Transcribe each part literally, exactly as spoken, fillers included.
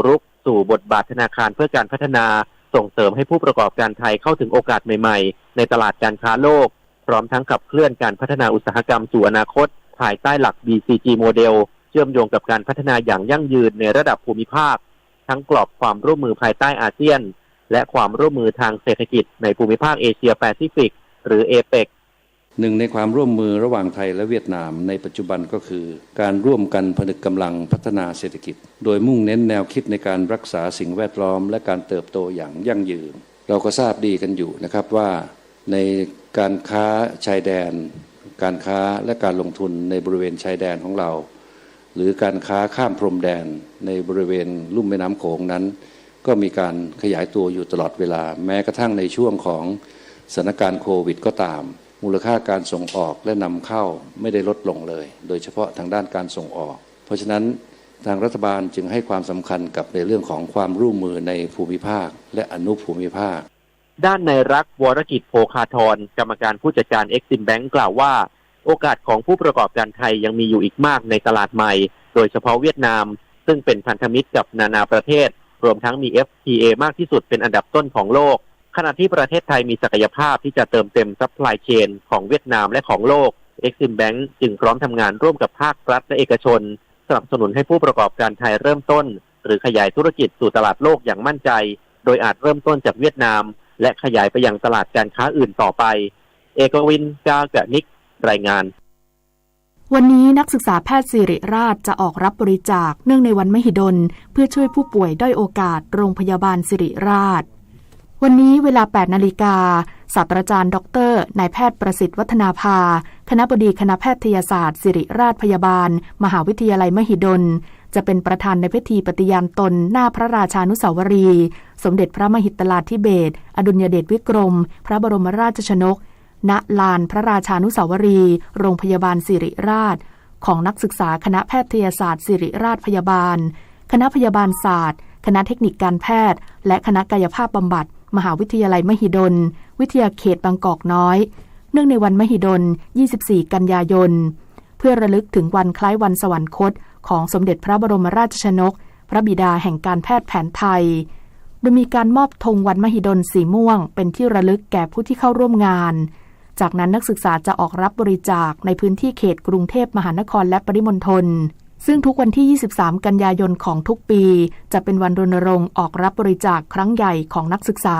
รุกสู่บทบาทธนาคารเพื่อการพัฒนา ส่งเสริมให้ผู้ประกอบการไทยเข้าถึงโอกาสใหม่ๆ ในตลาดการค้าโลก พร้อมทั้งขับเคลื่อนการพัฒนาอุตสาหกรรมสู่อนาคต ภายใต้หลัก บีซีจี model เชื่อมโยงกับการพัฒนาอย่างยั่งยืนในระดับภูมิภาค ทั้งกรอบความร่วมมือภายใต้อาเซียน และความร่วมมือทางเศรษฐกิจในภูมิภาคเอเชียแปซิฟิก หรือ เอเปก หนึ่งในความร่วมมือระหว่างไทยและเวียดนามในปัจจุบันก็คือ การร่วมกันผนึกกำลังพัฒนาเศรษฐกิจ โดยมุ่งเน้นแนวคิดในการรักษาสิ่งแวดล้อม และการเติบโตอย่างยั่งยืน เราก็ทราบดีกันอยู่นะครับว่า ในการค้าชายแดน การค้าและการลงทุนในบริเวณชายแดนของเรา หรือการค้าข้ามพรมแดนในบริเวณลุ่มแม่น้ำโขงนั้น ก็มีการขยายตัวอยู่ตลอดเวลา แม้กระทั่งในช่วงของสถานการณ์โควิดก็ตาม มูลค่าการส่งออกและนำเข้าไม่ได้ลดลงเลย โดยเฉพาะทางด้านการส่งออก เพราะฉะนั้นทางรัฐบาลจึงให้ความสำคัญกับในเรื่องของความร่วมมือในภูมิภาคและอนุภูมิภาค ด้านนายรักษ์ วรกิจ โภคาธร กรรมการผู้จัดการ Exim Bank กล่าวว่า โอกาสของผู้ประกอบการไทยยังมีอยู่อีกมากในตลาดใหม่ โดยเฉพาะเวียดนาม ซึ่งเป็นพันธมิตรกับนานาประเทศ รวมทั้งมี เอฟทีเอ มากที่สุดเป็นอันดับต้นของโลก ขณะที่ประเทศไทยมีศักยภาพที่จะเติมเต็ม supply chain ของเวียดนามและของโลก Exim Bank จึงพร้อมทำงานร่วมกับภาครัฐและเอกชน สนับสนุนให้ผู้ประกอบการไทยเริ่มต้น หรือขยายธุรกิจสู่ตลาดโลกอย่างมั่นใจ โดยอาจเริ่มต้นจากเวียดนาม และขยายไปยังตลาดการค้าอื่นต่อไป เอกวิน กาเกนิก รายงาน วันนี้นักศึกษาแพทย์ศิริราชจะออกรับบริจาคเนื่องในวันมหิดล เพื่อช่วยผู้ป่วยด้อยโอกาสโรงพยาบาลศิริราช วันนี้เวลา แปดนาฬิกา ศาสตราจารย์ด็อกเตอร์นายแพทย์ประสิทธิ์วัฒนาภา คณบดีคณะแพทยศาสตร์ศิริราชพยาบาล มหาวิทยาลัยมหิดล จะเป็นประธานในพิธีปฏิญาณตนหน้าพระราชานุสาวรีย์ สมเด็จพระมหิดลาธิเบศรอดุลยเดชวิกรม พระบรมราชชนก ณ ลานพระราชานุสาวรีย์ โรงพยาบาลศิริราช ของนักศึกษาคณะแพทยศาสตร์ศิริราชพยาบาล คณะพยาบาลศาสตร์ คณะเทคนิคการแพทย์ และคณะกายภาพบำบัด มหาวิทยาลัยมหิดล วิทยาเขตบางกอกน้อย เนื่องในวันมหิดล ยี่สิบสี่กันยายน เพื่อระลึกถึงวันคล้ายวันสวรรคตของสมเด็จพระบรมราชชนก พระบิดาแห่งการแพทย์แผนไทย โดยมีการมอบธงวันมหิดลสีม่วงเป็นที่ระลึกแก่ผู้ที่เข้าร่วมงาน จากนั้นนักศึกษาจะออกรับบริจาคในพื้นที่เขตกรุงเทพมหานครและปริมณฑล ซึ่งทุกวันที่ ยี่สิบสามกันยายนของทุกปี จะเป็นวันรณรงค์ออกรับบริจาคครั้งใหญ่ของนักศึกษา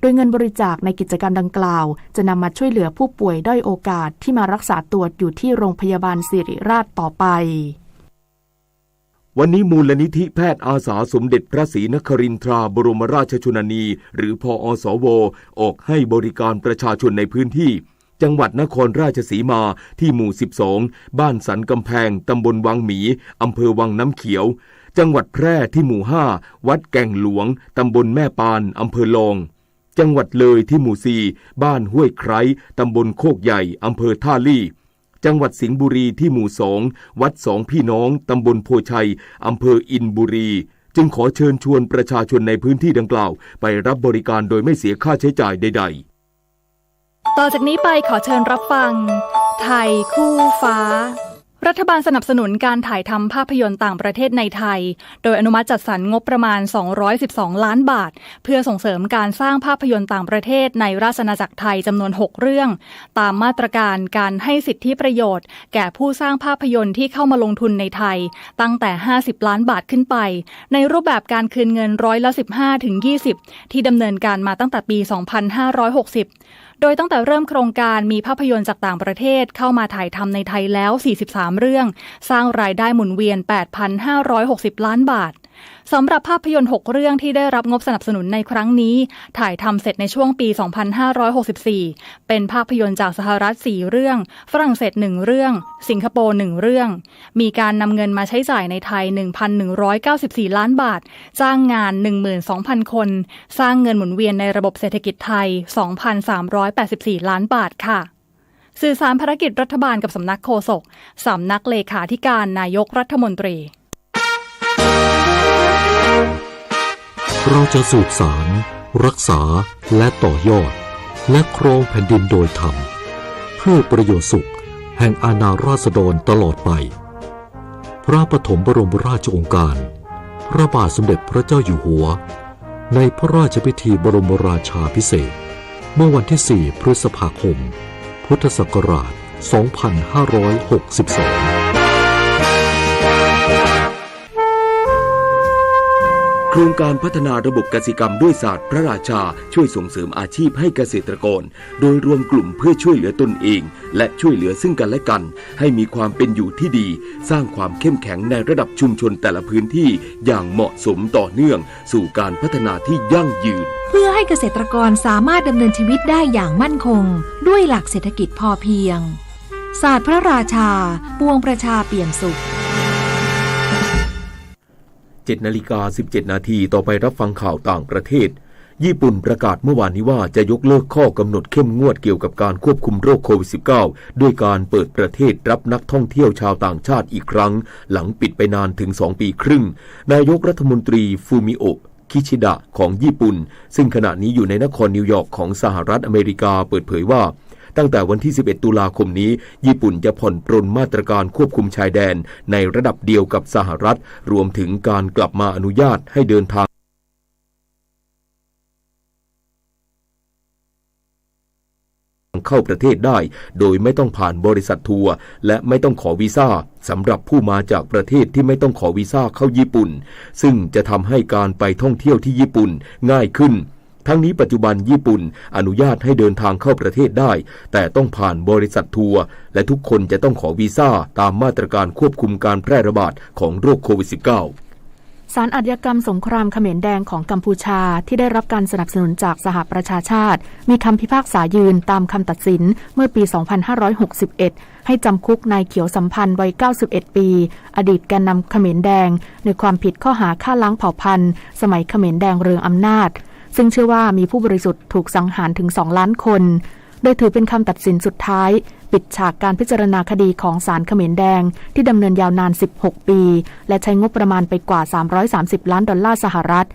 โดยเงินบริจาคในกิจกรรมดังกล่าว จะนำมาช่วยเหลือผู้ป่วยด้อยโอกาสที่มารักษาตัวอยู่ที่โรงพยาบาลศิริราชต่อไป วันนี้มูลนิธิแพทย์อาสาสมเด็จพระศรีนครินทราบรมราชชนนี หรือ พอสว ออกให้บริการประชาชนในพื้นที่ จังหวัดนครราชสีมา ที่หมู่ สิบสอง บ้านสันกำแพง ตำบลวังหมี อำเภอวังน้ำเขียว จังหวัดแพร่ที่หมู่ ห้า วัดแก่งหลวง ตำบลแม่ปาน อำเภอลอง จังหวัดเลยที่หมู่ สี่ บ้านห้วยไคร้ ตำบลโคกใหญ่ อำเภอท่าลี่ จังหวัดสิงห์บุรีที่หมู่ สอง วัดสองพี่น้อง ตำบลโพชัย อำเภออินบุรี จึงขอเชิญชวนประชาชนในพื้นที่ดังกล่าว ไปรับบริการโดยไม่เสียค่าใช้จ่ายใดๆ ต่อจากนี้ไปขอเชิญรับฟัง ไทยคู่ฟ้า รัฐบาลสนับสนุนการถ่ายทำภาพยนตร์ต่างประเทศในไทย โดยอนุมัติจัดสรรงบประมาณ สองร้อยสิบสองล้านบาท เพื่อส่งเสริมการสร้างภาพยนตร์ต่างประเทศในราชอาณาจักรไทยจำนวนหกเรื่อง ตามมาตรการการให้สิทธิประโยชน์แก่ผู้สร้างภาพยนตร์ที่เข้ามาลงทุนในไทย ตั้งแต่ ห้าสิบล้านบาทขึ้นไป ในรูปแบบการคืนเงินร้อยละ สิบห้าถึงยี่สิบ ที่ดำเนินการมาตั้งแต่ปี สองพันห้าร้อยหกสิบ โดยตั้งแต่เริ่มโครงการมีภาพยนตร์จากต่างประเทศเข้ามาถ่ายทำในไทยแล้ว สี่สิบสามเรื่อง สร้างรายได้หมุนเวียน แปดพันห้าร้อยหกสิบล้านบาท สำหรับภาพยนตร์หกเรื่องที่ได้รับงบสนับสนุนในครั้งนี้ ถ่ายทำเสร็จในช่วงปี สองพันห้าร้อยหกสิบสี่ เป็นภาพยนตร์จากสหรัฐ สี่เรื่อง ฝรั่งเศส หนึ่งเรื่อง สิงคโปร์ หนึ่งเรื่อง มีการนำเงินมาใช้จ่ายในไทย หนึ่งพันหนึ่งร้อยเก้าสิบสี่ล้านบาท จ้างงาน หนึ่งหมื่นสองพันคน สร้างเงินหมุนเวียนในระบบเศรษฐกิจไทย สองพันสามร้อยแปดสิบสี่ล้านบาทค่ะ สื่อสารภารกิจรัฐบาลกับสำนักโฆษก สำนักเลขาธิการนายกรัฐมนตรี เราจะสืบสาน รักษา และต่อยอด และครองแผ่นดินโดยธรรม เพื่อประโยชน์สุขแห่งอาณาราษฎรตลอดไป พระปฐมบรมราชโองการ พระบาทสมเด็จพระเจ้าอยู่หัว ในพระราชพิธีบรมราชาภิเษก เมื่อวันที่สี่ พฤษภาคม พุทธศักราช สองพันห้าร้อยหกสิบสอง โครงการพัฒนาระบบกสิกรรมด้วยศาสตร์พระราชา ช่วยส่งเสริมอาชีพให้เกษตรกร โดยรวมกลุ่มเพื่อช่วยเหลือตนเอง และช่วยเหลือซึ่งกันและกัน ให้มีความเป็นอยู่ที่ดี สร้างความเข้มแข็งในระดับชุมชนแต่ละพื้นที่อย่างเหมาะสมต่อเนื่อง สู่การพัฒนาที่ยั่งยืน เพื่อให้เกษตรกรสามารถดำเนินชีวิตได้อย่างมั่นคง ด้วยหลักเศรษฐกิจพอเพียง ศาสตร์พระราชา ปวงประชาเปี่ยมสุข เจ็ดนาฬิกาสิบเจ็ดนาที ต่อไปรับฟังข่าวต่างประเทศ ญี่ปุ่นประกาศเมื่อวานนี้ว่าจะยกเลิกข้อกำหนดเข้มงวดเกี่ยวกับการควบคุมโรคโควิดสิบเก้า ด้วยการเปิดประเทศรับนักท่องเที่ยวชาวต่างชาติอีกครั้ง หลังปิดไปนานถึงสองปีครึ่ง นายกรัฐมนตรี ฟูมิโอะ คิชิดะ ของญี่ปุ่น ซึ่งขณะนี้อยู่ในนครนิวยอร์กของสหรัฐอเมริกา เปิดเผยว่า ตั้งแต่วันที่สิบเอ็ดตุลาคมนี้ ญี่ปุ่นจะผ่อนปรนมาตรการควบคุมชายแดนในระดับเดียวกับสหรัฐ รวมถึงการกลับมาอนุญาตให้เดินทาง เข้าประเทศได้ โดยไม่ต้องผ่านบริษัททัวร์ และไม่ต้องขอวีซ่า สำหรับผู้มาจากประเทศที่ไม่ต้องขอวีซ่าเข้าญี่ปุ่น ซึ่งจะทำให้การไปท่องเที่ยวที่ญี่ปุ่นง่ายขึ้น ทั้งนี้ปัจจุบันญี่ปุ่นอนุญาตให้เดินทางเข้าประเทศได้ แต่ต้องผ่านบริษัททัวร์ และทุกคนจะต้องขอวีซ่าตามมาตรการควบคุมการแพร่ระบาดของโรคโควิดสิบเก้า ศาลอาชญากรรมสงครามเขมรแดงของกัมพูชา ที่ได้รับการสนับสนุนจากสหประชาชาติ มีคำพิพากษายืนตามคำตัดสินเมื่อปี สองพันห้าร้อยหกสิบเอ็ด ให้จำคุกนายเขียวสัมพันธ์วัย เก้าสิบเอ็ดปี อดีตแกนนำเขมรแดง ในความผิดข้อหาฆ่าล้างเผ่าพันธุ์ สมัยเขมรแดงเรืองอำนาจ ซึ่งเชื่อว่ามีผู้บริสุทธิ์ถูกสังหารถึง สองล้านคน โดยถือเป็นคำตัดสินสุดท้าย ปิดฉากการพิจารณาคดีของศาลเขมรแดง ที่ดำเนินยาวนาน สิบหกปี และใช้งบประมาณไปกว่า สามร้อยสามสิบล้านดอลลาร์สหรัฐ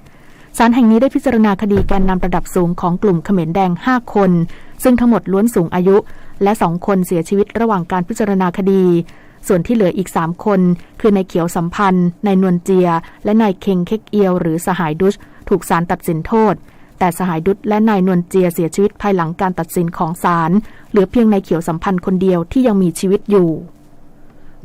ศาลแห่งนี้ได้พิจารณาคดีแกนนำระดับสูงของกลุ่มเขมรแดง ห้าคน ซึ่งทั้งหมดล้วนสูงอายุ และสองคนเสียชีวิตระหว่างการพิจารณาคดี ส่วนที่เหลืออีกสามคน คือนายเขียวสัมพันธ์ นายนวลเจีย และนายเคงเค็กเอียว หรือสหายดุช ถูกศาลตัดสินโทษ แต่สหายดุชและนายนวลเจียเสียชีวิตภายหลังการตัดสินของศาล เหลือเพียงนายเขียวสัมพันธ์คนเดียวที่ยังมีชีวิตอยู่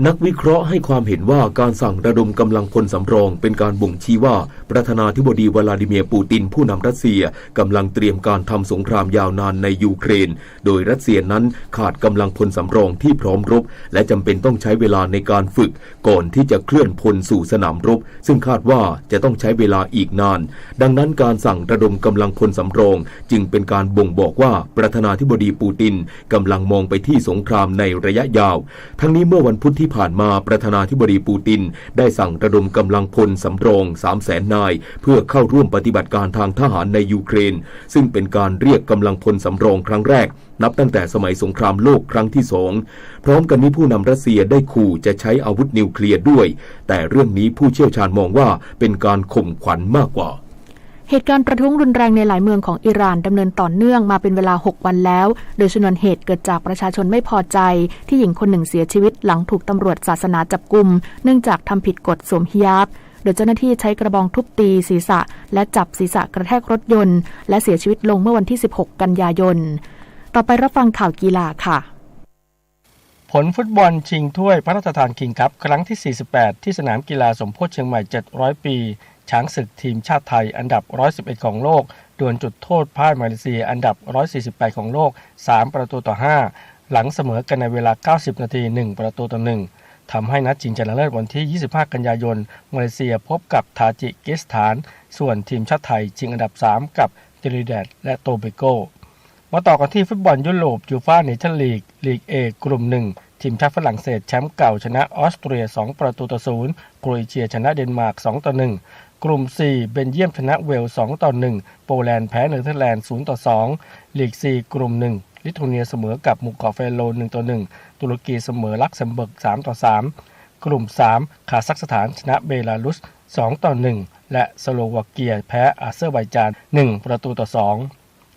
นักวิเคราะห์ให้ความเห็นว่าการสั่งระดมกำลังพลสำรองเป็นการบ่งชี้ว่าประธานาธิบดีวลาดิเมียร์ปูตินผู้นำรัสเซียกำลังเตรียมการทำสงครามยาวนานในยูเครน โดยรัสเซียนั้นขาดกำลังพลสำรองที่พร้อมรบ และจำเป็นต้องใช้เวลาในการฝึกก่อนที่จะเคลื่อนพลสู่สนามรบ ซึ่งคาดว่าจะต้องใช้เวลาอีกนาน ดังนั้นการสั่งระดมกำลังพลสำรองจึงเป็นการบ่งบอกว่าประธานาธิบดีปูตินกำลังมองไปที่สงครามในระยะยาว ทั้งนี้เมื่อวันพุธที่ผ่านมาประธานาธิบดีปูตินได้สั่งระดมกำลังพลสำรอง สามแสนนาย เพื่อเข้าร่วมปฏิบัติการทางทหารในยูเครน ซึ่งเป็นการเรียกกำลังพลสำรองครั้งแรก นับตั้งแต่สมัยสงครามโลกครั้งที่สอง พร้อมกันนี้ผู้นำรัสเซียได้ขู่จะใช้อาวุธนิวเคลียร์ด้วย แต่เรื่องนี้ผู้เชี่ยวชาญมองว่าเป็นการข่มขวัญมากกว่า เหตุการณ์ประท้วงรุนแรงในหลายเมืองของอิหร่านดำเนินต่อเนื่องมาเป็นเวลาหกวันแล้ว โดยชนวนเหตุเกิดจากประชาชนไม่พอใจที่หญิงคนหนึ่งเสียชีวิตหลังถูกตำรวจศาสนาจับกุม เนื่องจากทำผิดกฎสวมฮิญาบ โดยเจ้าหน้าที่ใช้กระบองทุบตีศีรษะ และจับศีรษะกระแทกรถยนต์ และเสียชีวิตลงเมื่อวันที่ สิบหกกันยายน ต่อไปรับฟังข่าวกีฬาค่ะ ผลฟุตบอลชิงถ้วยพระราชทานคิงส์คัพครั้งที่ สี่สิบแปด ที่สนามกีฬาสมโพธิเชียงใหม่ เจ็ดร้อยปี ช้างศึกทีมชาติไทยอันดับ ร้อยสิบเอ็ด ของโลก ดวลจุดโทษพ่ายมาเลเซียอันดับ ร้อยสี่สิบแปด ของโลก สาม ประตูต่อ ห้า หลังเสมอกันในเวลา เก้าสิบ นาที หนึ่ง ประตูต่อ หนึ่ง ทำให้นัดชิงชนะเลิศวันที่ ยี่สิบห้า กันยายน มาเลเซียพบกับทาจิกิสถาน ส่วนทีมชาติไทยชิงอันดับ สาม กับตรินิแดดและโตเบโก มาต่อกันที่ฟุตบอลยุโรป ยูฟ่าเนชั่นลีก ลีก เอ กลุ่ม หนึ่ง ทีมชาติฝรั่งเศสแชมป์เก่าชนะออสเตรีย สอง ประตูต่อ ศูนย์ โครเอเชียชนะเดนมาร์ก สอง ต่อ หนึ่ง กลุ่ม สี่ เบลเยียมชนะเวลส์ สอง ต่อ หนึ่ง โปแลนด์แพ้เนเธอร์แลนด์ ศูนย์ ต่อ สอง ลีก ซี กลุ่ม หนึ่ง ลิทัวเนียเสมอกับหมู่เกาะเฟโร หนึ่ง ต่อ หนึ่ง ตุรกีเสมอลักเซมเบิร์ก สาม ต่อ สาม กลุ่ม สาม คาซัคสถานชนะเบลารุส สอง ต่อ หนึ่ง และสโลวาเกียแพ้อาเซอร์ไบจาน หนึ่ง ประตูต่อ สอง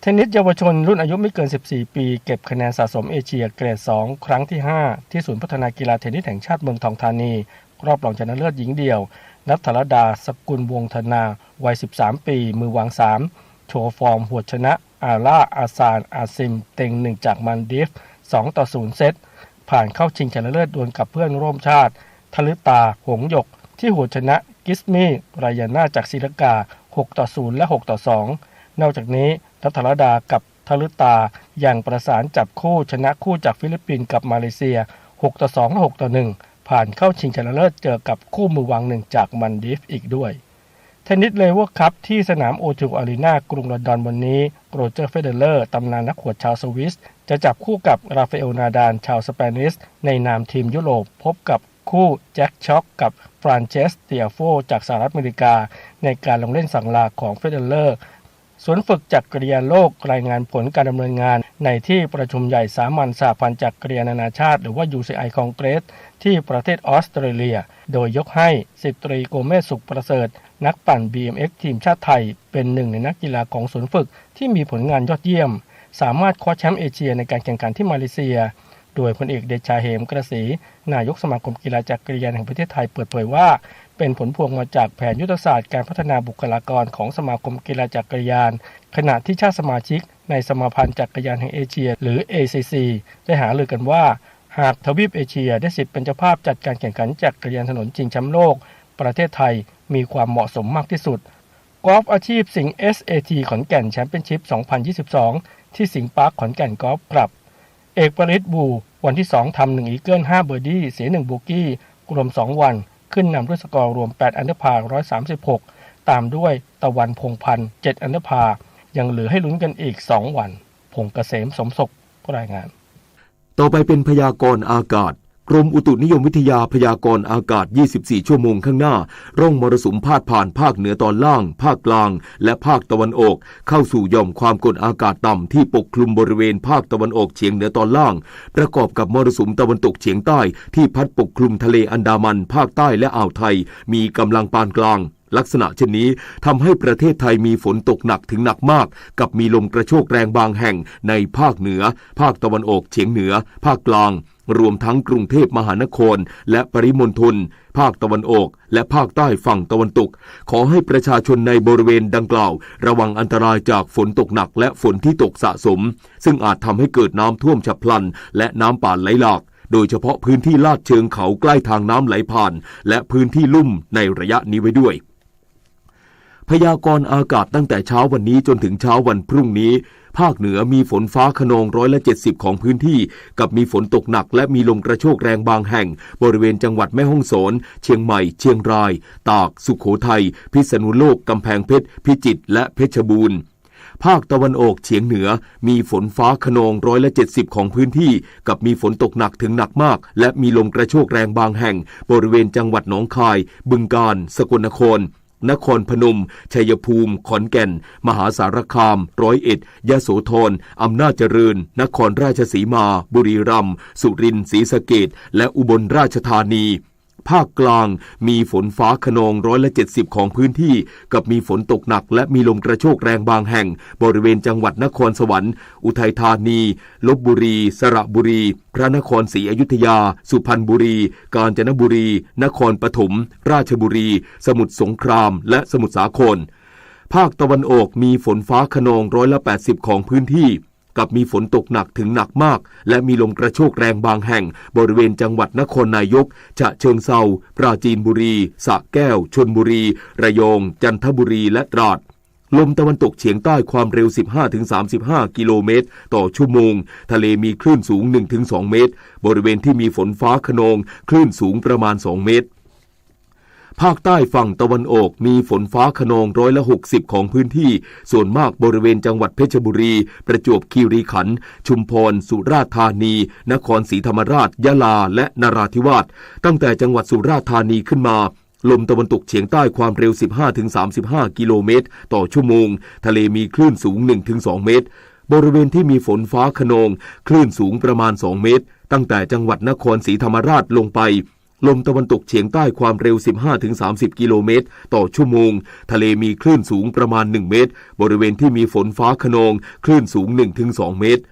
เทนนิสเยาวชนรุ่นอายุไม่เกิน สิบสี่ ปี เก็บคะแนนสะสมเอเชียเกรด สอง ครั้งที่ ห้า ที่ศูนย์พัฒนากีฬาเทนนิสแห่งชาติเมืองทองธานี รอบรองชนะเลิศหญิงเดี่ยว ณัฐรดา สกุลวงศ์ธนา วัย สิบสาม ปี มือวาง สาม โชว์ฟอร์มหวดชนะ อาล่า อาซาน อาซิม เต็ง หนึ่ง จากมัลดีฟ สองต่อศูนย์ เซต ผ่านเข้าชิงชนะเลิศดวลกับเพื่อนร่วมชาติ ทะลึตา หงส์หยก ที่หวดชนะ กิสมี รายาน่า จากศรีลังกา หกต่อศูนย์ และ หกต่อสอง นอกจากนี้ ณัฐรดากับทะลึตายังประสานจับคู่ชนะคู่จากฟิลิปปินส์กับมาเลเซีย หกต่อสอง และ หกต่อหนึ่ง ผ่านเข้าชิงชนะเลิศเจอกับคู่มือวาง หนึ่ง จากมัลดีฟอีกด้วย เทนนิสเลเวอร์คัพที่สนาม โอทู อารีนา กรุงลอนดอนวันนี้ โรเจอร์ เฟเดเลอร์ ตำนานนักหวดชาวสวิส จะจับคู่กับ ราฟาเอล นาดาล ชาวสเปนิช ในนามทีมยุโรป พบกับคู่ แจ็ค ช็อก กับ ฟรานเซส ติอาโฟ จากสหรัฐอเมริกา ในการลงเล่นสั่งลาของ เฟเดเลอร์ ศูนย์ฝึกจักรยานโลกรายงานผลการดำเนินงานในที่ประชุมใหญ่สามัญสหพันธ์จักรยานนานาชาติ หรือว่า ยูซีไอ คองเกรส ที่ประเทศออสเตรเลีย โดยยกให้ สิบตรี โกเมส สุขประเสริฐ นักปั่น บีเอ็มเอ็กซ์ ทีมชาติไทย เป็นหนึ่งในนักกีฬาของศูนย์ฝึกที่มีผลงานยอดเยี่ยม สามารถคว้าแชมป์เอเชียในการแข่งขันที่มาเลเซีย โดยพลเอกเดชา เหมกระศรี นายกสมาคมกีฬาจักรยานแห่งประเทศไทย เปิดเผยว่า เป็นผลพวงมาจากแผนยุทธศาสตร์การพัฒนาบุคลากรของสมาคมกีฬาจักรยาน ขณะที่ชาติสมาชิกในสมาพันธ์จักรยานแห่งเอเชีย หรือ เอซีซี ได้หารือกันว่า หากทวีปเอเชียได้สิทธิ์เป็นเจ้าภาพจัดการแข่งขันจักรยานถนนชิงแชมป์โลก ประเทศไทยมีความเหมาะสมมากที่สุด กอล์ฟอาชีพสิงห์ เอสเอที ขอนแก่น แชมเปี้ยนชิพ สองพันยี่สิบสอง ที่สิงห์ปาร์ค ขอนแก่นกอล์ฟคลับ เอกปริตร บู วันที่สอง ทำหนึ่งอีเกิล ห้าเบอร์ดี้ เสียหนึ่งโบกี้ รวมสองวัน ขึ้นนำด้วยสกอร์รวมแปดอันเดอร์พาร์ ร้อยสามสิบหก ตามด้วยตะวัน พงษ์พันธ์ เจ็ดอันเดอร์พาร์ ยังเหลือให้ลุ้นกันอีกสองวัน พงษ์เกษม สมศก รายงาน ต่อไปเป็นพยากรณ์อากาศ กรมอุตุนิยมวิทยาพยากรณ์อากาศ ยี่สิบสี่ ชั่วโมงข้างหน้า ร่องมรสุมพาดผ่านภาคเหนือตอนล่าง ภาคกลาง และภาคตะวันออก เข้าสู่หย่อมความกดอากาศต่ำที่ปกคลุมบริเวณภาคตะวันออกเฉียงเหนือตอนล่าง ประกอบกับมรสุมตะวันตกเฉียงใต้ที่พัดปกคลุมทะเลอันดามัน ภาคใต้ และอ่าวไทย มีกำลังปานกลาง ลักษณะเช่นนี้ทำให้ประเทศไทยมีฝนตกหนักถึงหนักมาก กับมีลมกระโชกแรงบางแห่งในภาคเหนือ ภาคตะวันออกเฉียงเหนือ ภาคกลาง รวมทั้งกรุงเทพมหานคร และปริมณฑล ภาคตะวันออก และภาคใต้ฝั่งตะวันตก ขอให้ประชาชนในบริเวณดังกล่าว ระวังอันตรายจากฝนตกหนักและฝนที่ตกสะสม ซึ่งอาจทำให้เกิดน้ำท่วมฉับพลัน และน้ำป่าไหลหลาก โดยเฉพาะพื้นที่ลาดเชิงเขาใกล้ทางน้ำไหลผ่าน และพื้นที่ลุ่มในระยะนี้ไว้ด้วย พยากรณ์อากาศตั้งแต่เช้าวันนี้จนถึงเช้าวันพรุ่งนี้ ภาคเหนือมีฝนฟ้าคะนองร้อยละเจ็ดสิบของพื้นที่ กับมีฝนตกหนักและมีลมกระโชกแรงบางแห่ง บริเวณจังหวัดแม่ฮ่องสอน เชียงใหม่ เชียงราย ตาก สุโขทัย พิษณุโลก กำแพงเพชร พิจิตร และเพชรบูรณ์ ภาคตะวันออกเฉียงเหนือมีฝนฟ้าคะนองร้อยละเจ็ดสิบของพื้นที่ กับมีฝนตกหนักถึงหนักมาก และมีลมกระโชกแรงบางแห่ง บริเวณจังหวัดหนองคาย บึงกาฬ สกลนคร นครพนม ชัยภูมิ ขอนแก่น มหาสารคาม ร้อยเอ็ด ยโสธร อำนาจเจริญ นครราชสีมา บุรีรัมย์ สุรินทร์ ศรีสะเกษ และอุบลราชธานี ภาคกลางมีฝนฟ้าคะนองร้อยละเจ็ดสิบของพื้นที่ กับมีฝนตกหนักและมีลมกระโชกแรงบางแห่ง บริเวณจังหวัดนครสวรรค์ อุทัยธานี ลพบุรี สระบุรี พระนครศรีอยุธยา สุพรรณบุรี กาญจนบุรี นครปฐม ราชบุรี สมุทรสงคราม และสมุทรสาคร ภาคตะวันออกมีฝนฟ้าคะนองร้อยละแปดสิบของพื้นที่ กับมีฝนตกหนักถึงหนักมาก และมีลมกระโชกแรงบางแห่ง บริเวณจังหวัดนครนายก ฉะเชิงเทรา ปราจีนบุรี สระแก้ว ชลบุรี ระยอง จันทบุรี และตราด ลมตะวันตกเฉียงใต้ความเร็ว สิบห้าถึงสามสิบห้า กิโลเมตรต่อชั่วโมง ทะเลมีคลื่นสูง หนึ่งถึงสอง เมตร บริเวณที่มีฝนฟ้าคะนอง คลื่นสูงประมาณ สอง เมตร ภาคใต้ฝั่งตะวันออกมีฝนฟ้าคะนองร้อยละหกสิบของพื้นที่ ส่วนมากบริเวณจังหวัดเพชรบุรี ประจวบคีรีขันธ์ ชุมพร สุราษฎร์ธานี นครศรีธรรมราช ยะลา และนราธิวาส ตั้งแต่จังหวัดสุราษฎร์ธานีขึ้นมา ลมตะวันตกเฉียงใต้ความเร็ว สิบห้าถึงสามสิบห้า กิโลเมตรต่อชั่วโมง ทะเลมีคลื่นสูง หนึ่งถึงสอง เมตร บริเวณที่มีฝนฟ้าคะนอง คลื่นสูงประมาณ สอง เมตร ตั้งแต่จังหวัดนครศรีธรรมราชลงไป ลมตะวันตกเฉียงใต้ความเร็ว สิบห้าถึงสามสิบ กิโลเมตรต่อชั่วโมง ทะเลมีคลื่นสูงประมาณ หนึ่ง เมตร บริเวณที่มีฝนฟ้าคะนอง คลื่นสูง หนึ่งถึงสอง เมตร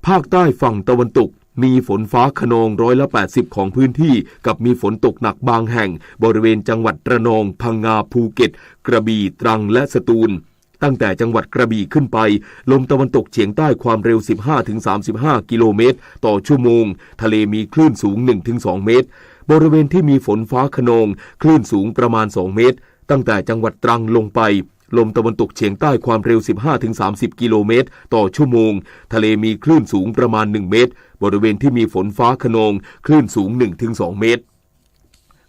ภาคใต้ฝั่งตะวันตก มีฝนฟ้าคะนองร้อยละแปดสิบของพื้นที่ กับมีฝนตกหนักบางแห่ง บริเวณจังหวัดระนอง พังงา ภูเก็ต กระบี่ ตรัง และสตูล ตั้งแต่จังหวัดกระบี่ขึ้นไป ลมตะวันตกเฉียงใต้ความเร็ว สิบห้าถึงสามสิบห้า กิโลเมตรต่อชั่วโมง ทะเลมีคลื่นสูง หนึ่งถึงสอง เมตร บริเวณที่มีฝนฟ้าคะนอง คลื่นสูงประมาณ สอง เมตร ตั้งแต่จังหวัดตรังลงไป ลมตะวันตกเฉียงใต้ความเร็ว สิบห้าถึงสามสิบ กิโลเมตรต่อชั่วโมง ทะเลมีคลื่นสูงประมาณ หนึ่ง เมตร บริเวณที่มีฝนฟ้าคะนอง คลื่นสูง หนึ่งถึงสอง เมตร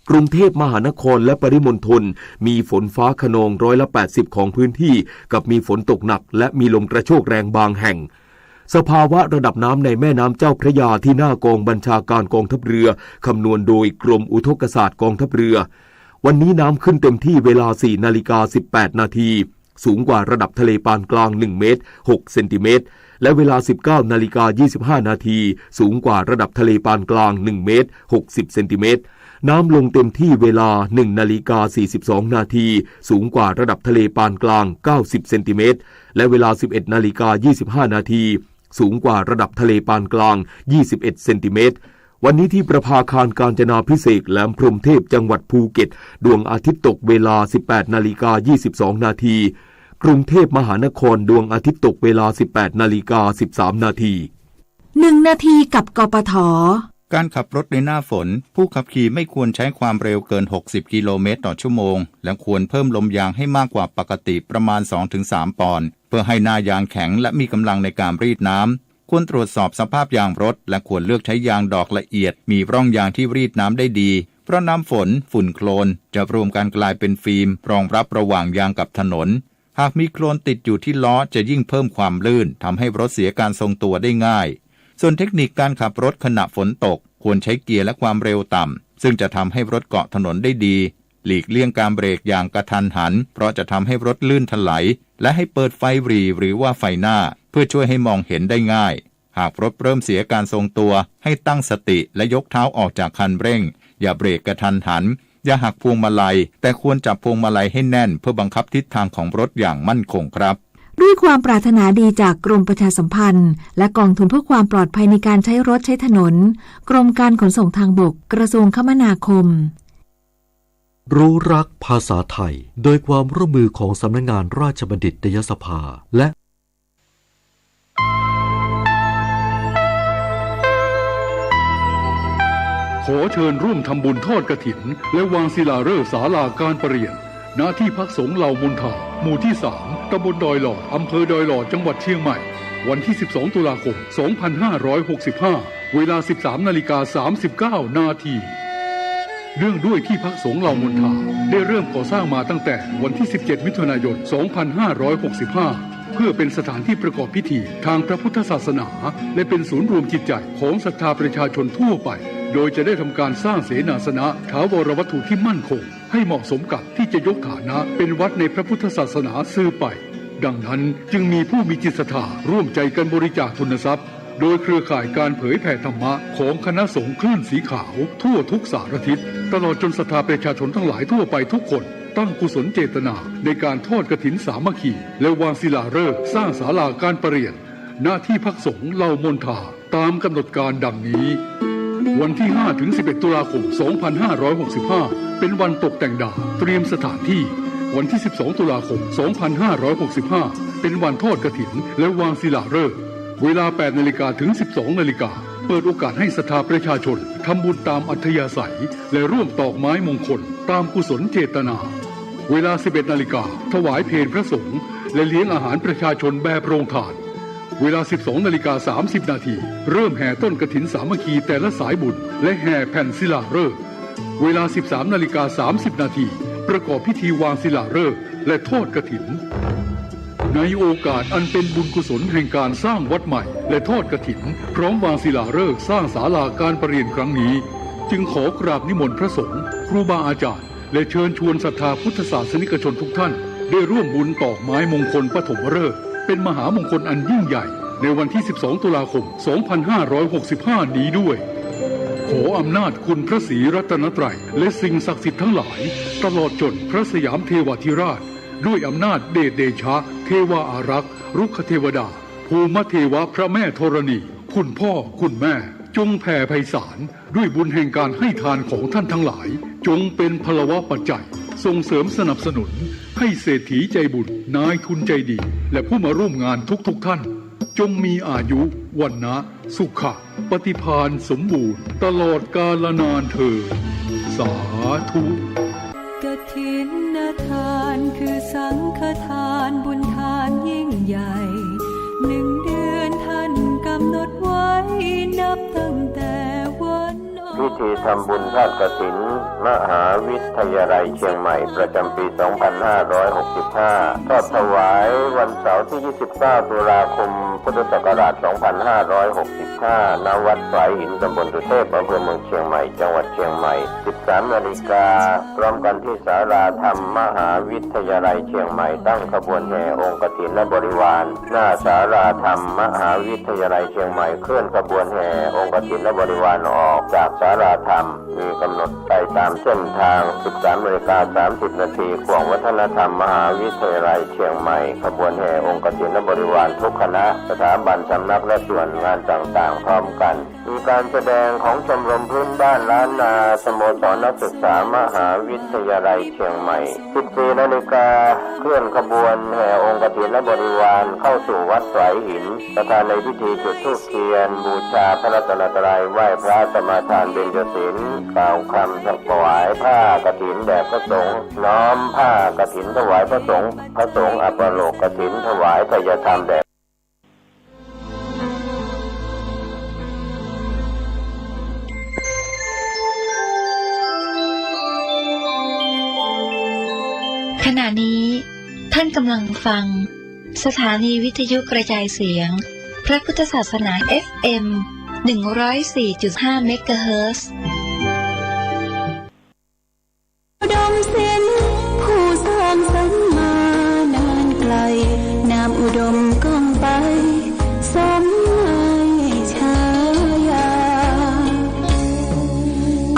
กรุงเทพมหานครและปริมณฑล มีฝนฟ้าคะนองร้อยละแปดสิบของพื้นที่ กับมีฝนตกหนัก และมีลมกระโชกแรงบางแห่ง สภาวะระดับน้ำในแม่น้ำเจ้าพระยาที่หน้ากองบัญชาการกองทัพเรือ คำนวณโดยกรมอุทกศาสตร์กองทัพเรือ วันนี้น้ำขึ้นเต็มที่เวลา สี่นาฬิกา สิบแปดนาที สูงกว่าระดับทะเลปานกลาง หนึ่ง เมตร หก เซนติเมตร และเวลา สิบเก้านาฬิกา ยี่สิบห้านาที สูงกว่าระดับทะเลปานกลาง หนึ่ง เมตร หกสิบ เซนติเมตร น้ำลงเต็มที่เวลา หนึ่งนาฬิกา สี่สิบสองนาที สูงกว่าระดับทะเลปานกลาง เก้าสิบ เซนติเมตร และเวลา สิบเอ็ดนาฬิกา ยี่สิบห้านาที สูงกว่าระดับทะเลปานกลาง ยี่สิบเอ็ด เซนติเมตร วันนี้ที่ประภาคารกาญจนาภิเษก แหลมพรหมเทพ จังหวัดภูเก็ต ดวงอาทิตย์ตกเวลา สิบแปดนาฬิกา ยี่สิบสองนาที กรุงเทพมหานคร ดวงอาทิตย์ตกเวลา สิบแปดนาฬิกา สิบสามนาที หนึ่งนาทีกับ กปท. การขับรถในหน้าฝน ผู้ขับขี่ไม่ควรใช้ความเร็วเกิน หกสิบ กิโลเมตรต่อชั่วโมง และควรเพิ่มลมยางให้มากกว่าปกติประมาณ สองถึงสาม ปอนด์ เพื่อให้หน้ายางแข็งและมีกำลังในการรีดน้ำ ควรตรวจสอบสภาพยางรถ และควรเลือกใช้ยางดอกละเอียด มีร่องยางที่รีดน้ำได้ดี เพราะน้ำฝน ฝุ่นโคลน จะรวมกันกลายเป็นฟิล์มรองรับระหว่างยางกับถนน หากมีโคลนติดอยู่ที่ล้อจะยิ่งเพิ่มความลื่น ทำให้รถเสียการทรงตัวได้ง่าย ส่วนเทคนิคการขับรถขณะฝนตก ควรใช้เกียร์และความเร็วต่ำ ซึ่งจะทำให้รถเกาะถนนได้ดี หลีกเลี่ยงการเบรกอย่างกระทันหัน เพราะจะทำให้รถลื่นถลาย และให้เปิดไฟหรี่หรือว่าไฟหน้า เพื่อช่วยให้มองเห็นได้ง่าย หากรถเริ่มเสียการทรงตัว ให้ตั้งสติและยกเท้าออกจากคันเร่ง อย่าเบรกกระทันหัน อย่าหักพวงมาลัย แต่ควรจับพวงมาลัยให้แน่นเพื่อบังคับทิศทางของรถอย่างมั่นคงครับ ด้วยความปรารถนาดีจากกรมประชาสัมพันธ์ และกองทุนเพื่อความปลอดภัยในการใช้รถใช้ถนน กรมการขนส่งทางบก กระทรวงคมนาคม รู้รักภาษาไทย โดยความร่วมมือของสำนักงานราชบัณฑิตยสภา และ ขอเชิญร่วมทำบุญทอดกฐิน และวางศิลาฤกษ์ศาลาการประเรียน ณ ที่พักสงฆ์เหล่ามนทา หมู่ที่สาม ตำบลดอยหลอด อำเภอดอยหลอด จังหวัดเชียงใหม่ วันที่ สิบสอง ตุลาคม สองพันห้าร้อยหกสิบห้า เวลา สิบสามนาฬิกาสามสิบเก้านาที เนื่องด้วยที่พักสงฆ์เหล่ามนทา ได้เริ่มก่อสร้างมาตั้งแต่วันที่ สิบเจ็ด มิถุนายน สองพันห้าร้อยหกสิบห้า เพื่อเป็นสถานที่ประกอบพิธีทางพระพุทธศาสนา และเป็นศูนย์รวมจิตใจของศรัทธาประชาชนทั่วไป โดยจะได้ทำการสร้างเสนาสนะ ถาวรวัตถุที่มั่นคง ให้เหมาะสมกับที่จะยกฐานะเป็นวัดในพระพุทธศาสนาสืบไป ดังนั้นจึงมีผู้มีจิตศรัทธาร่วมใจกันบริจาคทุนทรัพย์ โดยเครือข่ายการเผยแผ่ธรรมะของคณะสงฆ์คลื่นสีขาวทั่วทุกสารทิศ ตลอดจนศรัทธาประชาชนทั้งหลายทั่วไปทุกคน ตั้งกุศลเจตนาในการทอดกฐินสามัคคี และวางศิลาฤกษ์สร้างศาลาการประเรียน ณ ที่พักสงฆ์เหล่ามนทา ตามกำหนดการดังนี้ วันที่ ห้าถึงสิบเอ็ด ตุลาคม สองพันห้าร้อยหกสิบห้า เป็นวันตกแต่งดาว เตรียมสถานที่ วันที่ สิบสอง ตุลาคม สองพันห้าร้อยหกสิบห้า เป็นวันทอดกฐิน และวางศิลาฤกษ์ เวลา แปดนาฬิกาถึง สิบสองนาฬิกา เปิดโอกาสให้ศรัทธาประชาชนทำบุญตามอัธยาศัย และร่วมตอกไม้มงคลตามกุศลเจตนา เวลา สิบเอ็ดนาฬิกา ถวายเพลพระสงฆ์ และเลี้ยงอาหารประชาชนแบบโรงทาน เวลา สิบสองนาฬิกาสามสิบนาที เริ่มแห่ต้นกฐินสามัคคีแต่ละสายบุญ และแห่แผ่นศิลาฤกษ์ เวลา สิบสามนาฬิกาสามสิบนาที ประกอบพิธีวางศิลาฤกษ์ และทอดกฐิน ในโอกาสอันเป็นบุญกุศลแห่งการสร้างวัดใหม่ และทอดกฐิน พร้อมวางศิลาฤกษ์สร้างศาลาการประเรียนครั้งนี้ จึงขอกราบนิมนต์พระสงฆ์ ครูบาอาจารย์ และเชิญชวนศรัทธาพุทธศาสนิกชนทุกท่าน ได้ร่วมบุญตอกไม้มงคลปฐมฤกษ์ เป็นมหามงคลอันยิ่งใหญ่ ในวันที่ สิบสอง ตุลาคม สองพันห้าร้อยหกสิบห้า นี้ด้วย ขออำนาจคุณพระศรีรัตนตรัย และสิ่งศักดิ์สิทธิ์ทั้งหลาย ตลอดจนพระสยามเทวาธิราช ด้วยอำนาจเดชเดชะ เทวาอารักษ์ รุกขเทวดา ภูมเทวะ พระแม่ธรณี คุณพ่อ คุณแม่ จงแผ่ไพศาลด้วยบุญแห่งการให้ทานของท่านทั้งหลาย จงเป็นพลวปัจจัย ส่งเสริมสนับสนุนให้เศรษฐีใจบุญ นายทุนใจดี และผู้มาร่วมงานทุกๆท่าน จงมีอายุ วรรณะ สุขะ ปฏิภาณสมบูรณ์ ตลอดกาลนานเทอญ สาธุ กฐินทานคือสังฆทานบุญทานยิ่งใหญ่ หนึ่งเดือนท่านกำหนดไว้นับตั้งแต่วันออก พิธีทำบุญทอดกฐินมหาวิทยาลัยเชียงใหม่ประจำปี สองพันห้าร้อยหกสิบห้า ทอดถวายวันเสาร์ที่ ยี่สิบเก้า ตุลาคม พุทธศักราช สองพันห้าร้อยหกสิบห้า ณ วัดฝายหิน ตำบลสุเทพ อำเภอเมืองเชียงใหม่ จังหวัดเชียงใหม่ สิบสามนาฬิกา พร้อมกันที่ศาลาธรรมมหาวิทยาลัยเชียงใหม่ ตั้งขบวนแห่องค์กฐินและบริวาร หน้าศาลาธรรมมหาวิทยาลัยเชียงใหม่ เคลื่อนขบวนแห่องค์กฐินและบริวารออกจากศาลาธรรม มีกำหนดไปตามเส้นทาง สิบสามนาฬิกา สามสิบนาที ข่วงวัฒนธรรมมหาวิทยาลัยเชียงใหม่ ขบวนแห่องค์กฐินและบริวารทุกคณะ สถาบัน สำนัก และส่วนงานต่างๆ พร้อมกัน มีการแสดงของชมรมพื้นบ้านล้านนา สโมสรนักศึกษามหาวิทยาลัยเชียงใหม่ สิบสี่นาฬิกา เคลื่อนขบวนแห่องค์กฐินและบริวารเข้าสู่วัดฝายหิน ประธานในพิธีจุดธูปเทียน บูชาพระรัตนตรัย ไหว้พระสมาทานเบญจศีล กล่าวคำถวายผ้ากฐินแด่พระสงฆ์ น้อมผ้ากฐินถวายพระสงฆ์ พระสงฆ์อัปโลกกฐินถวายไทยธรรมแด่ ขณะนี้ท่านกำลังฟังสถานีวิทยุกระจายเสียงพระพุทธศาสนา เอฟเอ็ม หนึ่งร้อยสี่จุดห้า เมกะเฮิรตซ์ อุดมสินผู้สร้างสรรค์มานานไกล นามอุดมก้องไป สมในฉายา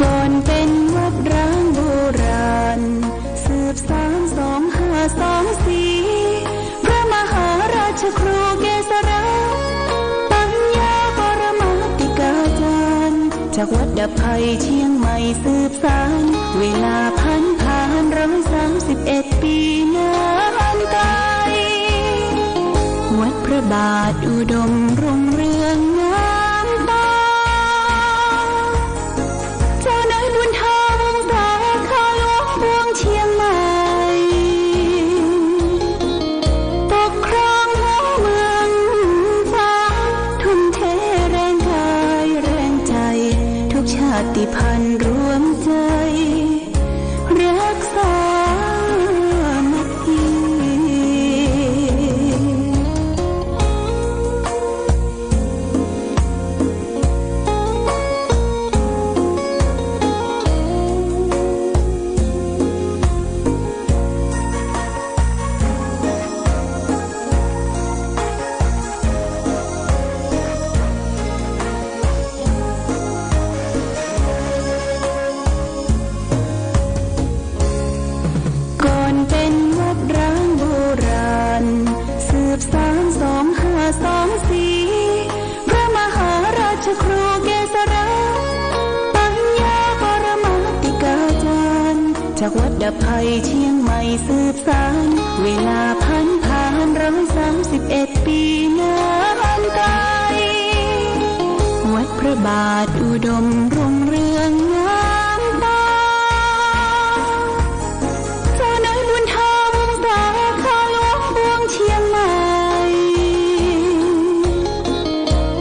ก่อนเป็นวัดร้างโบราณ สืบสานสองห้าสองสี่ พระมหาราชครูเกษรา ปัญญาปรมาติกาจารย์ จากวัดดับภัยเชียงใหม่สืบสาน เวลาผันผ่านร้อยสามสิบเอ็ดปีนานไกล วัดพระบาทอุดมรุ่งเรืองงามตา เจ้านายบุญธรรมสาขาหลวงเมืองเชียงใหม่ ปกครองหัวเมืองฟ้า ทุ่มเทแรงกายแรงใจ ทุกชาติพันธุ์รวมใจ รักสามัคคี ก่อนเป็นวัดร้างโบราณ สืบสานสองห้าสองสี่ พระมหาราชครูเกษรา ปัญญาปรมาติกาจารย์ จากวัดดับภัยเชียงใหม่สืบสาน เวลาผันผ่านร้อยสามสิบเอ็ดปีนานไกล วัดพระบาทอุดมรุ่งเรืองงามตา เจ้านายบุญธรรมสาขาหลวงเมืองเชียงใหม่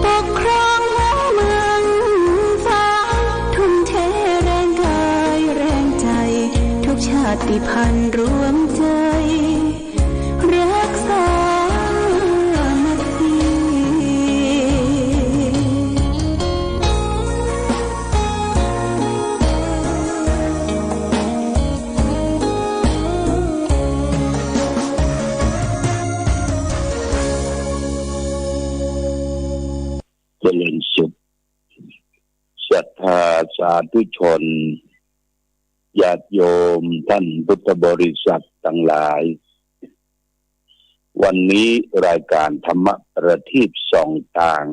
ปกครองหัวเมืองฟ้า ทุ่มเทแรงกายแรงใจ ทุกชาติพันธุ์รวมใจ รักสามัคคี เจริญสุข ศรัทธาสาธุชน ญาติโยม ท่านพุทธบริษัททั้งหลาย วันนี้รายการธรรมะประทีปส่องตาง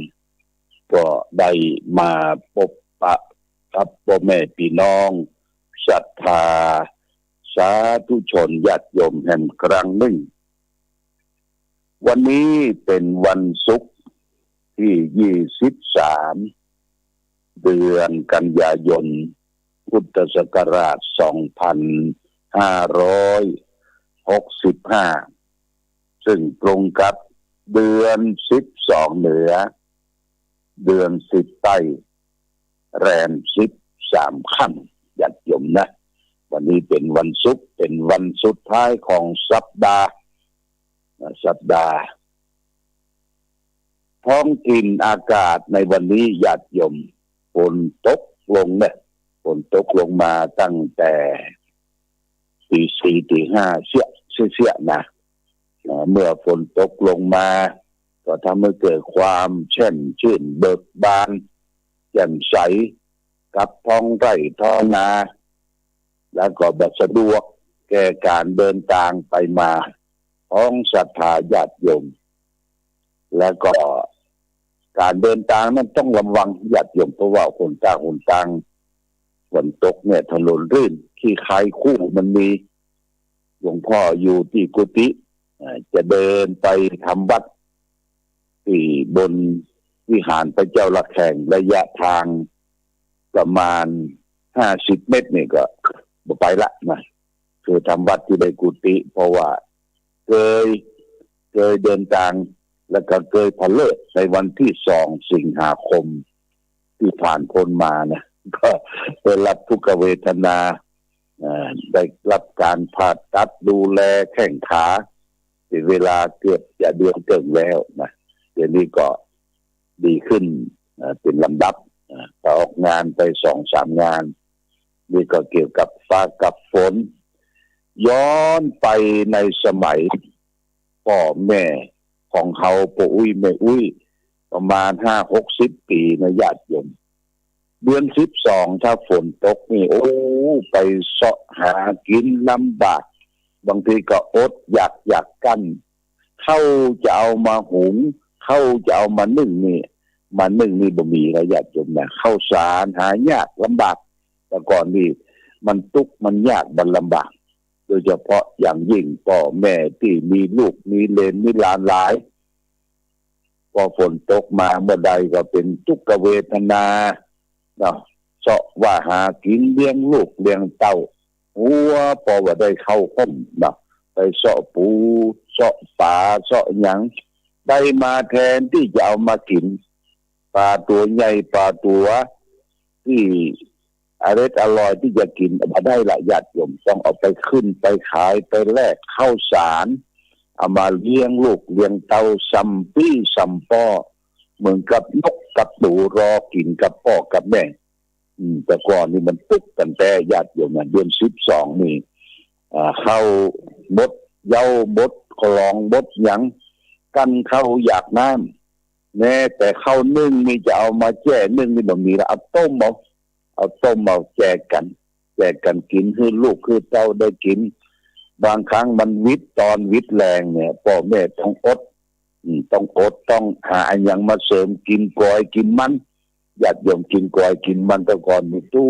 ก็ได้มาปบปะกับป้อแม่ปี้น้องศรัทธาสาธุชนญาติโยมแหมกรั้งนึ่ง วันนี้เป๋นวันศุกร์ตี้ยี่สิบสาม เดือนกันยายน พุทธศักราชสองพันห้าร้อยหกสิบห้า ซึ่งตรงกับเดือนสิบสองเหนือ เดือนสิบใต้ แรมสิบสามค่ำ ญาติโยมนะ วันนี้เป๋นวันศุกร์ เป๋นวันสุดท้ายของสัปดาห์ สัปดาห์ ท้องถิ่นอากาศในวันนี้ญาติโยม ฝนตกลงเนี่ย ฝนตกลงมาตั้งแต่ตีสี่ตีห้าเสี้ยะเสี้ยะนะ เอ่อ เมื่อฝนตกลงมา ก็ทำให้เกิดความแช่มชื่นเบิกบาน แจ่มใส กับท้องไร่ท้องนา แล้วก็บ่สะดวกแก่ก๋านเดินตางไปมาของศรัทธาญาติโยม แล้วก็ก๋านเดินตางนั้นต้องระวังญาติโยม เพราะว่าหนตางหนตาง ฝนตกเนี่ยถนนลื่น ขี้ไคลคู่มันมี หลวงพ่ออยู่ตี้กุฏิ เอ่อ จะเดินไปทำวัตรตี้บนวิหารพระเจ้าระแข่ง ระยะทางประมาณห้าสิบเมตรนี่ก็บ่ไปละนะ คือทำวัตรตี้ในกุฏิ เพราะว่าเกย เกยเดินตาง แล้วก็เกยผะเลิดในวันตี้สองสิงหาคมตี้ผ่านป๊นมานะ ก็ได้รับทุกขเวทนา เอ่อ ได้รับก๋านผ่าตัดดูแลแข้งขา เป๋นเวลาเกือบจะเดือนเกิ่งแล้วนะ เดี๋ยวนี้ก็ดีขึ้น เอ่อ เป๋นลำดับ เอ่อ ก็ออกงานไปสองสามงาน นี่ก็เกี่ยวกับฟ้ากับฝน ย้อนไปในสมัยป้อแม่ของเฮา ป้ออุ๊ยแม่อุ๊ย ประมาณห้าหกสิบปี๋นะญาติโยม เดือนสิบสองถ้าฝนตกนี่ โอ้ ไปเซาะหากิ๋นลำบาก บางทีก็อดอยากอยากกั้น ข้าวจะเอามาหุง ข้าวจะเอามานึ่งนี่ มานึ่งนี่บ่มีแล้วญาติโยมนะ ข้าวสารหายากลำบาก แต่ก่อนนี่มันตุ๊กข์มันยากมันลำบาก โดยเฉพาะอย่างยิ่งป้อแม่ตี้มีลูกมีเหลนมีหลานหลาย ปอฝนตกมาเมื่อใดก็เป๋นทุกขเวทนาเนาะ เซาะว่าหากิ๋นเลี้ยงลูกเลี้ยงเต้า หัวปอบ่ได้เข้าฮ่มเนาะ ไปเซาะปู เซาะป๋า เซาะหยัง ได้มาแทนตี้จะเอามากิ๋น ป๋าตั๋วใหญ่ป๋าตั๋วตี้อร็ดอร่อยตี้จะกิ๋นบ่ได้ละญาติโยม ต้องเอาไปขึ้นไปขาย ไปแลกข้าวสาร เอามาเลี้ยงลูกเลี้ยงเต้าส่ำปี้ส่ำป้อ เหมือนกับนกกับหนูรอกิ๋นกับป้อกับแม่ อืม แต่ก่อนนี่มันตุ๊กข์กั๋นแต๊ญาติโยมนะ เดือนสิบสองนี่ อ่า ข้าวหมดเย้าหมดคลองหมดหยัง กั้นข้าวอยากน้ำ แม้แต่ข้าวนึ่งนี่จะเอามาแจ้นึ่งนี่บ่มีละ เอาต้มเอา เอาต้มเอาแจกกั๋น แจกกั๋นกิ๋น หื้อลูกหื้อเต้าได้กิ๋น บางครั้งมันวิดตอนวิดแรงเนี่ย ป้อแม่ต้องอด อืม ต้องอด ต้องหาอะหยังมาเสริม กิ๋นก๋อยกิ๋นมัน ญาติโยม กิ๋นก๋อยกิ๋นมัน แต่ก่อนนี่ตุ๊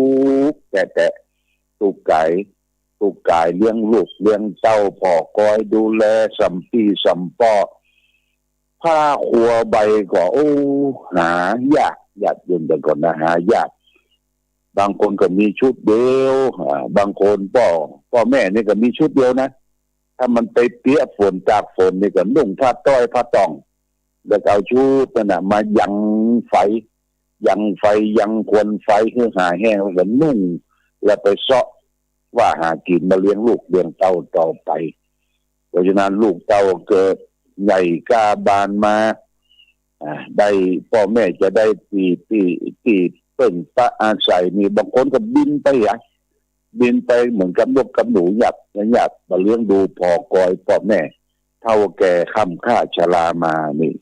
กข์แต๊ๆ ตุ๊กข์ก๋าย ตุ๊กข์ก๋ายเลี้ยงลูกเลี้ยงเต้า ผ่อก๋อยดูแลส่ำปี้ส่ำป้อ ผ้าครัวใบก็ โอ้ หายาก ญาติโยม แต่ก่อนนะ หายาก บางคนก็มีชุดเดียว อ่า บางคนป้อ ป้อแม่นี่ก็มีชุดเดียวนะ ถ้ามันไปเปียะฝนตากฝนนี่ก็นุ่งผ้าต้อยผ้าต่อง แล้วก็เอาชุดนั้นน่ะมายังไฟ ยังไฟ ยังควันไฟหื้อหาแห้ง แล้วก็นุ่ง แล้วไปเซาะว่าหากิ๋นมาเลี้ยงลูกเลี้ยงเต้าต่อไป เพราะฉะนั้นลูกเต้าเกิดใหญ่ก้าบานมา อ่า ได้ ป้อแม่จะได้ตี้ ตี้ ตี้เปิ้งปะอาศัยนี่ บางคนก็บินไปอะ บินไปเหมือนกับนกกับหนู หยับ หยับมาเลี้ยงดูผ่อก๋อยป้อแม่ เฒ่าแก่ค่ำคร่าชรามานี่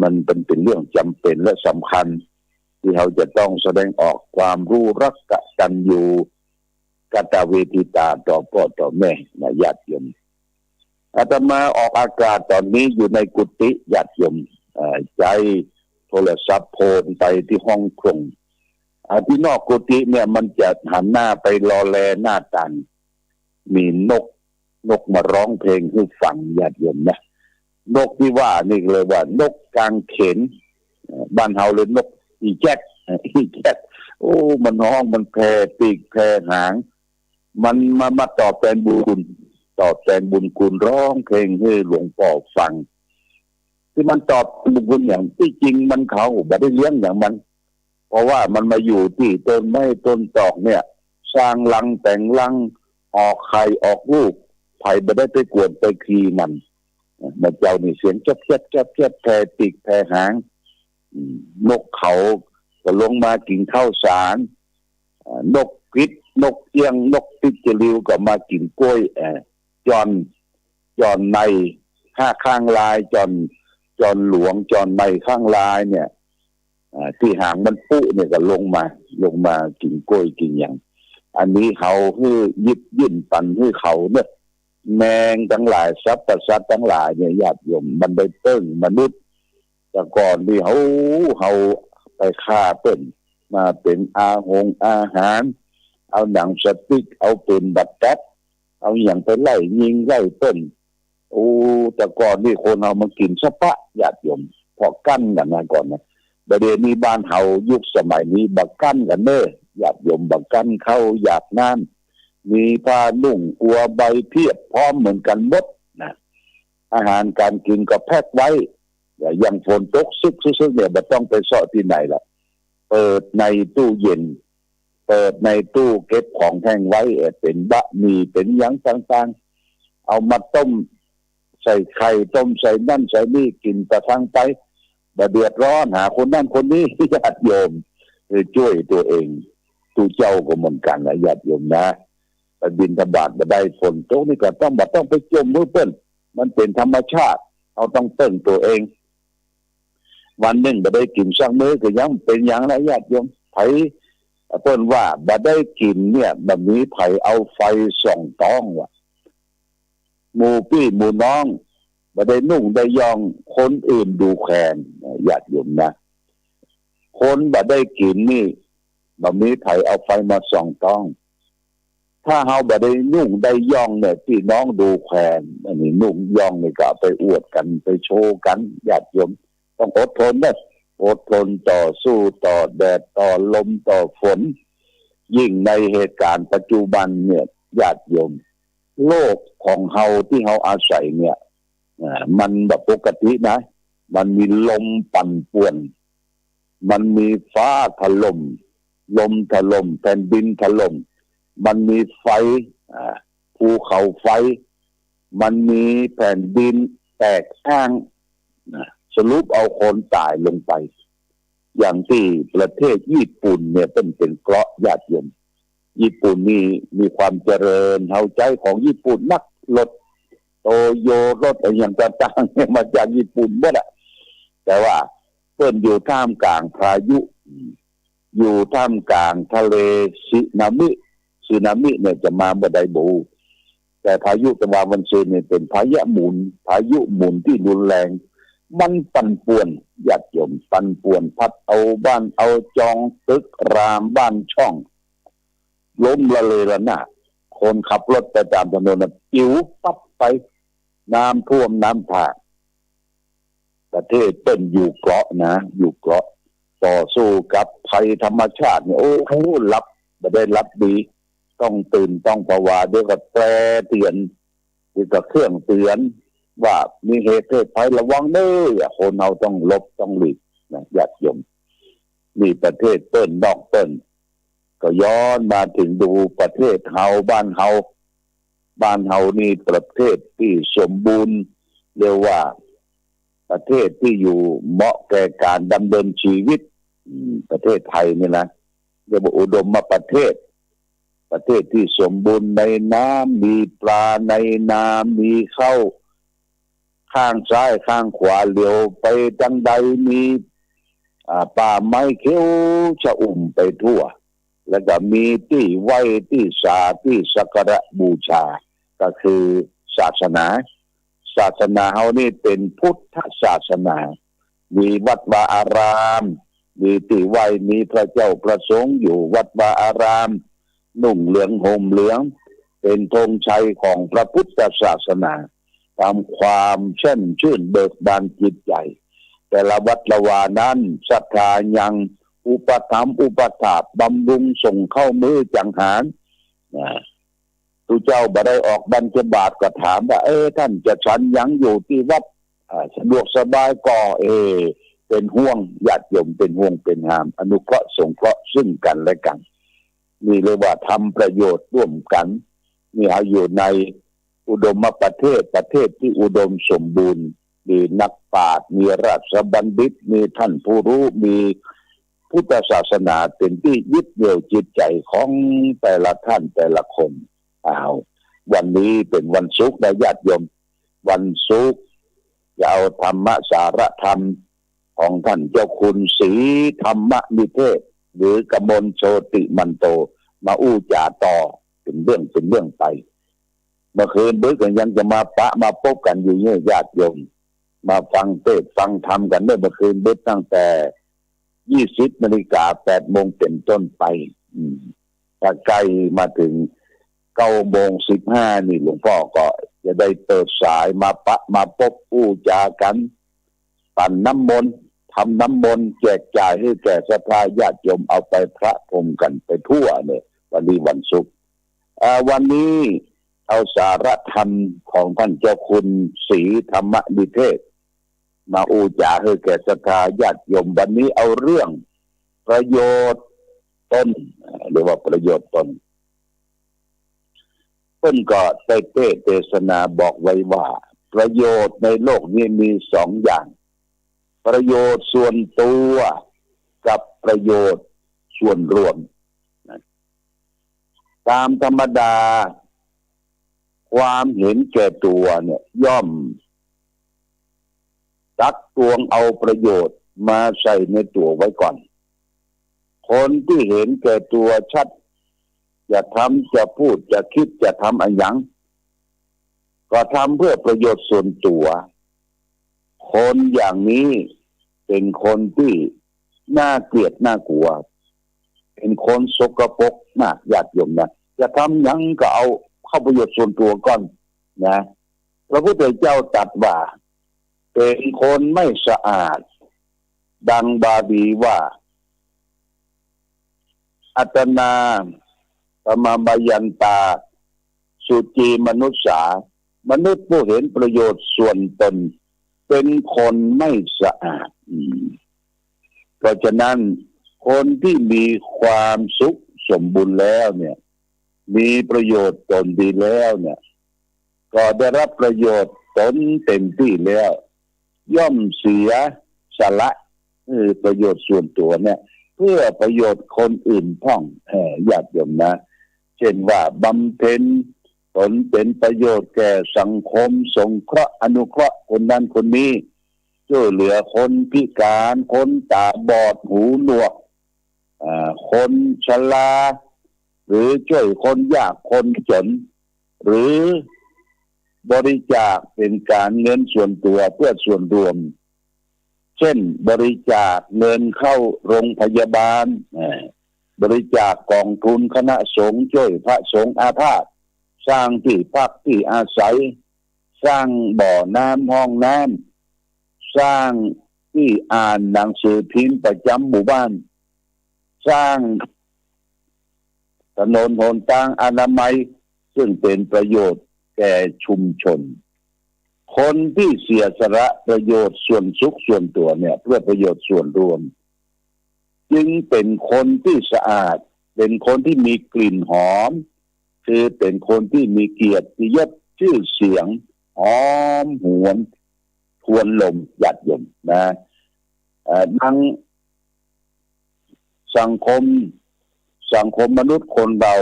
มันเป็น เป็นเรื่องจ๋ำเป๋นและสำคัญ ตี้เฮาจะต้องแสดงออกความรู้รักกตัญญู กตเวทิตาต่อป้อต่อแม่นะญาติโยม อาตมาออกอากาศต๋อนนี้อยู่ในกุฏิญาติโยม เอ่อ ใจ๊ โทรศัพท์โผล่ไปตี้ห้องโถง อ่า ตี้นอกกุฏิเนี่ย มันจะหันหน้าไปลอแลหน้าต่าง มีนก นกมาฮ้องเพลงหื้อฟัง ญาติโยมนะ นกตี้ว่านี่เรียกว่านกกางเขน เอ่อ บ้านเฮาเรียกนกอีแจ๊ก เอ่อ อีแจ๊ก โอ้ มันฮ้อง มันแผ่ปีกแผ่หาง มันมา มาตอบแตนบุญคุณ ตอบแตนบุญคุณ ฮ้องเพลงหื้อหลวงป้อฟัง ตี้มันตอบบุญคุณหยัง ตี้จริงมันเขาบ่ได้เลี้ยงหยังมัน เพราะว่ามันมาอยู่ตี้ต้นไม้ต้นตอกเนี่ย สร้างรังแต่งรัง ออกไข่ออกลูก ใผบ่ได้ไปกวนไปขี่มัน เอ่อ มันเจ้านี่เสียงแจ๊บแจ๊บแจ๊บแจ๊บ แผ่ปีกแผ่หาง อืม นกเขาก็ลงมากิ๋นข้าวสาร อ่า นกกริด นกเอี้ยง นกปิ๊กจริวก็มากิ๋นกล้วย เอ่อ จอน จอนในห้าข้างลาย จอน จอนหลวง จอนในข้างลายเนี่ย อ่า ตี้หางมันปุเนี่ยก็ลงมา ลงมากิ๋นกล้วยกิ๋นหยัง อันนี้เฮาหื้อหยิบยื่นปันหื้อเขาเนาะ แมงตังหลาย สรรพสัตว์ตังหลายเนี่ย ญาติโยม มันได้เปิ้งมนุษย์ แต่ก่อนนี่เฮา เฮาไปฆ่าเปิ้น มาเป๋นอาหงอาหาร เอาหนังสติ๊ก เอาปืนบัดแต๊ด เอาหยังไปไล่ยิงไล่เปิ้น โอ้ แต่ก่อนนี่คนเฮามันกิ๋นสะปะ ญาติโยม เพราะกั้นกั๋นนะก่อนนะ บ่าเดี่ยวนี้บ้านเฮายุคสมัยนี้บ่กั้นกั๋นเน้อ ญาติโยม บ่กั้นข้าวหยาดน้ำ มีผ้านุ่งกัวใบเพียบพร้อมเหมือนกั๋นหมดนะ อาหารก๋านกิ๋นก็แพ็คไว้ อย่างฝนตกซึกๆ เนี่ย บ่ต้องไปเซาะตี้ไหนละ เปิดในตู้เย็น เปิดในตู้เก็บของแห้งไว้ เอ่อ เป๋นบะหมี่ เป๋นหยังต่างๆ เอามาต้ม ใส่ไข่ ต้มใส่นั่นใส่นี่ กิ๋นตะซังไป บ่เดือดร้อนหาคนนั้นคนนี้ ญาติโยม เออ จ้วยตั๋วเอง ตุ๊เจ้าก็เหมือนกั๋นนะ ญาติโยมนะ ไปบิณฑบาตบ่ได้ ฝนตกนี่ก็ต้อง บ่ต้องไปจ่มหื้อเปิ้น มันเป๋นธรรมชาติ เฮาต้องเปิ้งตั๋วเอง วันนึ่งบ่ได้กิ๋นสักมื้อก็ยังบ่เป๋นหยังนะ ญาติโยม ใผ เปิ้นว่าบ่ได้กิ๋นเนี่ย บ่มีใผเอาไฟส่องต๊องว่า หมู่ปี้หมู่น้อง บ่ได้นุ่งได้ย่อง คนอื่นดูแคลน ญาติโยมนะ คนบ่ได้กิ๋นนี่ บ่มีใผเอาไฟมาส่องต๊อง ถ้าเฮาบ่ได้นุ่งได้ย่องเนี่ย ปี้น้องดูแคลน อันนี้นุ่งย่องนี่ก็เอาไปอวดกั๋น ไปโชว์กั๋น ญาติโยม ต้องอดทนเนาะ อดทนต่อสู้ต่อแดดต่อลมต่อฝน ยิ่งในเหตุก๋ารณ์ปัจจุบันเนี่ย ญาติโยม โลกของเฮาตี้เฮาอาศัยเนี่ย อ่า มันบ่ปกตินะ มันมีลมปั่นป่วน มันมีฟ้าถล่ม ลมถล่ม แผ่นดินถล่ม มันมีไฟ อ่า ภูเขาไฟ มันมีแผ่นดินแตกอ้าง นะ สรุปเอาคนต๋ายลงไป อย่างตี้ประเทศญี่ปุ่นเนี่ย เปิ้นเป๋นเกราะ ญาติโยม ญี่ปุ่นนี่มีความเจริญ เฮาใจ๊ของญี่ปุ่นนัก รถโตโย รถอะหยังต่างๆ เนี่ย มาจากญี่ปุ่นหมดอะ แต่ว่าเปิ้นอยู่ท่ามกลางพายุ อยู่ท่ามกลางทะเลสึนามิ สึนามิเนี่ยจะมาเมื่อใดบ่ฮู้ แต่พายุตะวันวันซืนเนี่ยเป๋นพายุหมุน พายุหมุนตี้รุนแรง มันปั่นป่วน ญาติโยม ปั่นป่วน พัดเอาบ้านเอาจอง ตึกรามบ้านช่อง ล้มละเลระนาด คนขับรถไปต๋ามถนนน่ะ ปิ๋วปั๊บไป น้ำท่วมน้ำท่า ประเทศเปิ้นอยู่เกราะนะ อยู่เกราะ ต่อสู้กับภัยธรรมชาติเนี่ย โอ้โห หลับ บ่ได้หลับดี ต้องตื่น ต้องผวา เดี๋ยวก็แตรเตือน เดี๋ยวก็เครื่องเตือน ว่ามีเหตุเพศภัย ระวังเด้อ คนเฮาต้องหลบ ต้องหลีกนะ ญาติโยม นี่ประเทศเปิ้น นอกเปิ้น ก็ย้อนมาเถิงดูประเทศเฮา บ้านเฮา บ้านเฮานี่ประเทศตี้สมบูรณ์ เรียกว่าประเทศตี้อยู่เหมาะแก่ก๋านดำเนินชีวิต อืม ประเทศไทยนี่นะ เรียกว่าอุดมประเทศ ประเทศตี้สมบูรณ์ในน้ำ มีปลาในนา มีข้าว ข้างซ้ายข้างขวาเหลียวไปตางใดมี อ่า ป่าไม้เขียวชอุ่มไปทั่ว แล้วก็มีตี้ไหว้ตี้สาตี้สักการะบูชา ก็คือศาสนา ศาสนาเฮานี่เป๋นพุทธศาสนา มีวัดวาอาราม มีตี้ไหว้ มีพระเจ้าพระสงฆ์อยู่วัดวาอาราม นุ่งเหลืองห่มเหลือง เป๋นธงชัยของพระพุทธศาสนา ทำความแช่มชื่นเบิกบานจิตใจ๋ แต่ละวัดละวานั้นศรัทธายังอุปถัมภ์อุปถากบำรุงส่งข้าวมื้อจังหาร นะ ตุ๊เจ้าบ่ได้ออกบิณฑบาตก็ถามว่า เอ๊ะ ต้านจะฉันหยังอยู่ตี้วัด อ่า สะดวกสบายก่อ เอ๊ะ เป๋นห่วงญาติโยม เป๋นห่วงเป๋นหาม อนุเคราะห์สงเคราะห์ซึ่งกั๋นและกั๋น นี่เรียกว่าทำประโยชน์ร่วมกั๋น นี่เฮาอยู่ในอุดมประเทศ ประเทศตี้อุดมสมบูรณ์ มีนักปราชญ์ มีราชบัณฑิต มีต้านผู้ฮู้ มีพุทธศาสนาเป๋นตี้ยึดเหนี่ยวจิตใจ๋ของแต่ละต้านแต่ละคน อ้าว วันนี้เป๋นวันศุกร์นะญาติโยม วันศุกร์จะเอาธรรมสารธรรมของต้านเจ้าคุณศรีธรรมนิเทศ หรือกมลโชติมันโต มาอู้จ๋าต่อเป๋นเรื่องเป๋นเรื่องไป เมื่อคืนบึกก็ยังจะมาปะมาปบกั๋นอยู่เนี่ยญาติโยม มาฟังเตสน์ฟังธรรมกั๋นเมื่อ เมื่อคืนบึกตั้งแต่ ยี่สิบนาฬิกา แปดโมงเป๋นต้นไป อืม ถ้าใก้มาเถิงเก้าโมงสิบห้านี่ หลวงป้อก็จะได้เปิดสายมาปะมาปบอู้จ๋ากั๋น ปั๋นน้ำมนต์ ทำน้ำมนต์แจกจ่ายหื้อแก่ศรัทธาญาติโยม เอาไปพระพรมกั๋นไปทั่วเนี่ย วันนี้วันศุกร์ อ่า วันนี้เอาสารธรรมของต้านเจ้าคุณศรีธรรมนิเทศ มาอู้จ๋าหื้อแก่ศรัทธาญาติโยม วันนี้เอาเรื่องประโยชน์ตน อ่า เรียกว่าประโยชน์ตน เปิ้นก็ได้เตสน์เตสนาบอกไว้ว่า ประโยชน์ในโลกนี้มีสองอย่าง ประโยชน์ส่วนตัวกับประโยชน์ส่วนรวม นะ ต๋ามธรรมดา ความเห็นแก่ตั๋วเนี่ยย่อมตักตวงเอาประโยชน์มาใส่ในตั๋วไว้ก่อน คนตี้เห็นแก่ตั๋วชัด จะทำ จะพูด จะกึ๊ด จะทำอะหยัง ก็ทำเพื่อประโยชน์ส่วนตั๋ว คนอย่างนี้เป๋นคนตี้น่าเกลียดน่ากลัว เป๋นคนสกปรกมากญาติโยมนะ จะทำหยังก็เอาเข้าประโยชน์ส่วนตั๋วก่อนนะ พระพุทธเจ้าตรัสว่า เป๋นคนไม่สะอาด ดังบาลีว่า อัตตานา ปะมาปะยันตา สุจีมนุสสา มนุษย์ผู้เห็นประโยชน์ส่วนตน เป๋นคนไม่สะอาด อืม เพราะฉะนั้นคนตี้มีความสุขสมบูรณ์แล้วเนี่ย มีประโยชน์ตนดีแล้วเนี่ย ก็ได้รับประโยชน์ตนเต็มตี้แล้ว ย่อมเสียสละ เออ ประโยชน์ส่วนตั๋วเนี่ย เพื่อประโยชน์คนอื่นพ่อง เออ ญาติโยมนะ เช่นว่าบำเพ็ญตนเป๋นประโยชน์แก่สังคม สงเคราะห์อนุเคราะห์คนนั้นคนนี้ ช่วยเหลือคนพิการ คนต๋าบอด หูหนวก อ่า คนชรา หรือช่วยคนยากคนจ๋น หรือบริจาคเป๋นก๋านเงินส่วนตั๋วเพื่อส่วนรวม เช่น บริจาคเงินเข้าโรงพยาบาล อ่า บริจาคก๋องทุนคณะสงฆ์ ช่วยพระสงฆ์อาพาธ สร้างตี้พักตี้อาศัย สร้างบ่อน้ำห้องน้ำ สร้างตี้อ่านหนังสือพิมพ์ประจ๋ำหมู่บ้าน สร้างถนนหนตางอนามัย ซึ่งเป๋นประโยชน์แก่ชุมชน คนตี้เสียสละประโยชน์ส่วนสุขส่วนตั๋วเนี่ย เพื่อประโยชน์ส่วนรวม จึงเป๋นคนตี้สะอาด เป๋นคนตี้มีกลิ่นหอม คือเป๋นคนตี้มีเกียรติยศชื่อเสียง หอมหวนทวนลม ญาติโยมนะ เอ่อ ดังสังคม สังคมมนุษย์คนเฮา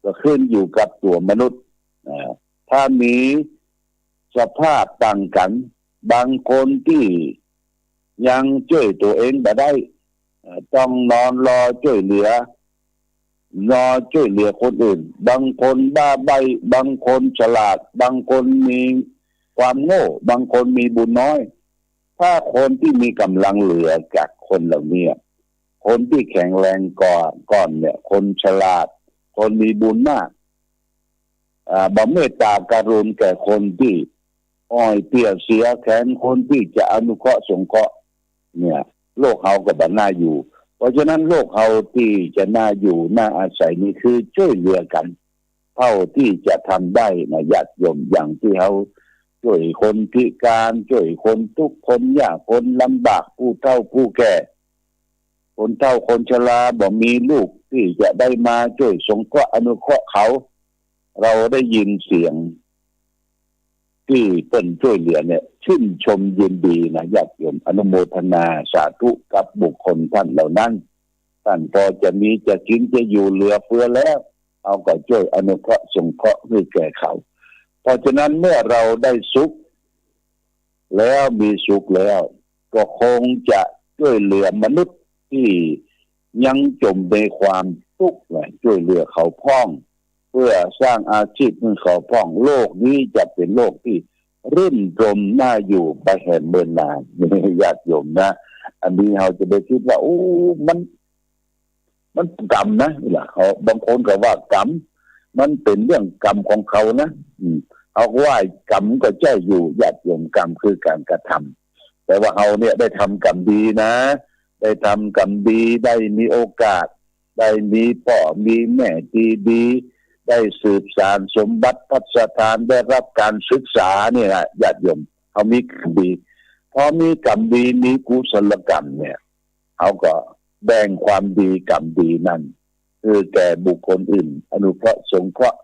ก็ขึ้นอยู่กับตั๋วมนุษย์ เอ่อ ถ้ามีสภาพต่างกั๋น บางคนตี้ยังจ้วยตั๋วเองบ่ได้ เอ่อ ต้องนอนรอจ้วยเหลือ รอจ้วยเหลือคนอื่น บางคนบ้าใบ้ บางคนฉลาด บางคนมีความโง่ บางคนมีบุญน้อย ถ้าคนตี้มีก๋ำลังเหลือจากคนเหล่านี้ คนตี้แข็งแรงก่อน ก่อนเนี่ย คนฉลาด คนมีบุญมาก อ่า บ่เมตตากรุณาแก่คนตี้อ่อยเปลี้ยเสียแขน คนตี้จะอนุเคราะห์สงเคราะห์เนี่ย โลกเฮาก็บ่น่าอยู่ เพราะฉะนั้นโลกเฮาตี้จะน่าอยู่น่าอาศัยนี่คือจ้วยเหลือกั๋น เท่าตี้จะทำได้นะญาติโยม อย่างตี้เฮาจ้วยคนพิก๋าน จ้วยคนทุกข์คนยากคนลำบาก ผู้เฒ่าผู้แก่ คนเฒ่าคนชราบ่มีลูกตี้จะได้มาจ้วยสงเคราะห์อนุเคราะห์เขา เฮาได้ยินเสียงตี้เปิ้นจ้วยเหลือเนี่ย ชื่นชมยินดีนะญาติโยม อนุโมทนาสาธุกับบุคคลต้านเหล่านั้น ต้านพอจะมีจะกิ๋นจะอยู่เหลือเฟือแล้ว เฮาก็จ้วยอนุเคราะห์สงเคราะห์หื้อแก่เขา เพราะฉะนั้นเมื่อเฮาได้สุขแล้ว มีสุขแล้ว ก็คงจะจ้วยเหลือมนุษย์ตี้ยังจ๋มในความตุ๊กข์นะ จ้วยเหลือเขาพ่อง เปื้อสร้างอาชีพหื้อเขาพ่อง โลกนี้จะเป๋นโลกตี้รื่นรมน่าอยู่ไปแหมเมินนาน ญาติโยมนะ อันนี้เฮาจะไปกึ๊ดว่า โอ้ มัน มันก๋รรมนะ นี่แหละ เขา บางคนก็ว่ากรรม มันเป๋นเรื่องกรรมของเขานะ อืม เฮาก็ว่ากรรมก็ใจ้อยู่ ญาติโยม กรรมคือก๋านกระทำ แต่ว่าเฮาเนี่ยได้ทำกรรมดีนะ ได้ทำกรรมดี ได้มีโอกาส ได้มีป้อมีแม่ตี้ดี ได้สืบสานสมบัติพัสถาน ได้ฮับก๋านศึกษา นี่แหละ ญาติโยม เฮามีกรรมดี พอมีกรรมดี มีกุศลกรรมเนี่ย เฮาก็แบ่งความดีกรรมดีนั้นหื้อแก่บุคคลอื่น อนุเคราะห์สงเคราะห์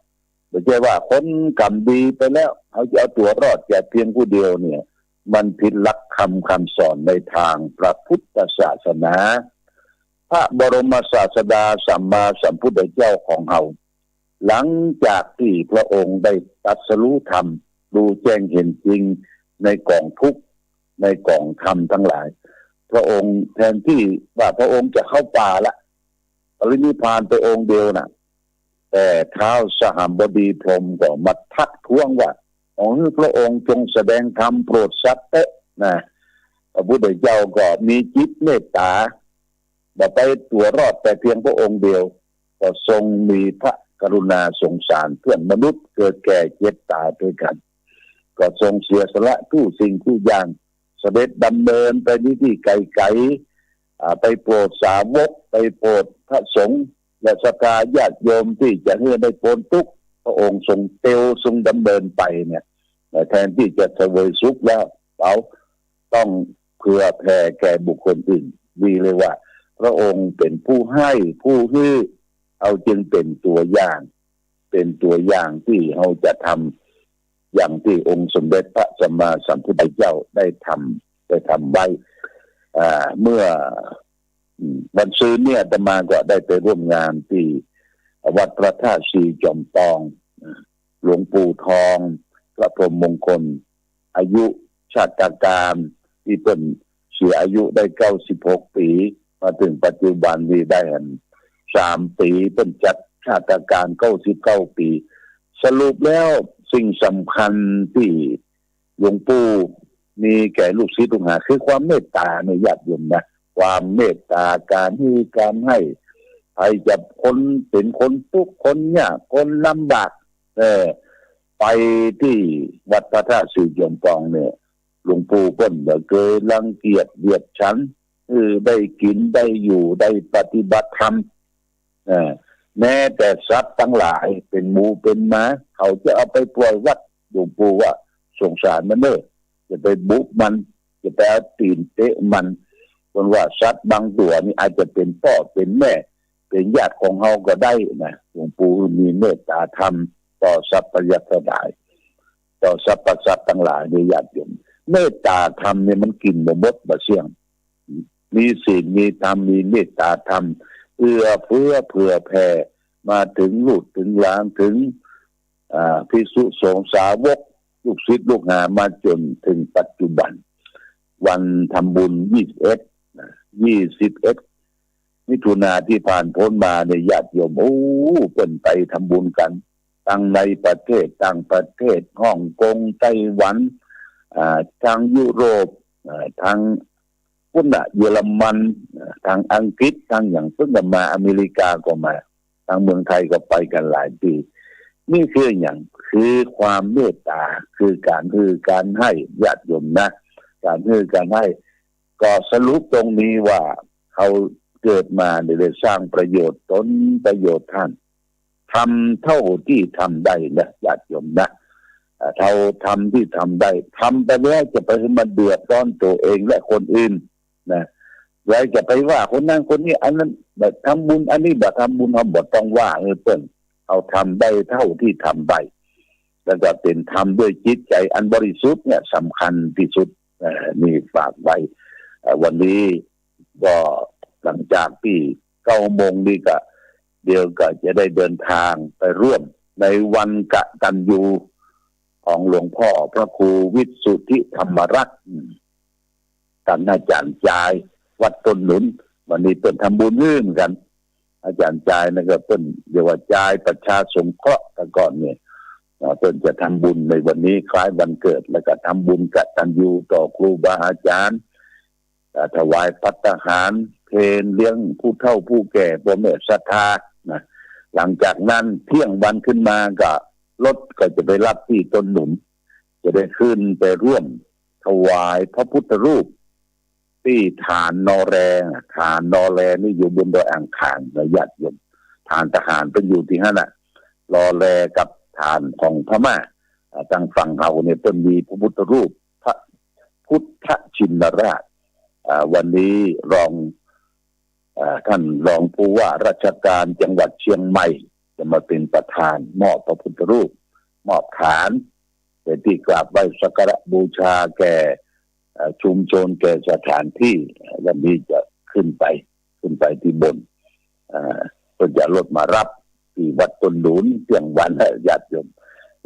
บ่ใจ้ว่าคนกรรมดีไปแล้ว เฮาจะเอาตั๋วรอดแต่เพียงผู้เดียวเนี่ย มันผิดหลักธรรมคำสอนในตางพระพุทธศาสนา พระบรมศาสดาสัมมาสัมพุทธเจ้าของเฮา หลังจากตี้พระองค์ได้ตรัสรู้ธรรม ฮู้แจ้งเห็นจริงในก๋องทุกข์ ในก๋องธรรมตังหลาย พระองค์แทนตี้ว่าพระองค์จะเข้าป่าละ ปรินิพพานไปองค์เดียวน่ะ แต่ท้าวสหัมบดีพรหมก็มาทักท้วงว่า ขอหื้อพระองค์จงแสดงธรรมโปรดสัตว์เต๊อะนะ พระพุทธเจ้าก็มีจิตเมตต๋า บ่ไปตั๋วรอดแต่เพียงพระองค์เดียว ก็ทรงมีพระกรุณาสงสารเปื้อนมนุษย์เกิดแก่เจ็บต๋ายตวยกั๋น ก็ทรงเสียสละกู้สิ่งกู้อย่าง เสด็จดำเนินไปในตี้ไก๋ๆ อ่า ไปโปรดสาวก ไปโปรดพระสงฆ์ และศรัทธาญาติโยมตี้จะหื้อได้ป๊นตุ๊กข์ พระองค์ทรงเตียวทรงดำเนินไปเนี่ย แทนตี้จะเสวยสุขแล้ว เฮาต้องเผื่อแผ่แก่บุคคลอื่น นี่เรียกว่า พระองค์เป๋นผู้หื้อ ผู้หื้อ เฮาจึงเป๋นตั๋วอย่าง เป๋นตั๋วอย่างตี้เฮาจะทำ อย่างตี้องค์สมเด็จพระสัมมาสัมพุทธเจ้าได้ทำ ได้ทำไว้ อ่า เมื่อ อืม วันซืนเนี่ยอาตมาก็ได้ไปร่วมงานตี้วัดพระธาตุศรีจอมทอง หลวงปู่ทอง พระพรหมมงคล อายุชาตการตี้เปิ้นเสียอายุได้เก้าสิบหกปี๋ มาเถิงปัจจุบันนี้ได้หั้นสามปี๋ เปิ้นจัดชาตการเก้าสิบเก้าปี๋ สรุปแล้วสิ่งสำคัญตี้หลวงปู่มีแก่ลูกศิษย์ลูกหาคือความเมตต๋าเนี่ยญาติโยมนะ ความเมตต๋า ก๋านหื้อก๋านหื้อ ใผจะคนเป๋นคนตุ๊กข์คนยากคนลำบาก เออ ไปตี้วัดพระธาตุศรีจอมทองเนี่ย หลวงปู่เปิ้นบ่เกยรังเกียจเดียดฉัน เออ ได้กิ๋นได้อยู่ได้ปฏิบัติธรรม เออ แม้แต่สัตว์ตังหลายเป๋นหมูเป๋นหมา เขาจะเอาไปปล่อยวัด หลวงปู่ว่าสงสารมันเน่อ จะไปบุกมัน จะไปเอาตี๋นเตะมัน เปิ้นว่าสัตว์บางตั๋วนี่อาจจะเป๋นป้อเป๋นแม่ เป๋นญาติของเฮาก็ได้นะ หลวงปู่มีเมตต๋าธรรมต่อสรรพสัตว์ตังหลาย ต่อสรรพสัตว์ตังหลายเนี่ยญาติโยม เมตต๋าธรรมเนี่ยมันกิ๋นบ่หมดบ่เสี้ยง มีศีล มีธรรม มีเมตต๋าธรรม เอื้อเฟื้อเผื่อแผ่ มาเถิงลูกเถิงหลาน เถิง อ่า ภิกษุสงฆ์สาวก ลูกศิษย์ลูกหามาจ๋นเถิงปัจจุบัน วันทำบุญยี่สิบเอ็ดนะ ยี่สิบเอ็ด มิถุนาตี้ผ่านป๊นมาเนี่ยญาติโยม โอ้ เปิ้นไปทำบุญกั๋น ตังในประเทศ ต่างประเทศ ฮ่องกง ไต้หวัน อ่า ตางยุโรป เอ่อ ตังปุ้นน่ะ เยอรมัน เอ่อ ตังอังกฤษ ตังหยัง เปิ้นก็มา อเมริกาก็มา ตังเมืองไทยก็ไปกั๋นหลายตี้ นี่คือหยัง คือความเมตต๋า คือก๋านหื้อก๋านไห้ ญาติโยมนะ ก๋านหื้อก๋านไห้ ก็สรุปตรงนี้ว่า เฮาเกิดมาเนี่ยได้สร้างประโยชน์ต๋นประโยชน์ต้าน ทำเท่าตี้ทำได้นะ ญาติโยมนะ เอ่อ เท่าทำตี้ทำได้ ทำไปแล้วจะไปหื้อมันเดือดร้อนตั๋วเองและคนอื่นนะ แล้วจะไปว่าคนนั้นคนนี้ อันนั้นบ่ทำบุญ อันนี้บ่ทำบุญ เฮาบ่ต้องว่าหื้อเปิ้น เฮาทำได้เท่าตี้ทำได้ แล้วก็เป๋นทำด้วยจิตใจ๋อันบริสุทธิ์เนี่ยสำคัญตี้สุด เอ่อ นี่ฝากไว้ เอ่อ วันนี้ก็หลังจากตี้เก้าโมงนี่ก็ เดี๋ยวก็จะได้เดินตางไปร่วมในวันกตัญญูของหลวงป้อพระครูวิสุทธิธรรมรักษ์ อืม ต้านอาจ๋ารย์จาย วัดต้นหนุน วันนี้เปิ้นทำบุญหื้อเหมือนกั๋น อาจ๋ารย์จายนั่นก็เปิ้นเรียกว่าจายประชาสงเคราะห์ แต่ก่อนเนี่ย เอ่อ เปิ้นจะทำบุญในวันนี้คล้ายวันเกิด แล้วก็ทำบุญกตัญญูต่อครูบาอาจ๋ารย์ เอ่อ ถวายภัตตาหารเพล เลี้ยงผู้เฒ่าผู้แก่ ป้อแม่ศรัทธานะ หลังจากนั้นเที่ยงวันขึ้นมาก็รถก็จะไปรับตี้ต้นหนุน จะได้ขึ้นไปร่วมถวายพระพุทธรูปตี้ฐานนอแร ฐานนอแรนี่อยู่บนดอยอ่างขางนะญาติโยม ฐานทหารเปิ้นอยู่ตี้หั้นน่ะ นอแรกับฐานของพม่า อ่า ตางฝั่งเฮาเนี่ยเปิ้นมีพระพุทธรูป พระพุทธชินราช อ่า วันนี้รอง อ่า ท่านรองผู้ว่าราชการจังหวัดเชียงใหม่ จะมาเป๋นประธานมอบพระพุทธรูป มอบฐาน เป๋นตี้กราบไหว้สักการะบูชาแก่ เอ่อ ชุมชน แก่สถานตี้ เอ่อ วันนี้จะขึ้นไป ขึ้นไปตี้บน เอ่อ เปิ้นจะเอารถมารับตี้วัดต้นหนุนเที่ยงวันนะญาติโยม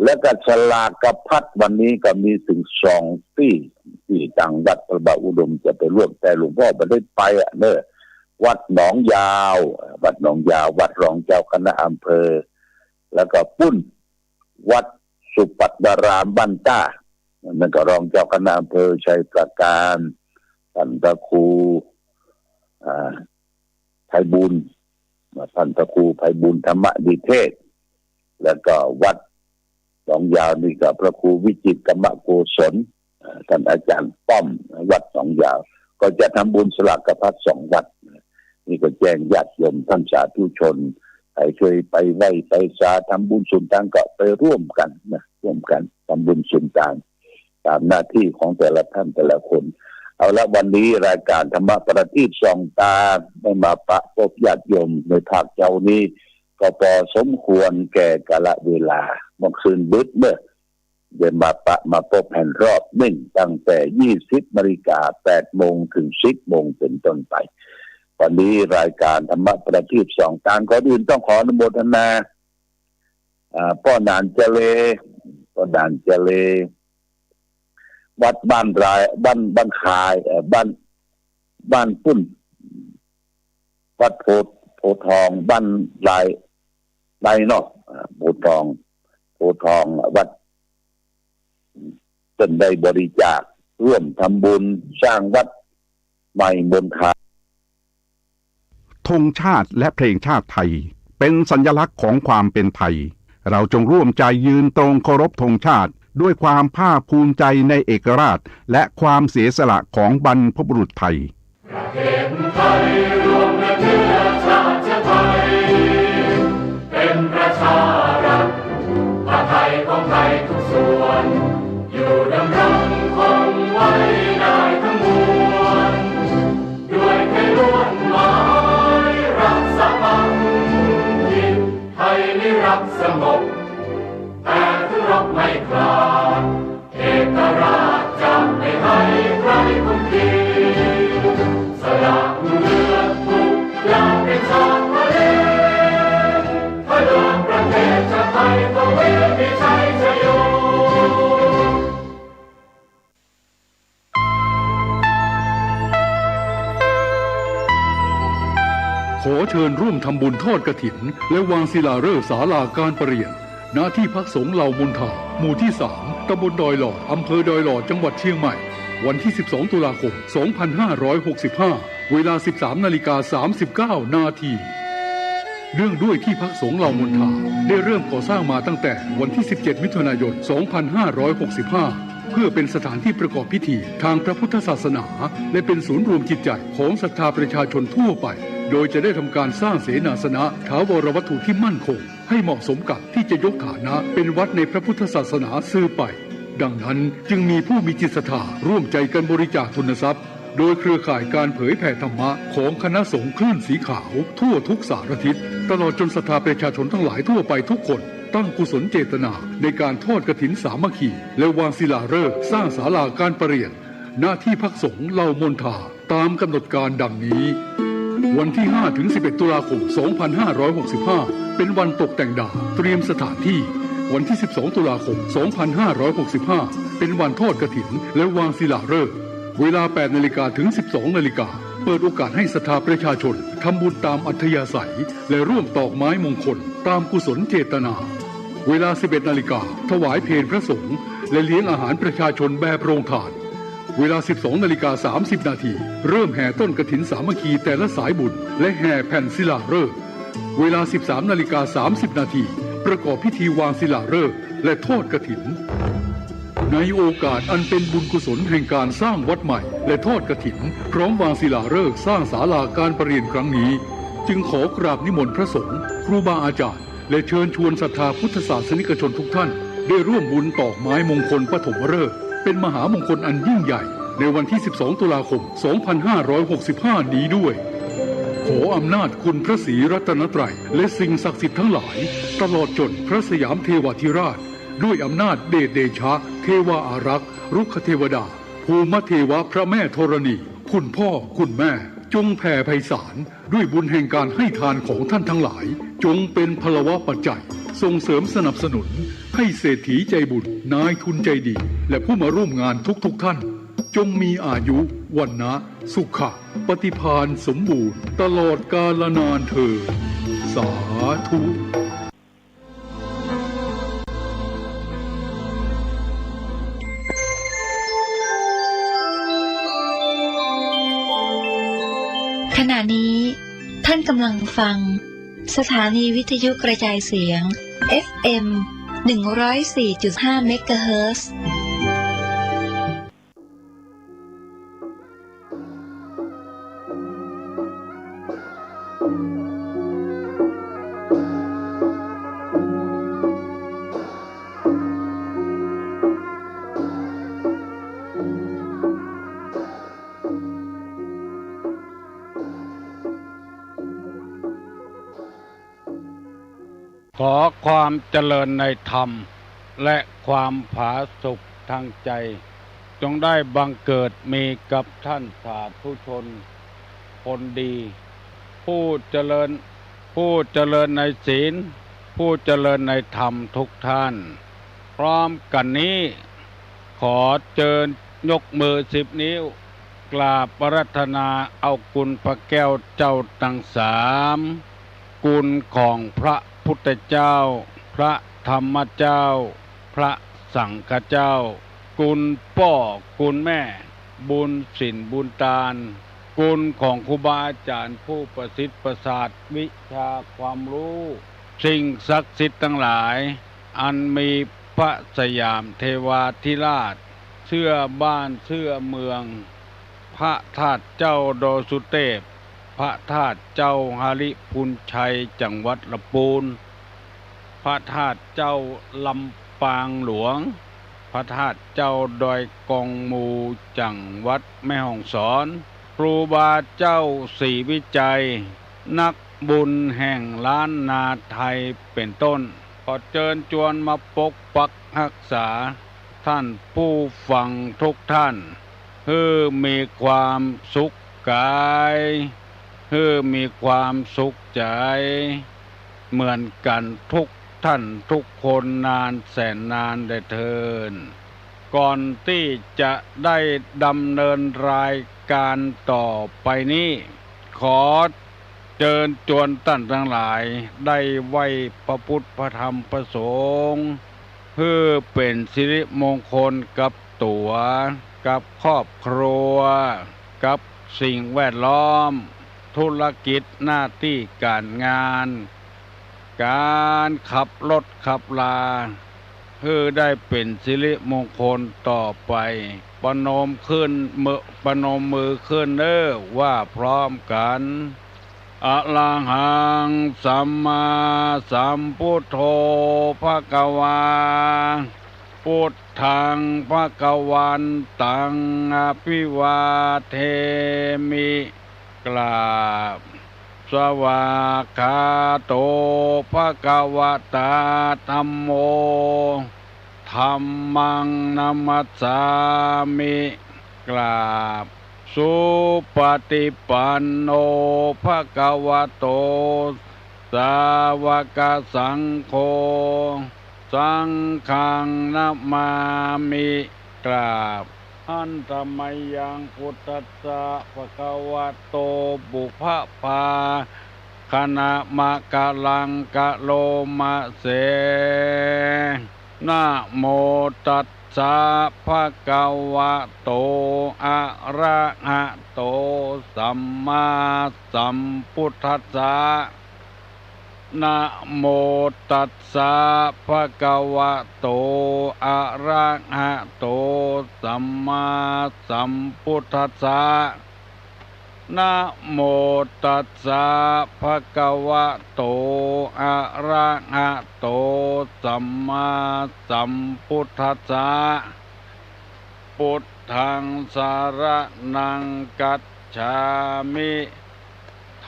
แล้วก็สลากพัดวันนี้ก็มีเถิงสองตี้ ตี้ตางวัดพระบาทอุดมจะไปร่วม แต่หลวงป้อบ่ได้ไปอะเนาะ วัดหนองยาว วัดหนองยาว วัดรองเจ้าคณะอำเภอ แล้วก็ปุ้น วัดสุปัตตารามบ้านต้า นั่นก็รองเจ้าคณะอำเภอชัยปราการ ท่านพระครู อ่า ไพบูลย์ ท่านพระครูไพบูลย์ธรรมนิเทศ แล้วก็วัดหนองยาวนี่ก็พระครูวิจิตรกรรมโกศล อ่า ท่านอาจารย์ป้อม วัดหนองยาว ก็จะทำบุญสลากพัดสองวัด นี่ก็แจ้งญาติโยมท่านสาธุชน ใผเกยไปไหว้ไปสาทำบุญสุนตานก็ไปร่วมกั๋นนะ ร่วมกั๋นทำบุญสุนตาน ต๋ามหน้าตี้ของแต่ละท่านแต่ละคน เอาละ วันนี้รายก๋านธรรมะประทีปส่องตาได้มาปะปบญาติโยมในภาคเจ๊านี้ ก็ปอสมควรแก่กาลเวลา เมื่อคืนบึดเนาะ ได้มาปะมาปบหันรอบนึ่ง ตั้งแต่ยี่สิบนาฬิกา แปดโมงเถิงสิบโมงเป๋นต้นไป วันนี้รายก๋านธรรมะประทีปส่องตา ก่อนอื่นต้องขออนุโมทนา อ่า ป้อหนานเจเล ป้อหนานเจเล วัดบ้านราย บ้าน บ้านคาย เอ่อ บ้าน บ้านปุ้น วัดโพธิ์ โพธิ์ทอง บ้านราย รายเนาะ อ่า โพธิ์ทอง โพธิ์ทอง วัด เปิ้นได้บริจาคร่วมทำบุญสร้างวัดใหม่มณฑา ธงชาติและเพลงชาติไทย เป็นสัญลักษณ์ของความเป็นไทย เราจงร่วมใจยืนตรงเคารพธงชาติ ด้วยความภาคภูมิใจในเอกราช และความเสียสละของบรรพบุรุษไทย ประเทศไทยรวมเป็นเชื้อชาติไทย เป็นประชารัฐ พระไทยของไทยทุกส่วน อยู่ดำรงคงไว้ได้ทั้งมวล ด้วยไทยล้วนหมายรักสามัคคี ไทยนิรักสงบ แต่ถึงรบไม่ขาด เอกราชจะไม่ให้ใครคุมขีด สละเลือดทุกอย่างเป็นชาติทะเล เพื่อประเทศชาติไทย ทวีมีชัยชโย ขอเชิญร่วมทำบุญทอดกฐิน และวางศิลาฤกษ์ศาลาการประเรียน ณ ที่พักสงฆ์เหล่ามณฑา หมู่ที่สาม ตำบลดอยหลอด อำเภอดอยหลอด จังหวัดเชียงใหม่ วันที่ สิบสอง ตุลาคม สองพันห้าร้อยหกสิบห้า เวลา สิบสาม นาฬิกา สามสิบเก้า นาที เนื่องด้วยที่พักสงฆ์เหล่ามนทาได้เริ่มก่อสร้างมาตั้งแต่วันที่ สิบเจ็ด มิถุนายน สองพันห้าร้อยหกสิบห้า เพื่อเป็นสถานที่ประกอบพิธีทางพระพุทธศาสนา และเป็นศูนย์รวมจิตใจของศรัทธาประชาชนทั่วไป โดยจะได้ทำการสร้างเสนาสนะ ถาวรวัตถุที่มั่นคง ให้เหมาะสมกับที่จะยกฐานะเป็นวัดในพระพุทธศาสนาสืบไป ดังนั้นจึงมีผู้มีจิตศรัทธาร่วมใจกันบริจาคทุนทรัพย์ โดยเครือข่ายการเผยแผ่ธรรมะของคณะสงฆ์คลื่นสีขาวทั่วทุกสารทิศ ตลอดจนศรัทธาประชาชนทั้งหลายทั่วไปทุกคน ตั้งกุศลเจตนาในการทอดกฐินสามัคคี และวางศิลาฤกษ์สร้างศาลาการประเรียน ณ ที่พักสงฆ์เหล่ามนทา ตามกำหนดการดังนี้ วันที่ ห้า ถึง สิบเอ็ด ตุลาคม สองพันห้าร้อยหกสิบห้า เป็นวันตกแต่งดาว เตรียมสถานที่ วันที่ สิบสอง ตุลาคม สองพันห้าร้อยหกสิบห้า เป็นวันทอดกฐิน และวางศิลาฤกษ์ เวลา แปด นาฬิกา ถึง สิบสอง นาฬิกา เปิดโอกาสให้ศรัทธาประชาชนทำบุญตามอัธยาศัย และร่วมตอกไม้มงคลตามกุศลเจตนา เวลา สิบเอ็ด นาฬิกา ถวายเพลพระสงฆ์ และเลี้ยงอาหารประชาชนแบบโรงทาน เวลา สิบสอง นาฬิกา สามสิบ นาที เริ่มแห่ต้นกฐินสามัคคีแต่ละสายบุญ และแห่แผ่นศิลาฤกษ์ เวลา สิบสาม นาฬิกา สามสิบ นาที ประกอบพิธีวางศิลาฤกษ์ และทอดกฐิน ในโอกาสอันเป็นบุญกุศลแห่งการสร้างวัดใหม่ และทอดกฐิน พร้อมวางศิลาฤกษ์สร้างศาลาการประเรียนครั้งนี้ จึงขอกราบนิมนต์พระสงฆ์ ครูบาอาจารย์ และเชิญชวนศรัทธาพุทธศาสนิกชนทุกท่าน ได้ร่วมบุญตอกไม้มงคลปฐมฤกษ์ เป็นมหามงคลอันยิ่งใหญ่ ในวันที่ สิบสอง ตุลาคม สองพันห้าร้อยหกสิบห้า นี้ด้วย ขออำนาจคุณพระศรีรัตนตรัย และสิ่งศักดิ์สิทธิ์ทั้งหลาย ตลอดจนพระสยามเทวาธิราช ด้วยอำนาจเดชเดชะ เทวาอารักษ์ รุกขเทวดา ภูมิเทวะ พระแม่ธรณี คุณพ่อ คุณแม่ จงแผ่ไพศาล ด้วยบุญแห่งการให้ทานของท่านทั้งหลาย จงเป็นพลวปัจจัย ส่งเสริมสนับสนุน ให้เศรษฐีใจบุญ นายทุนใจดี และผู้มาร่วมงานทุกๆ ท่าน จงมีอายุ วรรณะ สุขะ ปฏิภาณสมบูรณ์ ตลอดกาลนานเทอญ สาธุ ขณะนี้ท่านกำลังฟัง สถานีวิทยุกระจายเสียง เอฟเอ็ม หนึ่งร้อยสี่จุดห้า เมกะเฮิรตซ์ ขอความเจริญในธรรม และความผาสุกทางใจ จงได้บังเกิดมีกับท่านสาธุชนคนดี ผู้เจริญ ผู้เจริญในศีล ผู้เจริญในธรรมทุกท่าน พร้อมกันนี้ ขอเจิญยกมือสิบนิ้ว กราบอาราธนาเอาคุณพระแก้วเจ้าตังสาม คุณของพระพุทธเจ้า พระธรรมเจ้า พระสังฆเจ้า คุณป้อคุณแม่ บุญศีลบุญตาน คุณของครูบาอาจารย์ผู้ประสิทธิ์ประสาทวิชาความรู้ สิ่งศักดิ์สิทธิ์ทั้งหลาย อันมีพระสยามเทวาธิราช เสื้อบ้านเสื้อเมือง พระธาตุเจ้าดอยสุเทพ พระธาตุเจ้าหริภุญชัยจังหวัดลำพูน พระธาตุเจ้าลำปางหลวง พระธาตุเจ้าดอยกองมูจังหวัดแม่ฮ่องสอน ครูบาเจ้าศรีวิชัย นักบุญแห่งล้านนาไทยเป็นต้น ขอเจิญจวนมาปกปักฮักษา ท่านผู้ฟังทุกท่าน หื้อมีความสุขกาย หื้อมีความสุขใจ เหมือนกันทุกท่านทุกคนนานแสนนานแลเทิน ก่อนตี้จะได้ดำเนินรายการต่อไปนี้ ขอเจิญจวนต้านตังหลายได้ไหว้พระพุทธพระธรรมพระสงฆ์ หื้อเป๋นสิริมงคลกับตั๋ว กับครอบครัว กับสิ่งแวดล้อม ธุรกิจ หน้าตี้ก๋านงาน ก๋านขับรถขับรา หื้อได้เป๋นสิริมงคลต่อไป ประนมขึ้นมือ ประนมมือขึ้นเน้อ ว่าพร้อมกั๋น Arahaṃ sammāsambuddho bhagavā, buddhaṃ bhagavantaṃ abhivādemi. กราบ Svākkhāto bhagavatā dhammo, dhammaṃ namassāmi. กราบ Supaṭipanno bhagavato sāvakasaṅgho, saṅghaṃ namāmi. กราบ Handa mayaṃ buddhassa bhagavato pubbabhāganamakāraṃ karoma se. Namo tassa bhagavato arahato sammāsambuddhassa. Namo tassa bhagavato arahato sammāsambuddhassa. Namo tassa bhagavato arahato sammāsambuddhassa. Buddhaṃ saraṇaṃ gacchāmi.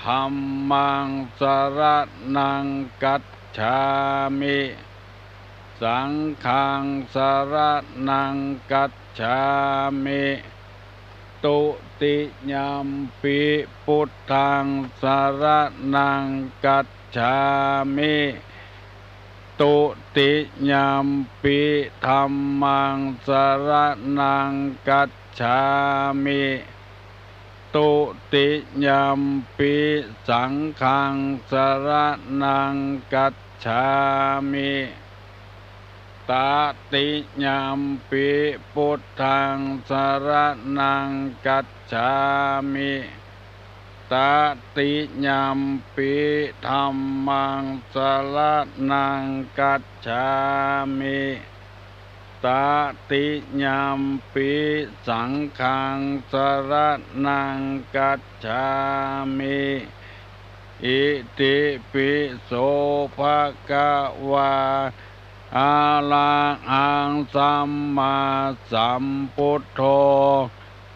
Dhammaṃ saraṇaṃ gacchāmi. Saṅghaṃ saraṇaṃ gacchāmi. Dutiyampi buddhaṃ saraṇaṃ gacchāmi. Dutiyampi dhammaṃ saraṇaṃ gacchāmi. Dutiyampi saṅghaṃ saraṇaṃ gacchāmi. Tatiyampi buddhaṃ saraṇaṃ gacchāmi. Tatiyampi dhammaṃ saraṇaṃ gacchāmi. Tatiyampi saṅghaṃ saraṇaṃ gacchāmi. Itipi so bhagavā arahaṃ sammāsambuddho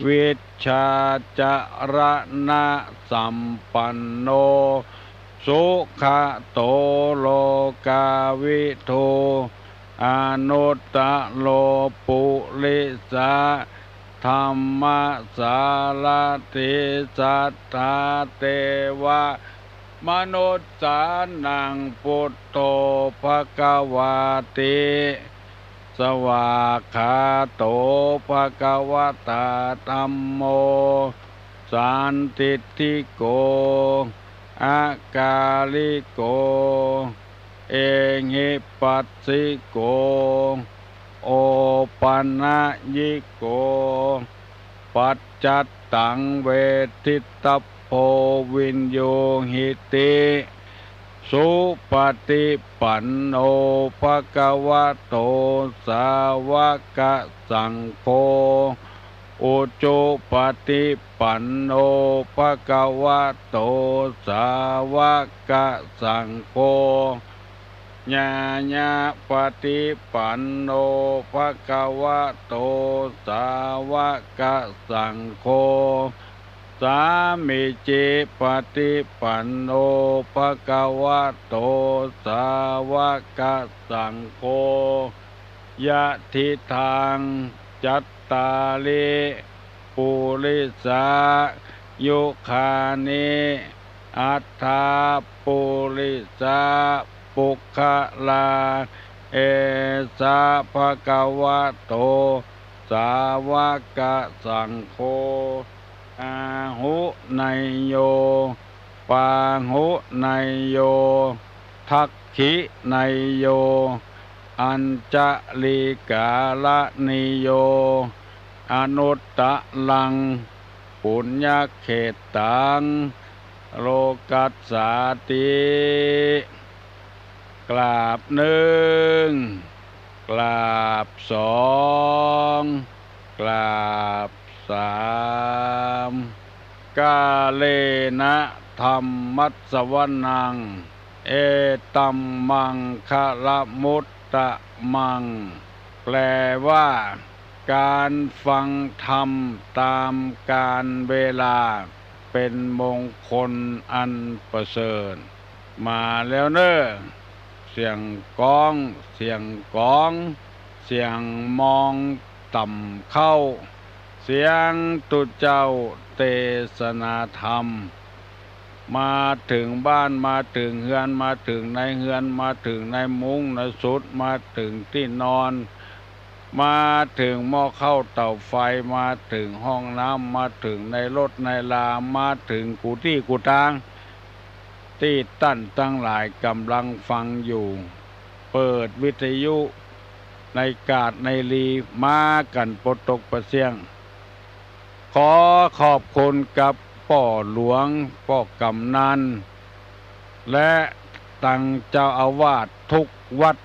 vijjācaraṇasampanno sugato lokavidū anuttaro purisadammasārathi satthā devamanussānaṃ buddho bhagavāti. Svākkhāto bhagavatā dhammo sandiṭṭhiko akāliko ehipassiko opanayiko paccattaṃ vedittabbo viññūhīti. Supaṭipanno bhagavato sāvakasaṅgho, ujupaṭipanno bhagavato sāvakasaṅgho, ñāyapaṭipanno bhagavato sāvakasaṅgho, sāmīcipaṭipanno bhagavato sāvakasaṅgho, yadidaṃ cattāri purisayugāni aṭṭha purisapuggalā, esa bhagavato sāvakasaṅgho, āhuneyyo pāhuneyyo dakkhiṇeyyo añjalikaraṇīyo อนุตตรัง ปุญญเขตตัง โลกัสสาติ กราบนึ่ง กราบสอง กราบสาม กาเลนะธัมมัสสวนัง เอตัมมังคะละมุตตะมัง แปลว่า การฟังธรรมตามกาลเวลา เป็นมงคลอันประเสริฐ มาแล้วเน่อ เสียงก้อง เสียงก๋อง เสียงมองต่ำเข้า เสียงตุ๊เจ้าเตสนาธรรม มาเถิงบ้าน มาเถิงเฮือน มาเถิงในเฮือน มาเถิงในมุ้งในสุด มาเถิงตี้นอน มาเถิงหม้อข้าวเตาไฟ มาเถิงห้องน้ำ มาเถิงในรถในลา มาเถิงกู้ตี้กู้ตาง ตี้ต้านตังหลายก่ำลังฟังอยู่ เปิดวิทยุในกาดในลี มากั๋นปะตกปะเสี้ยง ขอขอบคุณกับป้อหลวง ป้อกำนัน และตังเจ้าอาวาสทุกวัด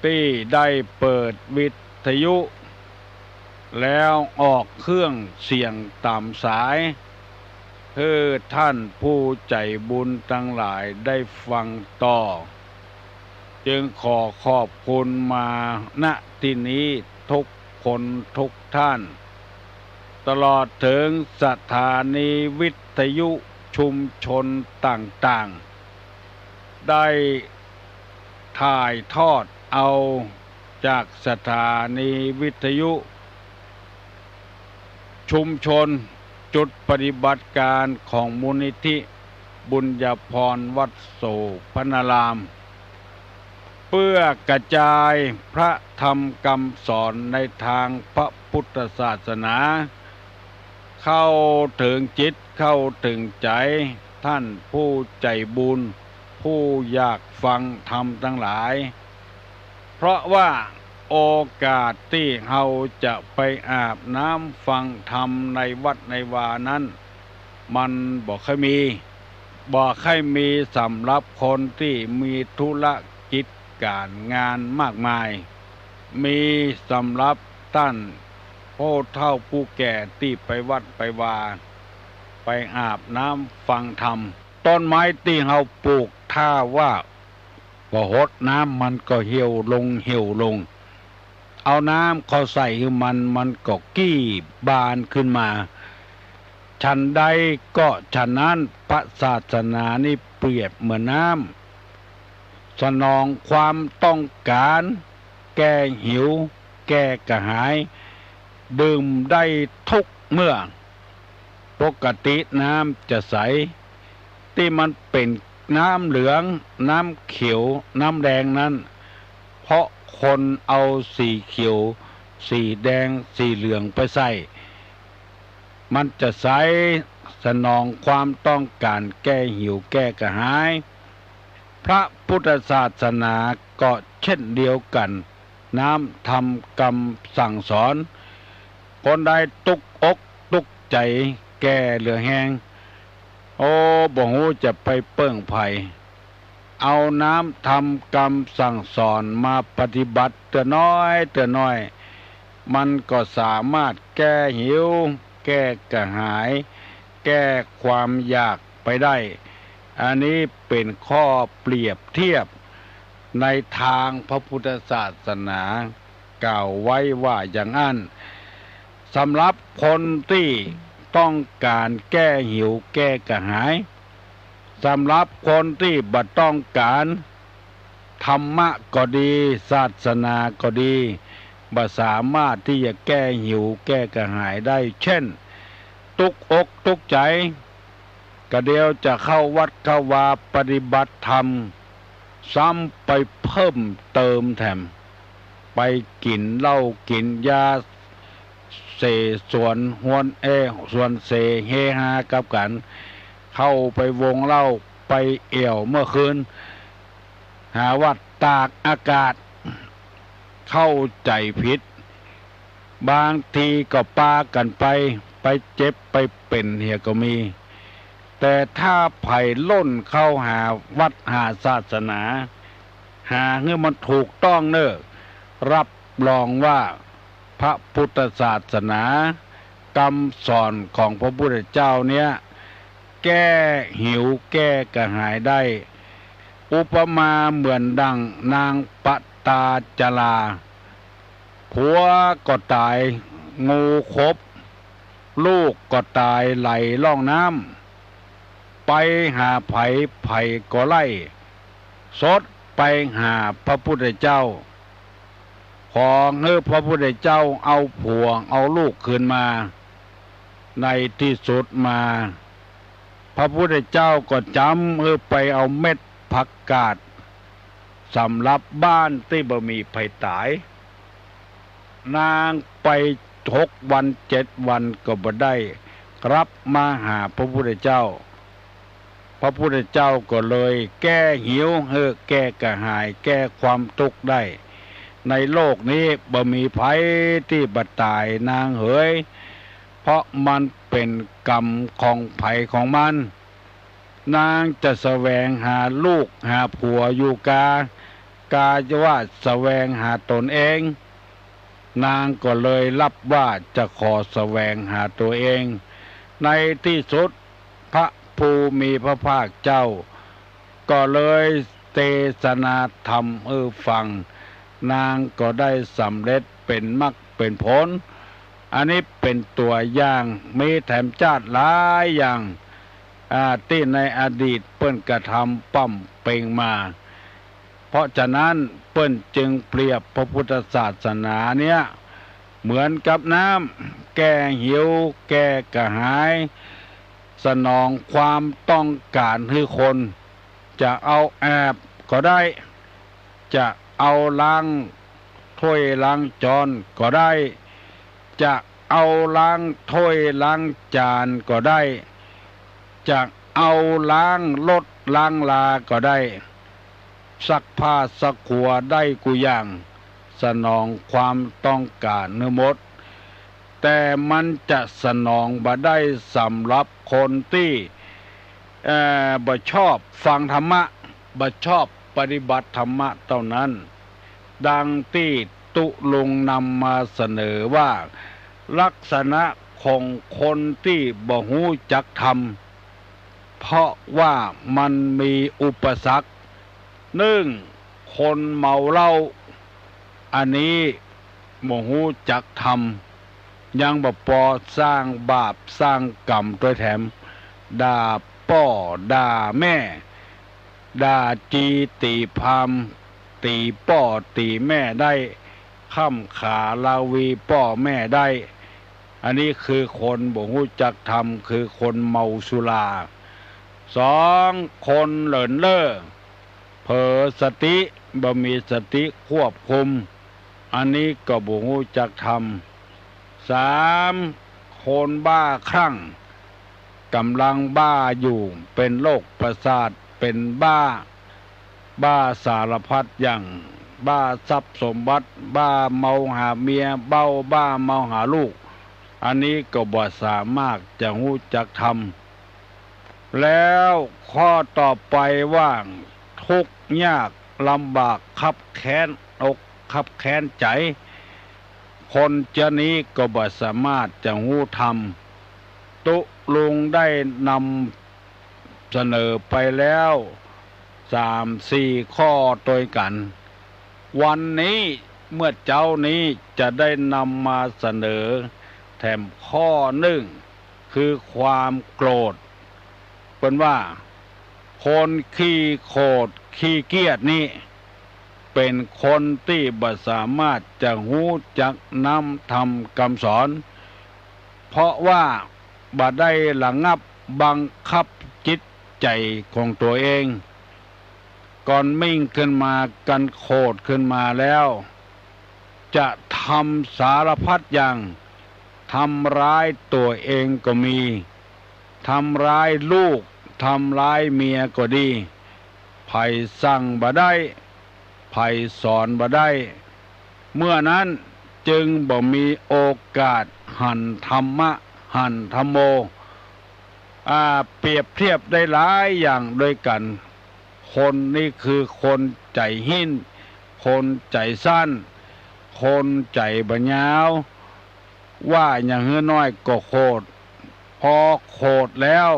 ตี้ได้เปิดวิทยุ แล้วออกเครื่องเสียงต๋ามสาย หื้อต้านผู้ใจ๋บุญตังหลายได้ฟังต่อ จึงขอขอบคุณมา ณ ตี้นี้ทุกคนทุกต้าน ตลอดเถิงสถานีวิทยุชุมชนต่างๆ ได้ถ่ายทอดเอาจากสถานีวิทยุชุมชน จุดปฏิบัติการของมูลนิธิบุญญาภรณ์วัดโสภณาราม เพื่อกระจายพระธรรมกำสอนในตางพระพุทธศาสนา เข้าเถิงจิตเข้าเถิงใจ๋ต้านผู้ใจ๋บุญ ผู้อยากฟังธรรมตังหลาย เพราะว่าโอกาสตี้เฮาจะไปอาบน้ำฟังธรรมในวัดในวานั้น มันบ่ค่อยมี บ่ค่อยมีสำหรับคนตี้มีธุรกิจก๋านงานมากมาย มีสำหรับต้านผู้เฒ่าผู้แก่ตี้ไปวัดไปวา ไปอาบน้ำฟังธรรม ต้นไม้ตี้เฮาปลูก ถ้าว่าบ่หดน้ำมันก็เหี่ยวลง เหี่ยวลง เอาน้ำเข้าใส่หื้อมัน มันก็กี้บานขึ้นมา ฉันใดก็ฉะนั้น พระศาสนานี้เปรียบเหมือนน้ำ สนองความต้องก๋าน แก้หิว แก้กระหาย ดื่มได้ทุกเมื่อ ปกติน้ำจะใส ตี้มันเป๋นน้ำเหลือง น้ำเขียว น้ำแดงนั้น เพราะคนเอาสีเขียว สีแดง สีเหลืองไปใส่ มันจะใส สนองความต้องก๋านแก้หิวแก้กระหาย พระพุทธศาสนาก็เช่นเดียวกั๋น น้ำธรรมกำสั่งสอน คนใดตุ๊กอกตุ๊กใจ๋แก่เหลือแฮง โอ้ บ่ฮู้จะไปเปิ้งใผ เอาน้ำธรรมกำสั่งสอนมาปฏิบัติเตื้อน้อยเตื้อน้อย มันก็สามารถแก้หิว แก้กระหาย แก้ความอยากไปได้ อันนี้เป๋นข้อเปรียบเทียบในตางพระพุทธศาสนา กล่าวไว้ว่าอย่างอั้น สำหรับคนตี้ต้องก๋านแก้หิวแก้กระหาย สำหรับคนตี้บ่ต้องก๋าน ธรรมะก็ดี ศาสนาก็ดี บ่สามารถตี้จะแก้หิวแก้กระหายได้ เช่น ตุ๊กอกตุ๊กใจ๋ กะเดียวจะเข้าวัดเข้าวาปฏิบัติธรรม ซ้ำไปเพิ่มเติมแถม ไปกิ๋นเหล้ากิ๋นยา เสสวนฮวน เอ้ สวนเสเฮฮากับกั๋น เข้าไปวงเหล้า ไปแอ่วเมื่อคืน หาว่าตากอากาศ เข้าใจ๋ผิด บางทีก็ปากั๋นไป ไปเจ็บไปเป๋นเหียก็มี แต่ถ้าใผล่นเข้าหาวัดหาศาสนา หาหื้อมันถูกต้องเน่อ รับรองว่าพระพุทธศาสนา กำสอนของพระพุทธเจ้าเนี้ย แก้หิวแก้กระหายได้ อุปมาเหมือนดังนางปตาจารา ผัวก็ต๋าย งูขบ ลูกก็ต๋ายไหลล่องน้ำ ไปหาใผ ใผก็ไล่ สดไปหาพระพุทธเจ้า ขอหื้อพระพุทธเจ้าเอาผัวเอาลูกคืนมา ในตี้สุดมา พระพุทธเจ้าก็จ๋ำหื้อไปเอาเม็ดผักกาด สำหรับบ้านตี้บ่มีใผต๋าย นางไปหกวันเจ็ดวันก็บ่ได้กลับมาหาพระพุทธเจ้า พระพุทธเจ้าก็เลยแก้หิวหื้อ แก้กระหาย แก้ความตุ๊กข์ได้ ในโลกนี้บ่มีใผตี้บ่ต๋ายนางเหย เพราะมันเป๋นกรรมของใผของมัน นางจะแสวงหาลูกหาผัวอยู่กา กาว่าแสวงหาต๋นเอง นางก็เลยรับว่าจะขอแสวงหาตั๋วเอง ในตี้สุดพระผู้มีพระภาคเจ้า ก็เลยเตสนาธรรมหื้อฟัง นางก็ได้สำเร็จเป๋นมรรคเป๋นผล อันนี้เป๋นตั๋วอย่าง มีแถมจ๊าดหลายอย่าง อ่า ตี้ในอดีตเปิ้นกระทำป๋ำเป๋งมา เพราะฉะนั้นเปิ้นจึงเปรียบพระพุทธศาสนาเนี้ย เหมือนกับน้ำ แก้หิว แก้กระหาย สนองความต้องก๋านหื้อคน จะเอาอาบก็ได้ จะเอาล้างถ้วยล้างจ๊อนก็ได้ จะเอาล้างถ้วยล้างจานก็ได้ จะเอาล้างรถล้างราก็ได้ ซักผ้าซักครัวได้กู้อย่าง สนองความต้องก๋านหื้อหมด แต่มันจะสนองบ่ได้สำหรับคนตี้ เอ่อ บ่ชอบฟังธรรมะ บ่ชอบปฏิบัติธรรมะเต้านั้น ดังตี้ตุ๊ลุงนำมาเสนอว่า ลักษณะของคนตี้บ่ฮู้จักธรรม เพราะว่ามันมีอุปสรรค นึ่ง คนเมาเหล้า อันนี้บ่ฮู้จักธรรม ยังบ่ปอสร้างบาปสร้างกรรมตวยแถม ด่าป้อด่าแม่ ด่าจี๋ตี๋พราหมณ์ ตี๋ป้อตี๋แม่ได้ ค่ำขาราวีป้อแม่ได้ อันนี้คือคนบ่ฮู้จักธรรม คือคนเมาสุรา สอง คนเหลินเล่อ เผลอสติ บ่มีสติควบคุม อันนี้ก็บ่ฮู้จักธรรม สาม คนบ้าคลั่ง ก๋ำลังบ้าอยู่ เป๋นโรคประสาท เป๋นบ้า บ้าสารพัดอย่าง บ้าทรัพย์สมบัติ บ้าเมาหาเมีย เบ้า บ้าเมาหาลูก อันนี้ก็บ่สามารถจะฮู้จักธรรม แล้วข้อต่อไปว่า ทุกข์ยากลำบากคับแค้นอกคับแค้นใจ๋ คนเจ้านี้ก็บ่สามารถจะฮู้ธรรม ตุ๊ลุงได้นำเสนอไปแล้วสามสี่ข้อตวยกั๋น วันนี้เมื่อเจ๊านี้จะได้นำมาเสนอแถมข้อนึ่ง คือความโกรธ เปิ้นว่า คนขี้โขดขี้เกียจนี้ เป๋นคนตี้บ่สามารถจะฮู้จักน้ำธรรมกำสอน เพราะว่าบ่ได้ระงับบังคับจิตใจ๋ของตั๋วเอง ก่อนมิ่งขึ้นมา กันโขดขึ้นมาแล้ว จะทำสารพัดอย่าง ทำร้ายตั๋วเองก็มี ทำร้ายลูก ทำร้ายเมียก็ดี ใผสั่งบ่ได้ ใผสอนบ่ได้ เมื่อนั้น จึงบ่มีโอกาสหันธรรมะ หันธัมโม อ่า เปรียบเทียบได้หลายอย่างด้วยกั๋น คนนี้คือคนใจ๋หิ้น คนใจ๋สั้น คนใจ๋บ่ายาว ว่าหยังหื้อน้อยก็โขด พอโขดแล้ว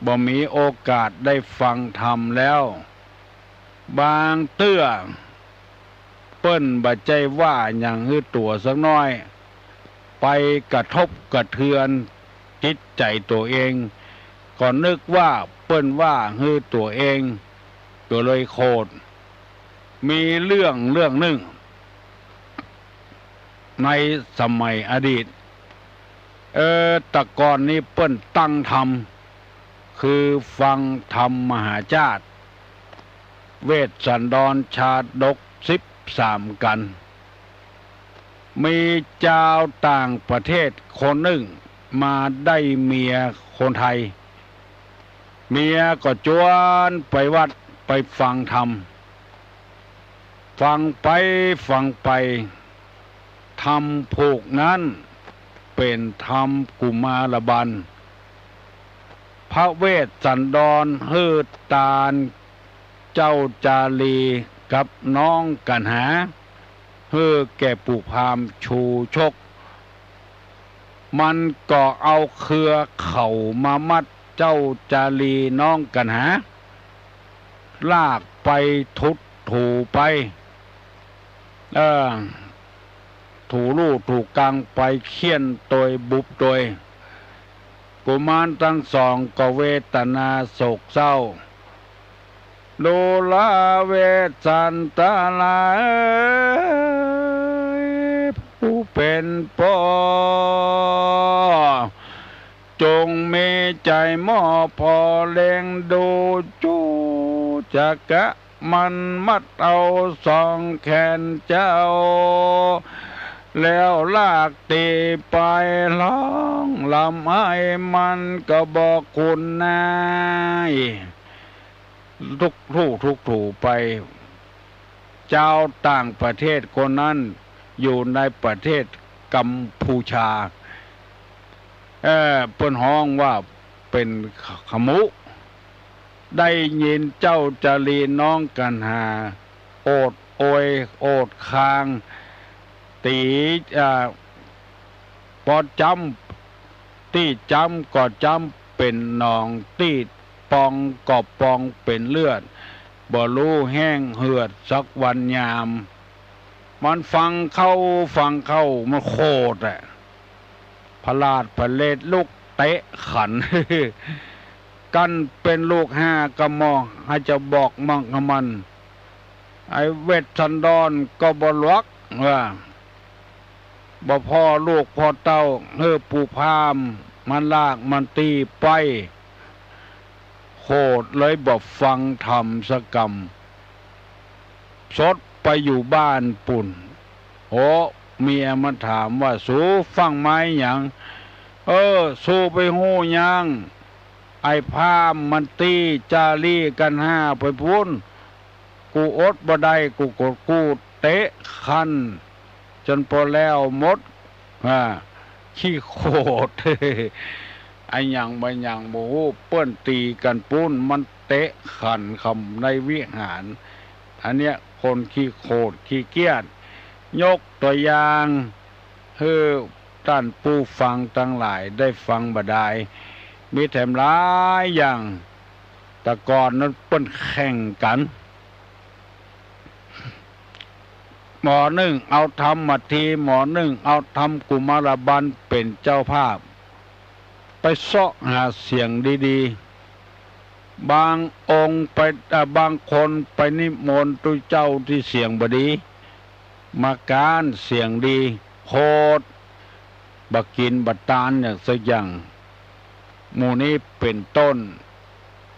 บ่มีโอกาสได้ฟังธรรมแล้ว บางเตื้อ เปิ้นบ่ใจ้ว่าหยังหื้อตั๋วสักน้อย ไปกระทบกระเทือนจิตใจ๋ตั๋วเอง ก็นึกว่าเปิ้นว่าหื้อตั๋วเอง ก็เลยโขด มีเรื่องเรื่องนึ่ง ในสมัยอดีต เออ แต่ก่อนนี้เปิ้นตั้งธรรม คือฟังธรรมมหาชาติ เวสสันดรชาดกสิบสามกัณฑ์ มีจาวต่างประเทศคนนึ่งมาได้เมียคนไทย เมียก็จวนไปวัดไปฟังธรรม ฟังไปฟังไป ธรรมผูกนั้นเป๋นธรรมกุมารบัณฑ์ พระเวสสันดรหื้อตานเจ้าจารีกับน้องกัณหา หื้อแก่ปู่พราหมณ์ชูชก มันก็เอาเครือเข่ามามัดเจ้าจารีน้องกัณหา ลากไปถูถูไป เออ ถูลู่ถูกังไปเฆี่ยนตวยบุบตวย กุมารตังสองก็เวทนาโศกเศร้า ดูราเวสสันดราเอย ผู้เป๋นป้อ จงมีใจ๋มอบผ่อเลี้ยงดู จูจากะ มันมัดเอาสองแขนเจ้า แล้วลากตี๋ไปฮ้องร่ำไห้ มันก็บ่คุ้นหน้า ถูถูถูถูไป จาวต่างประเทศคนนั้นอยู่ในประเทศกัมพูชา เอ่อ เปิ้นฮ้องว่าเป๋นขมุ ได้ยินเจ้าจารีน้องกัณหา โอดโอย โอดคาง ตี๋ อ่า ปอจ้ำ ตี้จ้ำก็จ้ำเป๋นหนอง ตี้ปองก็ปองเป๋นเลือด บ่ฮู้แห้งเหือดสักวันยาม มันฟังเข้าฟังเข้า มันโขดอะ ผลาดผลเลดลุกเตะขัน กั้นเป๋นลูกห้ากะหม่อ ใผจะบอกมั่งกะมัน ไอ้เวสสันดรก็บ่หลวก ว่า บ่ผ่อลูกผ่อเต้า หื้อปู่พราหมณ์มันลากมันตี๋ไป โขดเลยบ่ฟังธรรมสักกำ สดไปอยู่บ้านปู้น โอ้ เมียมันถามว่า สูฟั่งมาหยัง เออ สูไปฮู้หยัง ไอ้พราหมณ์มันตี๋จารีกัณหาไปปู้น กูอดบ่ได้ กูก็ กูเตะขัน จ๋นปอแล้วหมด อ่า ขี้โขด อะหยังบ่หยังบ่ฮู้ เปิ้นตี๋กั๋นปู้น มันเตะขันกำในวิหาร อันเนี้ยคนขี้โขดขี้เกียจ ยกตั๋วอย่างหื้อต้านผู้ฟังตังหลายได้ฟังบ่ดาย มีแถมหลายอย่าง แต่ก่อนนั้นเปิ้นแข่งกั๋น หมอนึ่งเอาธรรมมาที หมอนึ่งเอาธรรมกุมารบัณฑ์เป๋นเจ้าภาพ ไปเซาะหาเสียงดีๆ บางองค์ไป เอ่อ บางคนไปนิมนต์ตุ๊เจ้าตี้เสียงบ่ดี มาก๊านเสียงดี โขด บ่กิ๋นบ่ตานอย่างสักอย่าง หมู่นี้เป๋นต้น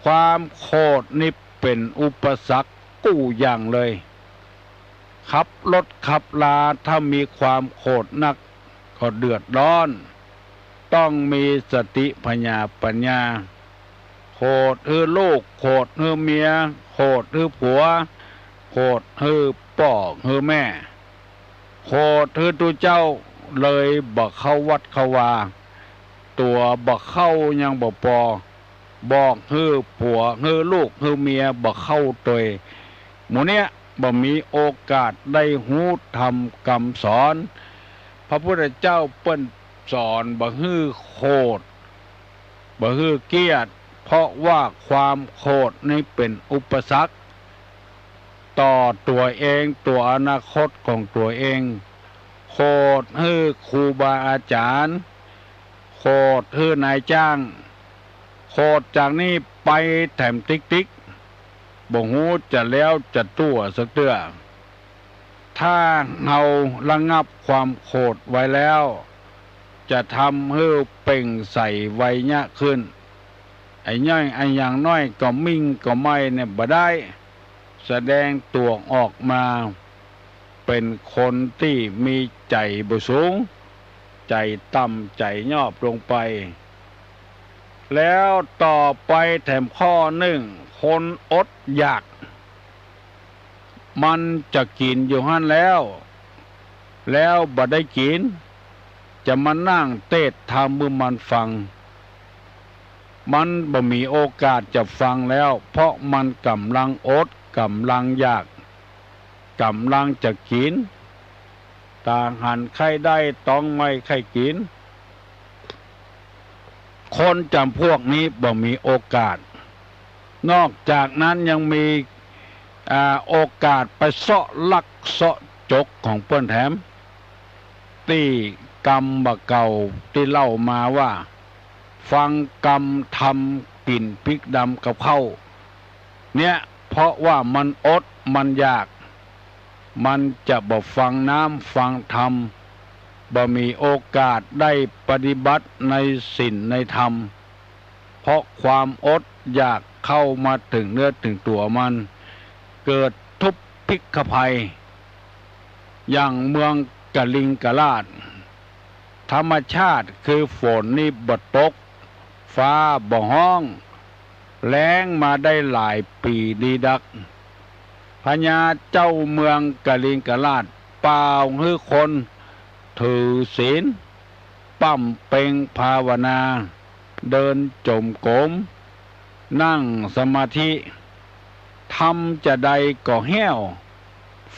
ความโขดนี่เป๋นอุปสรรคกู้อย่างเลย ขับรถขับลาถ้ามีความโขดนักก็เดือดร้อน ต้องมีสติผญาปัญญา โขดหื้อลูก โขดหื้อเมีย โขดหื้อผัว โขดหื้อป้อหื้อแม่ โขดหื้อตุ๊เจ้าเลยบ่เข้าวัดเข้าวา ตั๋วบ่เข้ายังบ่ปอ บอกหื้อผัวหื้อลูกหื้อเมียบ่เข้าตวย หมู่เนี้ยบ่มีโอกาสได้ฮู้ธรรมกำสอน พระพุทธเจ้าเปิ้นสอนบ่หื้อโขด บ่หื้อเกียรติ เพราะว่าความโขดนี้เป๋นอุปสรรคต่อตั๋วเอง ตั๋วอนาคตของตั๋วเอง โขดหื้อครูบาอาจ๋ารย์ โขดหื้อนายจ้าง โขดจากนี้ไปแถมติ๊กๆ บ่ฮู้จะแล้วจะตั๋วสักเตื้อ ถ้าเฮาระงับความโขดไว้แล้ว จะทำหื้อเปล่งใสไวยะขึ้น ไอ้น้อยไอ้อย่างน้อยก็มิ่งก็ไม่เนี่ยบ่ได้ แสดงตั๋วออกมาเป๋นคนตี้มีใจ๋บ่สูง ใจ๋ต่ำใจ๋ยอบลงไป แล้วต่อไปแถมข้อนึ่ง คนอดอยาก มันจะกิ๋นอยู่หั้นแล้ว แล้วบ่ได้กิ๋น จะมานั่งเตสน์ธรรมหื้อมันฟัง มันบ่มีโอกาสจะฟังแล้ว เพราะมันก่ำลังอด ก่ำลังอยาก ก่ำลังจะกิ๋น ต๋าหันใค่ได้ ต๊องไม่ใค่กิ๋น คนจ๋ำพวกนี้บ่มีโอกาส นอกจากนั้นยังมี อ่า โอกาสไปเซาะลักเซาะจกของเปิ้นแถม ตี้กำบ่าเก่าตี้เล่ามาว่า ฟังกำธรรมกิ๋นพริกดำกับข้าว เนี่ย เพราะว่ามันอดมันอยาก มันจะบ่ฟังน้ำฟังธรรม บ่มีโอกาสได้ปฏิบัติในศีลในธรรม เพราะความอดอยากเข้ามาเถิงเนื้อเถิงตั๋วมัน เกิดทุพพิฆภัย อย่างเมืองกลิงกราช ธรรมชาติคือฝนนี่บ่ตก ฟ้าบ่ฮ้อง แล้งมาได้หลายปี๋ดีดัก พญาเจ้าเมืองกลิงกราช ป่าวหื้อคนถือศีล บำเพ็งภาวนา เดินจงกรม นั่งสมาธิ ทำจาใดก็แห้ว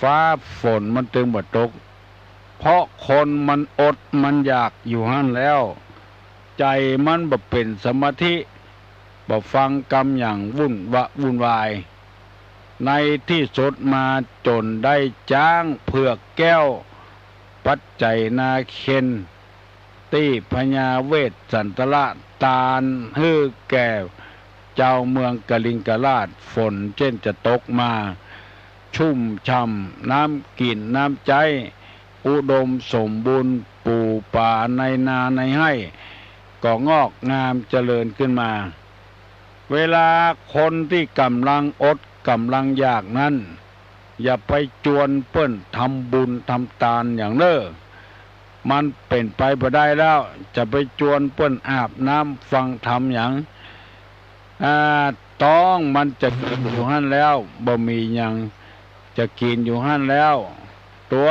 ฟ้าฝนมันตึงบ่ตก เพราะคนมันอดมันอยากอยู่หั้นแล้ว ใจ๋มันบ่เป๋นสมาธิ บ่ฟังกำอย่างวุ่นวะวุ่นวาย ในตี้สุดมาจ๋นได้จ๊างเผือกแก้ว ปัจจัยนาเคน ตี้พญาเวสสันตระตานหื้อแก่เจ้าเมืองกลิงกราช ฝนเจ้นจะตกมา ชุ่มฉ่ำ น้ำกิ๋นน้ำใจ๊ อุดมสมบูรณ์ ปู๋ป๋าในนาในไฮ่ ก็งอกงามเจริญขึ้นมา เวลาคนตี้ก่ำลังอดก่ำลังอยากนั้น อย่าไปจวนเปิ้นทำบุญทำตานอย่างเน้อ มันเป๋นไปบ่ได้แล้ว จะไปจวนเปิ้นอาบน้ำฟังธรรมหยัง อ่า ต๊องมันจะกิ๋นอยู่หั้นแล้ว บ่มีหยังจะกิ๋นอยู่หั้นแล้ว ตั๋ว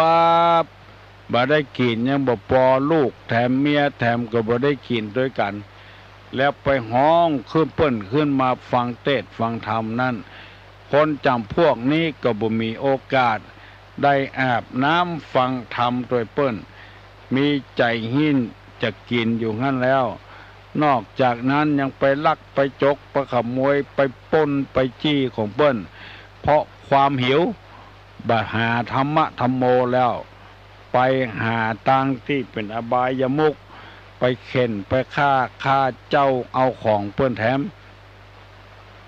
บ่ได้กิ๋นยังบ่ปอ ลูกแถมเมียแถมก็บ่ได้กิ๋นตวยกั๋น แล้วไปฮ้องขึ้นเปิ้นขึ้นมาฟังเตสน์ฟังธรรมนั้น คนจ๋ำพวกนี้ก็บ่มีโอกาสได้อาบน้ำฟังธรรมตวยเปิ้น มีใจ๋หิ้นจะกิ๋นอยู่หั้นแล้ว นอกจากนั้นยังไปลักไปจกไปขโมยไปปล้นไปจี้ของเปิ้น เพราะความหิว บ่หาธรรมะธัมโมแล้ว ไปหาตางตี้เป๋นอบายมุข ไปเข่นไปฆ่า ฆ่าเจ้าเอาของเปิ้นแถม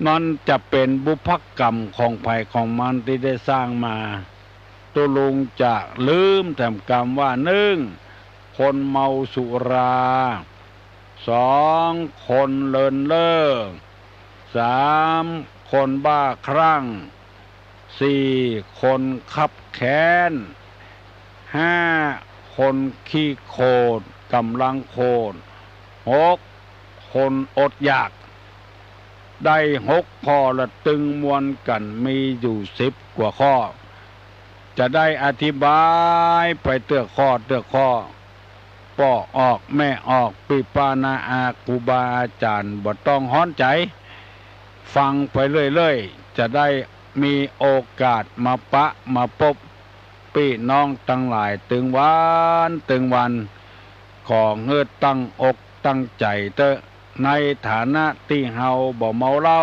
มันจะเป๋นบุพกรรมของใผของมันตี้ได้สร้างมา ตุ๊ลุงจะลืมแถมกำว่า นึ่ง คนเมาสุรา สอง คนเลินเล่อ สาม คนบ้าคลั่ง สี่ คนคับแค้น ห้า คนขี้โขด ก่ำลังโขด หก คนอดอยาก ได้หกข้อละตึงมวลกั๋นมีอยู่สิบกว่าข้อ จะได้อธิบายไปเตื้อข้อเตื้อข้อ ป้อออกแม่ออก ปี้ป้าน้าอาครูบาอาจ๋ารย์บ่ต้องฮ้อนใจ๋ ฟังไปเรื่อยๆ จะได้มีโอกาสมาปะมาปบปี้น้องตังหลายตึงวันตึงวัน ขอหื้อตั้งอกตั้งใจ๋เต๊อะ ในฐานะตี้เฮาบ่เมาเหล้า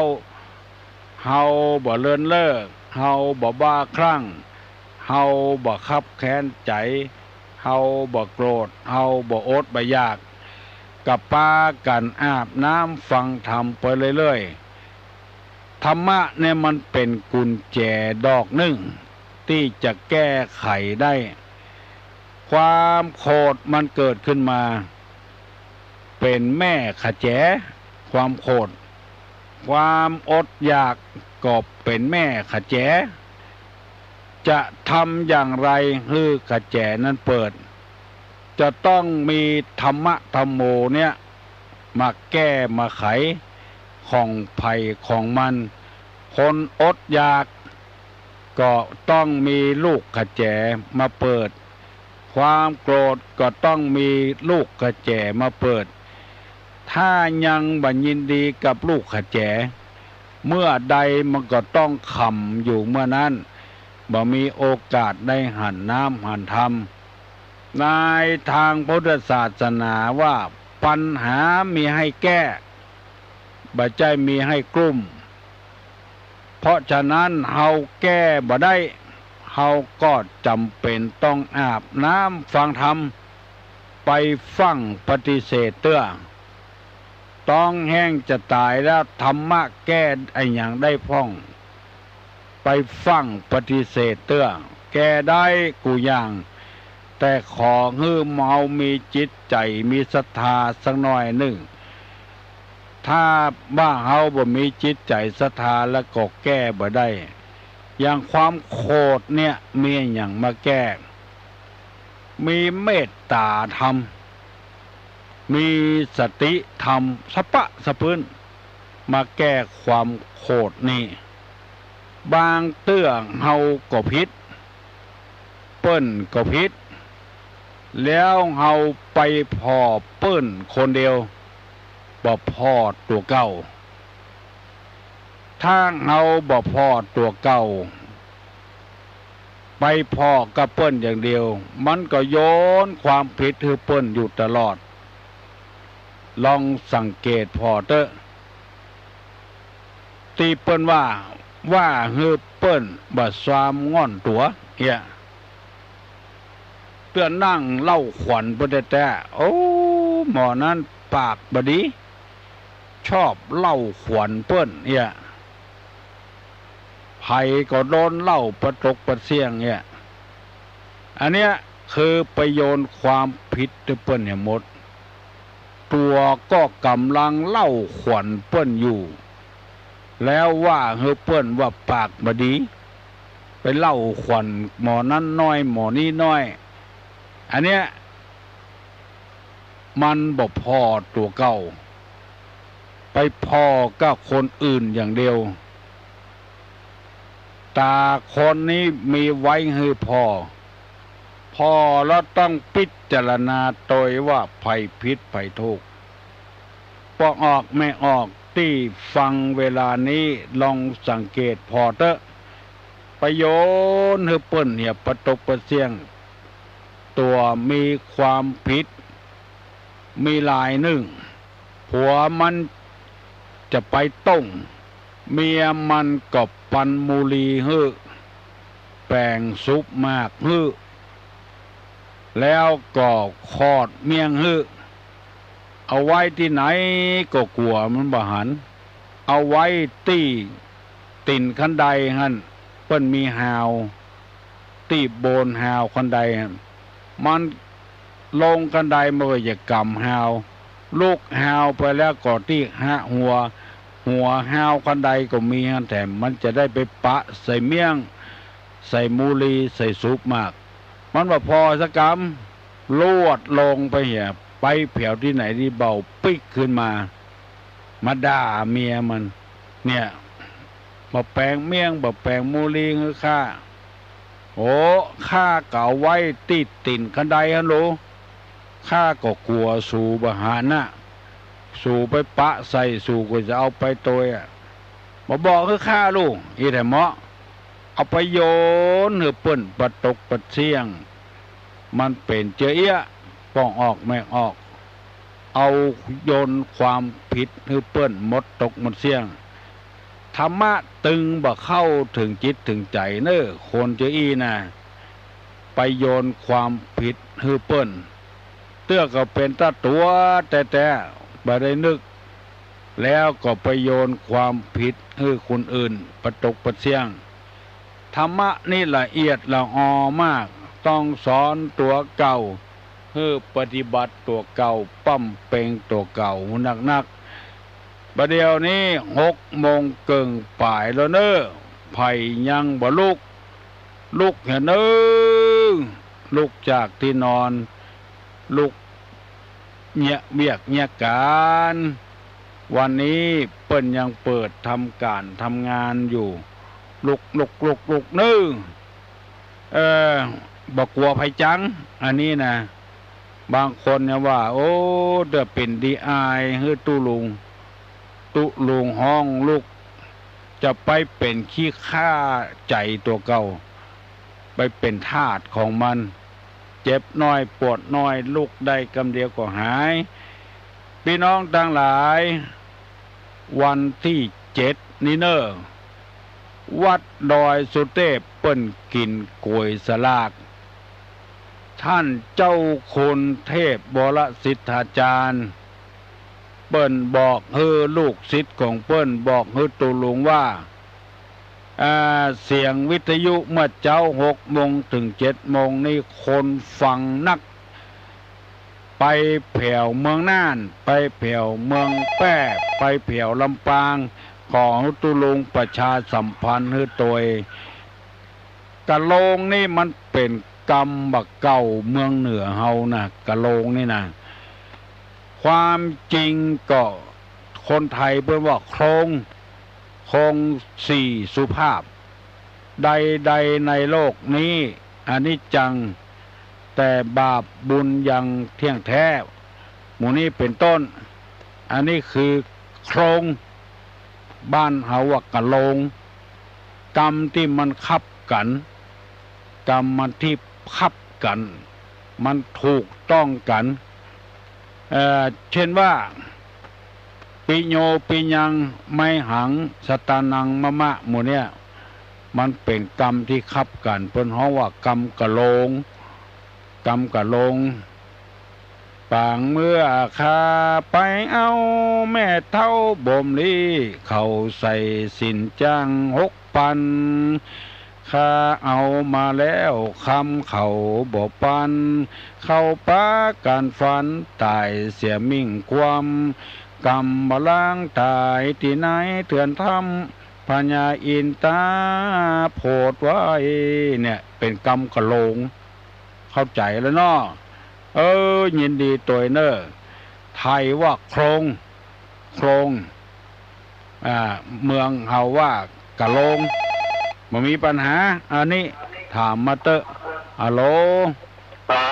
เฮาบ่เลินเล่อ เฮาบ่บ้าคลั่ง เฮาบ่คับแค้นใจ๋ เฮาบ่โกรธ เฮาบ่อดบ่อยาก ก็ปากั๋นอาบน้ำฟังธรรมไปเรื่อยๆ ธรรมะเนี่ยมันเป๋นกุญแจดอกนึ่ง ตี้จะแก้ไขได้ ความโขดมันเกิดขึ้นมา เป๋นแม่ขะแจ ความโขด ความอดอยากก็เป๋นแม่ขะแจ จะทำอย่างไรหื้อขะแจนั้นเปิด จะต้องมีธรรมะธัมโมเนี่ย มาแก้มาไข ของใผของมัน คนอดอยาก ก็ต้องมีลูกขะแจมาเปิด ความโกรธก็ต้องมีลูกขะแจมาเปิด ถ้ายังบ่ยินดีกับลูกขะแจ เมื่อใดมันก็ต้องขำอยู่เมื่อนั้น บ่มีโอกาสได้หันน้ำหันธรรม ในทางพุทธศาสนาว่าปัญหามีหื้อแก้ บ่ใจ้มีหื้อกลุ้ม เพราะฉะนั้นเฮาแก้บ่ได้ เฮาก็จ๋ำเป๋นต้องอาบน้ำฟังธรรม ไปฟั่งปฏิเสธเตื้อ ต๊องแห้งจะต๋ายแล้ว ธรรมะแก้อะหยังได้พ่อง ไปฟั่งปฏิเสธเตื้อ แก้ได้กู้อย่าง แต่ขอหื้อเฮามีจิตใจ๋มีศรัทธาสักหน่อยนึ่ง ถ้าว่าเฮาบ่มีจิตใจ๋ศรัทธาแล้วก็แก้บ่ได้ อย่างความโขดเนี่ยมีอะหยังมาแก้ มีเมตต๋าธรรม มีสติธรรมสะปะสะปื้น มาแก้ความโขดนี่ บางเตื้อเฮาก็ผิด เปิ้นก็ผิด แล้วเฮาไปผ่อเปิ้นคนเดียว บ่ผ่อตั๋วเก่า ถ้าเฮาบ่ผ่อตั๋วเก่า ไปผ่อกับเปิ้นอย่างเดียว มันก็โยนความผิดหื้อเปิ้นอยู่ตลอด ลองสังเกตผ่อเต๊อะ ตี้เปิ้นว่า ว่าหื้อเปิ้นบ่ซามง่อนตั๋วเหีย เตื้อนั่งเล่าขวัญเปิ้นแต๊ๆ โอ้ หมอนั้นปากบ่ดี ชอบเล่าขวัญเปิ้นเหีย ใผก็โดนเล่าปะตกปะเสี้ยงเหีย อันเนี้ยคือไปโยนความผิดหื้อเปิ้นเหียหมด ตั๋วก็ก่ำลังเล่าขวัญเปิ้นอยู่ แล้วว่าหื้อเปิ้นว่าปากบ่ดี ไปเล่าขวัญหมอนั้นน้อยหมอนี้น้อย อันเนี้ย มันบ่ผ่อตั๋วเก่า ไปผ่อกับคนอื่นอย่างเดียว ต๋าคนนี้มีไว้หื้อผ่อ ผ่อแล้วต้องพิจารณาโตยว่าใผผิดใผถูก ป้อออกแม่ออกตี้ฟังเวลานี้ลองสังเกตผ่อเต๊อะ ไปโยนหื้อเปิ้นเหียปะตกปะเสี้ยง ตั๋วมีความผิด มีหลายนึ่ง ผัวมันจะไปต้ง เมียมันก็ปันมูลีหื้อ แป๋งสุบหมากหื้อ แล้วก็ขอดเมี่ยงหื้อ เอาไว้ตี้ไหนก็กั๋วมันบ่หัน เอาไว้ตี้ตี๋นคันไดหั้น เปิ้นมีฮาว ตี้โบนฮาวคันไดหั้น มันลงคันไดมันก็จะก๋ำฮาว ลุกฮาวไปแล้วก็ตี้ฮะหัว หัวฮาวคันไดก็มีหั้นแถม มันจะได้ไปปะใส่เมี่ยง ใส่มูลี ใส่สุบหมาก มันบ่ผ่อสักกำ ลวดลงไปเหีย ไปแผวตี้ไหนตี้เบาปิ๊กขึ้นมา มาด่าเมียมัน เนี่ย บ่แป๋งเมี่ยง บ่แป๋งมูลีหื้อข้า โอ้ ข้าก็เอาไว้ตี้ตี๋นคันไดหั้นโล ข้าก็กั๋วสูบ่หันน่ะ สูไปปะใส่ สูก็จะเอาไปตวยอะ บ่บอกหื้อข้าลู อีแถมเหมาะ เอาไปโยนหื้อเปิ้นปะตกปะเสี้ยง มันเป๋นเจื้อเอี้ยะ ป้องออกแมกออก เอาโยนความผิดหื้อเปิ้นหมดตกหมดเสี้ยง ธรรมะตึงบ่เข้าเถิงจิตเถิงใจ๋เน่อ คนเจื้ออี้นะ ไปโยนความผิดหื้อเปิ้น เตื้อก็เป๋นตาตั๋วแต๊ๆ บ่ได้นึก แล้วก็ไปโยนความผิดหื้อคนอื่นปะตกปะเสี้ยง ธรรมะนี่ละเอียดละออมาก ต้องสอนตั๋วเก่า หื้อปฏิบัติตั๋วเก่า ปำเป็งตั๋วเก่านักๆ บ่าเดี่ยวนี้หกโมงเกิ่งป๋ายแล้วเน่อ ใผยังบ่ลุก ลุกเหียเน่อ ลุกจากตี้นอน ลุกเยียะเวียกเยียะก๋าน วันนี้เปิ้นยังเปิดทำก๋านทำงานอยู่ ลุก ลุก ลุก ลุกเน่อ เออ บ่กั๋วใผจัง อันนี้นะ บางคนเนี่ยว่า โอ้ จะเป๋นดีอายหื้อตุ๊ลุง ตุ๊ลุงฮ้องลุก จะไปเป๋นขี้ข้าใจ๋ตั๋วเก่า ไปเป๋นทาสของมัน เจ็บน้อยปวดน้อย ลุกได้กำเดียวก็หาย ปี้น้องตังหลาย วันตี้เจ็ดนี้เน่อ วัดดอยสุเตพเปิ้นกิ๋นก๋วยสลาก ท่านเจ้าคุณเทพวรสิทธาจารย์ เปิ้นบอกหื้อลูกศิษย์ของเปิ้น บอกหื้อตุ๊ลุงว่า อ่า เสียงวิทยุเมื่อเจ๊าหกโมงเถิงเจ็ดโมงนี้คนฟังนัก ไปแผวเมืองน่าน ไปแผวเมืองแป้ ไปแผวลำปาง ขอตุ๊ลุงประชาสัมพันธ์หื้อตวย กะโลงนี่มันเป๋นกำบ่าเก่าเมืองเหนือเฮานะ กะโลงนี่นะ ความจริงก็คนไทยเปิ้นว่าโครง โครงสี่สุภาพ ใดๆ ในโลกนี้ อนิจจัง แต่บาปบุญยังเที่ยงแท้ หมู่นี้เป๋นต้น อันนี้คือโครง บ้านเฮาว่ากะโลง กำตี้มันคับกั๋น กำมันตี้คับกั๋น มันถูกต้องกั๋น เอ่อ เช่นว่า ปิโญ ปิยัง ไมหัง สตานัง มะมะ หมู่เนี้ย มันเป๋นกำตี้คับกั๋น เปิ้นฮ้องว่ากำกะโลง กำกะโลง ปางเมื่อข้าไปเอาแม่เฒ่าบ่มลี เขาใส่สินจ้างหกปัน ข้าเอามาแล้วคำเขาบ่ปัน เขาปากั๋นฟันต๋ายเสียมิ่งความ กำบ่าล้างต๋ายตี้ไหนเถื่อนถ้ำ พญาอินตาโผดไว้ เนี่ยเป๋นกำกะโลง เข้าใจ๋แล้วเนาะ เออ ยินดีตวยเน่อ ไทยว่าโครง โครง อ่า เมืองเฮาว่ากะโลง บ่มีปัญหา อันนี้ถามมาเต๊อะ อะโหล อ่า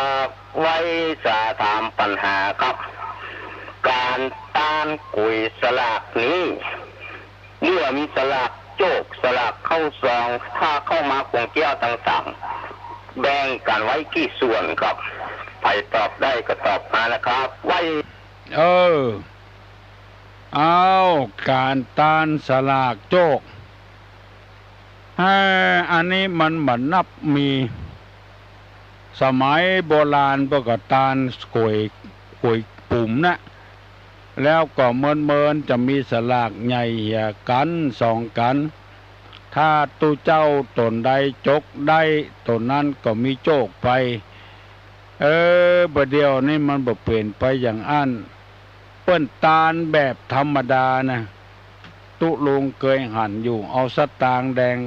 ไหว้สาถามปัญหาครับ ก๋านตานก๋วยสลากนี้ เมื่อมีสลากโจก สลากเข้าซอง ถ้าเข้ามาขวงแก้วต่างๆ แบ่งกั๋นไว้กี่ส่วนครับ ใผตอบได้ก็ตอบมานะครับ ไหว้ เออ อ้าว ก๋านตานสลากโจก อ่า อันนี้มันบ่นับมี สมัยโบราณเปิ้นก็ตานก๋วย ก๋วยปุ๋มนะ แล้วก็เมินๆ จะมีสลากใหญ่เหียกั๋นสองกั๋น ถ้าตุ๊เจ้าต๋นใดจกได้ ต๋นนั้นก็มีโจกไป เออ บ่าเดี่ยวนี้มันบ่เป๋นไปอย่างอั้น เปิ้นตานแบบธรรมดานะ ตุ๊ลุงเกยหันอยู่ เอาสตางค์แดง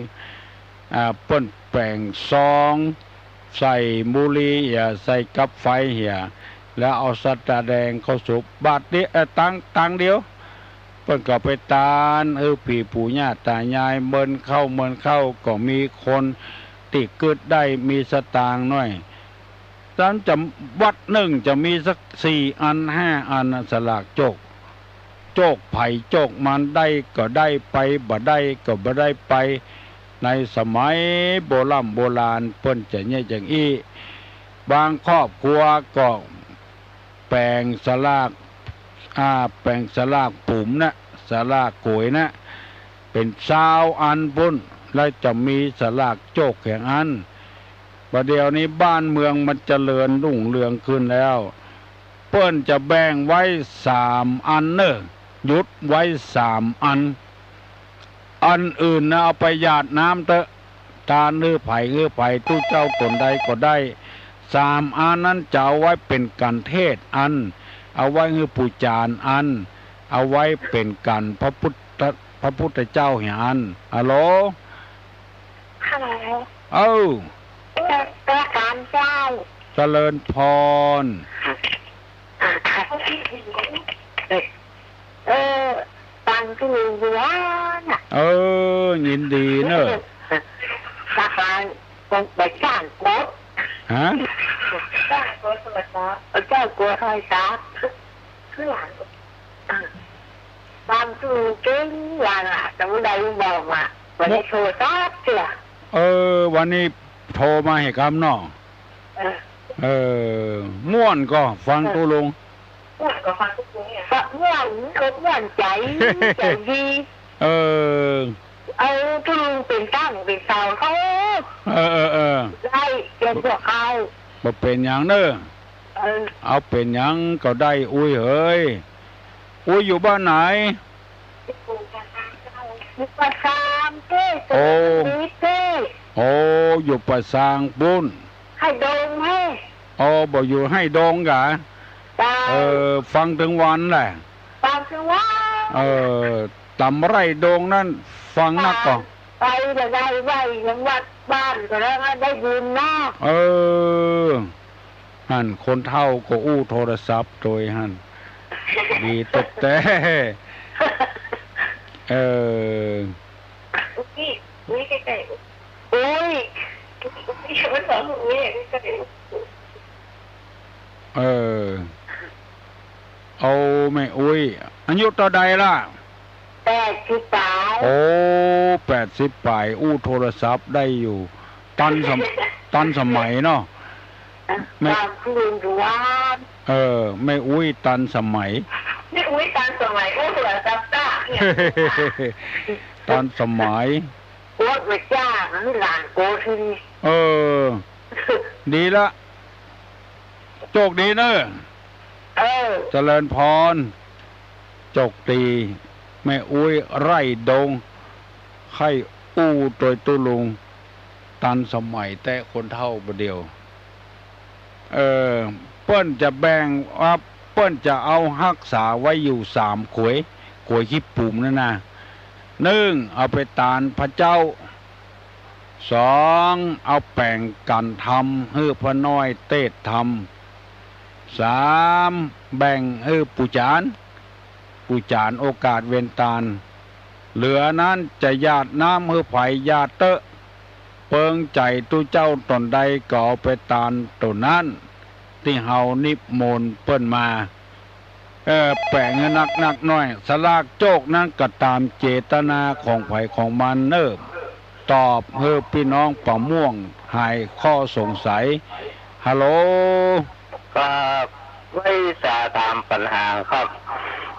อ่า เปิ้นแป๋งซอง ใส่บุหรี่เหีย ใส่กับไฟเหีย แล้วเอาสตางค์แดงเข้าสุบ บาทเดียว เอ่อ ตังค์ ตังค์เดียว เปิ้นก็ไปตาน เออ ผีปู่ย่าต๋ายาย เมินเข้า เมินเข้า ก็มีคน ตี้กึ๊ดได้มีสตางค์หน้อย สันจะวัดนึ่งจะมีสักสี่อันห้าอันน่ะ สลากโจค โจคใผโจคมัน ได้ก็ได้ไป บ่ได้ก็บ่ได้ไป ในสมัยโบร่ำโบราณเปิ้นจะเยียะอย่างอี้ บางครอบครัวก็แป๋งสลาก อ่า แป๋งสลากปุ๋มนะ สลากก๋วยนะ เป๋นซาวอันปู้น แล้วจะมีสลากโจคแห่งอัน บ่าเดี่ยวนี้บ้านเมืองมันเจริญรุ่งเรืองขึ้นแล้ว เปิ้นจะแบ่งไว้สามอันเน่อ หยุดไว้สามอัน อันอื่นน่ะเอาไปหยาดน้ำเต๊อะ ตานหื้อใผหื้อใผ ตุ๊เจ้าต๋นใดก็ได้ สามอันนั้นจะเอาไว้เป๋นกัณฑ์เทศน์อัน เอาไว้หื้อปู่จ๋ารย์อัน เอาไว้เป๋นกัณฑ์พระพุทธ พระพุทธเจ้าเหียอัน ฮัลโหล ฮัลโหล เอ้า เจ้า เจ้าการเจ้า เจริญพร เออ ฟังตี้อยู่ว่าน่ะ เออ ยินดีเน่อ ตาการ บ่จ้างโกด ฮะ จ้างโกด จ้างโกดให้ตา คือหลัง บางทีเก่งอย่างอ่ะ แต่บ่ได้บอกว่า บ่ได้โทรศัพท์เตื้อ เออ วันนี้โทรมาหื้อกำเนาะ เออ เออ ม่วนก่อฟังตุ๊ลุง ม่วนก่อฟังตุ๊ลุงเนี่ย ม่วน อกม่วนใจ๋ ใจ๋ดี เออ เอาตุ๊ลุงเป๋นตั้งเป๋นเสาเขา เออ เออ เออ ได้เป๋นพวกเขา บ่เป๋นหยังเน่อ เออ เอาเป๋นหยังก็ได้ อุ๊ยเหย อุ๊ยอยู่บ้านไหน อยู่ป่าซางเจ้า อยู่ป่าซางเจ้า โอ้ สุพรรณบุรีเจ้า โอ้ อยู่ป่าซางปู้น ไฮ่ดงเฮ้ย อ๋อ บ่อยู่ไฮ่ดงกา เจ้า เออ ฟังตึงวันแหละ ฟังตึงวัน เออ ต๋ามไฮ่ดงนั้น ฟังนักก่อ ไปบ่ได้ ไหว้ยังวัดบ้านก็แล้ว ได้บุญเนาะ เออ หั้นคนเฒ่าก็อู้โทรศัพท์โตยหั้น ดีแต๊ๆ เออ อุ๊ย อุ๊ย ใก้ๆ อุ๊ย อุ๊ย มันบอกอุ๊ย ใก้ๆ เออ เอาแม่อุ๊ย อายุเต้าใดล่ะ แปดสิบป๋าย โอ้ แปดสิบป๋าย อู้โทรศัพท์ได้อยู่ ตันสม- ตันสมัยเนาะ แม่ ตามคืนอยู่วัน เออ แม่อุ๊ยตันสมัย แม่อุ๊ยตันสมัย อู้โทรศัพท์ได้เนี่ย ตันสมัย โกดไปจ้างหลานโกดที่นี่ เออ ดีละ โจคดีเน่อ เออ เจริญพร โจคดี แม่อุ๊ยไฮ่ดง ใค่อู้โตยตุ๊ลุง ตันสมัยแต๊คนเฒ่าบ่าเดี่ยว เออ เปิ้นจะแบ่งว่า เปิ้นจะเอาฮักษาไว้อยู่สามก๋วย ก๋วยขี้ปุ๋มนั่นนะ นึ่ง เอาไปตานพระเจ้า สอง เอาแป๋งกัณฑ์ธรรมหื้อพระน้อยเตศน์ธรรม สาม แบ่งหื้อปู่จ๋ารย์ ปู่จ๋ารย์โอกาสเวนตาน เหลือนั้นจะหยาดน้ำหื้อใผหยาดเต๊อะ เปิงใจ๋ตุ๊เจ้าต๋นใดก็เอาไปตานโตนั้น ตี้เฮานิมนต์เปิ้นมา เออ แป๋งหื้อนักๆ หน้อย สลากโจคนั้นก็ต๋ามเจตนาของใผของมันเน่อ ตอบหื้อปี้น้องป่าม่วงหายข้อสงสัย ฮัลโหล ครับ ไหว้สาถามปัญหาครับ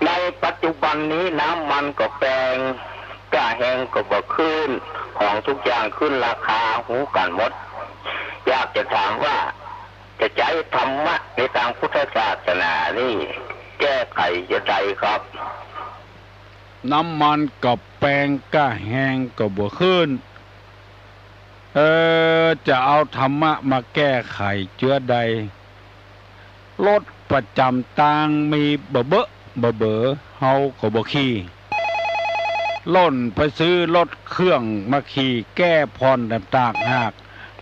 ในปัจจุบันนี้น้ำมันก็แปง ก้าแฮงก็บ่ขึ้น ของทุกอย่างขึ้นราคาฮู้กั๋นหมด อยากจะถามว่า จะใจ๊ธรรมะในตางพุทธศาสนานี่แก้ไขจะใดครับ น้ำมันก็แปง ก้าแฮงก็บ่ขึ้น เออ จะเอาธรรมะมาแก้ไขเจื้อใด รถประจ๋ำตางมีบ่เบอะบ่เบอ เฮาก็บ่ขี่ ล่นไปซื้อรถเครื่องมาขี่แก้ผ่อนแหมต่างหาก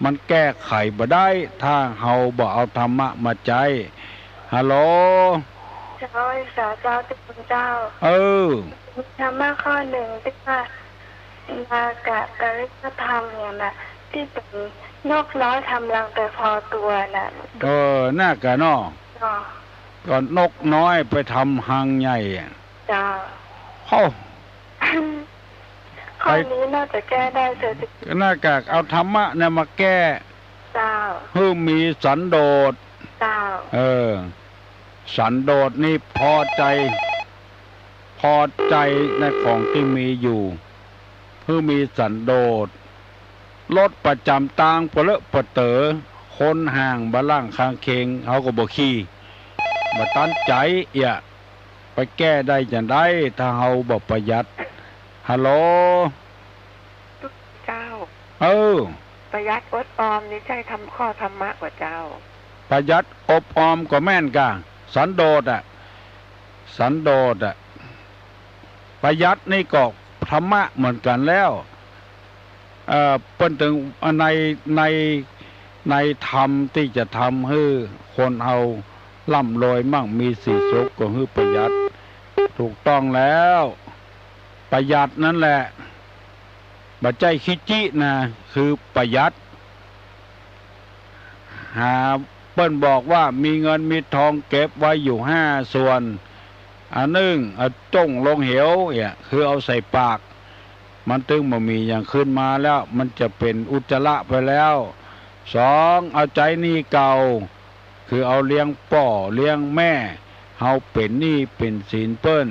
มันแก้ไขบ่ได้ ถ้าเฮาบ่เอาธรรมะมาใจ๊ ฮัลโหล เจ้า สาเจ้า เจ้า เออ มีธรรมะข้อนึ่งตี้ว่า มากะกริยธรรมเนี่ยนะ ตี้เป๋นนกน้อยทำรังไปพอตั๋วน่ะ เออ น่ากะเนาะ เจ้า ก็นกน้อยไปทำรังใหญ่อะ เจ้า โอ้ ข้อนี้น่าจะแก้ได้เสียที น่ากะเอาธรรมะเนี่ยมาแก้ เจ้า หื้อมีสันโดษ เจ้า เออ สันโดษนี่พอใจ๋ พอใจ๋ในของตี้มีอยู่ หื้อมีสันโดษ รถประจ๋ำตางปะเลอะปะเต๋อ คนห้างบ่าล่างข้างเคียง เฮาก็บ่ขี่ บ่ตันใจ๋เอี้ย ไปแก้ได้จาใด ถ้าเฮาบ่ประหยัด ฮัลโหล เจ้า เออ ประหยัดอดออมนี่ใจ้ธรรมะ ข้อธรรมะก่อเจ้า ประหยัดอดออมก็แม่นกา สันโดษอะ สันโดษอะ ประหยัดนี่ก็ธรรมะเหมือนกั๋นแล้ว เอ่อ เปิ้นตึง ใน ใน ในธรรมตี้จะทำหื้อคนเฮาร่ำรวยมั่งมีสีสุขก็หื้อประหยัด ถูกต้องแล้ว ประหยัดนั้นแหละ บ่ใจ้ขี้จี้นะ คือประหยัด หา เปิ้นบอกว่ามีเงินมีทองเก็บไว้อยู่ห้าส่วน อันนึ่ง เอาจ้งลงเหวเอี้ย คือเอาใส่ปาก มันตึงบ่มีหยังขึ้นมาแล้ว มันจะเป๋นอุจจาระไปแล้ว สอง เอาใจ๊หนี้เก่า คือเอาเลี้ยงป้อเลี้ยงแม่ เฮาเป๋นหนี้เป๋นสินเปิ้น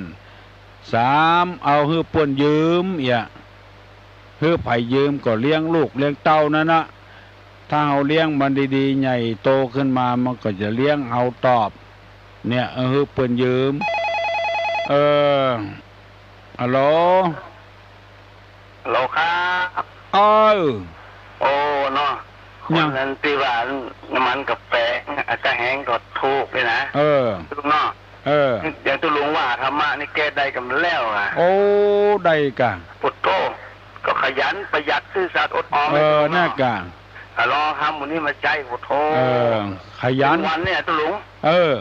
สาม เอาหื้อเปิ้นยืมเอี้ย หื้อใผยืมก็เลี้ยงลูกเลี้ยงเต้านั้นนะ ถ้าเฮาเลี้ยงมันดีๆ ใหญ่โตขึ้นมา มันก็จะเลี้ยงเฮาตอบ เนี่ย เออ หื้อเปิ้นยืม เออ ฮัลโหล ฮัลโหลครับ เออ โอ้ เนาะ ยัง คนนั้นตี้ว่าน้ำมันกาแฟ อะ กาแฮงก็ถูกนี่นะ เออ ถูกเนาะ เออ อย่างตุ๊ลุงว่าธรรมะนี่แก้ได้กำแล้วอะ โอ้ ได้กา ปุถโธ ก็ขยันประหยัดซื่อสัตย์อดออม เออ ไอ้ตุ๊ลุงเนาะ น่ากา อะ ลองทำหมู่นี้มาใจ๊ ปุถโธ เออ ขยัน วันเนี่ยตุ๊ลุง เออ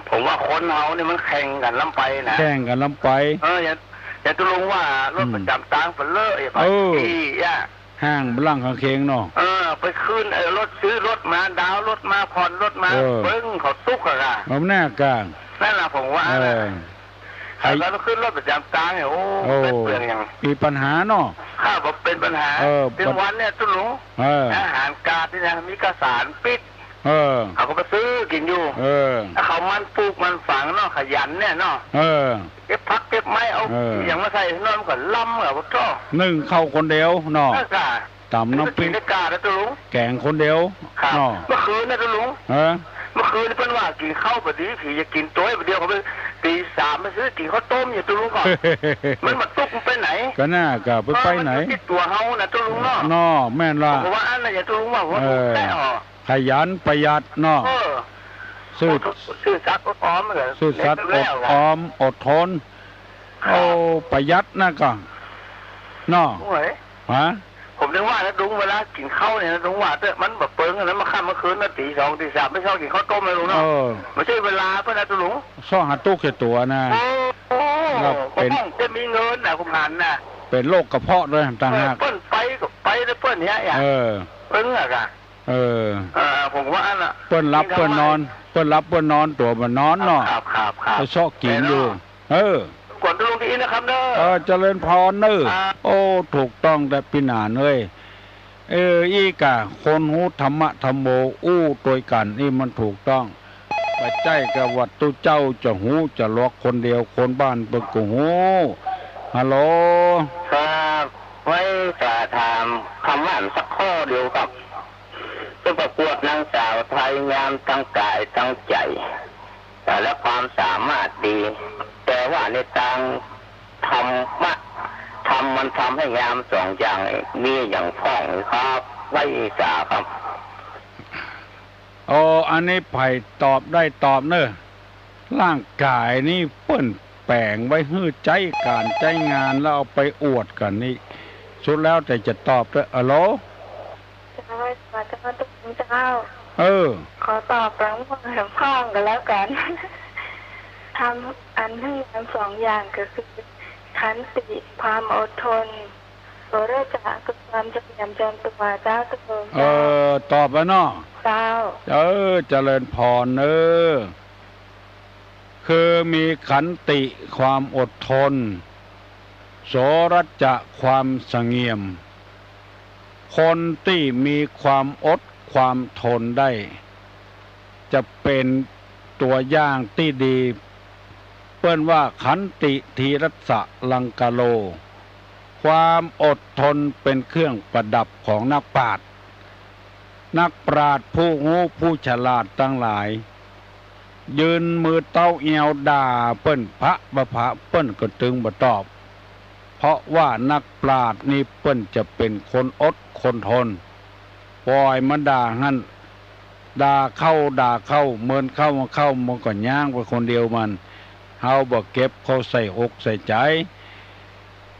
ผมว่าคนเฮานี่มันแข่งกั๋นล้ำไปนะ แข่งกั๋นล้ำไป เออ อย่าง อย่างตุ๊ลุงว่ารถ อืม ประจ๋ำตางไปเลย เออ บางทีอะ ห้างบ่าล่างข้างเคียงเนาะ เออ ไปขึ้น เออ รถ ซื้อรถมา ดาวน์รถมา ผ่อนรถมา เออ เปิ้งเขาตุ๊กข์อะค่ะ เอาหน้ากลาง นั่นล่ะผมว่า เออ นะ ใคร แล้วขึ้นรถประจ๋ำตางเนี่ย โอ้ โอ้ เปลืองหยัง มีปัญหาเนาะ ข้าวก็เป๋นปัญหา เออ เป๋นวันเนี่ยตุ๊ลุง เออ อาหารกาดนี่นะ มีกาสารปิษ เออ เขาก็ไปซื้อกิ๋นอยู่ เออ ข้าวมันปลูกมันฝังเนาะ ขยันเนี่ยเนาะ เออ เก็บผักเก็บไม้ เอา เออ อะหยังมาใส่นอนก็ลำอะ โอ้โธ่ นึ่งข้าวคนเดียวเนาะ เออ จ้ะ ต๋ำน้ำพริก กิ๋นก๋านะตุ๊ลุง แก๋งคนเดียว ครับ เนาะ เมื่อคืนนะตุ๊ลุง ฮะ เมื่อคืนเปิ้นว่ากิ๋นข้าวบ่ดี ผีจะกิ๋นโตยบ่ดี เขาไปตีสามไปซื้อกิ๋นข้าวต้มอยู่ตุ๊ลุงก่อน มันบ่ตุ๊กข์มันไปไหน ก็น่า ก็ไป เออ ไปไหน มันอยู่ตี้ตั๋วเฮานะตุ๊ลุงเนาะ เนาะ แม่นละ ผมว่าอันนั้นอย่าตุ๊ลุงว่าหัว เออ ตุ๊กข์แท้อ๋อ ขยันประหยัดเนาะ เออ ซื่อ ซื่อสัตย์อดออมเหรอ ซื่อสัตย์อดออม อดทน ครับ โอ้ ประหยัดนะก็ เนาะ โอ้ย ฮะ ผมนึกว่านะตุ๊ลุง เวลากิ๋นข้าวเนี่ยนะตุ๊ลุง ว่าเต๊อะ มันบ่เปิงอะนะ มาค่ำมาคืนนะ ตีสองตีสาม ไม่ชอบกิ๋นข้าวต้มนะตุ๊ลุงเนาะ เออ ไม่ใช่เวลาเปิ้นนะตุ๊ลุง ซ้อหาตุ๊กข์แก่ตั๋วนะ โอ้ โอ้ แล้วเป๋น ผมจะมีเงินนะ ผมหันนะ เป๋นโรคกระเพาะด้วยต่างหาก เออ เปิ้นไปก็ไปแล้วเปิ้นเนี่ย เออ เปิ้นอะกะ เออ เออ ผมว่าอันน่ะ เปิ้นหลับเปิ้นนอน เปิ้นหลับเปิ้นนอน ตั๋วบ่นอนเนาะ ครับ ครับ ครับ ไปเซาะกิ๋นอยู่ เออ ขอบคุณตุ๊ลุงตี้อี้นะครับเนอะ เออ เจริญพรเนอะ ครับ โอ้ ถูกต้องแต๊ปี้หนานเอ้ย เออ อี้กะ คนฮู้ธรรมะธัมโม อู้ตวยกั๋น อี้มันถูกต้อง บ่ใจ้กะว่าตุ๊เจ้าจะฮู้จะหลอกคนเดียว คนบ้านเปิ้นก็ฮู้ ฮัลโหล ครับ ไว้จะถามธรรมะสักข้อเดียวครับ เปิ้นประกวดนางสาวไทยงามตังก๋ายตังใจ๋ แต่และความสามารถดี แต่ว่าในตางธรรมะ ธรรมมันทำให้งามสองอย่าง มีอะหยังพ่องครับ ไว้สาครับ โอ้ อันนี้ใผตอบได้ตอบเนอะ ร่างก๋ายนี่เปิ้นแป๋งไว้หื้อใจ๊ก๋านใจ๊งาน แล้วเอาไปอวดกั๋นนี่ สุดแล้วแต่จะตอบเต๊อะ ฮัลโหล เจ้า เจ้าตุ๊ลุงเจ้า เออ ขอตอบหลังม่วนหลวงพ่อก็แล้วกั๋น ธรรมอันหื้องามสองอย่างก็คือ ขันติ ความอดทน โสรจะ คือค ความเจริญเจริญตัวเจ้า เออ ตอบแล้วเนาะ เจ้า เออ เจริญพรเออ คือมีขันติความอดทน โสรจะความสงบเงี่ยม คนตี้มีความอดความทนได้ จะเป๋นตั๋วอย่างตี้ดี เปิ้นว่าขันติธีรสสะลังกะโล ความอดทนเป๋นเครื่องประดับของนักปราชญ์ นักปราชญ์ผู้ฮู้ผู้ฉลาดตังหลาย ยืนมือเต๊าแอวด่าเปิ้น พระบ่าพระเปิ้นก็ตึงบ่ตอบ เพราะว่านักปราชญ์นี่เปิ้นจะเป๋นคนอดคนทน ป่อยมันด่าหั้น ด่าเข้าด่าเข้า เมินเข้ามาเข้า มันก็ย้างไปคนเดียวมัน เฮาบ่เก็บเข้าใส่อกใส่ใจ๋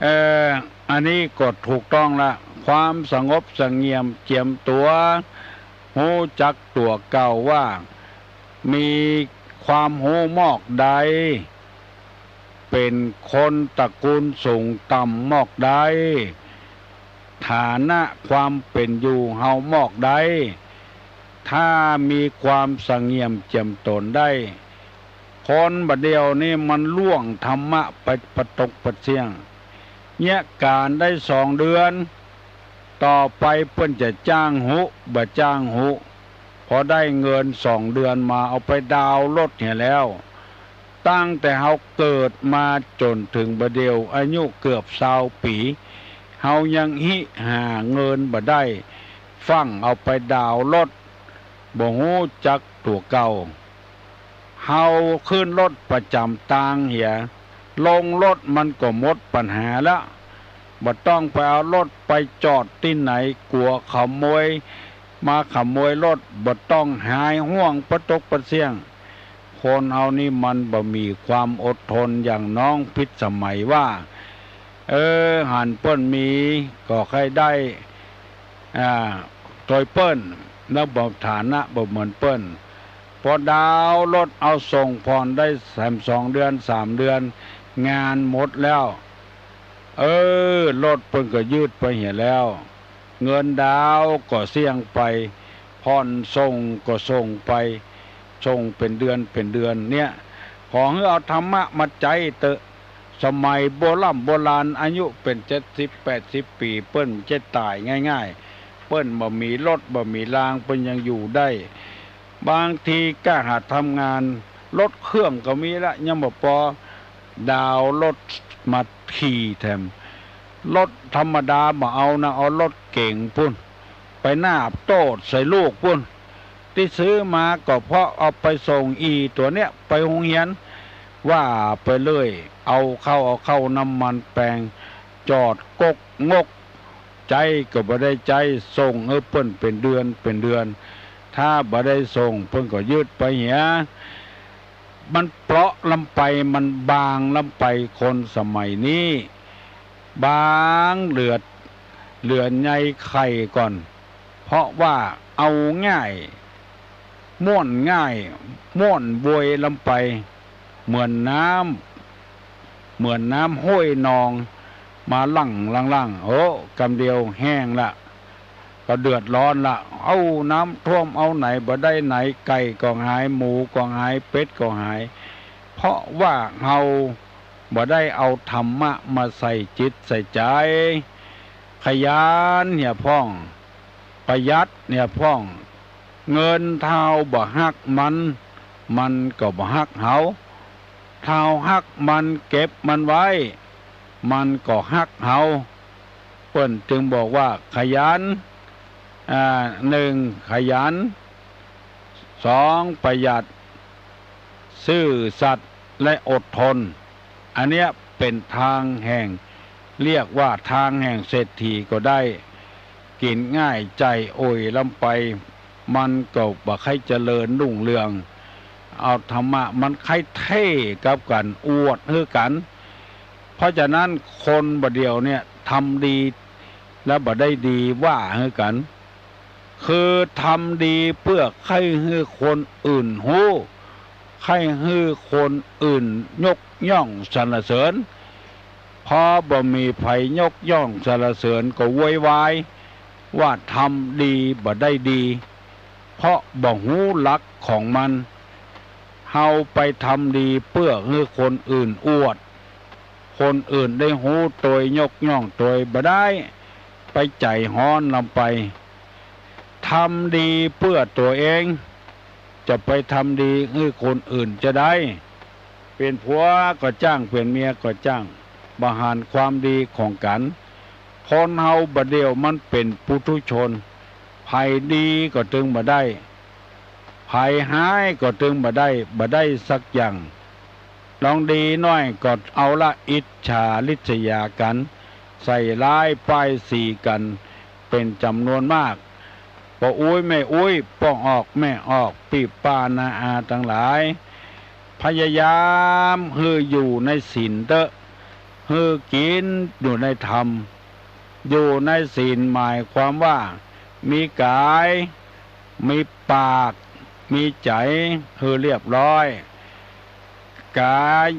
เอ่อ อันนี้ก็ถูกต้องละ ความสงบสงเงียมเจียมตั๋ว ฮู้จักตั๋วเก่าว่า มีความฮู้มอกใด เป๋นคนตระกูลสูงต่ำมอกใด ฐานะความเป๋นอยู่เฮามอกใด ถ้ามีความสงเงียมเจียมตั๋วได้ คนบ่าเดี่ยวนี้มันล่วงธรรมะไปปะตกปะเสี้ยง เยียะก๋านได้สองเดือน ต่อไปเปิ้นจะจ้างหุ บ่จ้างหุ พอได้เงินสองเดือนมาเอาไปดาวน์รถเหียแล้ว ตั้งแต่เฮาเกิดมาจ๋นเถิงบ่าเดี่ยวอายุเกือบซาวปี๋ เฮายังหิหาเงินบ่ได้ ฟั่งเอาไปดาวน์รถ บ่ฮู้จักตั๋วเก่า เฮาขึ้นรถประจ๋ำตางเหีย ลงรถมันก็หมดปัญหาละ บ่ต้องไปเอารถไปจอดตี้ไหน กั๋วขโมยมาขโมยรถ บ่ต้องหายห่วงปะตกปะเสี้ยง คนเฮานี่มันบ่มีความอดทนอย่างน้องพิสมัยว่า เออ หันเปิ้นมีก็ใค่ได้ อ่า ตวยเปิ้น แล้วบ่ฐานะบ่เหมือนเปิ้น พอดาวน์รถเอาส่งผ่อนได้แหมสองเดือนสามเดือน งานหมดแล้ว เออ รถเปิ้นก็ยืดไปเหียแล้ว เงินดาวน์ก็เสี้ยงไป ผ่อนส่งก็ส่งไป ส่งเป๋นเดือนเป๋นเดือนเนี่ย ขอหื้อเอาธรรมะมาใจ๊เต๊อะ สมัยโบร่ำโบราณ อายุเป๋นเจ็ดสิบแปดสิบปี๋ เปิ้นจะต๋ายง่ายๆ เปิ้นบ่มีรถบ่มีราง เปิ้นยังอยู่ได้ บางทีก้าหาดทำงาน รถเครื่องก็มีละ ยังบ่ปอ ดาวน์รถมาขี่แถม รถธรรมดาบ่เอานะ เอารถเก๋งปู้น ไปนาบโต้ษใส่ลูกปู้น ตี้ซื้อมาก็เพราะเอาไปส่งอี่ตั๋วเนี้ยไปโฮงเฮียน ว่าไปเรื่อย เอาเข้า เอาเข้าน้ำมันแปง จอดก๊กงก ใจ๊ก็บ่ได้ใจ๊ ส่งหื้อเปิ้นเป๋นเดือนเป๋นเดือน ถ้าบ่ได้ส่งเปิ้นก็ยืดไปเหีย มันเปราะล้ำไป มันบางล้ำไป คนสมัยนี้ บางเหลือ เหลือใยไข่ก่อน เพราะว่าเอาง่าย ม่วนง่าย ม่วนโวยล้ำไป เหมือนน้ำ เหมือนน้ำห้วยนอง มาหลั่งหลั่งหลั่ง โอ้ กำเดียวแห้งละ ก็เดือดร้อนละ เอาน้ำท่วม เอาไหนบ่ได้ไหน ไก่ก็หาย หมูก็หาย เป็ดก็หาย เพราะว่าเฮาบ่ได้เอาธรรมะมาใส่จิตใส่ใจ๋ ขยันเหียพ่อง ประหยัดเหียพ่อง เงินถ้าเฮาบ่ฮักมัน มันก็บ่ฮักเฮา ถ้าเฮาฮักมัน เก็บมันไว้ มันก็ฮักเฮา เปิ้นจึงบอกว่าขยัน อ่า หนึ่ง ขยัน สอง ประหยัด ซื่อสัตย์ และอดทน อันเนี้ยเป๋นทางแห่ง เรียกว่าทางแห่งเศรษฐีก็ได้ กิ๋นง่ายใจ๋โอยล้ำไป มันก็บ่ใค่เจริญรุ่งเรือง เอาธรรมะมันใค่เท่กับกั๋น อวดหื้อกั๋น เพราะฉะนั้นคนบ่าเดี่ยวเนี่ยทำดี และบ่ได้ดีว่าหื้อกั๋น คือทำดีเปื้อใค่หื้อคนอื่นฮู้ ใค่หื้อคนอื่นยกย่องสรรเสริญ พอบ่มีใผยกย่องสรรเสริญก็โวยวายว่าทำดีบ่ได้ดี เพราะบ่ฮู้หลักของมัน เฮาไปทำดีเปื้อหื้อคนอื่นอวด คนอื่นได้ฮู้ตวยยกย่องตวยบ่ได้ ไปใจ๋ฮ้อนลำไป ทำดีเปื้อตั๋วเอง จะไปทำดีหื้อคนอื่นจาใด เป๋นผัวก็จ้าง เป๋นเมียก็จ้าง บ่หันความดีของกั๋น คนเฮาบ่าเดี่ยวมันเป๋นปุถุชน ใผดีก็ตึงบ่ได้ ใผฮ้ายก็ตึงบ่ได้ บ่ได้สักอย่าง ลองดีหน้อยก็เอาละอิจฉาริษยากั๋น ใส่ร้ายป้ายสีกั๋นเป๋นจ๋ำนวนมาก ป้ออุ๊ยแม่อุ๊ย ป้อออกแม่ออก ปี้ป้าน้าอาตังหลาย พยายามหื้ออยู่ในศีลเต๊อะ หื้อกิ๋นอยู่ในธรรม อยู่ในศีลหมายความว่า มีก๋าย มีปาก มีใจ๋ หื้อเรียบร้อย ก๋าย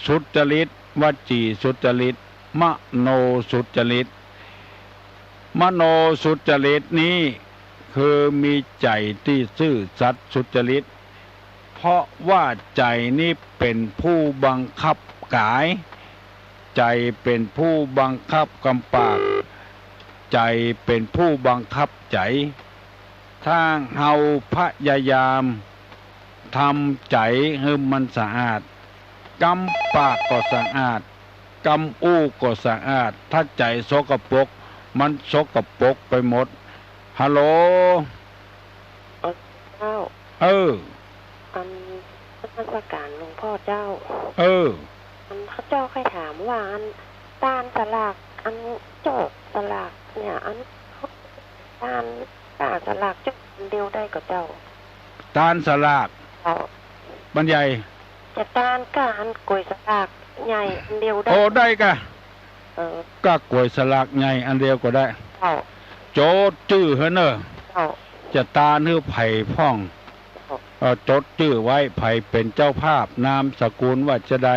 สุจริต วจีสุจริต มโนสุจริต มโนสุจริตนี้ คือมีใจ๋ตี้ซื่อสัตย์สุจริต เพราะว่าใจ๋นี้เป๋นผู้บังคับก๋าย ใจ๋เป๋นผู้บังคับกำปาก ใจ๋เป๋นผู้บังคับใจ๋ ถ้าเฮาพยายามทำใจ๋หื้อมันสะอาด กำปากก็สะอาด กำอู้ก็สะอาด ถ้าใจ๋สกปรก มันสกปรกไปหมด ฮัลโหล เออ เจ้า เออ อันนมัสก๋านหลวงพ่อเจ้า เออ อันข้าเจ้าใค่ถามว่าอันตานสลาก อันโจ๊กสลากเนี่ย อันตาน ตานสลากโจ๊กอันเดียวได้ก่อเจ้า ตานสลาก เจ้า บรรยาย จะตานก้าอันก๋วยสลากใหญ่อันเดียวได้ โอ้ ได้ก่ะ เออ ก้ากวยสลากใหญ่อันเดียวก็ได้ เจ้า โจ๊ดจื้อหื้อเน่อ เจ้า จะตานหื้อใผพ่อง เจ้า เอ่อ จดจื้อไว้ ใผเป๋นเจ้าภาพ นามสกุลว่าจาใด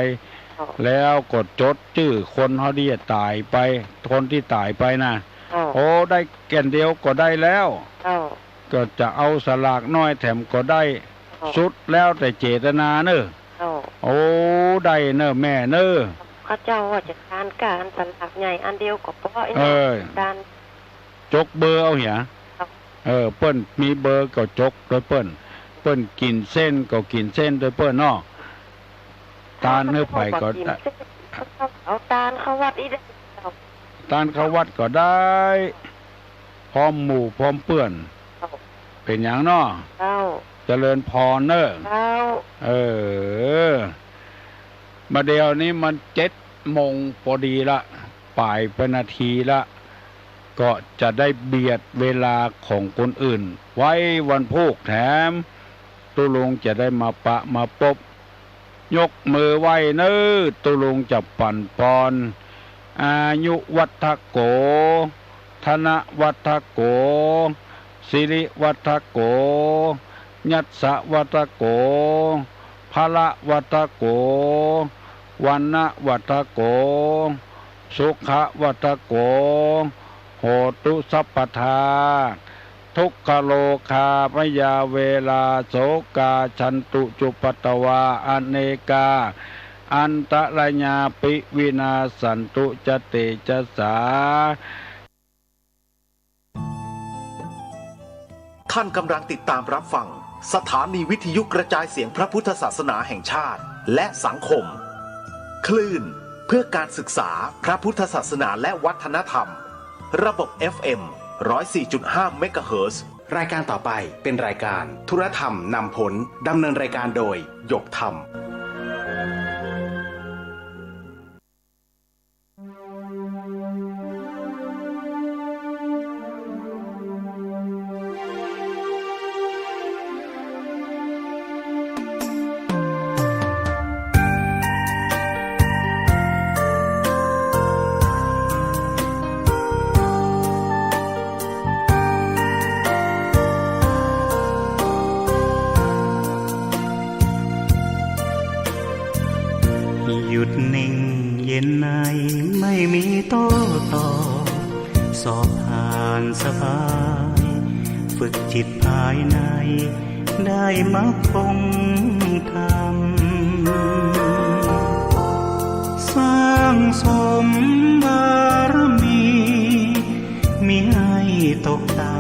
เจ้า แล้วก็จดจื้อคนเฮาตี้ต๋ายไป คนตี้ต๋ายไปนะ เจ้า โอ้ ได้อันเดียวก็ได้แล้ว เจ้า ก็จะเอาสลากน้อยแถมก็ได้ เจ้า สุดแล้วแต่เจตนาเน่อ เจ้า โอ้ ได้เน่อแม่เน่อ ข้าเจ้าว่าจะตานก้าอันสลากใหญ่อันเดียวก็ปอ เออ ตาน จกเบอร์เอาเหีย เจ้า เออ เปิ้นมีเบอร์ก็จกตวยเปิ้น เปิ้นกิ๋นเส้นก็กิ๋นเส้นตวยเปิ้นเนาะ ตานหื้อใผก็ได้ ตานเข้าวัดอีกได้ ตานเข้าวัดก็ได้ พร้อมหมู่พร้อมเปื้อน เจ้า เป๋นหยังเนาะ เจ้า เจริญพรเน่อ เจ้า เออ บ่าเดี่ยวนี้มันเจ็ดโมงปอดีละ ป๋ายไปนาทีละ ก็จะได้เบียดเวลาของคนอื่น ไว้วันพูกแถม ตุ๊ลุงจะได้มาปะมาปบ ยกมือไหว้เน่อ ตุ๊ลุงจะปั๋นปอน อายุวัฒโก ธนวัฒโก สิริวัฒโก ยัสสะวัฒโก พละวัฒโก วรรณะวัฒโก สุขะวัฒโก โหตุสัพพทา ทุกขโรคาพยาเวรา โสกา ฉันตุ จุปปตวา อเนกา อันตรายาปิ วินาสสันตุ จะเตจะสา ท่านกำลังติดตามรับฟังสถานีวิทยุกระจายเสียงพระพุทธศาสนาแห่งชาติและสังคม คลื่นเพื่อการศึกษาพระพุทธศาสนาและวัฒนธรรม ระบบ เอฟ เอ็ม ร้อยสี่จุดห้า เมกะเฮิรตซ์ รายการต่อไปเป็นรายการธุรธรรมนำผล ดำเนินรายการโดย หยกธรรม เย็นในไม่มีโต้ตอบ สอบผ่านสบาย ฝึกจิตภายใน ได้มรรคองค์ธรรม สร้างสมบารมี มิให้ตกต่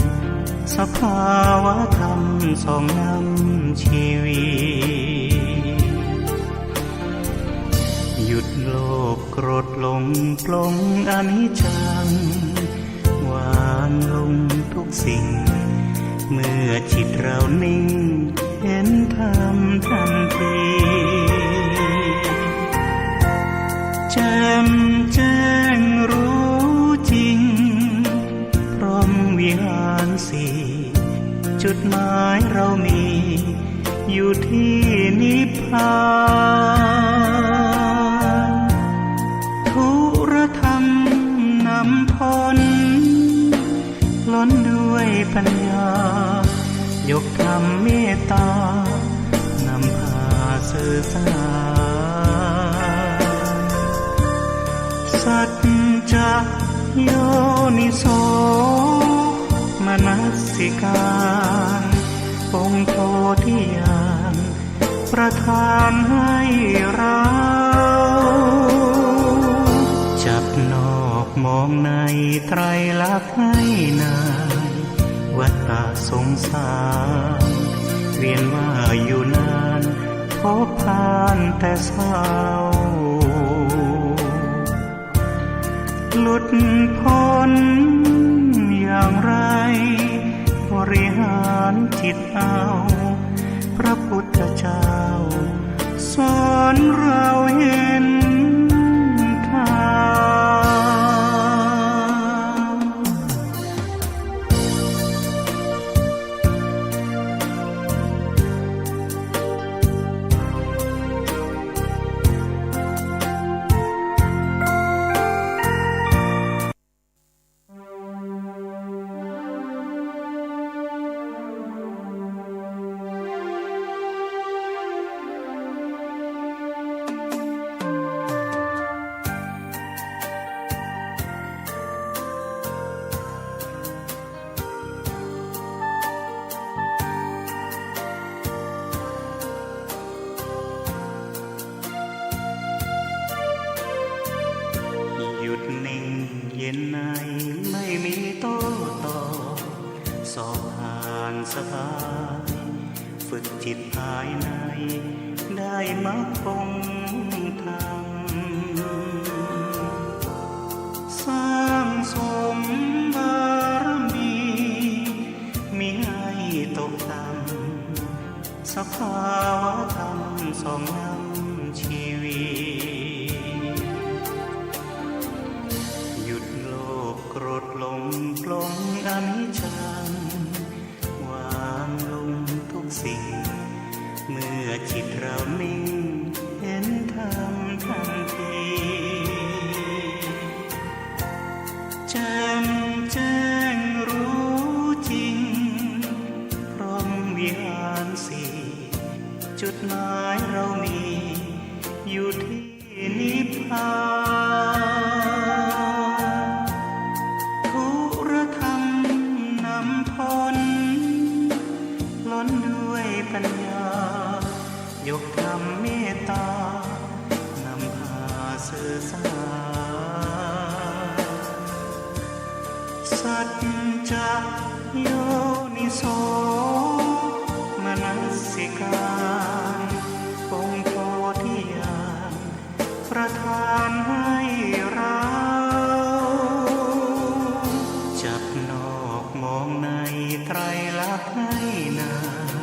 ำ สภาวะธรรมส่องนำชีวิต หยุดโลภโกรธหลงปลงอนิจจัง วางลงทุกสิ่ง เมื่อจิตเรานิ่ง เห็นธรรมทันที แจ่มแจ้งรู้จริง พรหมวิหารสี่ จุดหมายเรามี อยู่ที่นิพพาน ธุรธรรมนำพ้น ล้นด้วยปัญญา ยกธรรมเมตตา นำพาสื่อสาร สัจจะโยนิโส มนสิการ องค์โพธิญาณ ประทานให้เรา จับนอกมองในไตรลักษณ์ให้นาย วัฏฏะสงสาร เวียนว่ายอยู่นาน พบพานแต่เศร้า หลุดพ้นอย่างไร บริหารจิตเอา พระพุทธเจ้า สอนเราเห็นธรรม หยุดนิ่งเย็นในไม่มีโต้ตอบ สอบผ่านสบาย ฝึกจิตภายใน ได้มรรคองค์ธรรม สร้างสมบารมี มิให้ตกต่ำ สภาวะธรรมส่องนำชีวิต หยุดโลภโกรธหลงปลงอนิจจัง วางลงทุกสิ่ง เมื่อจิตเรานิ่ง เห็นธรรมทันที แจ่มแจ้งรู้จริง พรหมวิหารสี่ จุดหมายเรามี อยู่ที่นิพพาน ธุรธรรมนำพ้น ล้นด้วยปัญญา ยกธรรมเมตตา นำพาสื่อสาร สัจจะโยนิโส มนสิการ องค์โพธิญาณ ประทานให้เรา จับนอกมองในไตรลักษณ์ให้นาย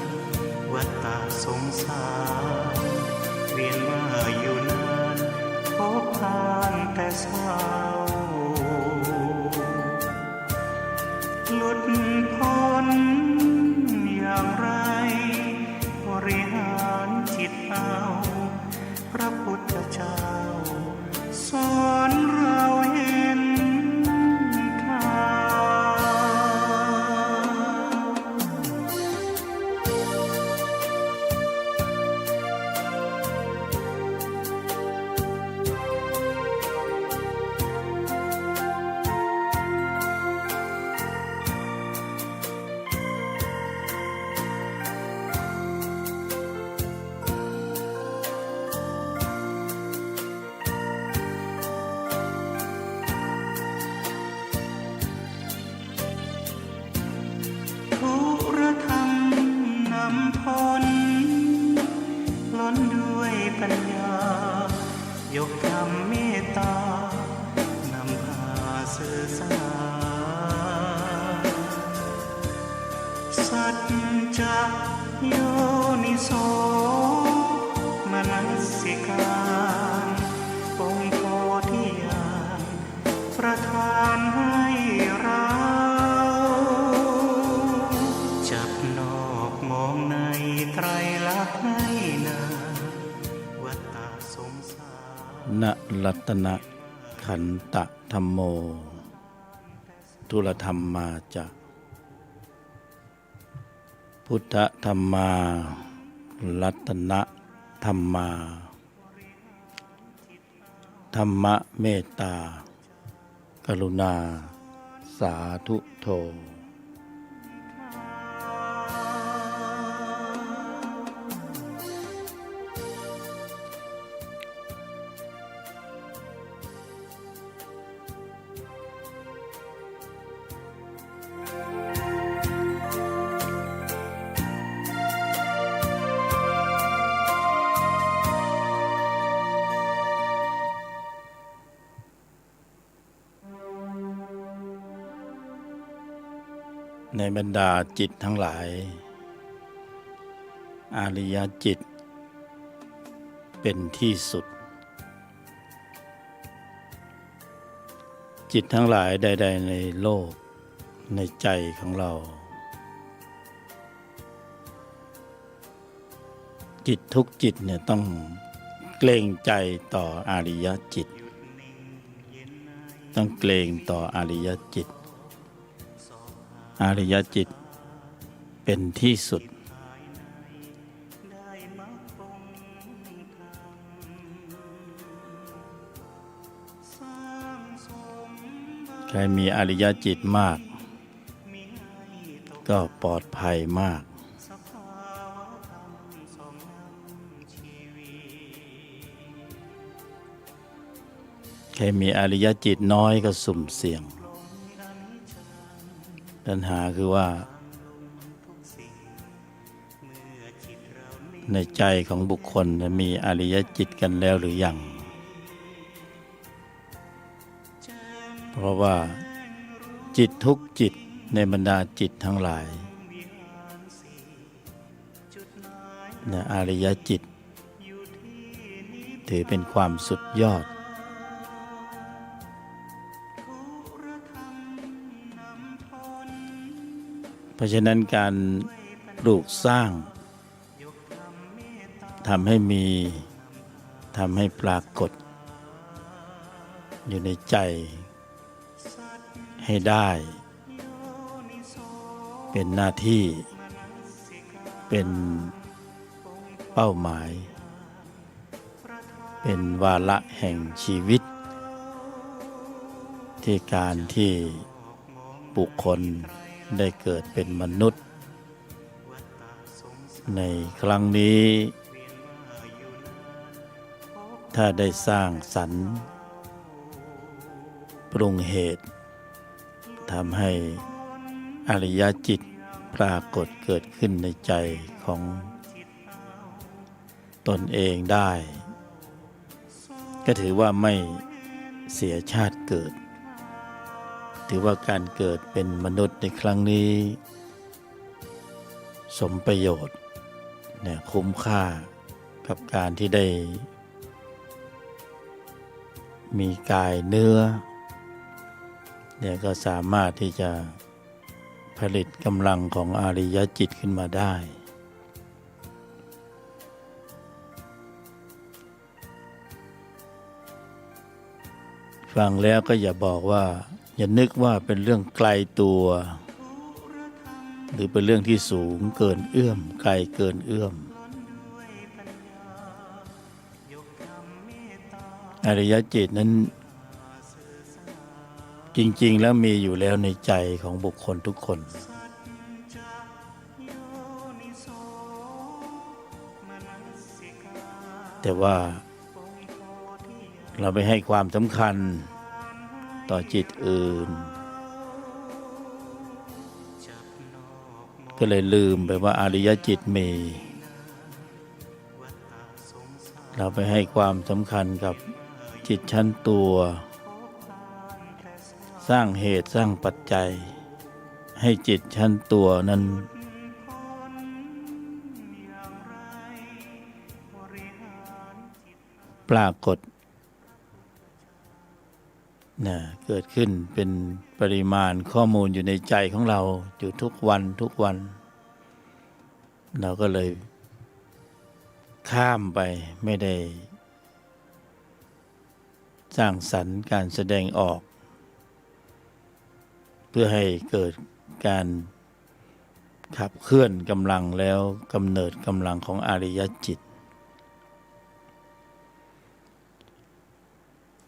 วัฏฏะสงสาร เวียนว่ายอยู่นาน พบพานแต่เศร้า หลุดพ้นอย่างไร บริหารจิตเอา พระพุทธเจ้า สอนเราเห็นธรรม ห รัตนะขันตะธัมโม ทุระธัมมาจะ พุทธธัมมา รัตนะธัมมา ธัมมะเมตตา กรุณา สาธุโธ ในบรรดาจิตทั้งหลาย อริยจิตเป็นที่สุด จิตทั้งหลายใดๆ ในโลก ในใจของเรา จิตทุกจิตเนี่ยต้องเกรงใจต่ออริยจิต ต้องเกรงต่ออริยจิต อริยจิตเป็นที่สุด ใครมีอริยจิตมาก ก็ปลอดภัยมาก ใครมีอริยจิตน้อยก็สุ่มเสี่ยง ปัญหาคือว่า ในใจของบุคคลมีอริยจิตกันแล้วหรือยัง เพราะว่าจิตทุกจิตในบรรดาจิตทั้งหลาย นะ อริยจิต ถือเป็นความสุดยอด เพราะฉะนั้นการปลูกสร้าง ทำให้มี ทำให้ปรากฏ อยู่ในใจ ให้ได้ เป็นหน้าที่ เป็นเป้าหมาย เป็นวาระแห่งชีวิต ที่การที่บุคคลได้เกิดเป็นมนุษย์ ในครั้งนี้ ถ้าได้สร้างสรรค์ ปรุงเหตุ ทำให้อริยจิตปรากฏเกิดขึ้นในใจของตนเองได้ ก็ถือว่าไม่เสียชาติเกิด ถือว่าการเกิดเป็นมนุษย์ในครั้งนี้ สมประโยชน์ เนี่ย คุ้มค่ากับการที่ได้มีกายเนื้อ เนี่ย ก็สามารถที่จะผลิตกำลังของอริยจิตขึ้นมาได้ ฟังแล้วก็อย่าบอกว่า อย่านึกว่าเป็นเรื่องไกลตัว หรือเป็นเรื่องที่สูงเกินเอื้อม ไกลเกินเอื้อม อริยจิตนั้น จริงๆ แล้วมีอยู่แล้วในใจของบุคคลทุกคน แต่ว่าเราไปให้ความสำคัญต่อจิตอื่น ก็เลยลืมไปว่าอริยจิตมี เราไปให้ความสำคัญกับจิตชั้นตัว สร้างเหตุสร้างปัจจัย ให้จิตชั้นตัวนั้น ปรากฏ นะ เกิดขึ้นเป็นปริมาณข้อมูลอยู่ในใจของเราอยู่ทุกวันทุกวัน เราก็เลยข้ามไป ไม่ได้ สร้างสรรค์การแสดงออก เพื่อให้เกิดการขับเคลื่อนกำลังแล้วกำเนิดกำลังของอริยจิต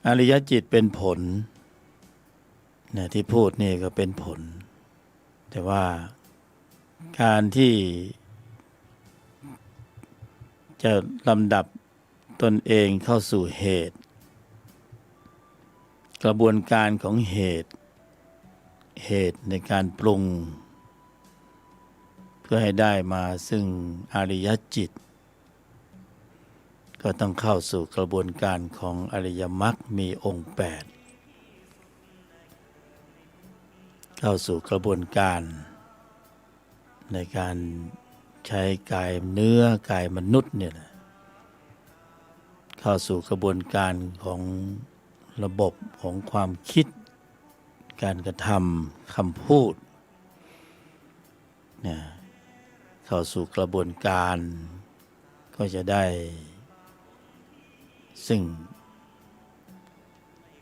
อริยจิตเป็นผลนะ ที่พูดนี่ก็เป็นผล แต่ว่าการที่จะลำดับตนเองเข้าสู่เหตุ กระบวนการของเหตุ เหตุในการปรุง เพื่อให้ได้มาซึ่งอริยจิต ก็ต้องเข้าสู่กระบวนการของอริยมรรคมีองค์แปด เข้าสู่กระบวนการในการใช้กายเนื้อกายมนุษย์เนี่ยแหละ เข้าสู่กระบวนการของระบบของความคิด การกระทำ คำพูด นะ เข้าสู่กระบวนการ ก็จะได้ซึ่ง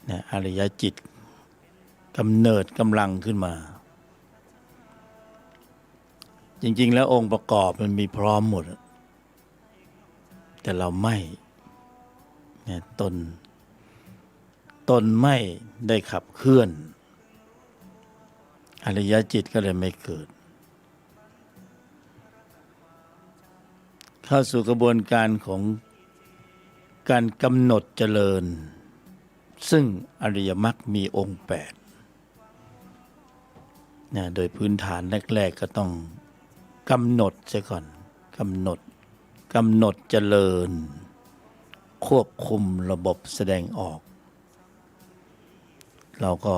นะ อริยจิตกำเนิดกำลังขึ้นมา จริงๆ แล้วองค์ประกอบมันมีพร้อมหมด แต่เราไม่ นะ ตน ตนไม่ได้ขับเคลื่อน อริยจิตก็เลยไม่เกิด เข้าสู่กระบวนการของการกำหนดเจริญ ซึ่งอริยมรรคมีองค์แปด นะ โดยพื้นฐานแรกๆ ก็ต้องกำหนดเสียก่อน กำหนด กำหนดเจริญ ควบคุมระบบแสดงออก เราก็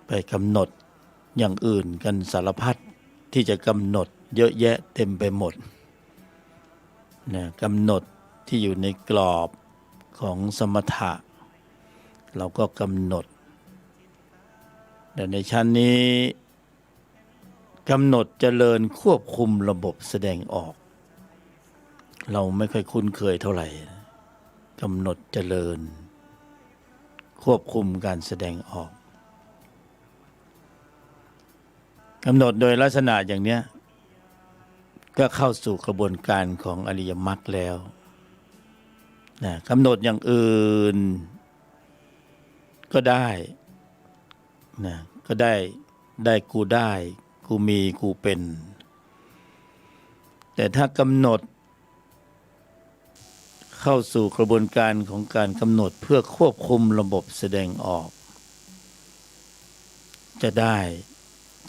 ไปกำหนดอย่างอื่นกันสารพัดที่จะกำหนดเยอะแยะเต็มไปหมด นะ กำหนดที่อยู่ในกรอบของสมถะ เราก็กำหนด แต่ในชั้นนี้กำหนดเจริญควบคุมระบบแสดงออก เราไม่ค่อยคุ้นเคยเท่าไหร่ กำหนดเจริญ ควบคุมการแสดงออก กำหนดโดยลักษณะอย่างเนี้ย ก็เข้าสู่กระบวนการของอริยมรรคแล้ว นะ กำหนดอย่างอื่นก็ได้ นะ ก็ได้ ได้กูได้ กูมี กูเป็น แต่ถ้ากำหนด เข้าสู่กระบวนการของการกำหนดเพื่อควบคุมระบบแสดงออก จะได้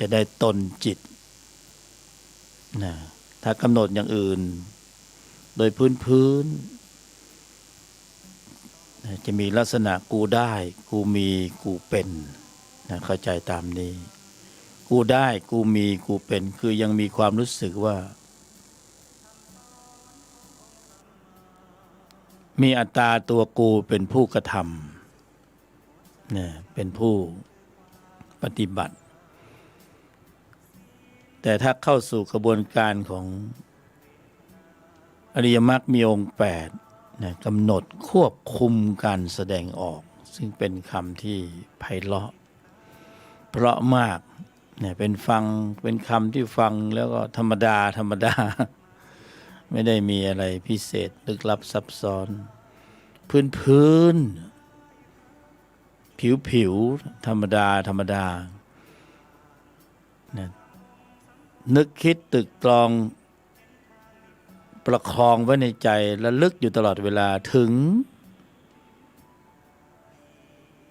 จะได้ตนจิต นะ ถ้ากำหนดอย่างอื่น โดยพื้นๆ นะ จะมีลักษณะกูได้ กูมี กูเป็น นะ เข้าใจตามนี้ กูได้ กูมี กูเป็น คือยังมีความรู้สึกว่า มีอัตตาตัวกูเป็นผู้กระทำ นะ เป็นผู้ปฏิบัติ แต่ถ้าเข้าสู่กระบวนการของอริยมรรคมีองค์แปด นะ กำหนดควบคุมการแสดงออก ซึ่งเป็นคำที่ไพเราะ เพราะมาก นะ เป็นฟัง เป็นคำที่ฟังแล้วก็ธรรมดา ธรรมดา ไม่ได้มีอะไรพิเศษลึกลับซับซ้อน พื้นๆ ผิวๆ ธรรมดา ธรรมดา นะ นึกคิดตรึกตรอง ประคองไว้ในใจ ระลึกอยู่ตลอดเวลา ถึง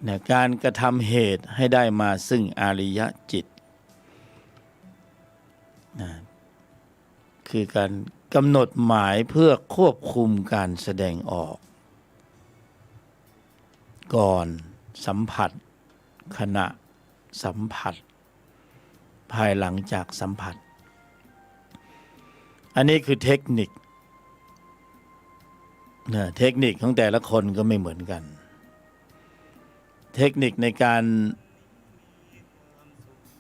นะ การกระทำเหตุให้ได้มาซึ่งอริยจิต นะ คือการกำหนดหมายเพื่อควบคุมการแสดงออก ก่อนสัมผัส ขณะสัมผัส ภายหลังจากสัมผัส อันนี้คือเทคนิค นะ เทคนิคของแต่ละคนก็ไม่เหมือนกัน เทคนิคในการ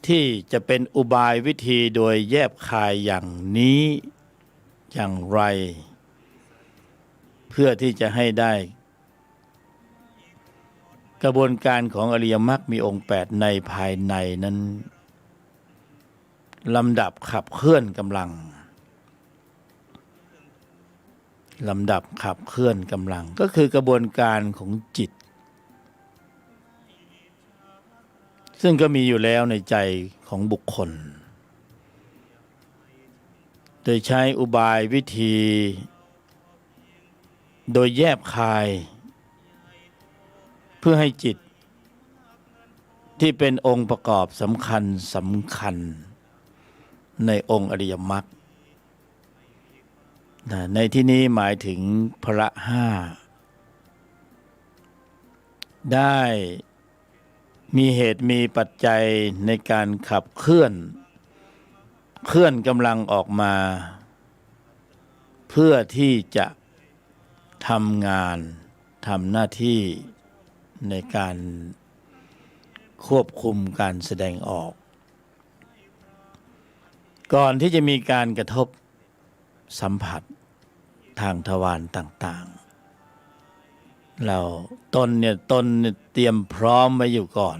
ที่จะเป็นอุบายวิธีโดยแยบคายอย่างนี้อย่างไร เพื่อที่จะให้ได้ กระบวนการของอริยมรรคมีองค์แปดในภายในนั้น ลำดับขับเคลื่อนกำลัง ลำดับขับเคลื่อนกำลัง ก็คือกระบวนการของจิต ซึ่งก็มีอยู่แล้วในใจของบุคคล โดยใช้อุบายวิธี โดยแยบคาย เพื่อให้จิตที่เป็นองค์ประกอบสำคัญสำคัญในองค์อริยมรรค นะ ในที่นี้หมายถึงพละห้า ได้มีเหตุมีปัจจัยในการขับเคลื่อน เคลื่อนกำลังออกมา เพื่อที่จะทำงาน ทำหน้าที่ในการควบคุมการแสดงออก ก่อนที่จะมีการกระทบสัมผัสทางทวารต่างๆ แล้วตนเนี่ย ตนเนี่ยเตรียมพร้อมไว้อยู่ก่อน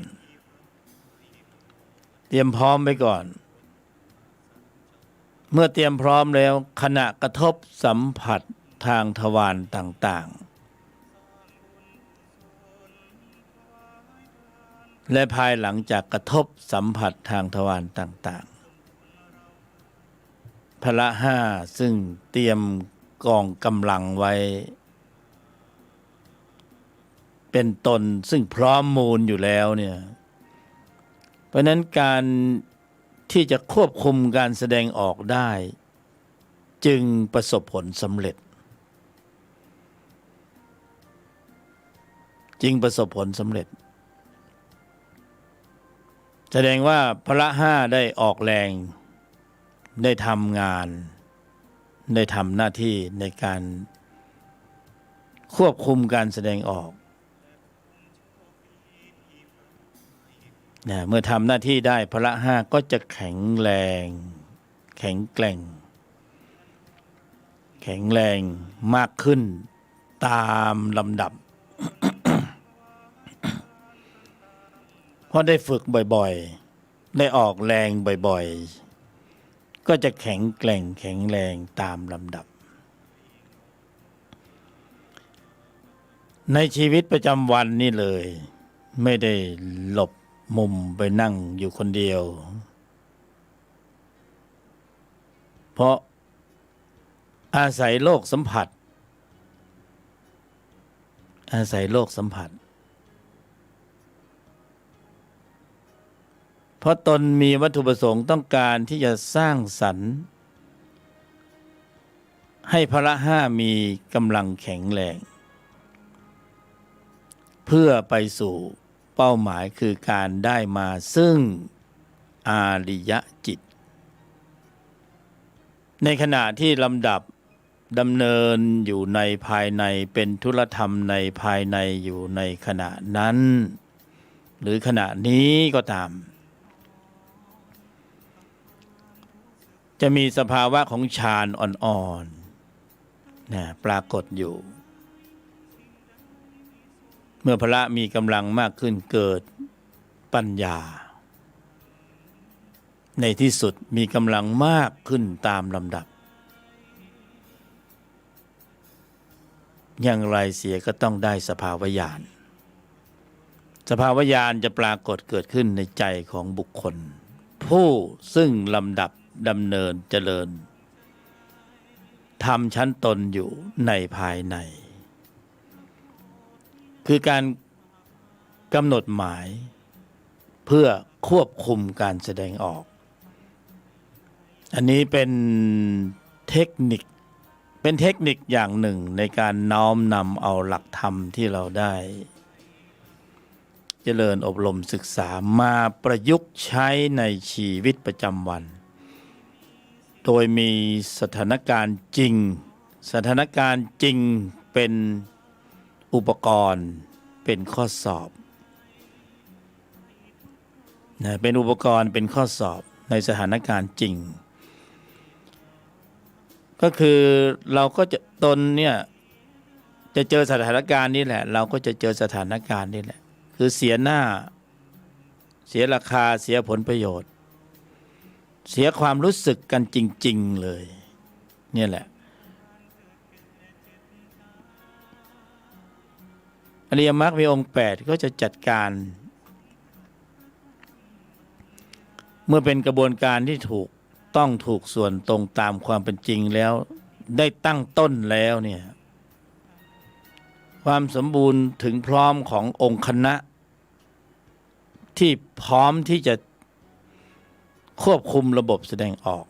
เตรียมพร้อมไว้ก่อน เมื่อเตรียมพร้อมแล้ว ขณะกระทบสัมผัสทางทวารต่างๆ และภายหลังจากกระทบสัมผัสทางทวารต่างๆ พละห้าซึ่งเตรียมกองกำลังไว้ เป็นตนซึ่งพร้อมมูลอยู่แล้วเนี่ย เพราะฉะนั้นการที่จะควบคุมการแสดงออกได้ จึงประสบผลสำเร็จ จึงประสบผลสำเร็จ แสดงว่าพละห้าได้ออกแรง ได้ทำงาน ได้ทำหน้าที่ในการควบคุมการแสดงออก นะ เมื่อทำหน้าที่ได้ พละห้าก็จะแข็งแรง แข็งแกร่ง แข็งแรงมากขึ้นตามลำดับ เพราะได้ฝึกบ่อยๆ ได้ออกแรงบ่อยๆ ก็จะแข็งแกร่งแข็งแรงตามลำดับ ในชีวิตประจำวันนี่เลย ไม่ได้หลบมุมไปนั่งอยู่คนเดียว เพราะอาศัยโลกสัมผัส อาศัยโลกสัมผัส เพราะตนมีวัตถุประสงค์ต้องการที่จะสร้างสรรค์ ให้พละห้ามีกำลังแข็งแรง เพื่อไปสู่เป้าหมายคือการได้มาซึ่งอาริยจิต ในขณะที่ลำดับดำเนินอยู่ในภายใน เป็นธุรธรรมในภายในอยู่ในขณะนั้น หรือขณะนี้ก็ตาม จะมีสภาวะของฌานอ่อนๆ นะ ปรากฏอยู่ เมื่อพละมีกำลังมากขึ้น เกิดปัญญา ในที่สุดมีกำลังมากขึ้นตามลำดับ อย่างไรเสียก็ต้องได้สภาวญาณ สภาวญาณจะปรากฏเกิดขึ้นในใจของบุคคล ผู้ซึ่งลำดับดำเนินเจริญธรรมชั้นตนอยู่ในภายใน คือการกำหนดหมายเพื่อควบคุมการแสดงออก อันนี้เป็นเทคนิค เป็นเทคนิคอย่างหนึ่งในการน้อมนำเอาหลักธรรมที่เราได้เจริญอบรมศึกษามาประยุกต์ใช้ในชีวิตประจำวัน โดยมีสถานการณ์จริง สถานการณ์จริงเป็นอุปกรณ์ เป็นข้อสอบ นะ เป็นอุปกรณ์ เป็นข้อสอบในสถานการณ์จริง ก็คือเราก็จะ ตนเนี่ยจะเจอสถานการณ์นี้แหละ เราก็จะเจอสถานการณ์นี้แหละ คือเสียหน้า เสียราคา เสียผลประโยชน์ เสียความรู้สึกกันจริงๆ เลย เนี่ยแหละ อริยมรรคมีองค์แปดก็จะจัดการ เมื่อเป็นกระบวนการที่ถูกต้อง ถูกส่วน ตรงตามความเป็นจริงแล้ว ได้ตั้งต้นแล้วเนี่ย ความสมบูรณ์ถึงพร้อมขององค์คณะ ที่พร้อมที่จะควบคุมระบบแสดงออก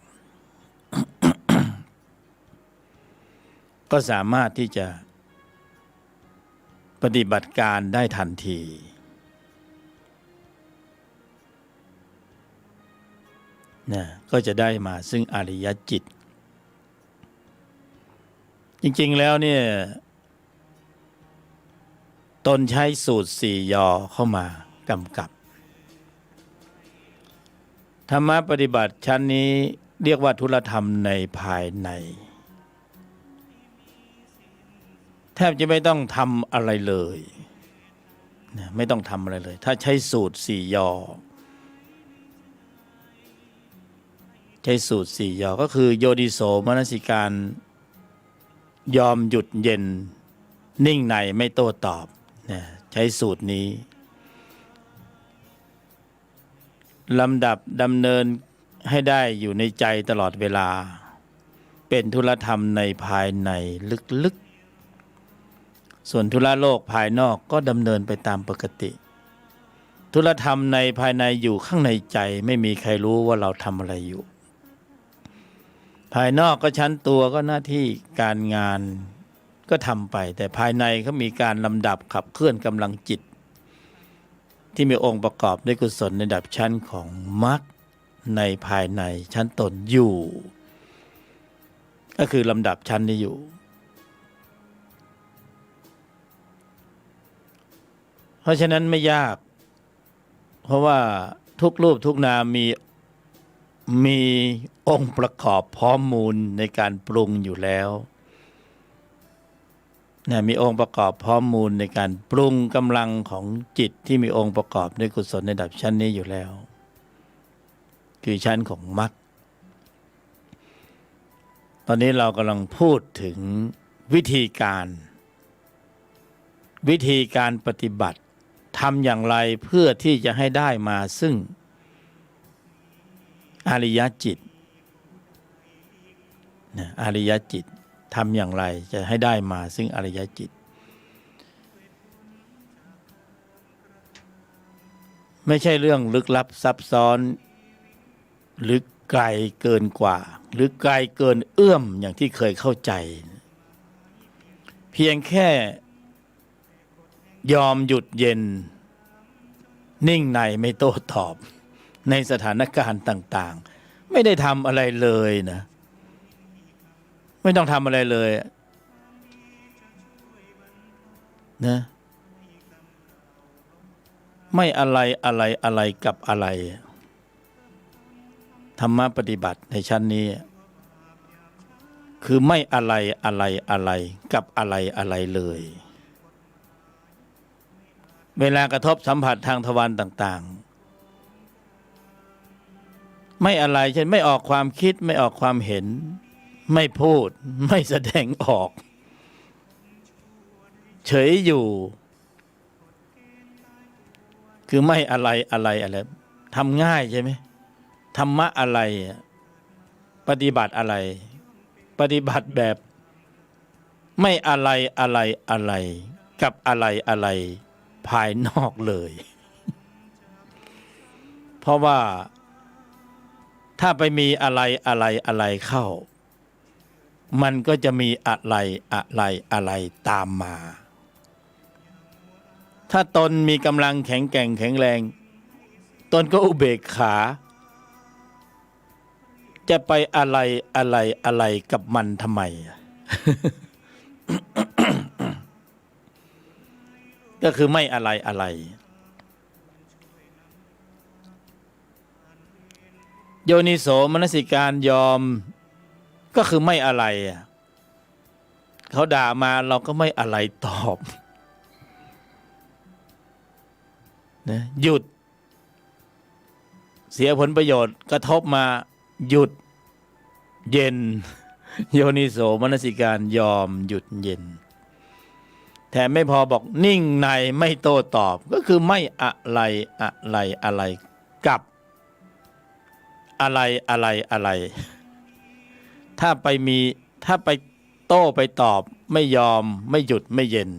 ก็สามารถที่จะปฏิบัติการได้ทันที นะ ก็จะได้มาซึ่งอริยจิต จริงๆ แล้วเนี่ย ตนใช้สูตรสี่ยอเข้ามากำกับ ธรรมะปฏิบัติชั้นนี้เรียกว่าธุรธรรมในภายใน แทบจะไม่ต้องทำอะไรเลย นะ ไม่ต้องทำอะไรเลย ถ้าใช้สูตรสี่ยอ ใช้สูตรสี่ยอ ก็คือโยนิโสมนสิการ ยอมหยุดเย็น นิ่งในไม่โต้ตอบ นะ ใช้สูตรนี้ ลำดับดำเนินให้ได้อยู่ในใจตลอดเวลา เป็นธุรธรรมในภายในลึกๆ ส่วนธุระโลกภายนอกก็ดำเนินไปตามปกติ ธุรธรรมในภายในอยู่ข้างในใจ ไม่มีใครรู้ว่าเราทำอะไรอยู่ ภายนอกก็ชั้นตัว ก็หน้าที่การงานก็ทำไป แต่ภายในเขามีการลำดับขับเคลื่อนกำลังจิต ที่มีองค์ประกอบด้วยกุศลในระดับชั้นของมรรคในภายในชั้นตนอยู่ ก็คือลำดับชั้นนี้อยู่ เพราะฉะนั้นไม่ยาก เพราะว่าทุกรูปทุกนามมี มีองค์ประกอบพร้อมมูลในการปรุงอยู่แล้ว นะ มีองค์ประกอบพร้อมมูลในการปรุงกำลังของจิตที่มีองค์ประกอบด้วยกุศลในระดับชั้นนี้อยู่แล้ว คือชั้นของมรรค ตอนนี้เรากำลังพูดถึงวิธีการ วิธีการปฏิบัติ ทำอย่างไรเพื่อที่จะให้ได้มาซึ่งอริยจิต นะ อริยจิต ทำอย่างไรจะให้ได้มาซึ่งอริยจิต ไม่ใช่เรื่องลึกลับซับซ้อน หรือไกลเกินกว่า หรือไกลเกินเอื้อมอย่างที่เคยเข้าใจ เพียงแค่ยอมหยุดเย็น นิ่งในไม่โต้ตอบ ในสถานการณ์ต่างๆ ไม่ได้ทำอะไรเลยนะ ไม่ต้องทำอะไรเลย นะ ไม่อะไร อะไร อะไรกับอะไร ธรรมะปฏิบัติในชั้นนี้ คือไม่อะไร อะไร อะไร กับอะไร อะไรเลย เวลากระทบสัมผัสทางทวารต่างๆ ไม่อะไร เช่น ไม่ออกความคิด ไม่ออกความเห็น ไม่พูด ไม่แสดงออก เฉยอยู่ คือไม่อะไร อะไร อะไร ทำง่ายใช่ไหม ธรรมะอะไรอะ ปฏิบัติอะไร ปฏิบัติแบบ ไม่อะไร อะไร อะไร กับอะไร อะไร ภายนอกเลย เพราะว่าถ้าไปมีอะไร อะไร อะไรเข้า มันก็จะมีอะไร อะไร อะไรตามมา ถ้าตนมีกำลังแข็งแกร่งแข็งแรง ตนก็อุเบกขา จะไปอะไร อะไร อะไรกับมันทำไมอะ ก็คือไม่อะไร อะไร โยนิโสมนสิการยอม ก็คือไม่อะไรอะ เขาด่ามาเราก็ไม่อะไรตอบ นะ หยุด เสียผลประโยชน์ กระทบมา หยุด เย็น โยนิโสมนสิการ ยอมหยุดเย็น แถมไม่พอบอก นิ่งในไม่โต้ตอบ ก็คือไม่อะไร อะไร อะไร กับ อะไร อะไร อะไร ถ้าไปมี ถ้าไปโต้ไปตอบ ไม่ยอม ไม่หยุด ไม่เย็น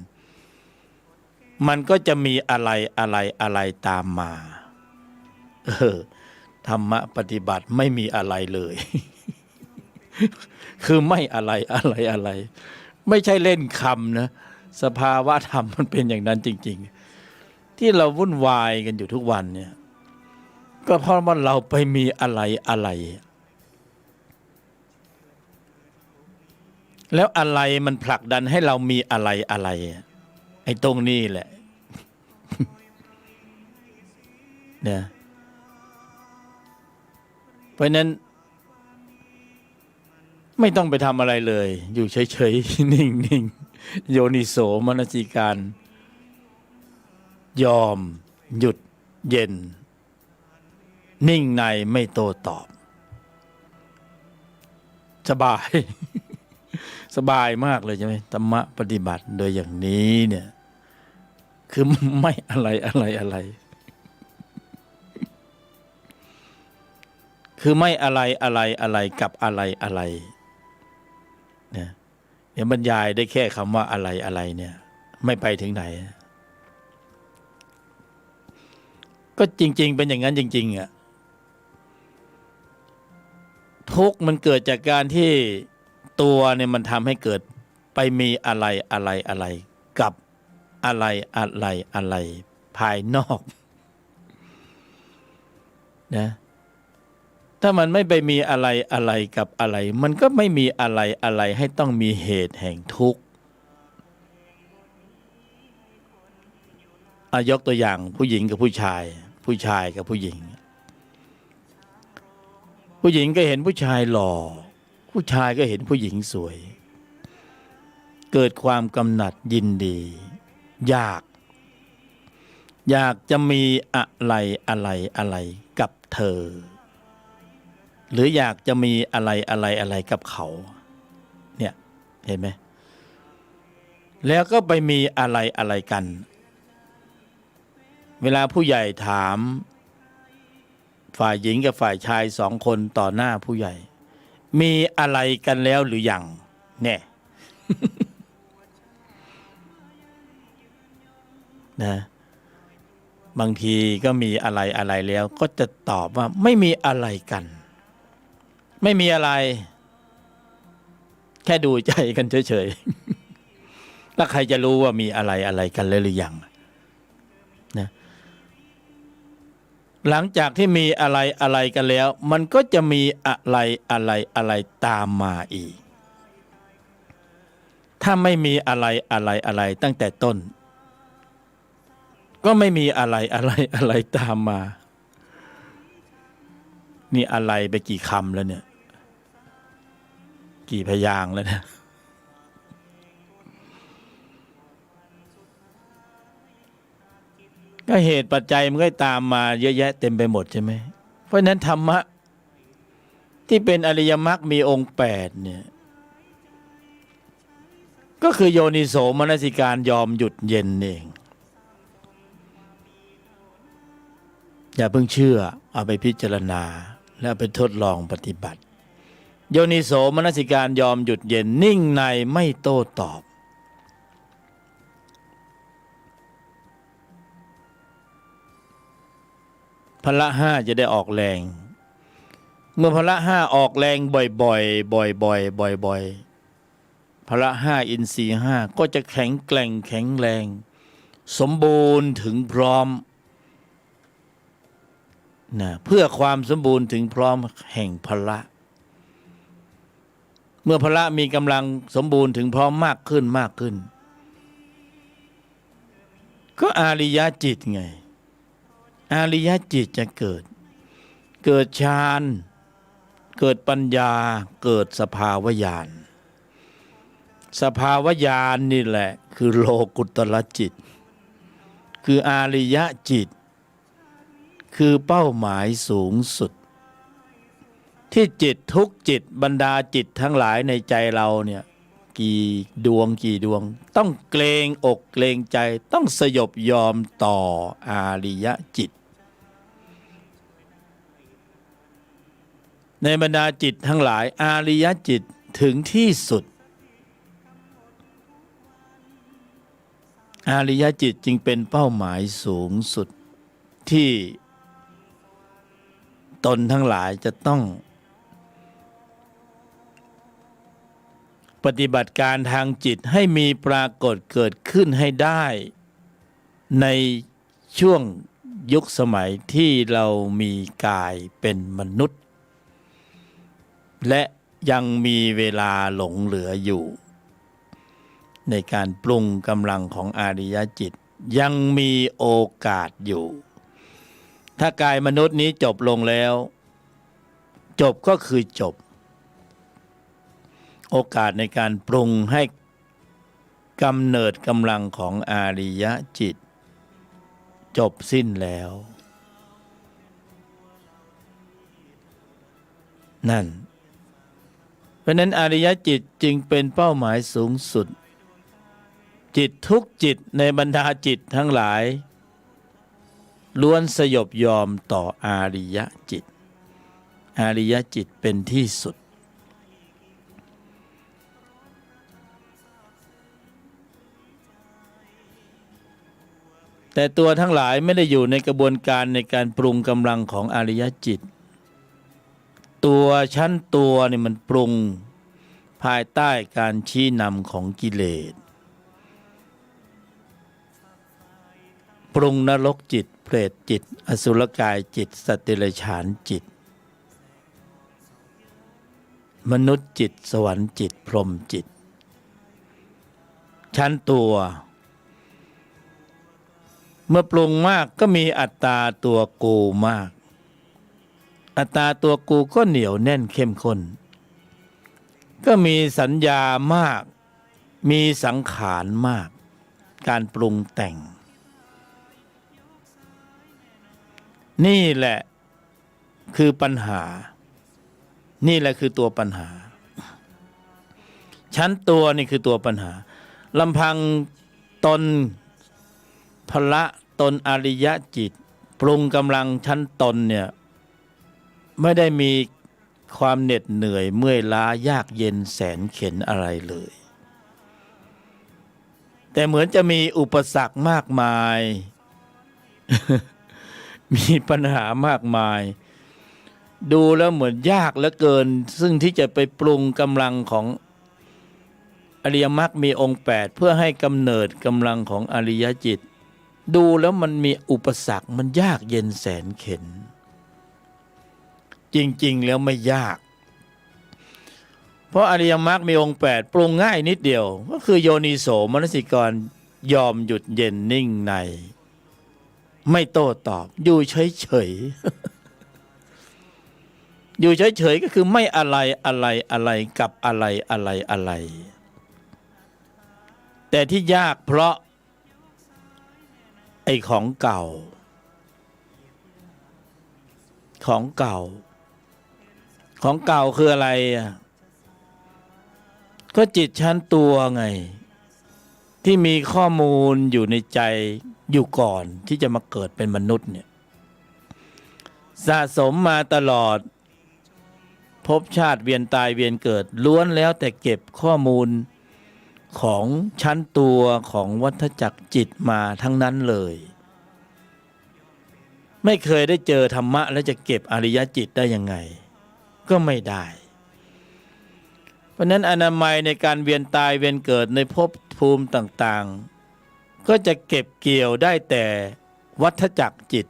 มันก็จะมีอะไร อะไร อะไรตามมา เออ ธรรมะปฏิบัติไม่มีอะไรเลย คือไม่อะไร อะไร อะไร ไม่ใช่เล่นคำนะ สภาวะธรรมมันเป็นอย่างนั้นจริงๆ ที่เราวุ่นวายกันอยู่ทุกวันเนี่ย ก็เพราะว่าเราไปมีอะไร อะไร แล้วอะไรมันผลักดันให้เรามีอะไร อะไร ไอ้ตรงนี้แหละ เนี่ย เพราะฉะนั้น ไม่ต้องไปทำอะไรเลย อยู่เฉยๆ นิ่งๆ โยนิโสมนสิการ ยอม หยุด เย็น นิ่งในไม่โต้ตอบ สบาย สบายมากเลยใช่ไหม ธรรมะปฏิบัติโดยอย่างนี้เนี่ย คือไม่อะไร อะไร อะไร คือไม่อะไร อะไร อะไร กับอะไร อะไร เนี่ย เดี๋ยวบรรยายได้แค่คำว่าอะไร อะไร เนี่ย ไม่ไปถึงไหน ก็จริงๆ เป็นอย่างนั้นจริงๆ อะ ทุกข์มันเกิดจากการที่ตัวเนี่ยมันทำให้เกิดไปมีอะไร อะไร อะไร กับอะไร อะไร อะไร ภายนอก นะ ถ้ามันไม่ไปมีอะไร อะไร กับอะไร มันก็ไม่มีอะไร อะไร ให้ต้องมีเหตุแห่งทุกข์ อ่ะ ยกตัวอย่าง ผู้หญิงกับผู้ชาย ผู้ชายกับผู้หญิง ผู้หญิงก็เห็นผู้ชายหล่อ ผู้ชายก็เห็นผู้หญิงสวย เกิดความกำหนัดยินดี อยาก อยากจะมีอะไร อะไร อะไร กับเธอ หรืออยากจะมีอะไร อะไร อะไร กับเขา เนี่ย เห็นไหม แล้วก็ไปมีอะไร อะไร กัน เวลาผู้ใหญ่ถาม ฝ่ายหญิงกับฝ่ายชายสองคนต่อหน้าผู้ใหญ่ มีอะไรกันแล้วหรือยัง แน่ นะ บางทีก็มีอะไร อะไร แล้วก็จะตอบว่าไม่มีอะไรกัน ไม่มีอะไร แค่ดูใจกันเฉยๆ แล้วใครจะรู้ว่ามีอะไร อะไร กันแล้วหรือยัง นะ หลังจากที่มีอะไร อะไร กันแล้ว มันก็จะมีอะไร อะไร อะไร ตามมาอีก ถ้าไม่มีอะไร อะไร อะไร ตั้งแต่ต้น ก็ไม่มีอะไร อะไร อะไร ตามมา นี่อะไรไปกี่คำแล้วเนี่ย กี่พยางค์แล้วเนี่ย ก็เหตุปัจจัยมันก็ตามมาเยอะแยะเต็มไปหมดใช่ไหม เพราะฉะนั้นธรรมะที่เป็นอริยมรรคมีองค์แปดเนี่ย ก็คือโยนิโสมนสิการยอมหยุดเย็นเอง อย่าเพิ่งเชื่อ เอาไปพิจารณา และเอาไปทดลองปฏิบัติ โยนิโสมนสิการยอมหยุดเย็น นิ่งในไม่โต้ตอบ พละห้าจะได้ออกแรง เมื่อพละห้าออกแรงบ่อยๆ บ่อยๆ บ่อยๆ พละห้า อินทรีย์ห้าก็จะแข็งแกร่งแข็งแรง สมบูรณ์ถึงพร้อม นะ เพื่อความสมบูรณ์ถึงพร้อมแห่งพละ เมื่อพละมีกำลังสมบูรณ์ถึงพร้อมมากขึ้น มากขึ้น ก็อาริยจิตไง อาริยจิตจะเกิด เกิดฌาน เกิดปัญญา เกิดสภาวญาณ สภาวญาณนี่แหละคือโลกุตตรจิต คืออาริยจิต คือเป้าหมายสูงสุด ที่จิตทุกจิต บรรดาจิตทั้งหลายในใจเราเนี่ย กี่ดวงกี่ดวง ต้องเกรงอกเกรงใจ ต้องสยบยอมต่ออาริยจิต ในบรรดาจิตทั้งหลาย อาริยจิตถึงที่สุด อาริยจิตจึงเป็นเป้าหมายสูงสุดที่ตนทั้งหลายจะต้องปฏิบัติการทางจิตให้มีปรากฏเกิดขึ้นให้ได้ ในช่วงยุคสมัยที่เรามีกายเป็นมนุษย์ และยังมีเวลาหลงเหลืออยู่ ในการปรุงกำลังของอาริยจิต ยังมีโอกาสอยู่ ถ้ากายมนุษย์นี้จบลงแล้ว จบก็คือจบ โอกาสในการปรุงให้กำเนิดกำลังของอาริยจิต จบสิ้นแล้ว นั่น เพราะฉะนั้นอาริยจิตจึงเป็นเป้าหมายสูงสุด จิตทุกจิตในบรรดาจิตทั้งหลาย ล้วนสยบยอมต่ออาริยจิต อาริยจิตเป็นที่สุด แต่ตัวทั้งหลายไม่ได้อยู่ในกระบวนการในการปรุงกำลังของอาริยจิต ตัวชั้นตัวนี่มันปรุงภายใต้การชี้นำของกิเลส ปรุงนรกจิต เปรตจิต อสุรกายจิต สัตว์เดรัจฉานจิต มนุษย์จิต สวรรค์จิต พรหมจิต ชั้นตัว เมื่อปรุงมากก็มีอัตตาตัวกูมาก อัตตาตัวกูก็เหนียวแน่นเข้มข้น ก็มีสัญญามาก มีสังขารมาก การปรุงแต่ง นี่แหละคือปัญหา นี่แหละคือตัวปัญหา ชั้นตัวนี่คือตัวปัญหา ลำพังตนพละ ตนอริยจิต ปรุงกำลังชั้นตนเนี่ย ไม่ได้มีความเหน็ดเหนื่อยเมื่อยล้ายากเย็นแสนเข็ญอะไรเลย แต่เหมือนจะมีอุปสรรคมากมาย มีปัญหามากมาย ดูแล้วเหมือนยากเหลือเกิน ซึ่งที่จะไปปรุงกำลังของอริยมรรคมีองค์แปด เพื่อให้กำเนิดกำลังของอริยจิต ดูแล้วมันมีอุปสรรค มันยากเย็นแสนเข็ญ จริงๆ แล้วไม่ยาก เพราะอริยมรรคมีองค์แปด ปรุงง่ายนิดเดียว ก็คือโยนิโสมนสิการ ยอมหยุดเย็นนิ่งใน ไม่โต้ตอบ อยู่เฉยๆ อยู่เฉยๆ ก็คือไม่อะไร อะไร อะไร กับอะไร อะไร อะไร แต่ที่ยากเพราะ ไอ้ของเก่า ของเก่า ของเก่าคืออะไรอะ ก็จิตชั้นตัวไง ที่มีข้อมูลอยู่ในใจอยู่ก่อนที่จะมาเกิดเป็นมนุษย์เนี่ย สะสมมาตลอด ภพชาติเวียนตายเวียนเกิด ล้วนแล้วแต่เก็บข้อมูลของชั้นตัวของวัฏจักรจิตมาทั้งนั้นเลย ไม่เคยได้เจอธรรมะแล้วจะเก็บอริยจิตได้ยังไง ก็ไม่ได้ เพราะฉะนั้นอนามัยในการเวียนตายเวียนเกิดในภพภูมิต่างๆ ก็จะเก็บเกี่ยวได้แต่วัฏจักรจิต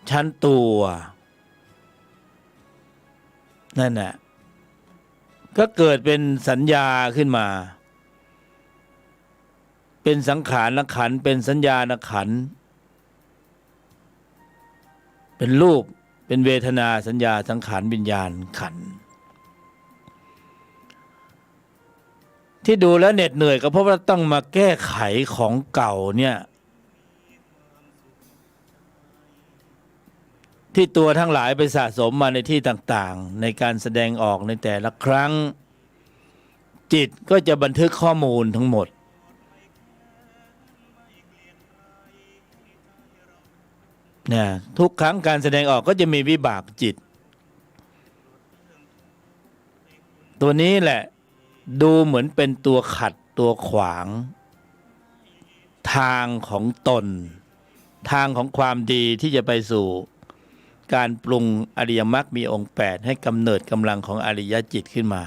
ชั้นตัว นั่นน่ะ ก็เกิดเป็นสัญญาขึ้นมา เป็นสังขารขันธ์ เป็นสัญญาขันธ์ เป็นรูป เป็นเวทนา สัญญา สังขาร วิญญาณขันธ์ ที่ดูแล้วเหน็ดเหนื่อยก็เพราะว่าต้องมาแก้ไขของเก่าเนี่ย ที่ตัวทั้งหลายไปสะสมมาในที่ต่างๆ ในการแสดงออกในแต่ละครั้ง จิตก็จะบันทึกข้อมูลทั้งหมด นะ ทุกครั้งการแสดงออกก็จะมีวิบากจิต ตัวนี้แหละดูเหมือนเป็นตัวขัดตัวขวาง ทางของตน ทางของความดีที่จะไปสู่การปรุงอริยมรรคมีองค์แปด ให้กำเนิดกำลังของอริยจิตขึ้นมา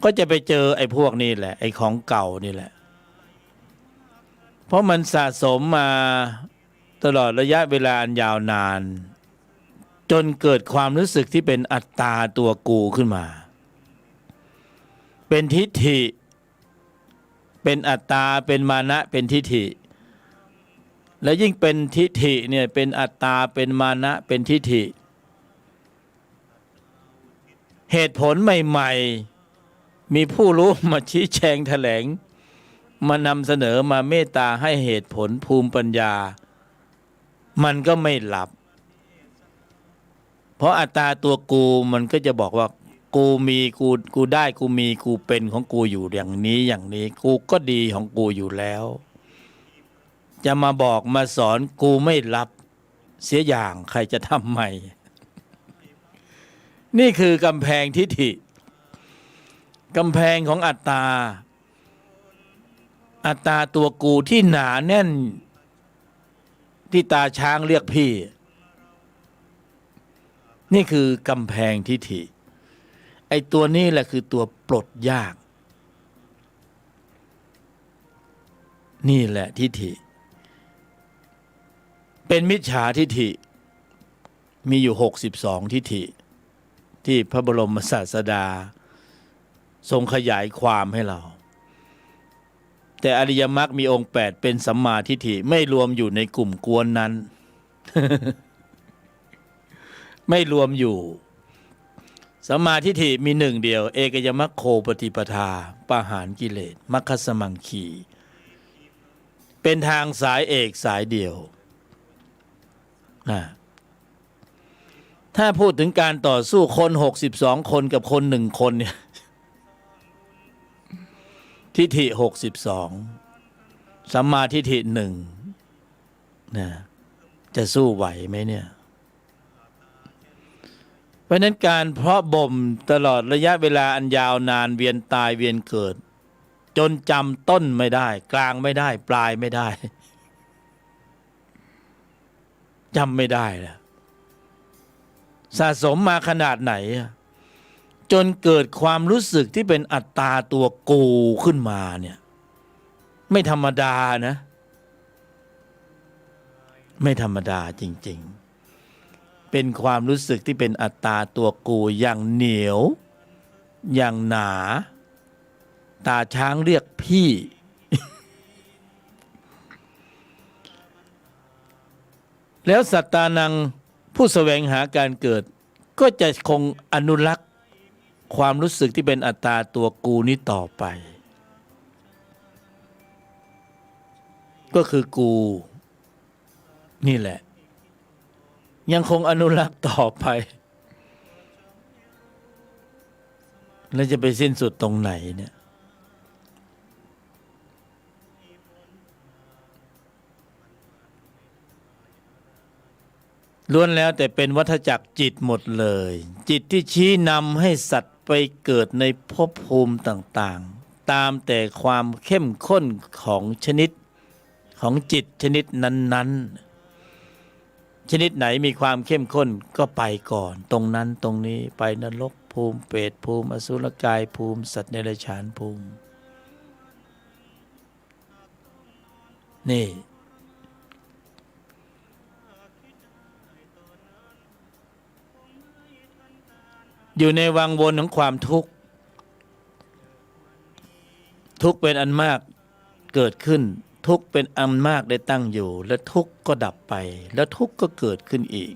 ก็จะไปเจอไอ้พวกนี้แหละ ไอ้ของเก่านี่แหละ เพราะมันสะสมมาตลอดระยะเวลาอันยาวนาน จนเกิดความรู้สึกที่เป็นอัตตาตัวกูขึ้นมา เป็นทิฏฐิ เป็นอัตตา เป็นมานะ เป็นทิฏฐิ และยิ่งเป็นทิฏฐิเนี่ย เป็นอัตตา เป็นมานะ เป็นทิฏฐิ เหตุผลใหม่ๆ มีผู้รู้มาชี้แจงแถลง มานำเสนอ มาเมตตาให้เหตุผลภูมิปัญญา มันก็ไม่รับ เพราะอัตตาตัวกูมันก็จะบอกว่า กูมี กู กูได้ กูมี กูเป็นของกูอยู่อย่างนี้อย่างนี้ กูก็ดีของกูอยู่แล้ว จะมาบอกมาสอนกูไม่รับเสียอย่าง ใครจะทำไม นี่คือกำแพงทิฏฐิ กำแพงของอัตตา อัตตาตัวกูที่หนาแน่น ที่ตาช้างเรียกพี่ นี่คือกำแพงทิฏฐิ ไอ้ตัวนี้แหละคือตัวปลดยาก นี่แหละทิฏฐิ เป็นมิจฉาทิฏฐิ มีอยู่หกสิบสองทิฏฐิ ที่พระบรมศาสดาทรงขยายความให้เรา แต่อริยมรรคมีองค์แปดเป็นสัมมาทิฏฐิ ไม่รวมอยู่ในกลุ่มกวนนั้น ไม่รวมอยู่ สัมมาทิฏฐิมีหนึ่งเดียว เอกยมัคโคปฏิปทา ปหานกิเลส มัคคสมังคี เป็นทางสายเอกสายเดียว นะ ถ้าพูดถึงการต่อสู้คนหกสิบสองคนกับคนหนึ่งคนเนี่ย ทิฏฐิหกสิบสอง สัมมาทิฏฐิหนึ่ง นะ จะสู้ไหวไหมเนี่ย เพราะฉะนั้นการเพาะบ่มตลอดระยะเวลาอันยาวนาน เวียนตายเวียนเกิด จนจำต้นไม่ได้ กลางไม่ได้ ปลายไม่ได้ จำไม่ได้แล้ว สะสมมาขนาดไหนอะ จนเกิดความรู้สึกที่เป็นอัตตาตัวกูขึ้นมาเนี่ย ไม่ธรรมดานะ ไม่ธรรมดาจริงๆ เป็นความรู้สึกที่เป็นอัตตาตัวกูอย่างเหนียว อย่างหนา ตาช้างเรียกพี่ แล้วสัตตานัง ผู้แสวงหาการเกิด ก็จะคงอนุรักษ์ความรู้สึกที่เป็นอัตตาตัวกูนี้ต่อไป ก็คือกูนี่แหละ ยังคงอนุรักษ์ต่อไป แล้วจะไปสิ้นสุดตรงไหนเนี่ย ล้วนแล้วแต่เป็นวัฏจักรจิตหมดเลย จิตที่ชี้นำให้สัตว์ไปเกิดในภพภูมิต่างๆ ตามแต่ความเข้มข้นของชนิด ของจิตชนิดนั้นๆ ชนิดไหนมีความเข้มข้นก็ไปก่อน ตรงนั้นตรงนี้ ไปนรกภูมิ เปรตภูมิ อสุรกายภูมิ สัตว์เดรัจฉานภูมิ นี่ อยู่ในวังวนของความทุกข์ ทุกข์เป็นอันมากเกิดขึ้น ทุกข์เป็นอันมากได้ตั้งอยู่ และทุกข์ก็ดับไป แล้วทุกข์ก็เกิดขึ้นอีก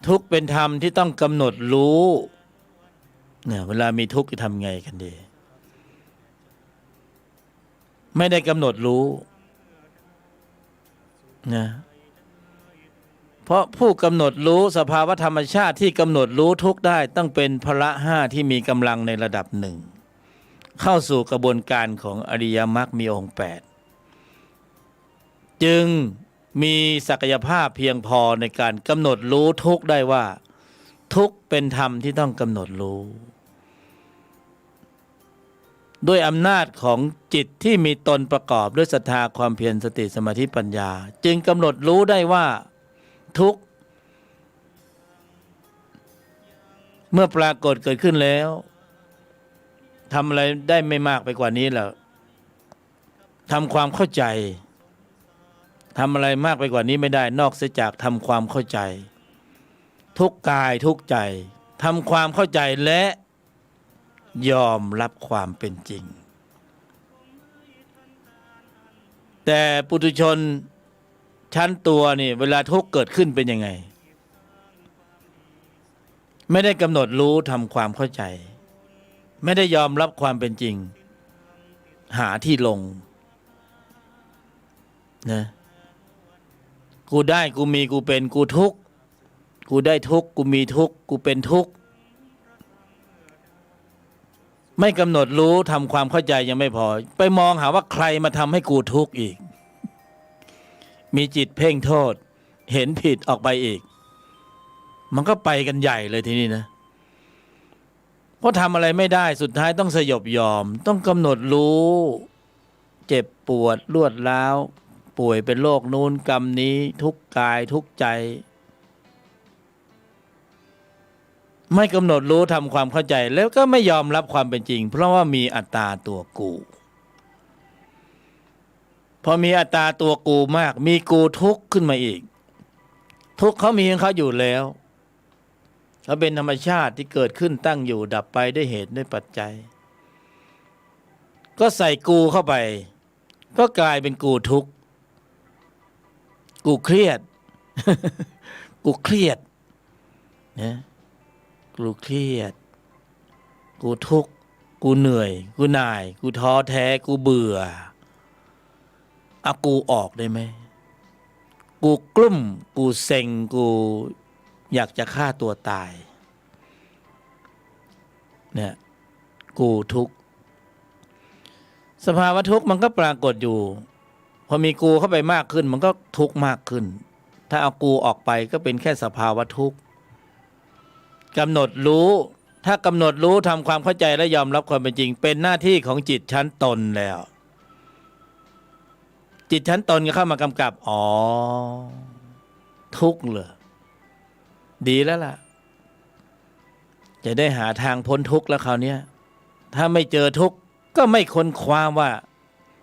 ทุกข์เป็นธรรมที่ต้องกำหนดรู้ เนี่ย เวลามีทุกข์จะทำไงกันดี ไม่ได้กำหนดรู้ นะ เพราะผู้กำหนดรู้สภาวะธรรมชาติที่กำหนดรู้ทุกข์ได้ต้องเป็นพละห้าที่มีกำลังในระดับหนึ่ง เข้าสู่กระบวนการของอริยมรรคมีองค์แปด จึงมีศักยภาพเพียงพอในการกำหนดรู้ทุกข์ได้ว่า ทุกข์เป็นธรรมที่ต้องกำหนดรู้ ด้วยอำนาจของจิตที่มีตนประกอบด้วยศรัทธา ความเพียร สติ สมาธิ ปัญญา จึงกำหนดรู้ได้ว่าทุกข์ เมื่อปรากฏเกิดขึ้นแล้ว ทำอะไรได้ไม่มากไปกว่านี้แล้ว ทำความเข้าใจ ทำอะไรมากไปกว่านี้ไม่ได้ นอกเสียจากทำความเข้าใจ ทุกข์กายทุกข์ใจ ทำความเข้าใจและยอมรับความเป็นจริง แต่ปุถุชนชั้นตัวนี่ เวลาทุกข์เกิดขึ้นเป็นยังไง ไม่ได้กำหนดรู้ทำความเข้าใจ ไม่ได้ยอมรับความเป็นจริง หาที่ลง นะ กูได้ กูมี กูเป็น กูทุกข์ กูได้ทุกข์ กูมีทุกข์ กูเป็นทุกข์ ไม่กำหนดรู้ทำความเข้าใจยังไม่พอ ไปมองหาว่าใครมาทำให้กูทุกข์อีก มีจิตเพ่งโทษ เห็นผิดออกไปอีก มันก็ไปกันใหญ่เลยทีนี้นะ เพราะทำอะไรไม่ได้ สุดท้ายต้องสยบยอม ต้องกำหนดรู้ เจ็บปวดรวดร้าว ป่วยเป็นโรคนู้นกรรมนี้ ทุกข์กายทุกข์ใจ ไม่กำหนดรู้ทำความเข้าใจ แล้วก็ไม่ยอมรับความเป็นจริง เพราะว่ามีอัตตาตัวกู พอมีอัตตาตัวกูมาก มีกูทุกข์ขึ้นมาอีก ทุกข์เขามีของเขาอยู่แล้ว เขาเป็นธรรมชาติที่เกิดขึ้นตั้งอยู่ดับไปด้วยเหตุด้วยปัจจัย ก็ใส่กูเข้าไป ก็กลายเป็นกูทุกข์ กูเครียด กูเครียด นะ กูเครียด กูทุกข์ กูเหนื่อย กูหน่าย กูท้อแท้ กูเบื่อ เอากูออกได้ไหม กูกลุ้ม กูเซ็ง กูอยากจะฆ่าตัวตาย เนี่ย กูทุกข์ สภาวะทุกข์มันก็ปรากฏอยู่ พอมีกูเข้าไปมากขึ้น มันก็ทุกข์มากขึ้น ถ้าเอากูออกไปก็เป็นแค่สภาวะทุกข์ กำหนดรู้ ถ้ากำหนดรู้ทำความเข้าใจและยอมรับความเป็นจริง เป็นหน้าที่ของจิตชั้นตนแล้ว จิตชั้นตนก็เข้ามากำกับ อ๋อ ทุกข์เหรอ ดีแล้วล่ะ จะได้หาทางพ้นทุกข์แล้วคราวเนี้ย ถ้าไม่เจอทุกข์ก็ไม่ค้นคว้าว่า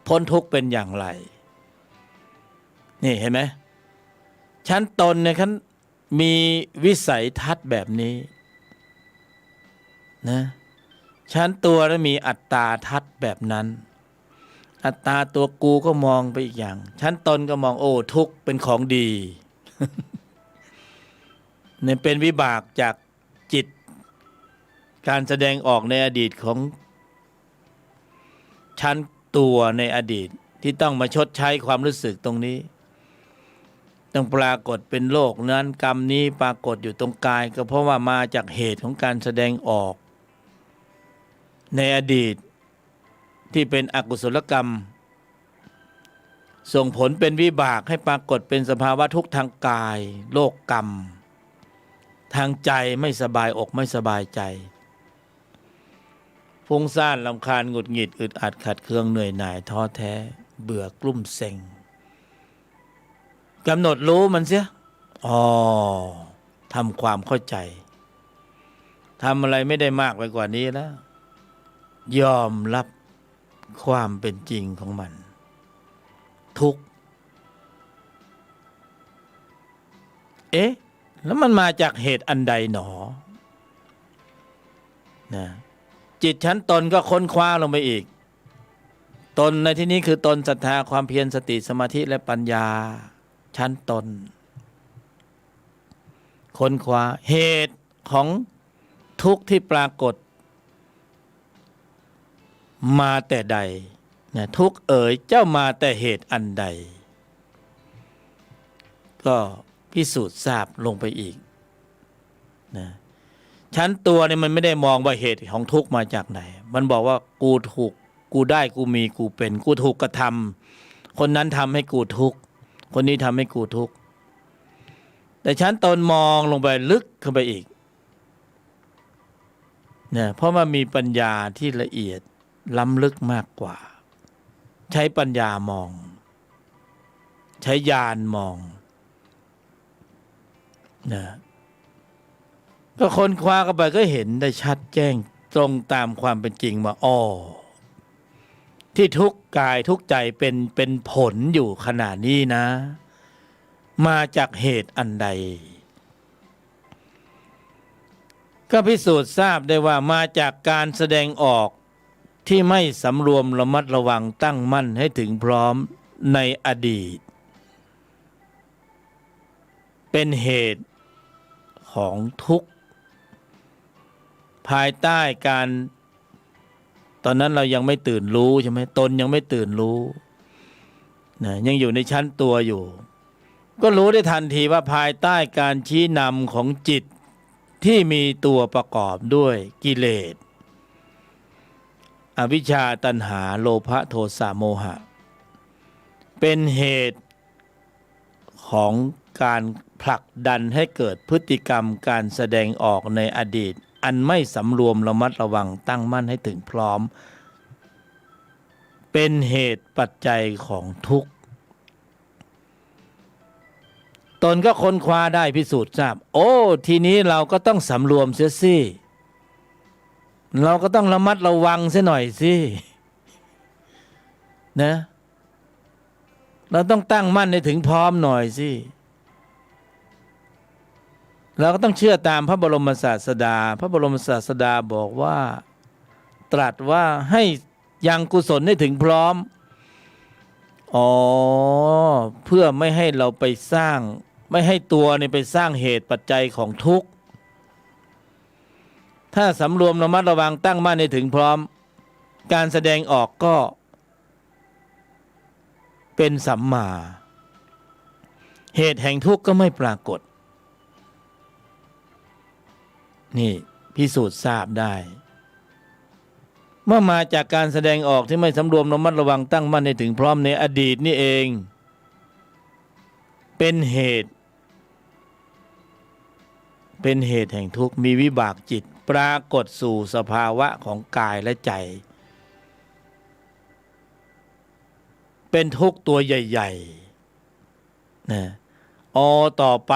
พ้นทุกข์เป็นอย่างไร นี่เห็นไหม ชั้นตนเนี่ย คันมีวิสัยทัศน์แบบนี้นะ ชั้นตัวแล้วมีอัตตาทัศน์แบบนั้น อัตตาตัวกูก็มองไปอีกอย่าง ชั้นตนก็มอง โอ้ ทุกข์เป็นของดี เนี่ยเป็นวิบากจากจิต การแสดงออกในอดีตของชั้นตัวในอดีต ที่ต้องมาชดใช้ความรู้สึกตรงนี้ ต้องปรากฏเป็นโรคนั้น กรรมนี้ปรากฏอยู่ตรงกาย ก็เพราะว่ามาจากเหตุของการแสดงออกในอดีต ที่เป็นอกุศลกรรม ส่งผลเป็นวิบากให้ปรากฏเป็นสภาวะทุกข์ทางกาย โรคกรรม ทางใจไม่สบายอกไม่สบายใจ ฟุ้งซ่านรำคาญ หงุดหงิด อึดอัด ขัดเคือง เหนื่อยหน่าย ท้อแท้ เบื่อกลุ้มเซ็ง กำหนดรู้มันเสีย อ๋อ ทำความเข้าใจ ทำอะไรไม่ได้มากไปกว่านี้แล้ว ยอมรับความเป็นจริงของมัน ทุกข์ เอ๊ะ แล้วมันมาจากเหตุอันใดหนอ นะ จิตชั้นตนก็ค้นคว้าลงไปอีก ตนในที่นี้คือตนศรัทธา ความเพียร สติ สมาธิ และปัญญา ชั้นตน ค้นคว้าเหตุของทุกข์ที่ปรากฏมาแต่ใด นะ ทุกข์เอ๋ย เจ้ามาแต่เหตุอันใด ก็ พิสูจน์ทราบลงไปอีกนะ ชั้นตัวเนี่ยมันไม่ได้มองว่าเหตุของทุกข์มาจากไหน มันบอกว่า "กูถูก กูได้ กูมี กูเป็น กูถูกกระทำ คนนั้นทำให้กูทุกข์ คนนี้ทำให้กูทุกข์" แต่ชั้นตนมองลงไปลึกเข้าไปอีกนะ เพราะมันมีปัญญาที่ละเอียดล้ำลึกมากกว่า ใช้ปัญญามอง ใช้ญาณมอง นะ ก็ค้นคว้าเข้าไปก็เห็นได้ชัดแจ้งตรงตามความเป็นจริงว่า อ้อ ที่ทุกข์กายทุกข์ใจเป็น เป็นผลอยู่ขณะนี้นะ มาจากเหตุอันใด ก็พิสูจน์ทราบได้ว่ามาจากการแสดงออกที่ไม่สำรวมระมัดระวังตั้งมั่นให้ถึงพร้อมในอดีต เป็นเหตุของทุกข์ ภายใต้การ ตอนนั้นเรายังไม่ตื่นรู้ใช่ไหม ตนยังไม่ตื่นรู้นะ ยังอยู่ในชั้นตัวอยู่ ก็รู้ได้ทันทีว่าภายใต้การชี้นำของจิตที่มีตัวประกอบด้วยกิเลส อวิชชา ตัณหา โลภะ โทสะ โมหะ เป็นเหตุ ของการผลักดันให้เกิดพฤติกรรมการแสดงออกในอดีต อันไม่สำรวมระมัดระวังตั้งมั่นให้ถึงพร้อม เป็นเหตุปัจจัยของทุกข์ ตนก็ค้นคว้าได้พิสูจน์ทราบ โอ้ ทีนี้เราก็ต้องสำรวมเสียสิ เราก็ต้องระมัดระวังเสียหน่อยสิ นะ เราต้องตั้งมั่นให้ถึงพร้อมหน่อยสิ เราก็ต้องเชื่อตามพระบรมศาสดา พระบรมศาสดาบอกว่า ตรัสว่าให้ยังกุศลให้ถึงพร้อม อ๋อ เพื่อไม่ให้เราไปสร้าง ไม่ให้ตัวเนี่ยไปสร้างเหตุปัจจัยของทุกข์ ถ้าสำรวมระมัดระวังตั้งมั่นให้ถึงพร้อม การแสดงออกก็ เป็นสัมมา เหตุแห่งทุกข์ก็ไม่ปรากฏ นี่พิสูจน์ทราบได้ เมื่อมาจากการแสดงออกที่ไม่สำรวมระมัดระวังตั้งมั่นให้ถึงพร้อมในอดีตนี่เอง เป็นเหตุ เป็นเหตุแห่งทุกข์ มีวิบากจิต ปรากฏสู่สภาวะของกายและใจ เป็นทุกข์ตัวใหญ่ๆ นะ ออ ต่อไป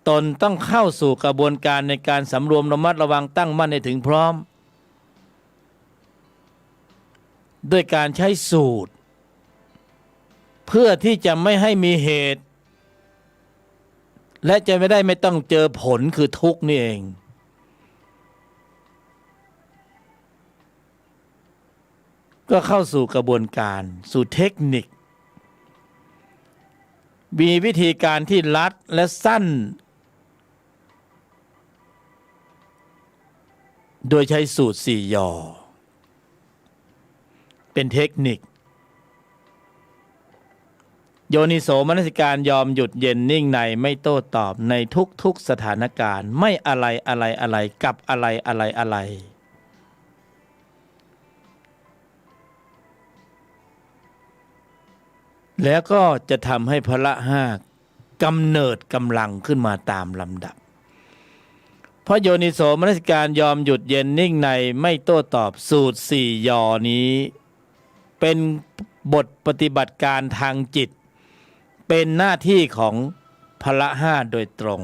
ตนต้องเข้าสู่กระบวนการในการสำรวมระมัดระวังตั้งมั่นให้ถึงพร้อม ด้วยการใช้สูตร เพื่อที่จะไม่ให้มีเหตุ และจะไม่ได้ไม่ต้องเจอผลคือทุกข์นี่เอง ก็เข้าสู่กระบวนการ สู่เทคนิค มีวิธีการที่ลัดและสั้น โดยใช้สูตรสี่ยอ เป็นเทคนิค โยนิโสมนสิการยอมหยุดเย็นนิ่งในไม่โต้ตอบในทุกๆสถานการณ์ ไม่อะไรอะไรอะไรกับอะไรอะไรอะไร แล้วก็จะทำให้พละห้ากำเนิดกำลังขึ้นมาตามลำดับ เพราะโยนิโสมนสิการยอมหยุดเย็นนิ่งในไม่โต้ตอบ สูตรสี่ยอนี้ เป็นบทปฏิบัติการทางจิต เป็นหน้าที่ของพละห้าโดยตรง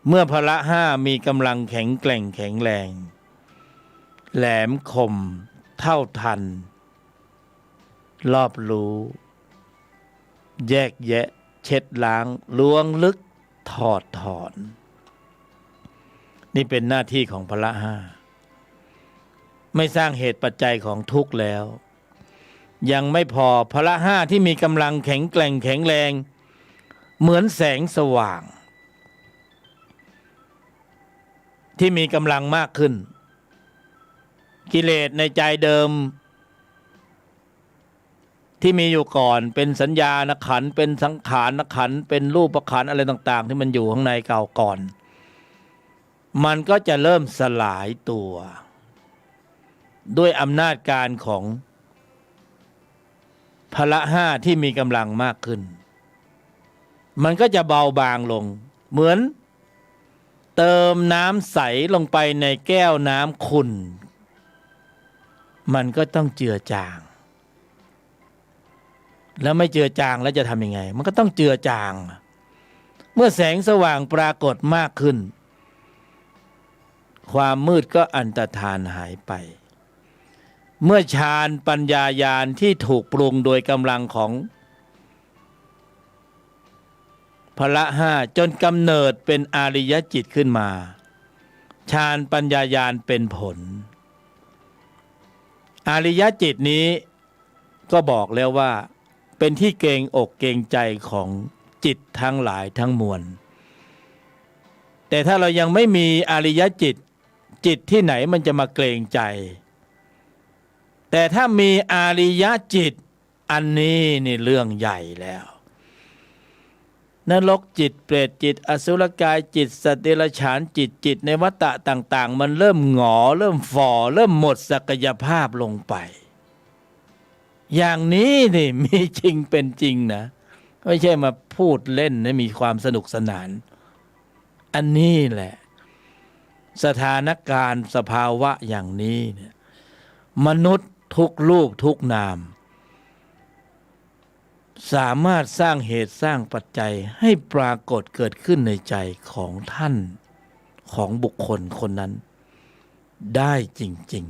เมื่อพละห้ามีกำลังแข็งแกร่งแข็งแรง แหลมคม เท่าทัน รอบรู้ แยกแยะ เช็ดล้าง ล้วงลึก ถอดถอน นี่เป็นหน้าที่ของพละห้า ไม่สร้างเหตุปัจจัยของทุกข์แล้ว ยังไม่พอ พละห้าที่มีกำลังแข็งแกร่งแข็งแรง เหมือนแสงสว่าง ที่มีกำลังมากขึ้น กิเลสในใจเดิม ที่มีอยู่ก่อน เป็นสัญญาขันธ์ เป็นสังขารขันธ์ เป็นรูปขันธ์ อะไรต่างๆ ที่มันอยู่ข้างในเก่าก่อน มันก็จะเริ่มสลายตัว ด้วยอำนาจการของพละห้าที่มีกำลังมากขึ้น มันก็จะเบาบางลง เหมือนเติมน้ำใสลงไปในแก้วน้ำขุ่น มันก็ต้องเจือจาง แล้วไม่เจือจางแล้วจะทำยังไง มันก็ต้องเจือจาง เมื่อแสงสว่างปรากฏมากขึ้น ความมืดก็อันตรธานหายไป เมื่อฌานปัญญาญาณที่ถูกปรุงโดยกำลังของพละห้า จนกำเนิดเป็นอาริยจิตขึ้นมา ฌานปัญญาญาณเป็นผล อาริยจิตนี้ ก็บอกแล้วว่าเป็นที่เกรงอกเกรงใจของจิตทั้งหลายทั้งมวล แต่ถ้าเรายังไม่มีอาริยจิต จิตที่ไหนมันจะมาเกรงใจ แต่ถ้ามีอาริยจิต อันนี้นี่เรื่องใหญ่แล้ว นรกจิต เปรตจิต อสุรกายจิต สัตว์เดรัจฉานจิต จิตในวัฏฏะต่างๆ มันเริ่มหงอ เริ่มฝ่อ เริ่มหมดศักยภาพลงไป อย่างนี้นี่มีจริงเป็นจริงนะ ไม่ใช่มาพูดเล่นให้มีความสนุกสนาน อันนี้แหละ สถานการณ์สภาวะอย่างนี้เนี่ย มนุษย์ทุกรูปทุกนาม สามารถสร้างเหตุสร้างปัจจัยให้ปรากฏเกิดขึ้นในใจของท่าน ของบุคคลคนนั้น ได้จริง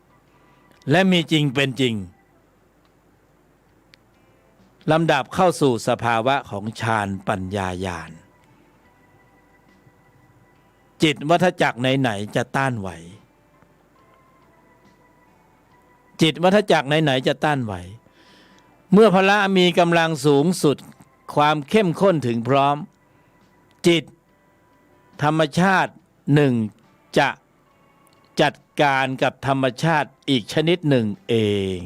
ๆ และมีจริงเป็นจริง ลำดับเข้าสู่สภาวะของฌานปัญญาญาณ จิตวัฏจักรไหนๆ จะต้านไหว จิตวัฏจักรไหนๆ จะต้านไหว เมื่อพละมีกำลังสูงสุด ความเข้มข้นถึงพร้อม จิตธรรมชาติหนึ่งจะจัดการกับธรรมชาติอีกชนิดหนึ่งเอง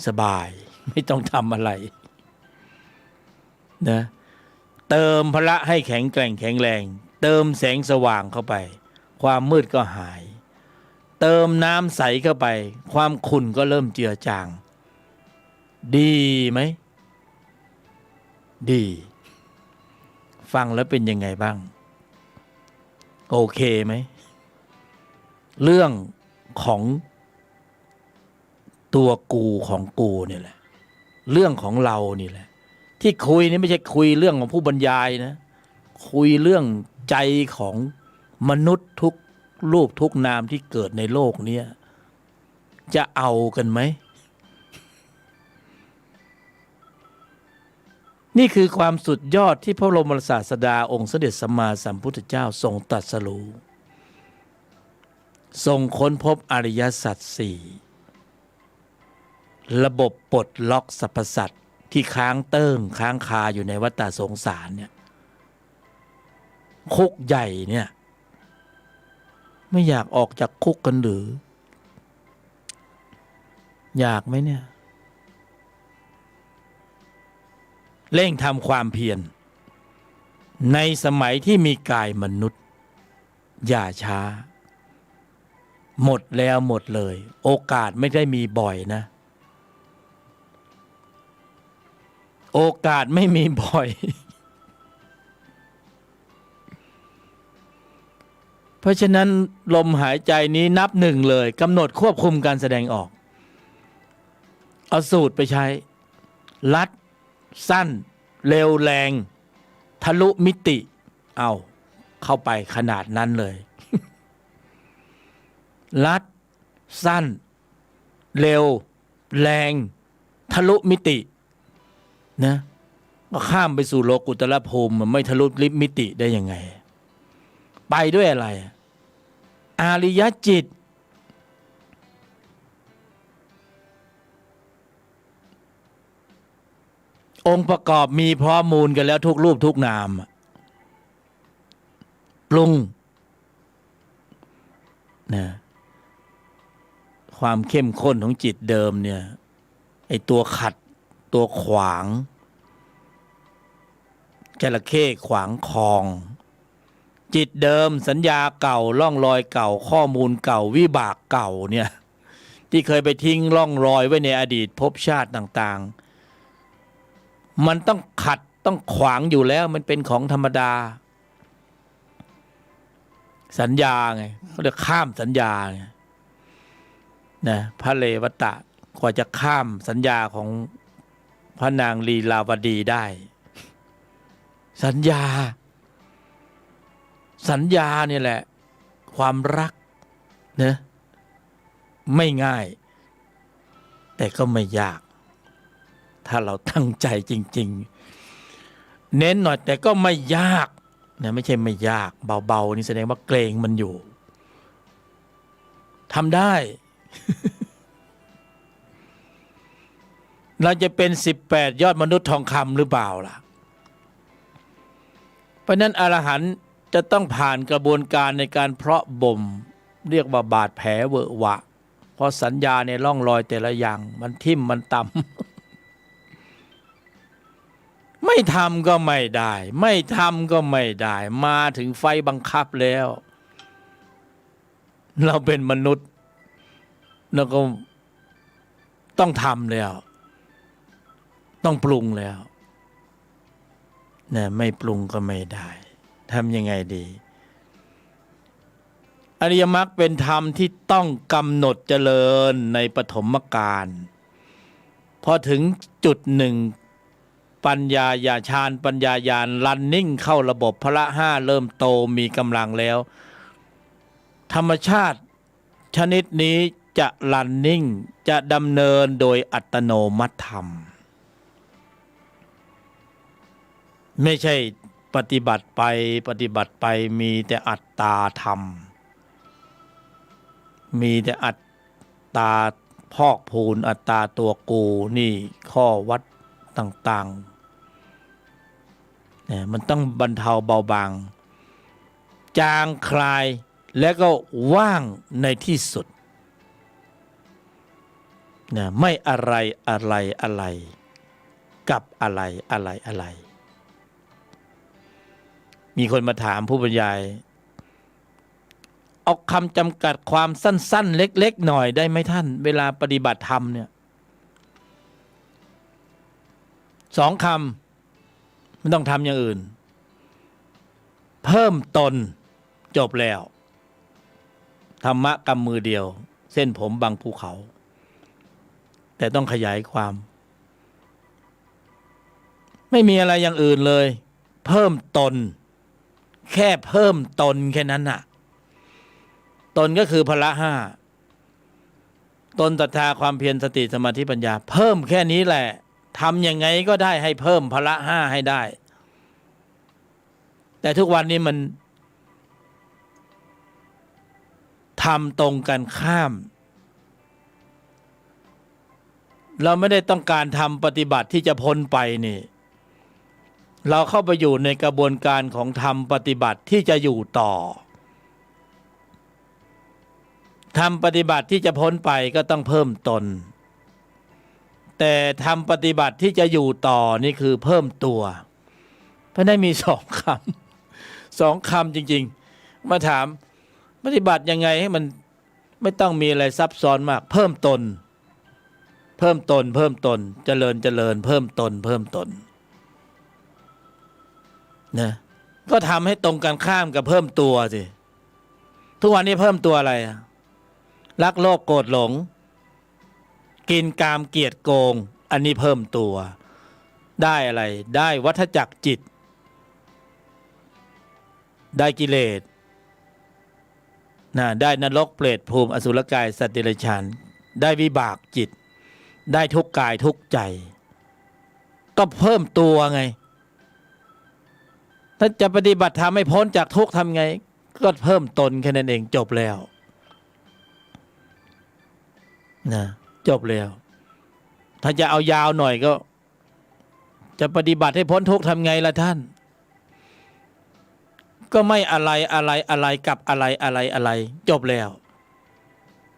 สบาย ไม่ต้องทำอะไร นะ เติมพละให้แข็งแกร่งแข็งแรง เติมแสงสว่างเข้าไป ความมืดก็หาย เติมน้ำใสเข้าไป ความขุ่นก็เริ่มเจือจาง ดีไหม ดี ฟังแล้วเป็นยังไงบ้าง โอเคไหม เรื่องของตัวกูของกูเนี่ยแหละ เรื่องของเรานี่แหละ ที่คุยนี่ไม่ใช่คุยเรื่องของผู้บรรยายนะ คุยเรื่องใจของมนุษย์ทุกรูปทุกนามที่เกิดในโลกเนี้ย จะเอากันไหม นี่คือความสุดยอดที่พระบรมศาสดาองค์สมเด็จสัมมาสัมพุทธเจ้าทรงตรัสรู้ ทรงค้นพบอริยสัจสี่ ระบบปลดล็อกสรรพสัตว์ที่ค้างเติ้งค้างคาอยู่ในวัฏฏะสงสารเนี่ย คุกใหญ่เนี่ย ไม่อยากออกจากคุกกันหรือ อยากไหมเนี่ย เร่งทำความเพียร ในสมัยที่มีกายมนุษย์ อย่าช้า หมดแล้วหมดเลย โอกาสไม่ได้มีบ่อยนะ โอกาสไม่มีบ่อย เพราะฉะนั้นลมหายใจนี้นับหนึ่งเลย กำหนดควบคุมการแสดงออก เอาสูตรไปใช้ รัด สั้น เร็ว แรง ทะลุมิติ เอา เข้าไปขนาดนั้นเลย รัด สั้น เร็ว แรง ทะลุมิติ นะ ก็ข้ามไปสู่โลกุตตรภูมิ มันไม่ทะลุมิติได้ยังไง ไปด้วยอะไร อริยจิต องค์ประกอบมีพร้อมมูลกันแล้วทุกรูปทุกนามอะ ปรุง นะ ความเข้มข้นของจิตเดิมเนี่ย อ้ตัวขัด ตัวขวาง จระเข้ขวางคลอง จิตเดิม สัญญาเก่า ร่องรอยเก่า ข้อมูลเก่า วิบากเก่าเนี่ย ที่เคยไปทิ้งร่องรอยไว้ในอดีตภพชาติต่างๆ มันต้องขัด ต้องขวางอยู่แล้ว มันเป็นของธรรมดา สัญญาไง เขาเรียกข้ามสัญญาไง นะ พระเรวัตะ กว่าจะข้ามสัญญาของพระนางลีลาวดีได้ สัญญา สัญญาเนี่ยแหละ ความรัก นะ ไม่ง่าย แต่ก็ไม่ยาก ถ้าเราตั้งใจจริงๆ เน้นหน่อย แต่ก็ไม่ยาก นะ ไม่ใช่ไม่ยาก เบาๆ นี่แสดงว่าเกรงมันอยู่ ทำได้ เราจะเป็นสิบแปดยอดมนุษย์ทองคำหรือเปล่าล่ะ เพราะฉะนั้นอรหันต์จะต้องผ่านกระบวนการในการเพาะบ่ม เรียกว่าบาดแผลเวอะหวะ เพราะสัญญาในร่องรอยแต่ละอย่าง มันทิ่มมันตำ ไม่ทำก็ไม่ได้ ไม่ทำก็ไม่ได้ มาถึงไฟบังคับแล้ว เราเป็นมนุษย์ เราก็ต้องทำแล้ว ต้องปรุงแล้ว นะ ไม่ปรุงก็ไม่ได้ ทำยังไงดี อริยมรรคเป็นธรรมที่ต้องกำหนดเจริญในปฐมกาล พอถึงจุดหนึ่ง ปัญญาญาณ ฌานปัญญาญาณ รันนิ่งเข้าระบบ พละห้าเริ่มโตมีกำลังแล้ว ธรรมชาติชนิดนี้จะรันนิ่ง จะดำเนินโดยอัตโนมัติธรรม ไม่ใช่ปฏิบัติไป ปฏิบัติไป มีแต่อัตตาธรรม มีแต่อัตตาพอกพูน อัตตาตัวกู นี่ข้อวัดต่างๆ เนี่ย มันต้องบรรเทาเบาบาง จางคลาย และก็ว่างในที่สุด นะ ไม่อะไร อะไร อะไร กับอะไร อะไร อะไร มีคนมาถามผู้บรรยาย เอาคำจำกัดความสั้นๆ เล็กๆ หน่อยได้ไหมท่าน เวลาปฏิบัติธรรมเนี่ย สองคำ ไม่ต้องทำอย่างอื่น เพิ่มตน จบแล้ว ธรรมะกำมือเดียว เส้นผมบังภูเขา แต่ต้องขยายความ ไม่มีอะไรอย่างอื่นเลย เพิ่มตน แค่เพิ่มตนแค่นั้นน่ะ ตนก็คือพละห้า ตน ศรัทธา ความเพียร สติ สมาธิ ปัญญา เพิ่มแค่นี้แหละ ทำยังไงก็ได้ให้เพิ่มพละห้าให้ได้ แต่ทุกวันนี้มันทำตรงกันข้าม เราไม่ได้ต้องการธรรมปฏิบัติที่จะพ้นไปนี่ เราเข้าไปอยู่ในกระบวนการของธรรมปฏิบัติที่จะอยู่ต่อ ธรรมปฏิบัติที่จะพ้นไปก็ต้องเพิ่มตน แต่ธรรมปฏิบัติที่จะอยู่ต่อนี่คือเพิ่มตัว เพราะฉะนั้นมีสองคำ สองคำจริงๆ มาถามปฏิบัติยังไงให้มันไม่ต้องมีอะไรซับซ้อนมาก เพิ่มตน เพิ่มตน เพิ่มตน เจริญ เจริญ เพิ่มตน เพิ่มตน นะ ก็ทำให้ตรงกันข้ามกับเพิ่มตัวสิ ทุกวันนี้เพิ่มตัวอะไรอะ รักโลภโกรธหลง กินกามเกียจโกง อันนี้เพิ่มตัว ได้อะไร ได้วัฏจักรจิต ได้กิเลส นะ ได้นรก เปรต ภูมิ อสุรกาย สัตว์เดรัจฉาน ได้วิบากจิต ได้ทุกข์กายทุกข์ใจ ก็เพิ่มตัวไง ถ้าจะปฏิบัติธรรมให้พ้นจากทุกข์ทำไง ก็เพิ่มตนแค่นั้นเอง จบแล้ว นะ จบแล้ว ถ้าจะเอายาวหน่อยก็ จะปฏิบัติให้พ้นทุกข์ทำไงล่ะท่าน ก็ไม่อะไร อะไร อะไร กับอะไร อะไร อะไร จบแล้ว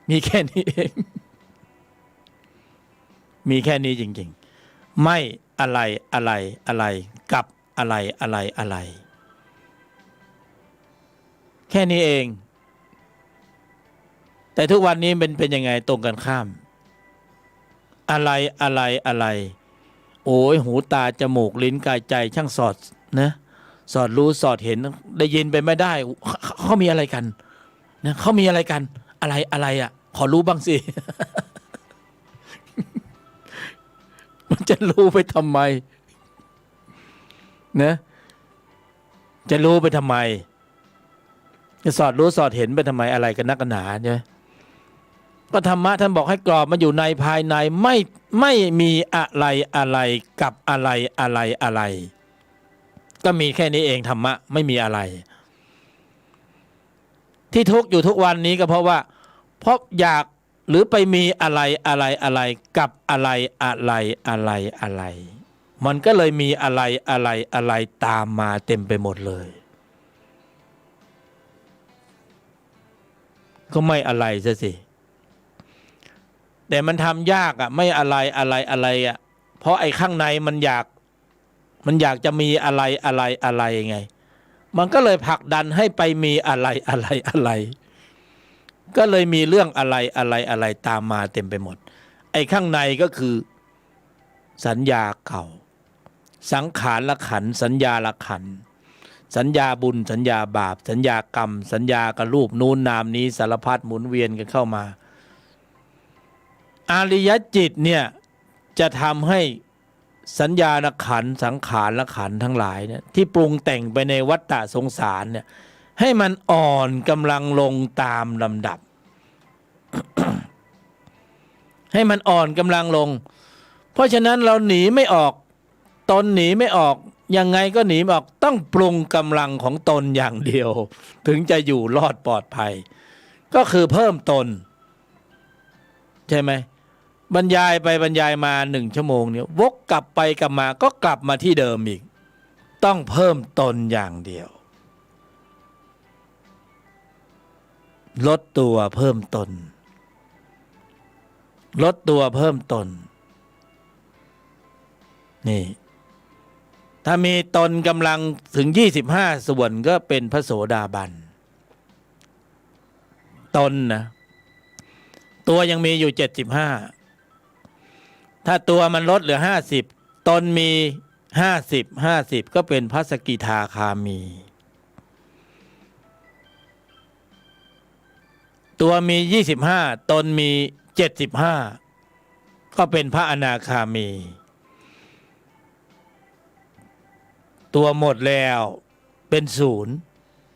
มีแค่นี้เอง มีแค่นี้จริงๆ ไม่อะไร อะไร อะไร กับอะไร อะไร อะไร แค่นี้เอง แต่ทุกวันนี้มันเป็นยังไง ตรงกันข้าม อะไร อะไร อะไร โอ้ย หู ตา จมูก ลิ้น กาย ใจ ช่างสอดนะ สอดรู้ สอดเห็น ได้ยินไปไม่ได้ เขา เขามีอะไรกันนะ เขามีอะไรกัน อะไร อะไรอะ ขอรู้บ้างสิ มันจะรู้ไปทำไมนะ จะรู้ไปทำไม จะสอดรู้สอดเห็นไปทำไม อะไรกันนักกันหนาใช่ไหม ก็ธรรมะท่านบอกให้กรอบมันอยู่ในภายใน ไม่ ไม่มีอะไรอะไรกับอะไรอะไรอะไร ก็มีแค่นี้เอง ธรรมะไม่มีอะไร ที่ทุกข์อยู่ทุกวันนี้ก็เพราะว่า เพราะอยาก หรือไปมีอะไรอะไรอะไรกับอะไรอะไรอะไรอะไร มันก็เลยมีอะไรอะไรอะไรตามมาเต็มไปหมดเลย ก็ไม่อะไรซะสิ แต่มันทำยากอะ ไม่อะไรอะไรอะไรอะ เพราะไอ้ข้างในมันอยาก มันอยากจะมีอะไรอะไรอะไรไง มันก็เลยผลักดันให้ไปมีอะไรอะไรอะไร ก็เลยมีเรื่องอะไรอะไรอะไรตามมาเต็มไปหมด ไอ้ข้างในก็คือสัญญาเก่า สังขารขันธ์ สัญญาขันธ์ สัญญาบุญ สัญญาบาป สัญญากรรม สัญญากับรูปนู้นนามนี้ สารพัดหมุนเวียนกันเข้ามา อริยจิตเนี่ย จะทำให้สัญญาขันธ์ สังขารขันธ์ทั้งหลายเนี่ย ที่ปรุงแต่งไปในวัฏฏะสงสารเนี่ย ให้มันอ่อนกำลังลงตามลำดับ ให้มันอ่อนกำลังลง เพราะฉะนั้นเราหนีไม่ออก ตนหนีไม่ออก ยังไงก็หนีไม่ออก ต้องปรุงกำลังของตนอย่างเดียว ถึงจะอยู่รอดปลอดภัย ก็คือเพิ่มตน ใช่ไหม บรรยายไปบรรยายมาหนึ่งชั่วโมงเนี่ย วกกลับไปกลับมา ก็กลับมาที่เดิมอีก ต้องเพิ่มตนอย่างเดียว ลดตัวเพิ่มตน ลดตัวเพิ่มตน นี่ ถ้ามีตนกำลังถึงยี่สิบห้าส่วนก็เป็นพระโสดาบัน ตนนะ ตัวยังมีอยู่เจ็ดสิบห้า ถ้าตัวมันลดเหลือห้าสิบ ตนมีห้าสิบ ห้าสิบ ก็เป็นพระสกิทาคามี ตัวมียี่สิบห้า ตนมีเจ็ดสิบห้า ก็เป็นพระอนาคามี ตัวหมดแล้วเป็นศูนย์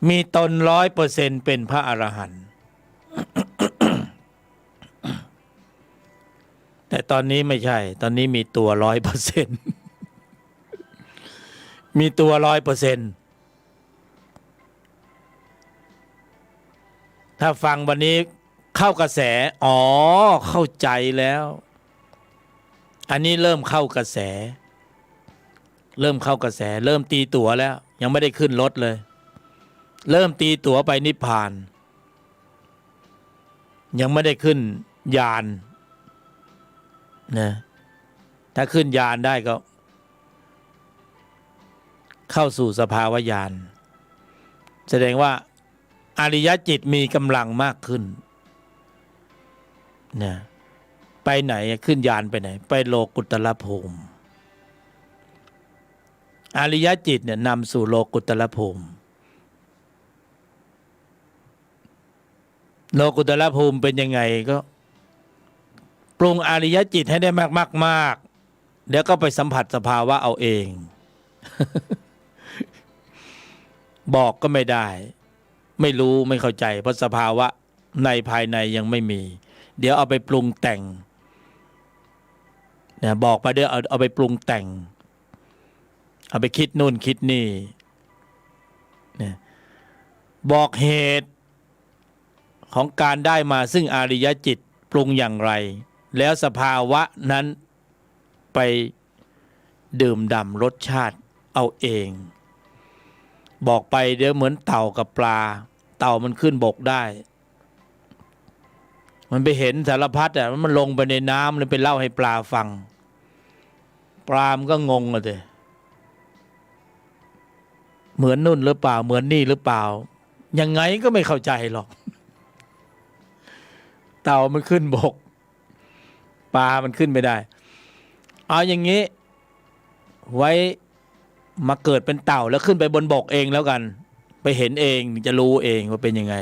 มีตนร้อยเปอร์เซ็นต์เป็นพระอรหันต์ แต่ตอนนี้ไม่ใช่ ตอนนี้มีตัวร้อยเปอร์เซ็นต์ มีตัวร้อยเปอร์เซ็นต์ ถ้าฟังวันนี้เข้ากระแส อ๋อ เข้าใจแล้ว อันนี้เริ่มเข้ากระแส เริ่มเข้ากระแส เริ่มตีตั๋วแล้ว ยังไม่ได้ขึ้นรถเลย เริ่มตีตั๋วไปนิพพาน ยังไม่ได้ขึ้นญาณนะ ถ้าขึ้นญาณได้ก็ เข้าสู่สภาวะญาณ แสดงว่าอริยจิตมีกำลังมากขึ้นนะ ไปไหน ขึ้นญาณไปไหน ไปโลกุตตรภูมิ อริยจิตเนี่ยนำสู่โลกุตตรภูมิ โลกุตตรภูมิเป็นยังไงก็ ปรุงอริยจิตให้ได้มากๆๆ เดี๋ยวก็ไปสัมผัสสภาวะเอาเอง บอกก็ไม่ได้ ไม่รู้ ไม่เข้าใจ เพราะสภาวะในภายในยังไม่มี เดี๋ยวเอาไปปรุงแต่งนะ บอกไปเดี๋ยวเอา เอาไปปรุงแต่ง เอาไปคิดนู่นคิดนี่นะ บอกเหตุของการได้มาซึ่งอริยจิตปรุงอย่างไร แล้วสภาวะนั้นไปดื่มด่ำรสชาติเอาเอง บอกไปเดี๋ยวเหมือนเต่ากับปลา เต่ามันขึ้นบกได้ มันไปเห็นสารพัดอะ มันลงไปในน้ำแล้วไปเล่าให้ปลาฟัง ปลามันก็งงอะสิ เหมือนนู่นหรือเปล่า เหมือนนี่หรือเปล่า ยังไงก็ไม่เข้าใจหรอก เต่ามันขึ้นบก ปลามันขึ้นไม่ได้ เอาอย่างงี้ ไว้มาเกิดเป็นเต่าแล้วขึ้นไปบนบกเองแล้วกัน ไปเห็นเอง จะรู้เองว่าเป็นยังไง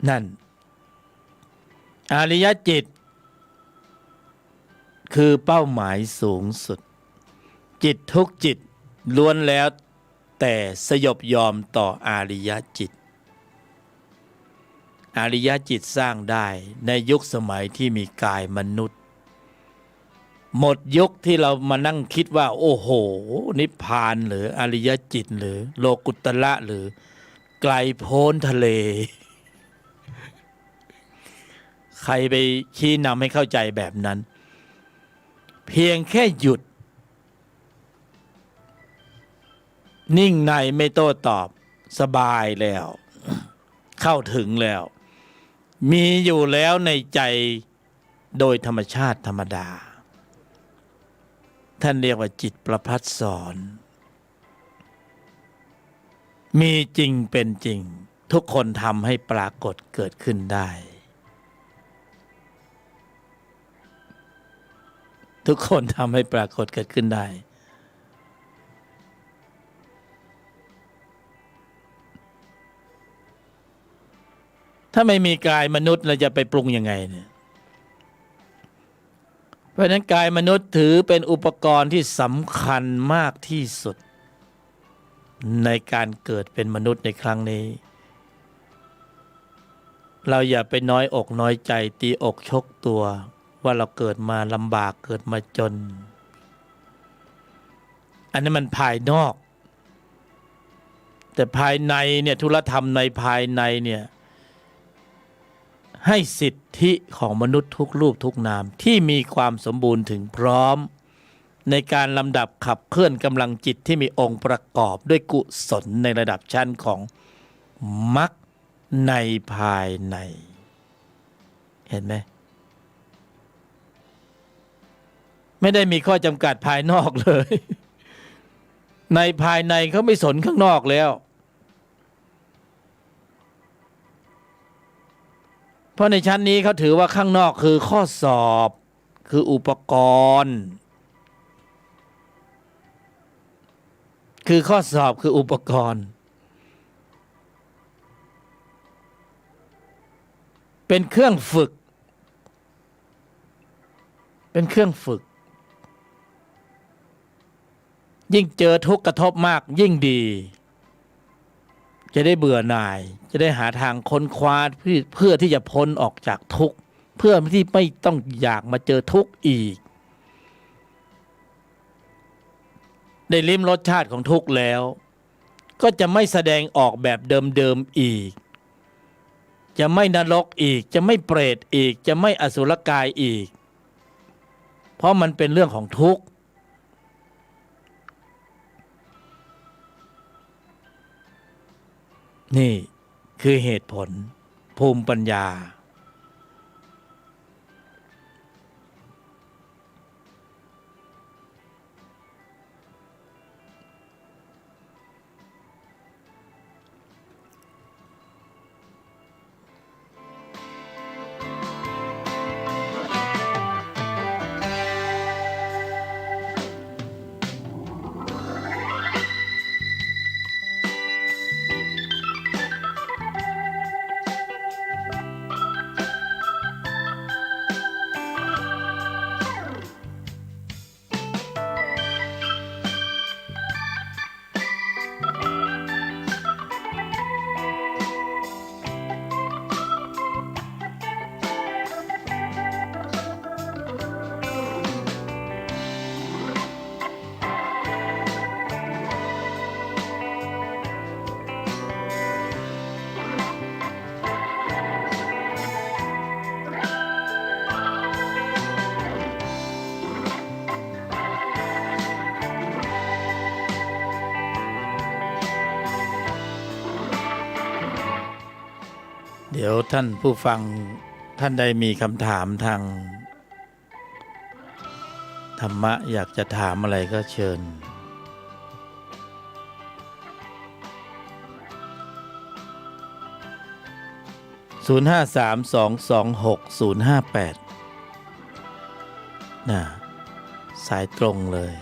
นั่น อริยจิต คือเป้าหมายสูงสุด จิตทุกจิตล้วนแล้วแต่สยบยอมต่ออริยจิต อริยจิตสร้างได้ในยุคสมัยที่มีกายมนุษย์ หมดยุคที่เรามานั่งคิดว่า โอ้โห นิพพานหรืออริยจิตหรือโลกุตระหรือไกลโพ้นทะเล ใครไปชี้นำให้เข้าใจแบบนั้น เพียงแค่หยุด นิ่งในไม่โต้ตอบ สบายแล้ว เข้าถึงแล้ว มีอยู่แล้วในใจโดยธรรมชาติธรรมดา ท่านเรียกว่าจิตประภัสสร มีจริงเป็นจริง ทุกคนทำให้ปรากฏเกิดขึ้นได้ ทุกคนทำให้ปรากฏเกิดขึ้นได้ ถ้าไม่มีกายมนุษย์ เราจะไปปรุงยังไงเนี่ย เพราะฉะนั้นกายมนุษย์ถือเป็นอุปกรณ์ที่สำคัญมากที่สุด ในการเกิดเป็นมนุษย์ในครั้งนี้ เราอย่าไปน้อยอกน้อยใจ ตีอกชกตัว ว่าเราเกิดมาลำบาก เกิดมาจน อันนั้นมันภายนอก แต่ภายในเนี่ย ธุรธรรมในภายในเนี่ย ให้สิทธิของมนุษย์ทุกรูปทุกนามที่มีความสมบูรณ์ถึงพร้อม ในการลำดับขับเคลื่อนกำลังจิตที่มีองค์ประกอบด้วยกุศลในระดับชั้นของมรรคในภายใน เห็นไหม ไม่ได้มีข้อจำกัดภายนอกเลย ในภายในเขาไม่สนข้างนอกแล้ว เพราะในชั้นนี้เขาถือว่าข้างนอกคือข้อสอบ คืออุปกรณ์ คือข้อสอบ คืออุปกรณ์ เป็นเครื่องฝึก เป็นเครื่องฝึก ยิ่งเจอทุกข์กระทบมากยิ่งดี จะได้เบื่อหน่าย จะได้หาทางค้นคว้าเพื่อ เพื่อที่จะพ้นออกจากทุกข์ เพื่อที่ไม่ต้องอยากมาเจอทุกข์อีก ได้ลิ้มรสชาติของทุกข์แล้ว ก็จะไม่แสดงออกแบบเดิมๆอีก จะไม่นรกอีก จะไม่เปรตอีก จะไม่อสุรกายอีก เพราะมันเป็นเรื่องของทุกข์ นี่คือเหตุผล ภูมิปัญญา เดี๋ยวท่านผู้ฟังท่านใดมีคำถามทางธรรมะ อยากจะถามอะไรก็เชิญ ศูนย์ห้าสาม สองสองหก ศูนย์ห้าแปด นะ สายตรงเลย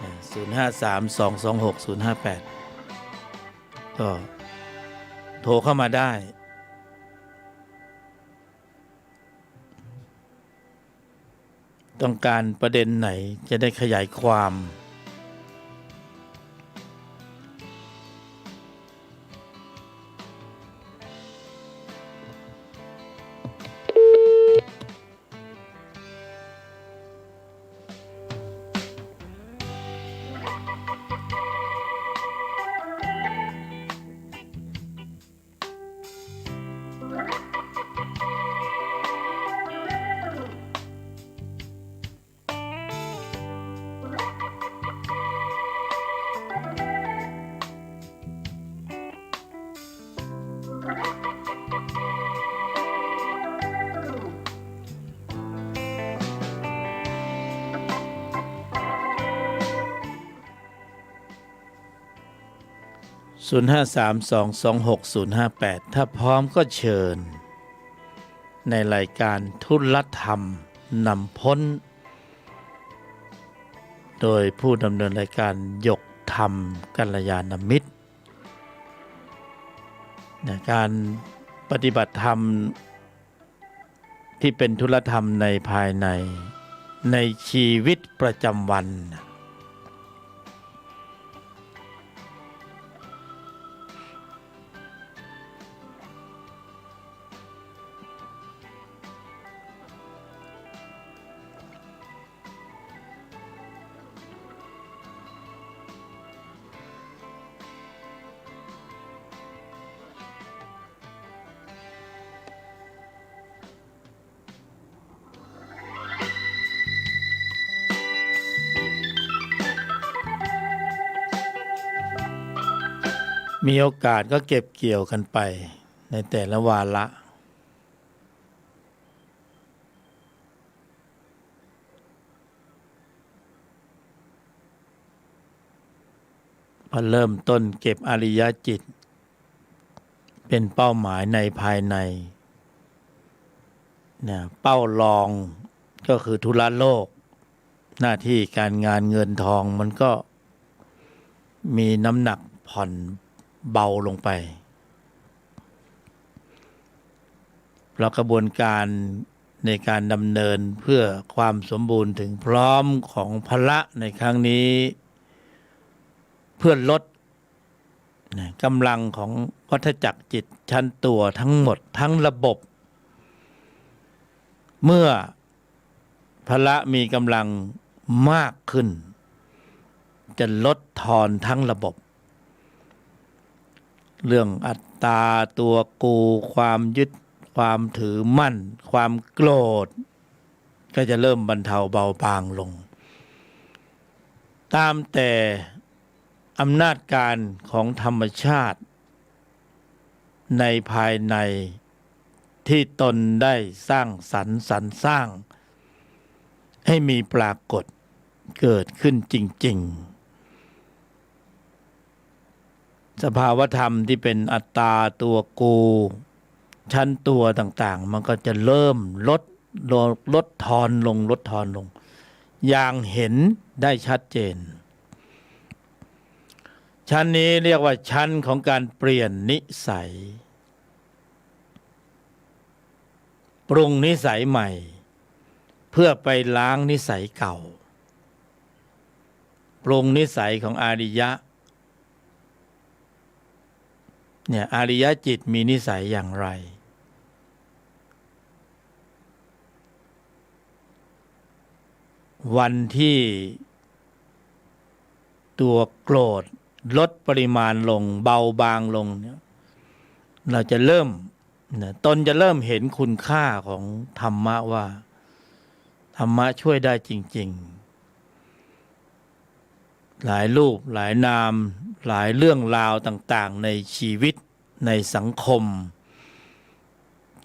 นะ ศูนย์ห้าสาม สองสองหก ศูนย์ห้าแปด ก็โทรเข้ามาได้ ต้องการประเด็นไหนจะได้ขยายความ ศูนย์ห้าสาม สองสองหก ศูนย์ห้าแปด ถ้าพร้อมก็เชิญ ในรายการธุรธรรมนำพ้น โดยผู้ดำเนินรายการ หยกธรรม กัลยาณมิตร นะ การปฏิบัติธรรม ที่เป็นธุรธรรมในภายใน ในชีวิตประจำวัน มีโอกาสก็เก็บเกี่ยวกันไปในแต่ละวาระ พอเริ่มต้นเก็บอริยจิต เป็นเป้าหมายในภายใน นะ เป้ารองก็คือธุระโลก หน้าที่การงานเงินทองมันก็มีน้ำหนักผ่อนเบาลงไป เพราะกระบวนการในการดำเนินเพื่อความสมบูรณ์ถึงพร้อมของพละในครั้งนี้ เพื่อลด นะ กำลังของวัฏจักรจิตชั้นตัวทั้งหมดทั้งระบบ เมื่อพละมีกำลังมากขึ้น จะลดทอนทั้งระบบ เรื่องอัตตาตัวกู ความยึด ความถือมั่น ความโกรธ ก็จะเริ่มบรรเทาเบาบางลง ตามแต่อำนาจการของธรรมชาติในภายในที่ตนได้สร้างสรรค์สรรสร้างให้มีปรากฏเกิดขึ้นจริงๆ สภาวธรรมที่เป็นอัตตาตัวกู ชั้นตัวต่างๆ มันก็จะเริ่มลด ลด ลดทอนลง ลดทอนลง อย่างเห็นได้ชัดเจน ชั้นนี้เรียกว่าชั้นของการเปลี่ยนนิสัย ปรุงนิสัยใหม่ เพื่อไปล้างนิสัยเก่า ปรุงนิสัยของอริยะ เนี่ย อริยจิตมีนิสัยอย่างไร วันที่ตัวโกรธลดปริมาณลง เบาบางลงเนี่ย เราจะเริ่ม นะ ตนจะเริ่มเห็นคุณค่าของธรรมะว่า ธรรมะช่วยได้จริงๆ หลายรูปหลายนาม หลายเรื่องราวต่างๆ ในชีวิต ในสังคม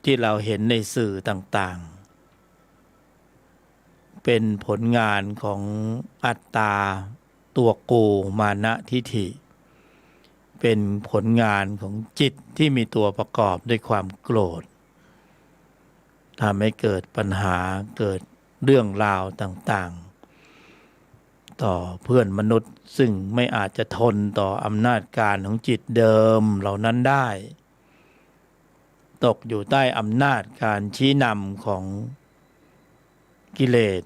ที่เราเห็นในสื่อต่างๆ เป็นผลงานของอัตตา ตัวกู มานะทิฏฐิ เป็นผลงานของจิตที่มีตัวประกอบด้วยความโกรธ ทำให้เกิดปัญหา เกิดเรื่องราวต่างๆ ต่อเพื่อนมนุษย์ ซึ่งไม่อาจจะทนต่ออำนาจการของจิตเดิมเหล่านั้นได้ ตกอยู่ใต้อำนาจการชี้นำของกิเลส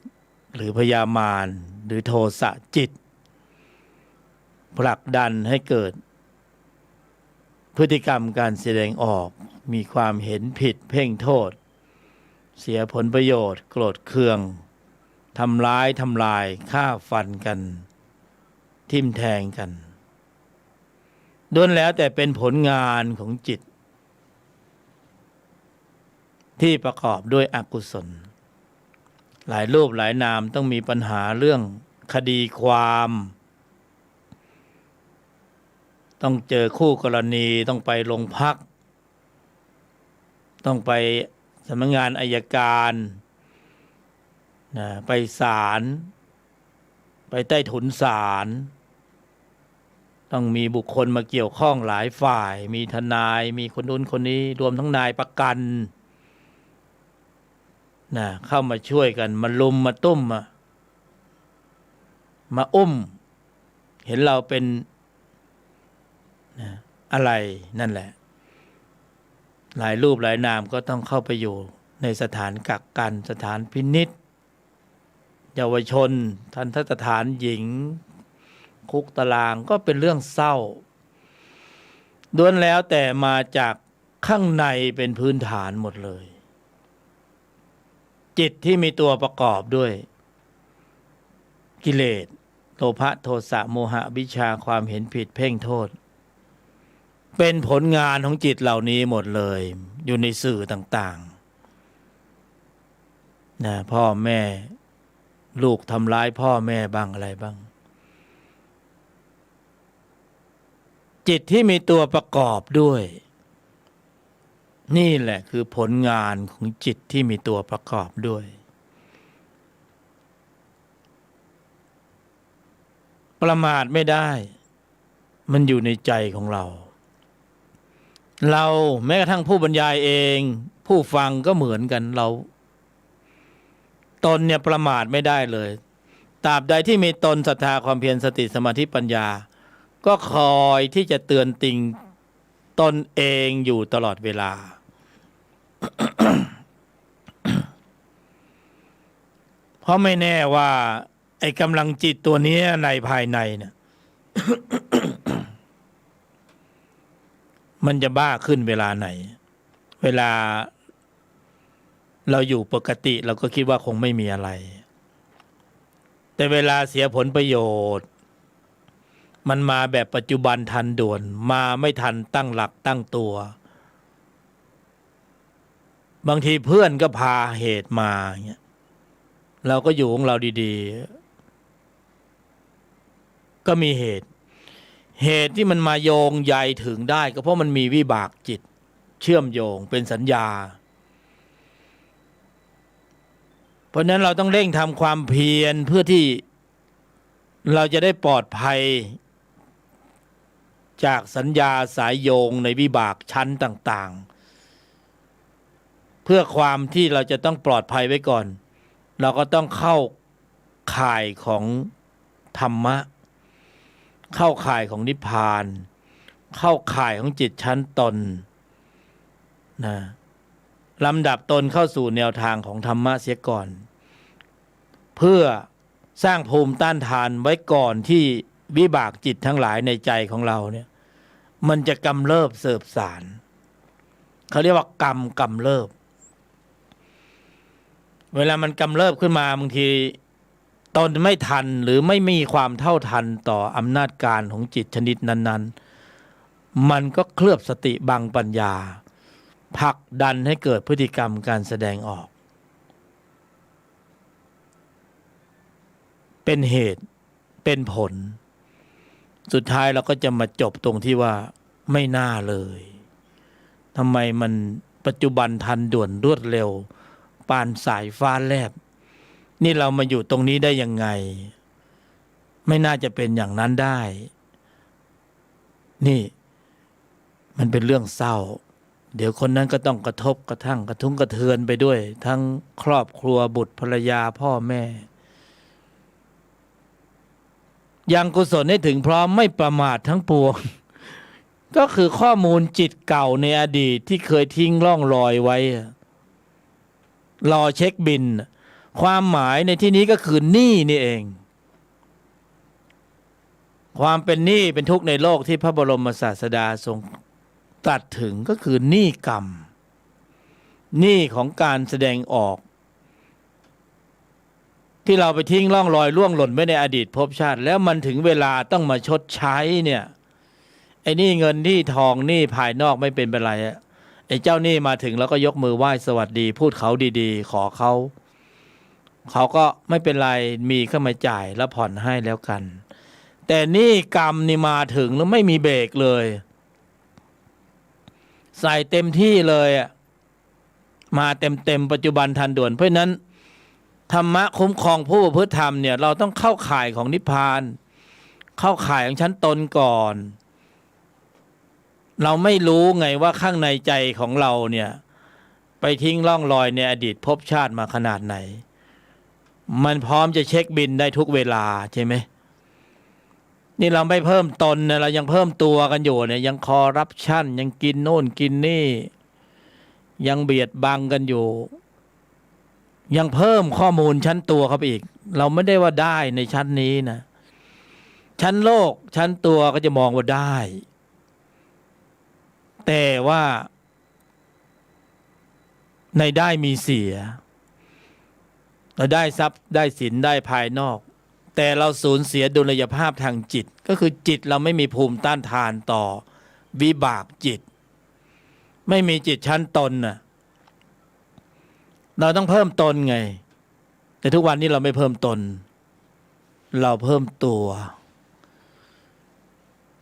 หรือพยามาร หรือโทสะจิต ผลักดันให้เกิดพฤติกรรมการแสดงออก มีความเห็นผิดเพ่งโทษ เสียผลประโยชน์ โกรธเคือง ทำร้ายทำลาย ฆ่าฟันกัน ทิ่มแทงกัน ล้วนแล้วแต่เป็นผลงานของจิต ที่ประกอบด้วยอกุศล หลายรูปหลายนาม ต้องมีปัญหาเรื่องคดีความ ต้องเจอคู่กรณี ต้องไปโรงพัก ต้องไปสำนักงานอัยการ นะ ไปศาล ไปใต้ถุนศาล ต้องมีบุคคลมาเกี่ยวข้องหลายฝ่าย มีทนาย มีคนนู้นคนนี้ รวมทั้งนายประกัน นะ เข้ามาช่วยกัน มาลุมมาตุ้มอะ มาอุ้ม เห็นเราเป็น นะ อะไรนั่นแหละ หลายรูปหลายนามก็ต้องเข้าไปอยู่ในสถานกักกัน สถานพินิจเยาวชน ทัณฑสถานหญิง คุกตาราง ก็เป็นเรื่องเศร้า ล้วนแล้วแต่มาจากข้างในเป็นพื้นฐานหมดเลย จิตที่มีตัวประกอบด้วยกิเลส โลภะ โทสะ โมหะ อวิชชา ความเห็นผิด เพ่งโทษ เป็นผลงานของจิตเหล่านี้หมดเลย อยู่ในสื่อต่างๆ นะ พ่อแม่ ลูกทำร้ายพ่อแม่บ้างอะไรบ้าง จิตที่มีตัวประกอบด้วย นี่แหละคือผลงานของจิตที่มีตัวประกอบด้วย ประมาทไม่ได้ มันอยู่ในใจของเรา เรา แม้กระทั่งผู้บรรยายเอง ผู้ฟังก็เหมือนกัน เรา ตนเนี่ยประมาทไม่ได้เลย ตราบใดที่มีตน ศรัทธา ความเพียร สติ สมาธิ ปัญญา ก็คอยที่จะเตือนติงตนเองอยู่ตลอดเวลา เพราะไม่แน่ว่า ไอ้กำลังจิตตัวเนี้ยในภายในเนี่ย มันจะบ้าขึ้นเวลาไหน เวลาเราอยู่ปกติเราก็คิดว่าคงไม่มีอะไร แต่เวลาเสียผลประโยชน์ มันมาแบบปัจจุบันทันด่วน มาไม่ทันตั้งหลักตั้งตัว บางทีเพื่อนก็พาเหตุมาเงี้ย เราก็อยู่ของเราดีๆ ก็มีเหตุ เหตุที่มันมาโยงใยถึงได้ ก็เพราะมันมีวิบากจิตเชื่อมโยงเป็นสัญญา เพราะฉะนั้นเราต้องเร่งทำความเพียรเพื่อที่เราจะได้ปลอดภัย จากสัญญาสายโยงในวิบากชั้นต่างๆ เพื่อความที่เราจะต้องปลอดภัยไว้ก่อน เราก็ต้องเข้าข่ายของธรรมะ เข้าข่ายของนิพพาน เข้าข่ายของจิตชั้นตน นะ ลำดับตนเข้าสู่แนวทางของธรรมะเสียก่อน เพื่อสร้างภูมิต้านทานไว้ก่อนที่วิบากจิตทั้งหลายในใจของเราเนี่ย มันจะกำเริบเสิบสาร เขาเรียกว่ากรรมกำเริบ เวลามันกำเริบขึ้นมา บางทีตนไม่ทันหรือไม่มีความเท่าทันต่ออำนาจการของจิตชนิดนั้นๆ มันก็เคลือบสติบังปัญญา ผลักดันให้เกิดพฤติกรรมการแสดงออก เป็นเหตุ เป็นผล สุดท้ายเราก็จะมาจบตรงที่ว่าไม่น่าเลย ทำไมมันปัจจุบันทันด่วนรวดเร็ว ปานสายฟ้าแลบ นี่เรามาอยู่ตรงนี้ได้ยังไง ไม่น่าจะเป็นอย่างนั้นได้ นี่ มันเป็นเรื่องเศร้า เดี๋ยวคนนั้นก็ต้องกระทบกระทั่งกระทุ้งกระเทือนไปด้วย ทั้งครอบครัว บุตรภรรยา พ่อแม่ ยังกุศลให้ถึงพร้อม ไม่ประมาททั้งปวง ก็คือข้อมูลจิตเก่าในอดีตที่เคยทิ้งร่องรอยไว้อะ รอเช็คบิลน่ะ ความหมายในที่นี้ก็คือหนี้นี่เอง ความเป็นหนี้เป็นทุกข์ในโลกที่พระบรมศาสดาทรงตรัสถึงก็คือหนี้กรรม หนี้ของการแสดงออก ที่เราไปทิ้งร่องรอยล่วงหล่นไว้ในอดีตภพชาติ แล้วมันถึงเวลาต้องมาชดใช้เนี่ย ไอ้หนี้เงินหนี้ทองหนี้ภายนอกไม่เป็นไรอะ ไอ้เจ้าหนี้มาถึงเราก็ยกมือไหว้สวัสดี พูดเขาดีๆ ขอเขา เขาก็ไม่เป็นไร มีเข้ามาจ่ายแล้วผ่อนให้แล้วกัน แต่หนี้กรรมนี่มาถึงแล้วไม่มีเบรกเลย ใส่เต็มที่เลยอะ มาเต็มๆ ปัจจุบันทันด่วน เพราะฉะนั้น ธรรมะคุ้มครองผู้ประพฤติธรรมเนี่ย เราต้องเข้าข่ายของนิพพาน เข้าข่ายของชั้นตนก่อน เราไม่รู้ไงว่าข้างในใจของเราเนี่ย ไปทิ้งร่องรอยในอดีตภพชาติมาขนาดไหน มันพร้อมจะเช็คบิลได้ทุกเวลาใช่ไหม นี่เราไม่เพิ่มตนนะ เรายังเพิ่มตัวกันอยู่เนี่ย ยังคอร์รัปชัน ยังกินโน่นกินนี่ ยังเบียดบังกันอยู่ ยังเพิ่มข้อมูลชั้นตัวเข้าไปอีก เราไม่ได้ว่าได้ในชั้นนี้นะ ชั้นโลกชั้นตัวก็จะมองว่าได้ แต่ว่าในได้มีเสีย เราได้ทรัพย์ได้สินได้ภายนอก แต่เราสูญเสียดุลยภาพทางจิต ก็คือจิตเราไม่มีภูมิต้านทานต่อวิบากจิต ไม่มีจิตชั้นตนน่ะ เราต้องเพิ่มตนไง แต่ทุกวันนี้เราไม่เพิ่มตน เราเพิ่มตัว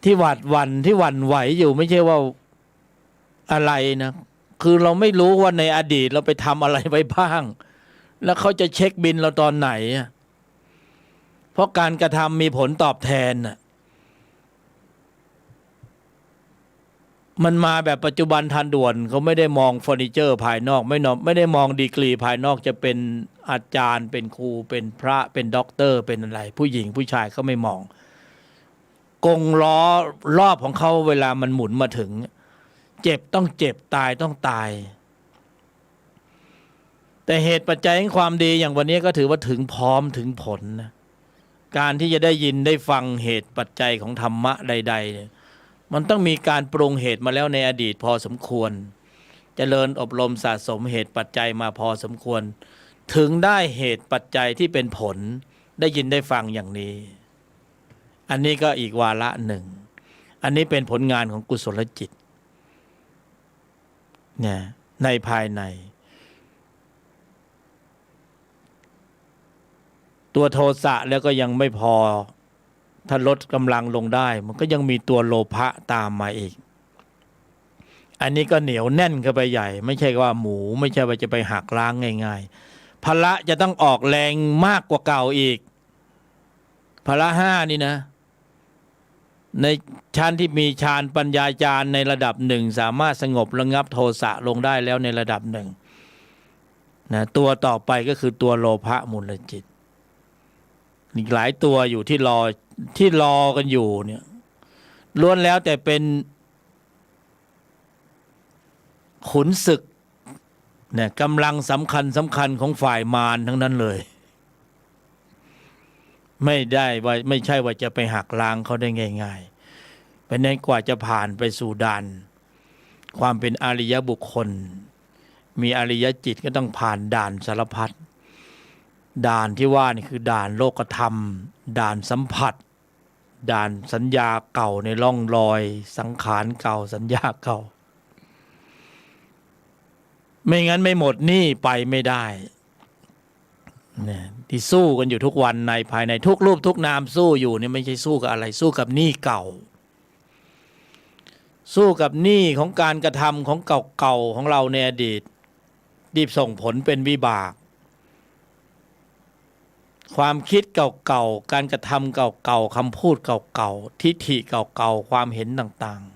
ที่หวาดหวั่นที่หวั่นไหวอยู่ไม่ใช่ว่าอะไรนะ คือเราไม่รู้ว่าในอดีตเราไปทำอะไรไว้บ้าง แล้วเขาจะเช็คบิลเราตอนไหนอะ เพราะการกระทำมีผลตอบแทนน่ะ มันมาแบบปัจจุบันทันด่วน เขาไม่ได้มองเฟอร์นิเจอร์ภายนอก ไม่นอก ไม่ได้มองดีกรีภายนอก จะเป็นอาจารย์ เป็นครู เป็นพระ เป็นด็อกเตอร์ เป็นอะไร ผู้หญิงผู้ชายเขาไม่มอง กงล้อรอบของเขาเวลามันหมุนมาถึง เจ็บต้องเจ็บ ตายต้องตาย แต่เหตุปัจจัยแห่งความดีอย่างวันนี้ก็ถือว่าถึงพร้อมถึงผลนะ การที่จะได้ยินได้ฟังเหตุปัจจัยของธรรมะใดๆเนี่ย มันต้องมีการปรุงเหตุมาแล้วในอดีตพอสมควร เจริญอบรมสะสมเหตุปัจจัยมาพอสมควร ถึงได้เหตุปัจจัยที่เป็นผล ได้ยินได้ฟังอย่างนี้ อันนี้ก็อีกวาระหนึ่ง อันนี้เป็นผลงานของกุศลจิต เนี่ย ในภายใน ตัวโทสะแล้วก็ยังไม่พอ ถ้าลดกำลังลงได้ มันก็ยังมีตัวโลภะตามมาอีก อันนี้ก็เหนียวแน่นเข้าไปใหญ่ ไม่ใช่ว่าหมู ไม่ใช่ว่าจะไปหักล้างง่ายๆ พละจะต้องออกแรงมากกว่าเก่าอีก พละห้านี่นะ ในชั้นที่มีฌานปัญญาฌานในระดับหนึ่ง สามารถสงบระงับโทสะลงได้แล้วในระดับหนึ่งนะ ตัวต่อไปก็คือตัวโลภะมูลจิต อีกหลายตัวอยู่ที่รอ ที่รอกันอยู่เนี่ย ล้วนแล้วแต่เป็น ขุนศึกเนี่ย กำลังสำคัญสำคัญของฝ่ายมารทั้งนั้นเลย ไม่ได้ว่า ไม่ใช่ว่าจะไปหักล้างเขาได้ง่ายๆ เพราะฉะนั้นกว่าจะผ่านไปสู่ด่าน ความเป็นอริยบุคคล มีอริยจิตก็ต้องผ่านด่านสารพัด ด่านที่ว่านี่คือด่านโลกธรรม ด่านสัมผัส ด่านสัญญาเก่าในร่องรอยสังขารเก่า สัญญาเก่า ไม่งั้นไม่หมดหนี้ไปไม่ได้ นะ ที่สู้กันอยู่ทุกวันในภายในทุกรูปทุกนามสู้อยู่เนี่ย ไม่ใช่สู้กับอะไร สู้กับหนี้เก่า สู้กับหนี้ของการกระทำของเก่าๆของเราในอดีต ที่ส่งผลเป็นวิบาก ความคิดเก่าๆ การกระทำเก่าๆ คำพูดเก่าๆ ทิฐิเก่าๆ ความเห็นต่างๆ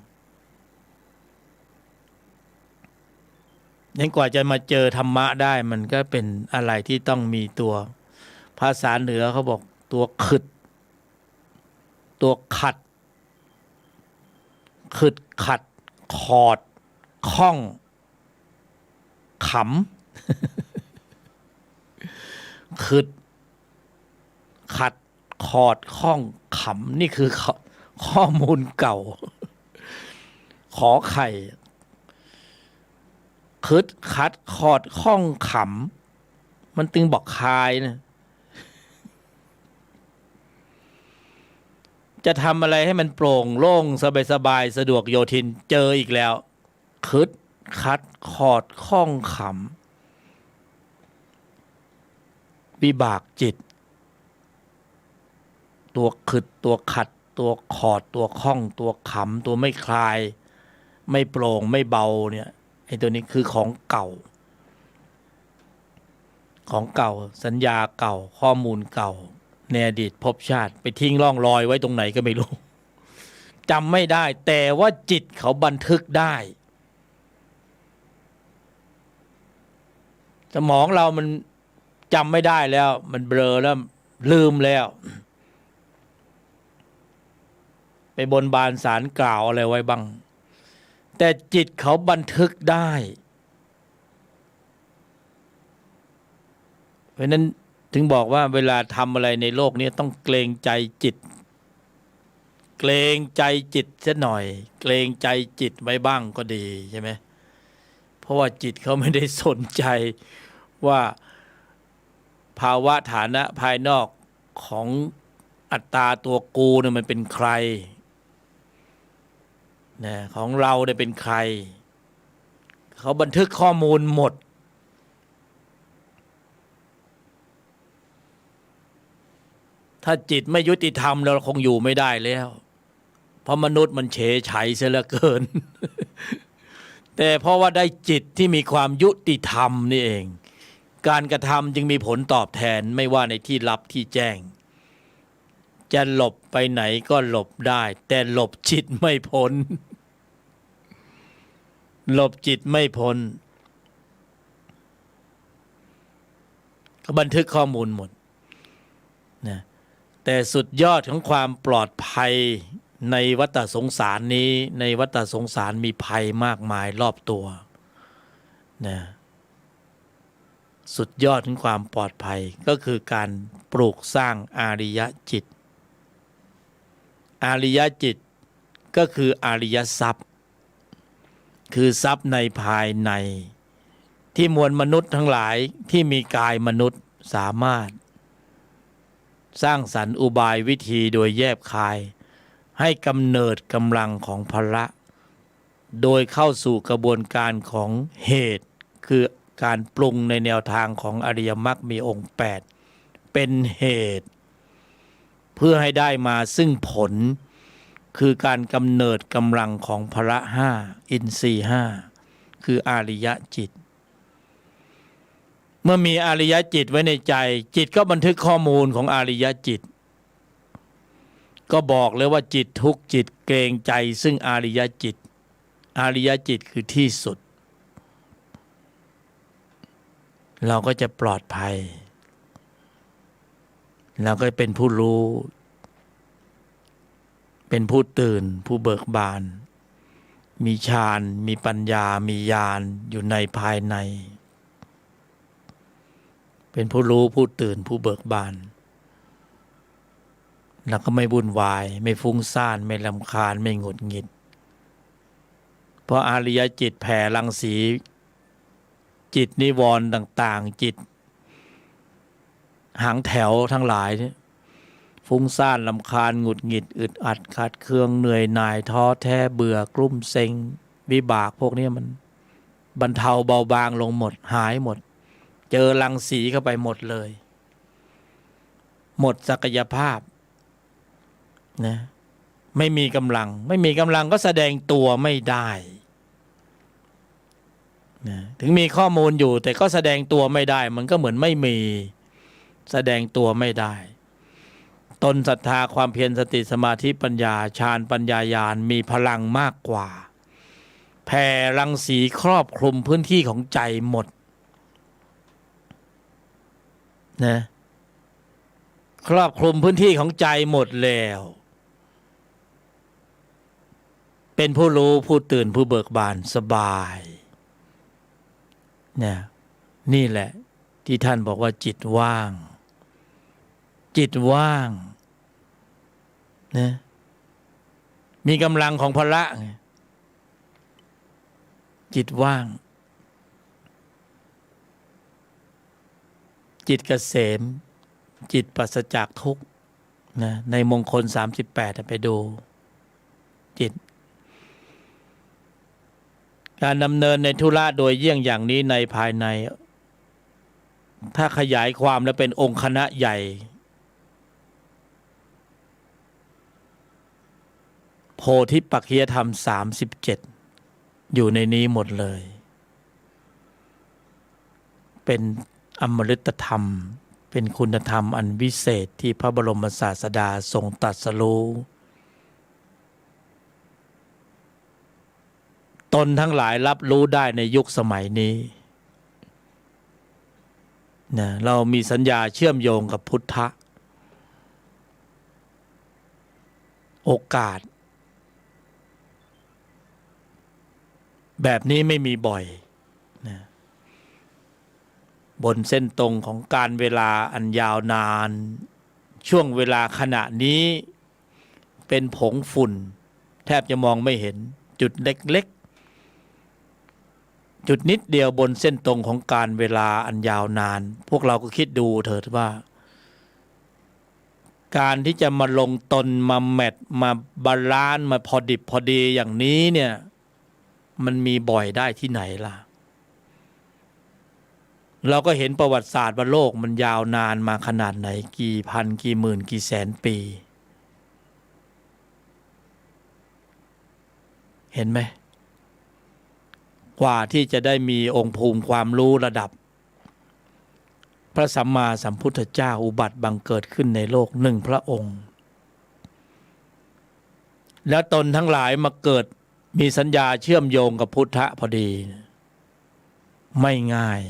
นั้นกว่าจะมาเจอธรรมะได้ มันก็เป็นอะไรที่ต้องมีตัว ภาษาเหนือเขาบอกตัวขึด ตัวขัด ขึดขัด ขอด ข้อง ขำ ขึด ขัด ขอด ข้อง ขำ นี่คือข้อ ข้อมูลเก่า ขอไข่ ขึดขัด ขอด ข้อง ขำ มันตึงบอกคายนะ จะทำอะไรให้มันโปร่งโล่ง สบายๆ สะดวกโยทิน เจออีกแล้ว ขึดขัด ขอด ข้อง ขำ วิบากจิต ตัวขึด ตัวขัด ตัวขอด ตัวข้อง ตัวขำ ตัวไม่คลาย ไม่โปร่ง ไม่เบาเนี่ย ไอ้ตัวนี้คือของเก่า ของเก่า สัญญาเก่า ข้อมูลเก่า ในอดีตภพชาติ ไปทิ้งร่องรอยไว้ตรงไหนก็ไม่รู้ จำไม่ได้ แต่ว่าจิตเขาบันทึกได้ สมองเรามันจำไม่ได้แล้ว มันเบลอแล้ว ลืมแล้ว ไปบนบานศาลกล่าวอะไรไว้บ้าง แต่จิตเขาบันทึกได้ เพราะฉะนั้นถึงบอกว่าเวลาทำอะไรในโลกนี้ต้องเกรงใจจิต เกรงใจจิตเสียหน่อย เกรงใจจิตไว้บ้างก็ดีใช่ไหม เพราะว่าจิตเขาไม่ได้สนใจว่าภาวะฐานะภายนอกของอัตตาตัวกูเนี่ยมันเป็นใคร นะ ของเราเนี่ยเป็นใคร เขาบันทึกข้อมูลหมด ถ้าจิตไม่ยุติธรรม เราคงอยู่ไม่ได้แล้ว เพราะมนุษย์มันเฉยไฉเสียเหลือเกิน แต่เพราะว่าได้จิตที่มีความยุติธรรมนี่เอง การกระทำจึงมีผลตอบแทน ไม่ว่าในที่ลับที่แจ้ง จะหลบไปไหนก็หลบได้ แต่หลบจิตไม่พ้น หลบจิตไม่พ้น เขาบันทึกข้อมูลหมดนะ แต่สุดยอดของความปลอดภัยในวัฏสงสารนี้ ในวัฏสงสารมีภัยมากมายรอบตัวนะ สุดยอดของความปลอดภัยก็คือการปลูกสร้างอาริยจิต อาริยจิตก็คืออาริยทรัพย์ คือทรัพย์ในภายใน ที่มวลมนุษย์ทั้งหลายที่มีกายมนุษย์สามารถสร้างสรรค์อุบายวิธีโดยแยบคาย ให้กำเนิดกำลังของพละ โดยเข้าสู่กระบวนการของเหตุ คือการปรุงในแนวทางของอริยมรรคมีองค์แปด เป็นเหตุ เพื่อให้ได้มาซึ่งผล คือการกำเนิดกำลังของพละห้า อินทรีย์ห้า คืออาริยจิต เมื่อมีอาริยจิตไว้ในใจ จิตก็บันทึกข้อมูลของอาริยจิต ก็บอกเลยว่าจิตทุกข์ จิตเกรงใจซึ่งอาริยจิต อาริยจิตคือที่สุด เราก็จะปลอดภัย เราก็เป็นผู้รู้ เป็นผู้ตื่น ผู้เบิกบาน มีฌาน มีปัญญา มีญาณอยู่ในภายใน เป็นผู้รู้ ผู้ตื่น ผู้เบิกบาน แล้วก็ไม่วุ่นวาย ไม่ฟุ้งซ่าน ไม่รำคาญ ไม่หงุดหงิด เพราะอาริยจิตแผ่รังสี จิตนิวรณ์ต่างๆ จิตหางแถวทั้งหลายเนี่ย ฟุ้งซ่าน รำคาญ หงุดหงิด อึดอัด ขัดเคือง เหนื่อยหน่าย ท้อแท้ เบื่อ กลุ้มเซ็ง วิบากพวกนี้มันบรรเทาเบาบางลงหมด หายหมด เจอรังสีเข้าไปหมดเลย หมดศักยภาพนะ ไม่มีกำลัง ไม่มีกำลังก็แสดงตัวไม่ได้นะ ถึงมีข้อมูลอยู่ แต่ก็แสดงตัวไม่ได้ มันก็เหมือนไม่มี แสดงตัวไม่ได้ ตนศรัทธา ความเพียร สติ สมาธิ ปัญญา ฌาน ปัญญาญาณ มีพลังมากกว่า แผ่รังสีครอบคลุมพื้นที่ของใจหมดนะ ครอบคลุมพื้นที่ของใจหมดแล้ว เป็นผู้รู้ ผู้ตื่น ผู้เบิกบาน สบายนะ นี่แหละที่ท่านบอกว่าจิตว่าง จิตว่างนะ มีกำลังของพละไง จิตว่าง จิตเกษม จิตปราศจากทุกข์นะ ในมงคลสามสิบแปด ไปดู จิต การดำเนินในธุระโดยเยี่ยงอย่างนี้ในภายใน ถ้าขยายความแล้วเป็นองค์คณะใหญ่ โพธิปักขิยธรรม สามสิบเจ็ด อยู่ในนี้หมดเลย เป็นอมฤตธรรม เป็นคุณธรรมอันวิเศษที่พระบรมศาสดาทรงตรัสรู้ ตนทั้งหลายรับรู้ได้ในยุคสมัยนี้นะ เรามีสัญญาเชื่อมโยงกับพุทธะ โอกาสแบบนี้ไม่มีบ่อยนะ บนเส้นตรงของกาลเวลาอันยาวนาน ช่วงเวลาขณะนี้ เป็นผงฝุ่น แทบจะมองไม่เห็น จุดเล็กๆ จุดนิดเดียวบนเส้นตรงของกาลเวลาอันยาวนาน พวกเราก็คิดดูเถิดว่า การที่จะมาลงตน มาแมทช์ มาบาลานซ์ มาพอดิบพอดีอย่างนี้เนี่ย มันมีบ่อยได้ที่ไหนล่ะ เราก็เห็นประวัติศาสตร์ว่าโลกมันยาวนานมาขนาดไหน กี่พัน กี่หมื่น กี่แสนปี เห็นไหม กว่าที่จะได้มีองค์ภูมิความรู้ระดับพระสัมมาสัมพุทธเจ้าอุบัติบังเกิดขึ้นในโลกหนึ่งพระองค์ แล้วตนทั้งหลายมาเกิด มีสัญญาเชื่อมโยงกับพุทธะพอดี ไม่ง่าย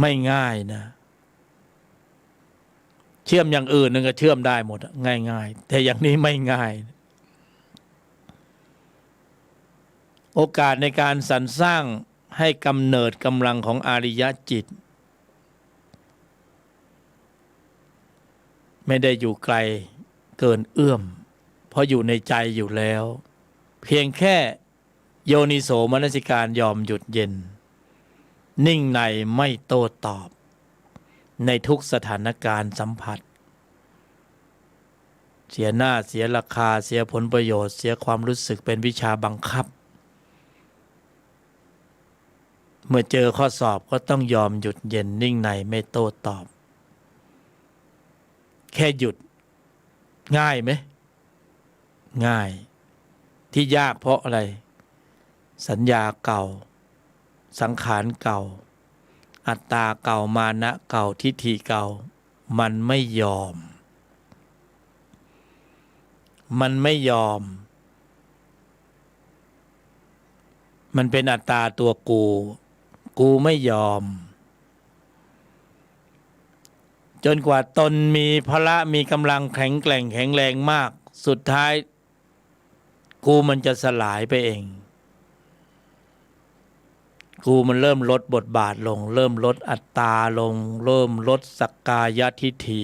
ไม่ง่ายนะ เชื่อมอย่างอื่นนึงก็เชื่อมได้หมดอะ ง่ายๆ แต่อย่างนี้ไม่ง่าย โอกาสในการสรรสร้างให้กำเนิดกำลังของอริยจิต ไม่ได้อยู่ไกลเกินเอื้อม เพราะอยู่ในใจอยู่แล้ว เพียงแค่โยนิโสมนสิการยอมหยุดเย็น นิ่งในไม่โต้ตอบ ในทุกสถานการณ์สัมผัส เสียหน้าเสียราคา เสียผลประโยชน์ เสียความรู้สึกเป็นวิชาบังคับ เมื่อเจอข้อสอบก็ต้องยอมหยุดเย็นนิ่งในไม่โต้ตอบ แค่หยุด ง่ายไหม ง่าย ที่ยากเพราะอะไร สัญญาเก่า สังขารเก่า อัตตาเก่า มานะเก่า ทิฏฐิเก่า มันไม่ยอม มันไม่ยอม มันเป็นอัตตาตัวกู กูไม่ยอม จนกว่าตนมีพละ มีกำลังแข็งแกร่งแข็งแรงมาก สุดท้าย กูมันจะสลายไปเอง กูมันเริ่มลดบทบาทลง เริ่มลดอัตตาลง เริ่มลดสักกายทิฏฐิ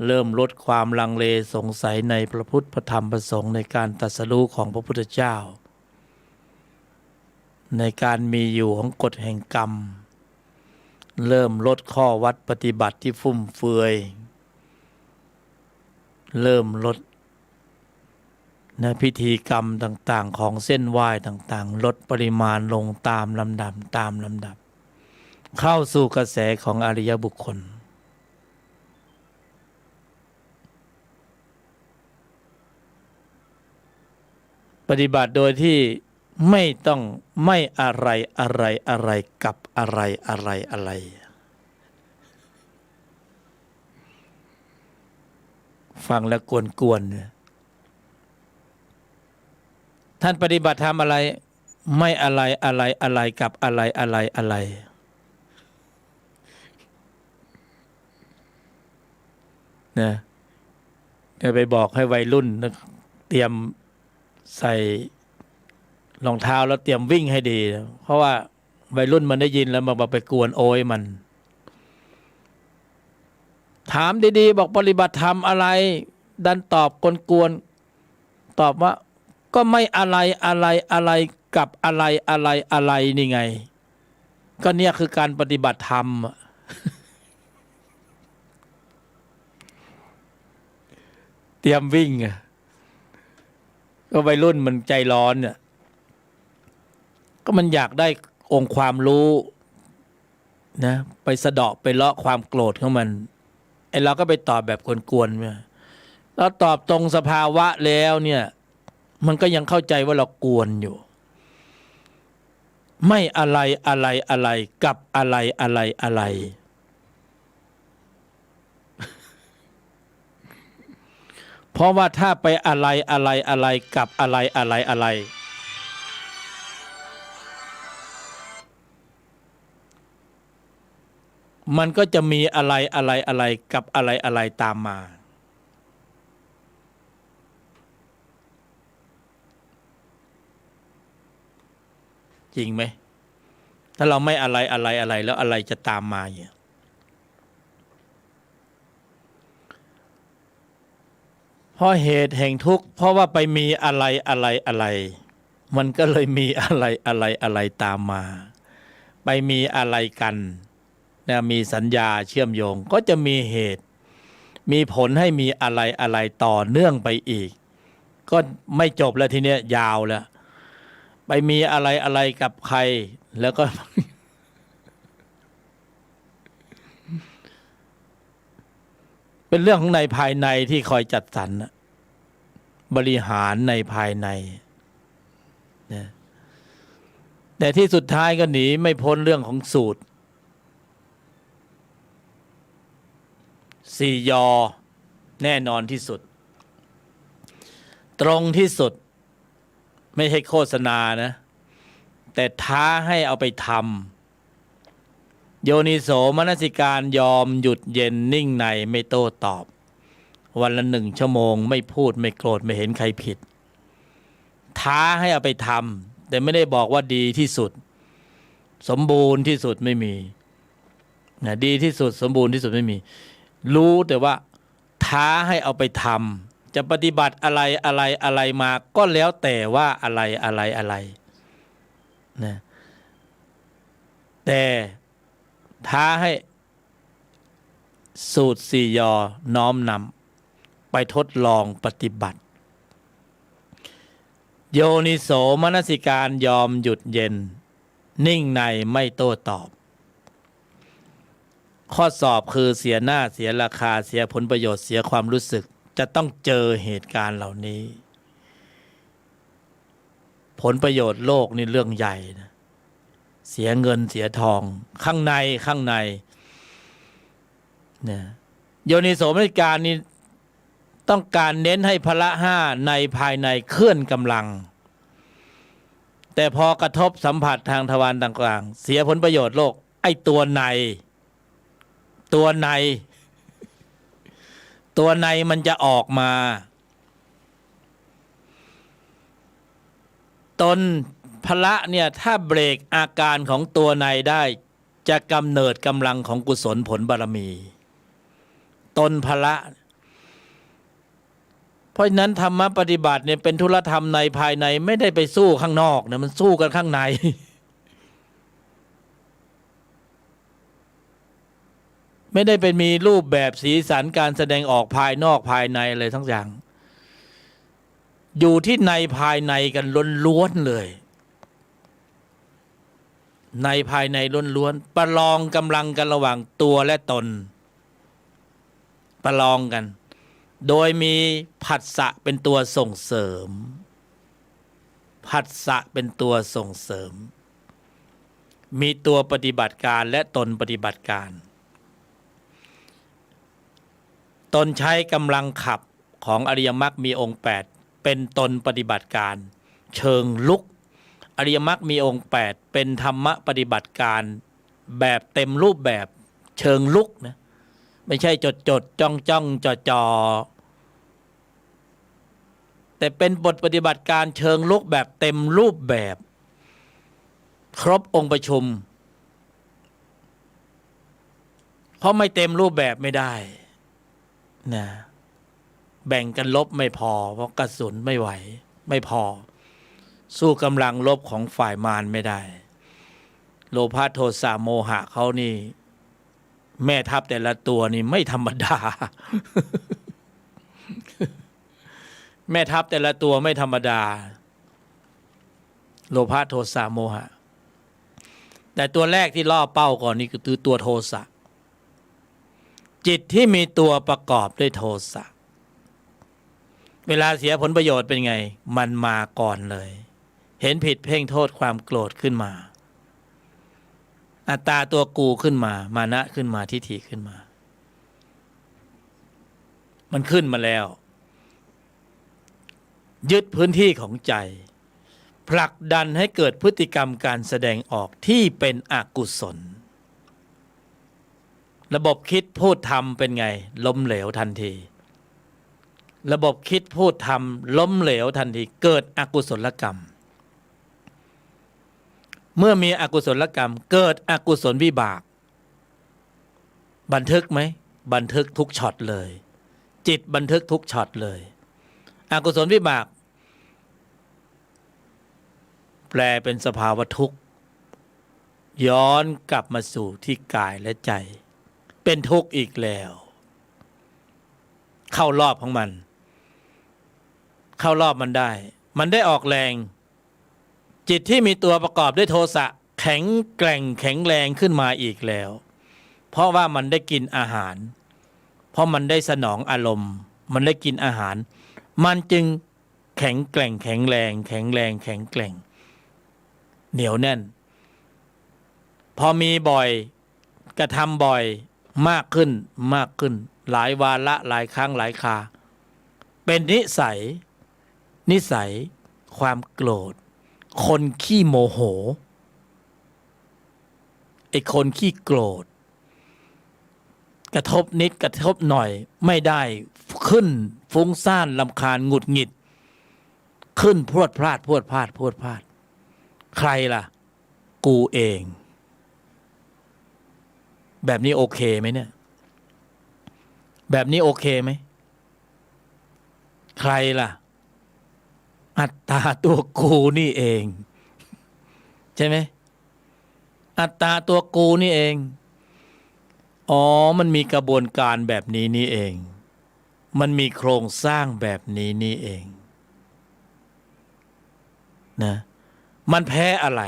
เริ่มลดความลังเลสงสัยในพระพุทธ พระธรรม พระสงฆ์ ในการตรัสรู้ของพระพุทธเจ้า ในการมีอยู่ของกฎแห่งกรรม เริ่มลดข้อวัดปฏิบัติที่ฟุ่มเฟือย เริ่มลด นะ พิธีกรรมต่างๆ ของเส้นไหว้ต่างๆ ลดปริมาณลงตามลำดับ ตามลำดับ เข้าสู่กระแสของอริยบุคคล ปฏิบัติโดยที่ไม่ต้อง ไม่อะไร อะไร อะไร กับอะไร อะไร อะไร ฟังแล้วกวนๆ เนี่ย ท่านปฏิบัติธรรมอะไร ไม่อะไร อะไร อะไร กับอะไร อะไร อะไร นะ จะไปบอกให้วัยรุ่นนะ เตรียมใส่รองเท้าแล้วเตรียมวิ่งให้ดีนะ เพราะว่าวัยรุ่นมันได้ยินแล้วมันไปกวนโอยมัน ถามดีๆ บอกปฏิบัติธรรมอะไร ดันตอบกวนๆ ตอบว่า ก็ไม่อะไร อะไร อะไร กับอะไร อะไร อะไร นี่ไง ก็เนี่ยคือการปฏิบัติธรรมอะ เตรียมวิ่งอะ ก็วัยรุ่นมันใจร้อนเนี่ย ก็มันอยากได้องค์ความรู้นะ ไปสะเดาะไปเลาะความโกรธของมัน ไอ้เราก็ไปตอบแบบกวนๆ เนี่ย เราตอบตรงสภาวะแล้วเนี่ย มันก็ยังเข้าใจว่าเรากวนอยู่ ไม่อะไร อะไร อะไร กับอะไร อะไร อะไร เพราะว่าถ้าไปอะไร อะไร อะไร กับอะไร อะไร อะไร มันก็จะมีอะไร อะไร อะไร กับอะไร อะไร ตามมา จริงไหม ถ้าเราไม่อะไร อะไร อะไร แล้วอะไรจะตามมาเนี่ย เพราะเหตุแห่งทุกข์ เพราะว่าไปมีอะไร อะไร อะไร มันก็เลยมีอะไร อะไร อะไร ตามมา ไปมีอะไรกันนะ มีสัญญาเชื่อมโยง ก็จะมีเหตุ มีผลให้มีอะไร อะไร ต่อเนื่องไปอีก ก็ไม่จบแล้วทีเนี้ย ยาวแล้ว ไปมีอะไร อะไร กับใคร แล้วก็ เป็นเรื่องของในภายในที่คอยจัดสรรน่ะ บริหารในภายในนะ แต่ที่สุดท้ายก็หนีไม่พ้นเรื่องของสูตร สี่ยอ แน่นอนที่สุด ตรงที่สุด ไม่ใช่โฆษณานะ แต่ท้าให้เอาไปทำ โยนิโสมนสิการ ยอมหยุดเย็นนิ่งในไม่โต้ตอบ วันละหนึ่งชั่วโมง ไม่พูด ไม่โกรธ ไม่เห็นใครผิด ท้าให้เอาไปทำ แต่ไม่ได้บอกว่าดีที่สุด สมบูรณ์ที่สุดไม่มีนะ ดีที่สุด สมบูรณ์ที่สุดไม่มี รู้แต่ว่า ท้าให้เอาไปทำ จะปฏิบัติอะไร อะไร อะไรมา ก็แล้วแต่ว่าอะไร อะไร อะไร นะ แต่ท้าให้สูตรสี่ยอ น้อมนำไปทดลองปฏิบัติ โยนิโสมนสิการ ยอมหยุดเย็น นิ่งในไม่โต้ตอบ ข้อสอบคือเสียหน้า เสียราคา เสียผลประโยชน์ เสียความรู้สึก จะต้องเจอเหตุการณ์เหล่านี้ ผลประโยชน์โลกนี่เรื่องใหญ่นะ เสียเงินเสียทอง ข้างใน ข้างใน นะ โยนิโสมนสิการนี่ต้องการเน้นให้พละห้าในภายในเคลื่อนกำลัง แต่พอกระทบสัมผัสทางทวารต่างๆ เสียผลประโยชน์โลก ไอ้ตัวใน ตัวใน ตัวในมันจะออกมา ตนพละเนี่ย ถ้าเบรกอาการของตัวในได้ จะกำเนิดกำลังของกุศลผลบารมี ตนพละ เพราะฉะนั้นธรรมปฏิบัติเนี่ยเป็นธุรธรรมในภายใน ไม่ได้ไปสู้ข้างนอกนะ มันสู้กันข้างใน ไม่ได้ไปมีรูปแบบสีสันการแสดงออกภายนอกภายในอะไรทั้งอย่าง อยู่ที่ในภายในกันล้วนๆเลย ในภายในล้วนๆ ประลองกำลังกันระหว่างตัวและตน ประลองกัน โดยมีผัสสะเป็นตัวส่งเสริม ผัสสะเป็นตัวส่งเสริม มีตัวปฏิบัติการและตนปฏิบัติการ ตนใช้กำลังขับของอริยมรรคมีองค์แปด เป็นตนปฏิบัติการเชิงลุก อริยมรรคมีองค์แปด เป็นธรรมะปฏิบัติการแบบเต็มรูปแบบเชิงลุกนะ ไม่ใช่จดๆ จ้องๆ จ่อๆ แต่เป็นบทปฏิบัติการเชิงลุกแบบเต็มรูปแบบ ครบองค์ประชุม เพราะไม่เต็มรูปแบบไม่ได้นะ แบ่งกันรบไม่พอ เพราะกระสุนไม่ไหว ไม่พอ สู้กำลังรบของฝ่ายมารไม่ได้ โลภะโทสะโมหะเขานี่ แม่ทัพแต่ละตัวนี่ไม่ธรรมดา แม่ทัพแต่ละตัวไม่ธรรมดา โลภะโทสะโมหะ แต่ตัวแรกที่ล่อเป้าก่อนนี่คือตัวโทสะ จิตที่มีตัวประกอบด้วยโทสะ เวลาเสียผลประโยชน์เป็นไง มันมาก่อนเลย เห็นผิดเพ่งโทษความโกรธขึ้นมา อัตตาตัวกูขึ้นมา มานะขึ้นมา ทิฏฐิขึ้นมา มันขึ้นมาแล้ว ยึดพื้นที่ของใจ ผลักดันให้เกิดพฤติกรรมการแสดงออกที่เป็นอกุศล ระบบคิดพูดทำเป็นไง ล้มเหลวทันที ระบบคิดพูดทำล้มเหลวทันที เกิดอกุศลกรรม เมื่อมีอกุศลกรรม เกิดอกุศลวิบาก บันทึกไหม บันทึกทุกช็อตเลย จิตบันทึกทุกช็อตเลย อกุศลวิบาก แปลเป็นสภาวะทุกข์ ย้อนกลับมาสู่ที่กายและใจ เป็นทุกข์อีกแล้ว เข้ารอบของมัน เข้ารอบมันได้ มันได้ออกแรง จิตที่มีตัวประกอบด้วยโทสะแข็งแกร่งแข็งแรงขึ้นมาอีกแล้ว เพราะว่ามันได้กินอาหาร เพราะมันได้สนองอารมณ์ มันได้กินอาหาร มันจึงแข็งแกร่งแข็งแรง แข็งแรงแข็งแกร่ง เหนียวแน่น พอมีบ่อย กระทำบ่อย มากขึ้น มากขึ้น หลายวาระ หลายครั้ง หลายครา เป็นนิสัย นิสัยความโกรธ คนขี้โมโห ไอ้คนขี้โกรธ กระทบนิดกระทบหน่อยไม่ได้ ขึ้น ฟุ้งซ่าน รำคาญ หงุดหงิด ขึ้นพรวดพราด พรวดพราด พรวดพราด ใครล่ะ กูเอง แบบนี้โอเคไหมเนี่ย แบบนี้โอเคไหม ใครล่ะ อัตตาตัวกูนี่เอง ใช่ไหม อัตตาตัวกูนี่เอง อ๋อ มันมีกระบวนการแบบนี้นี่เอง มันมีโครงสร้างแบบนี้นี่เอง นะ มันแพ้อะไร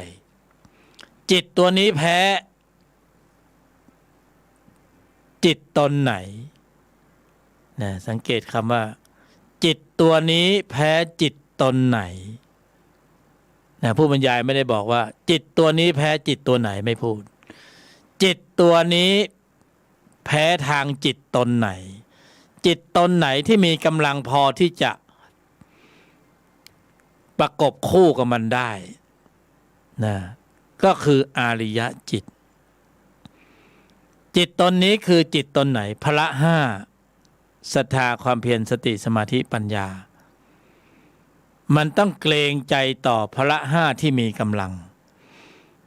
จิตตัวนี้แพ้ จิตตนไหน นะ สังเกตคำว่า จิตตัวนี้แพ้จิตตนไหน นะ ผู้บรรยายไม่ได้บอกว่า จิตตัวนี้แพ้จิตตัวไหน ไม่พูด จิตตัวนี้แพ้ทางจิตตนไหน จิตตนไหนที่มีกำลังพอที่จะประกบคู่กับมันได้ นะ ก็คืออาริยจิต จิตตนนี้คือจิตตนไหน พละห้า ศรัทธา ความเพียร สติ สมาธิ ปัญญา มันต้องเกรงใจต่อพละห้าที่มีกำลัง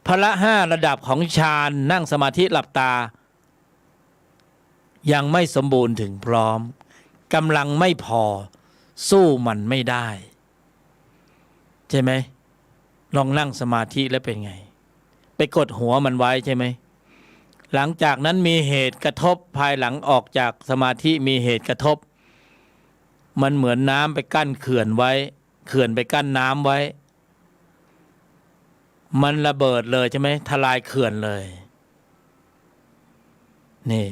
พละห้าระดับของฌาน นั่งสมาธิหลับตา ยังไม่สมบูรณ์ถึงพร้อม กำลังไม่พอ สู้มันไม่ได้ ใช่ไหม ลองนั่งสมาธิแล้วเป็นไง ไปกดหัวมันไว้ใช่ไหม หลังจากนั้นมีเหตุกระทบ ภายหลังออกจากสมาธิมีเหตุกระทบ มันเหมือนน้ำไปกั้นเขื่อนไว้ เขื่อนไปกั้นน้ำไว้ มันระเบิดเลยใช่ไหม ทลายเขื่อนเลย นี่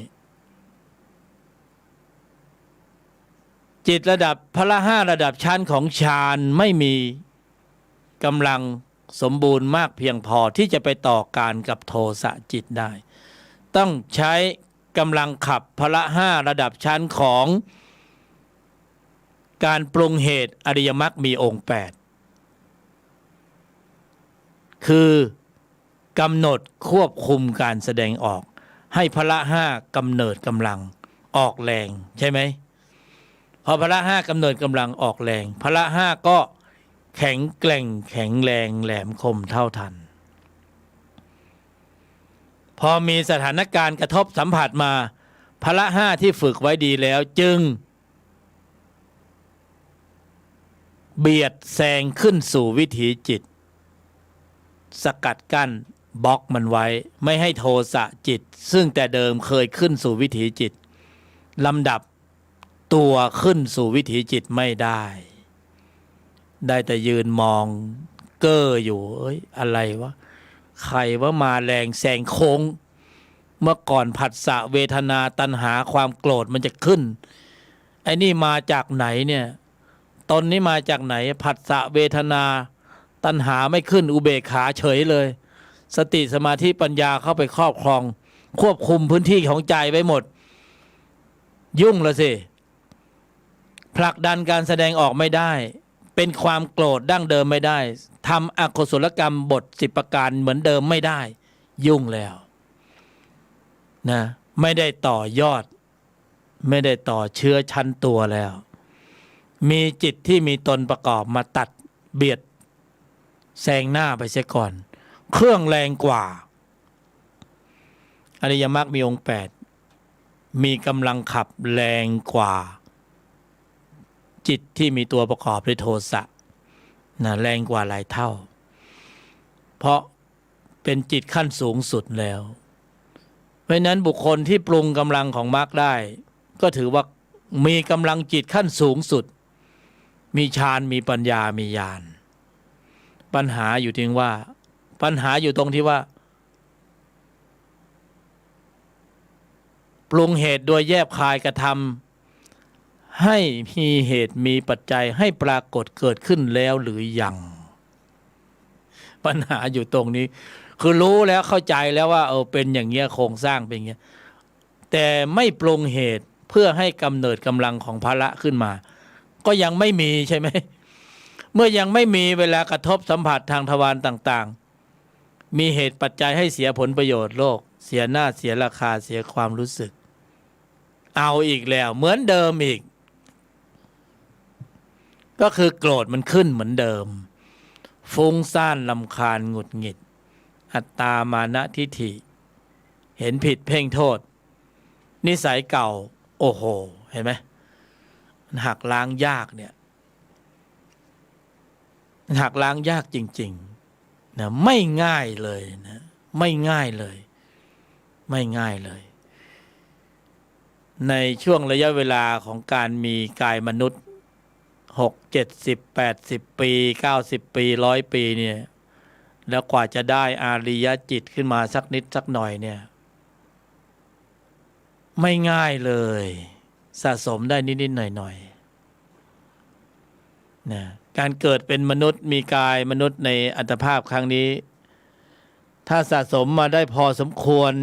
จิตระดับพละห้าระดับชั้นของฌานไม่มีกำลังสมบูรณ์มากเพียงพอที่จะไปต่อกรกับโทสะจิตได้ ต้องใช้กำลังขับพละห้าระดับชั้นของการปรุงเหตุอริยมรรคมีองค์แปด คือกำหนดควบคุมการแสดงออก ให้พละห้ากำเนิดกำลังออกแรง ใช่ไหม พอพละห้ากำเนิดกำลังออกแรง พละห้าก็แข็งแกร่งแข็งแรงแหลมคมเท่าทัน พอมีสถานการณ์กระทบสัมผัสมา พละห้าที่ฝึกไว้ดีแล้วจึง เบียดแซงขึ้นสู่วิถีจิต สกัดกั้นบล็อกมันไว้ ไม่ให้โทสะจิต ซึ่งแต่เดิมเคยขึ้นสู่วิถีจิต ลำดับตัวขึ้นสู่วิถีจิตไม่ได้ ได้แต่ยืนมองเก้ออยู่ เอ้ย อะไรวะ ใครว่ามาแรงแซงโค้ง เมื่อก่อนผัสสะเวทนาตัณหาความโกรธมันจะขึ้น ไอ้นี่มาจากไหนเนี่ย ตนนี้มาจากไหน ผัสสะเวทนาตัณหาไม่ขึ้น อุเบกขาเฉยเลย สติสมาธิปัญญาเข้าไปครอบครอง ควบคุมพื้นที่ของใจไว้หมด ยุ่งละสิ ผลักดันการแสดงออกไม่ได้ เป็นความโกรธดั้งเดิมไม่ได้ ทำอกุศลกรรมบทสิบประการเหมือนเดิมไม่ได้ ยุ่งแล้วนะ ไม่ได้ต่อยอด ไม่ได้ต่อเชื้อชั้นตัวแล้ว มีจิตที่มีตนประกอบมาตัดเบียดแซงหน้าไปเสียก่อน เครื่องแรงกว่า อริยมรรคมีองค์แปด มีกำลังขับแรงกว่า จิตที่มีตัวประกอบด้วยโทสะนะ แรงกว่าหลายเท่า เพราะเป็นจิตขั้นสูงสุดแล้ว เพราะฉะนั้นบุคคลที่ปรุงกำลังของมรรคได้ ก็ถือว่ามีกำลังจิตขั้นสูงสุด มีฌาน มีปัญญา มีญาณ ปัญหาอยู่ที่ว่า ปัญหาอยู่ตรงที่ว่า ปรุงเหตุโดยแยบคายกระทำ ให้มีเหตุมีปัจจัยให้ปรากฏเกิดขึ้นแล้วหรือยัง ปัญหาอยู่ตรงนี้ คือรู้แล้วเข้าใจแล้วว่า เออ เป็นอย่างเงี้ย โครงสร้างเป็นอย่างเงี้ย แต่ไม่ปรุงเหตุเพื่อให้กำเนิดกำลังของพละขึ้นมา ก็ยังไม่มีใช่ไหม เมื่อยังไม่มี เวลากระทบสัมผัสทางทวารต่างๆ มีเหตุปัจจัยให้เสียผลประโยชน์โลก เสียหน้าเสียราคา เสียความรู้สึก เอาอีกแล้ว เหมือนเดิมอีก ก็คือโกรธมันขึ้นเหมือนเดิม ฟุ้งซ่านรำคาญหงุดหงิด อัตตามานะทิฐิ เห็นผิดเพ่งโทษ นิสัยเก่า โอ้โห เห็นไหม มันหักล้างยากเนี่ย มันหักล้างยากจริงๆ นะ ไม่ง่ายเลยนะ ไม่ง่ายเลย ไม่ง่ายเลย ในช่วงระยะเวลาของการมีกายมนุษย์ หก เจ็ดสิบ แปดสิบ ปี เก้าสิบ ปี ร้อย ปีเนี่ย แล้วกว่าจะได้อาริยจิตขึ้นมาสักนิดสักหน่อยเนี่ย ไม่ง่ายเลย สะสมได้นิดๆ หน่อยๆ นะ การเกิดเป็นมนุษย์ มีกายมนุษย์ในอัตภาพครั้งนี้ ถ้าสะสมมาได้พอสมควร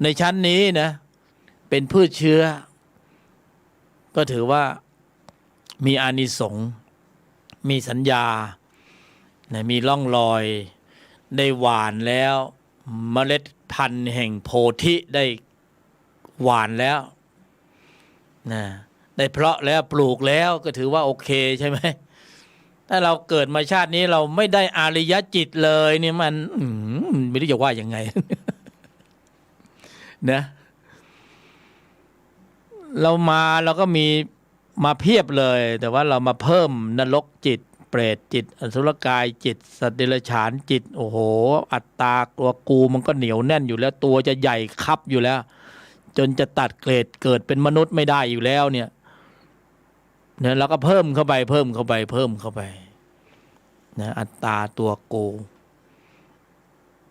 ในชั้นนี้นะ เป็นพืชเชื้อ ก็ถือว่ามีอานิสงส์ มีสัญญา นะ มีร่องรอย ได้หว่านแล้ว เมล็ดพันธุ์แห่งโพธิได้หว่านแล้ว นะ ได้เพาะแล้ว ปลูกแล้ว ก็ถือว่าโอเคใช่ไหม ถ้าเราเกิดมาชาตินี้เราไม่ได้อาริยจิตเลยเนี่ย มัน อืม ไม่รู้จะว่ายังไง นะ เรามาเราก็มีมาเพียบเลย แต่ว่าเรามาเพิ่มนรกจิต เปรตจิต อสุรกายจิต สัตว์เดรัจฉานจิต โอ้โห อัตตาตัวกูมันก็เหนียวแน่นอยู่แล้ว ตัวจะใหญ่คับอยู่แล้ว จนจะตัดเกรดเกิดเป็นมนุษย์ไม่ได้อยู่แล้วเนี่ย เนี่ย เราก็เพิ่มเข้าไป เพิ่มเข้าไป เพิ่มเข้าไป นะ อัตตาตัวกู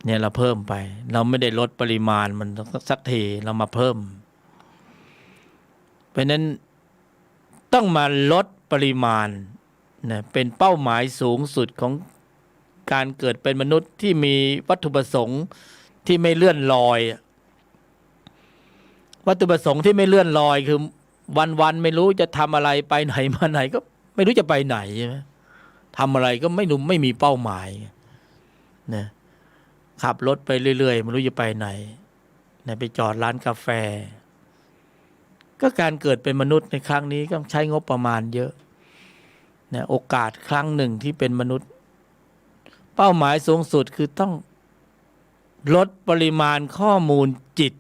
เนี่ย เราเพิ่มไป เราไม่ได้ลดปริมาณมันสักที เรามาเพิ่ม เพราะฉะนั้นต้องมาลดปริมาณนะ เป็นเป้าหมายสูงสุดของการเกิดเป็นมนุษย์ที่มีวัตถุประสงค์ที่ไม่เลื่อนลอยอะ วัตถุประสงค์ที่ไม่เลื่อนลอยคือวันๆ ไม่รู้จะทำอะไร ไปไหนมาไหนก็ไม่รู้จะไปไหนใช่ไหม ทำอะไรก็ไม่รู้ ไม่มีเป้าหมายนะ ขับรถไปเรื่อยๆ ไม่รู้จะไปไหนนะ ไปจอดร้านกาแฟ ก็การเกิดเป็นมนุษย์ในครั้งนี้ก็ใช้งบประมาณเยอะนะ โอกาสครั้งหนึ่งที่เป็นมนุษย์ เป้าหมายสูงสุดคือต้องลดปริมาณข้อมูลจิต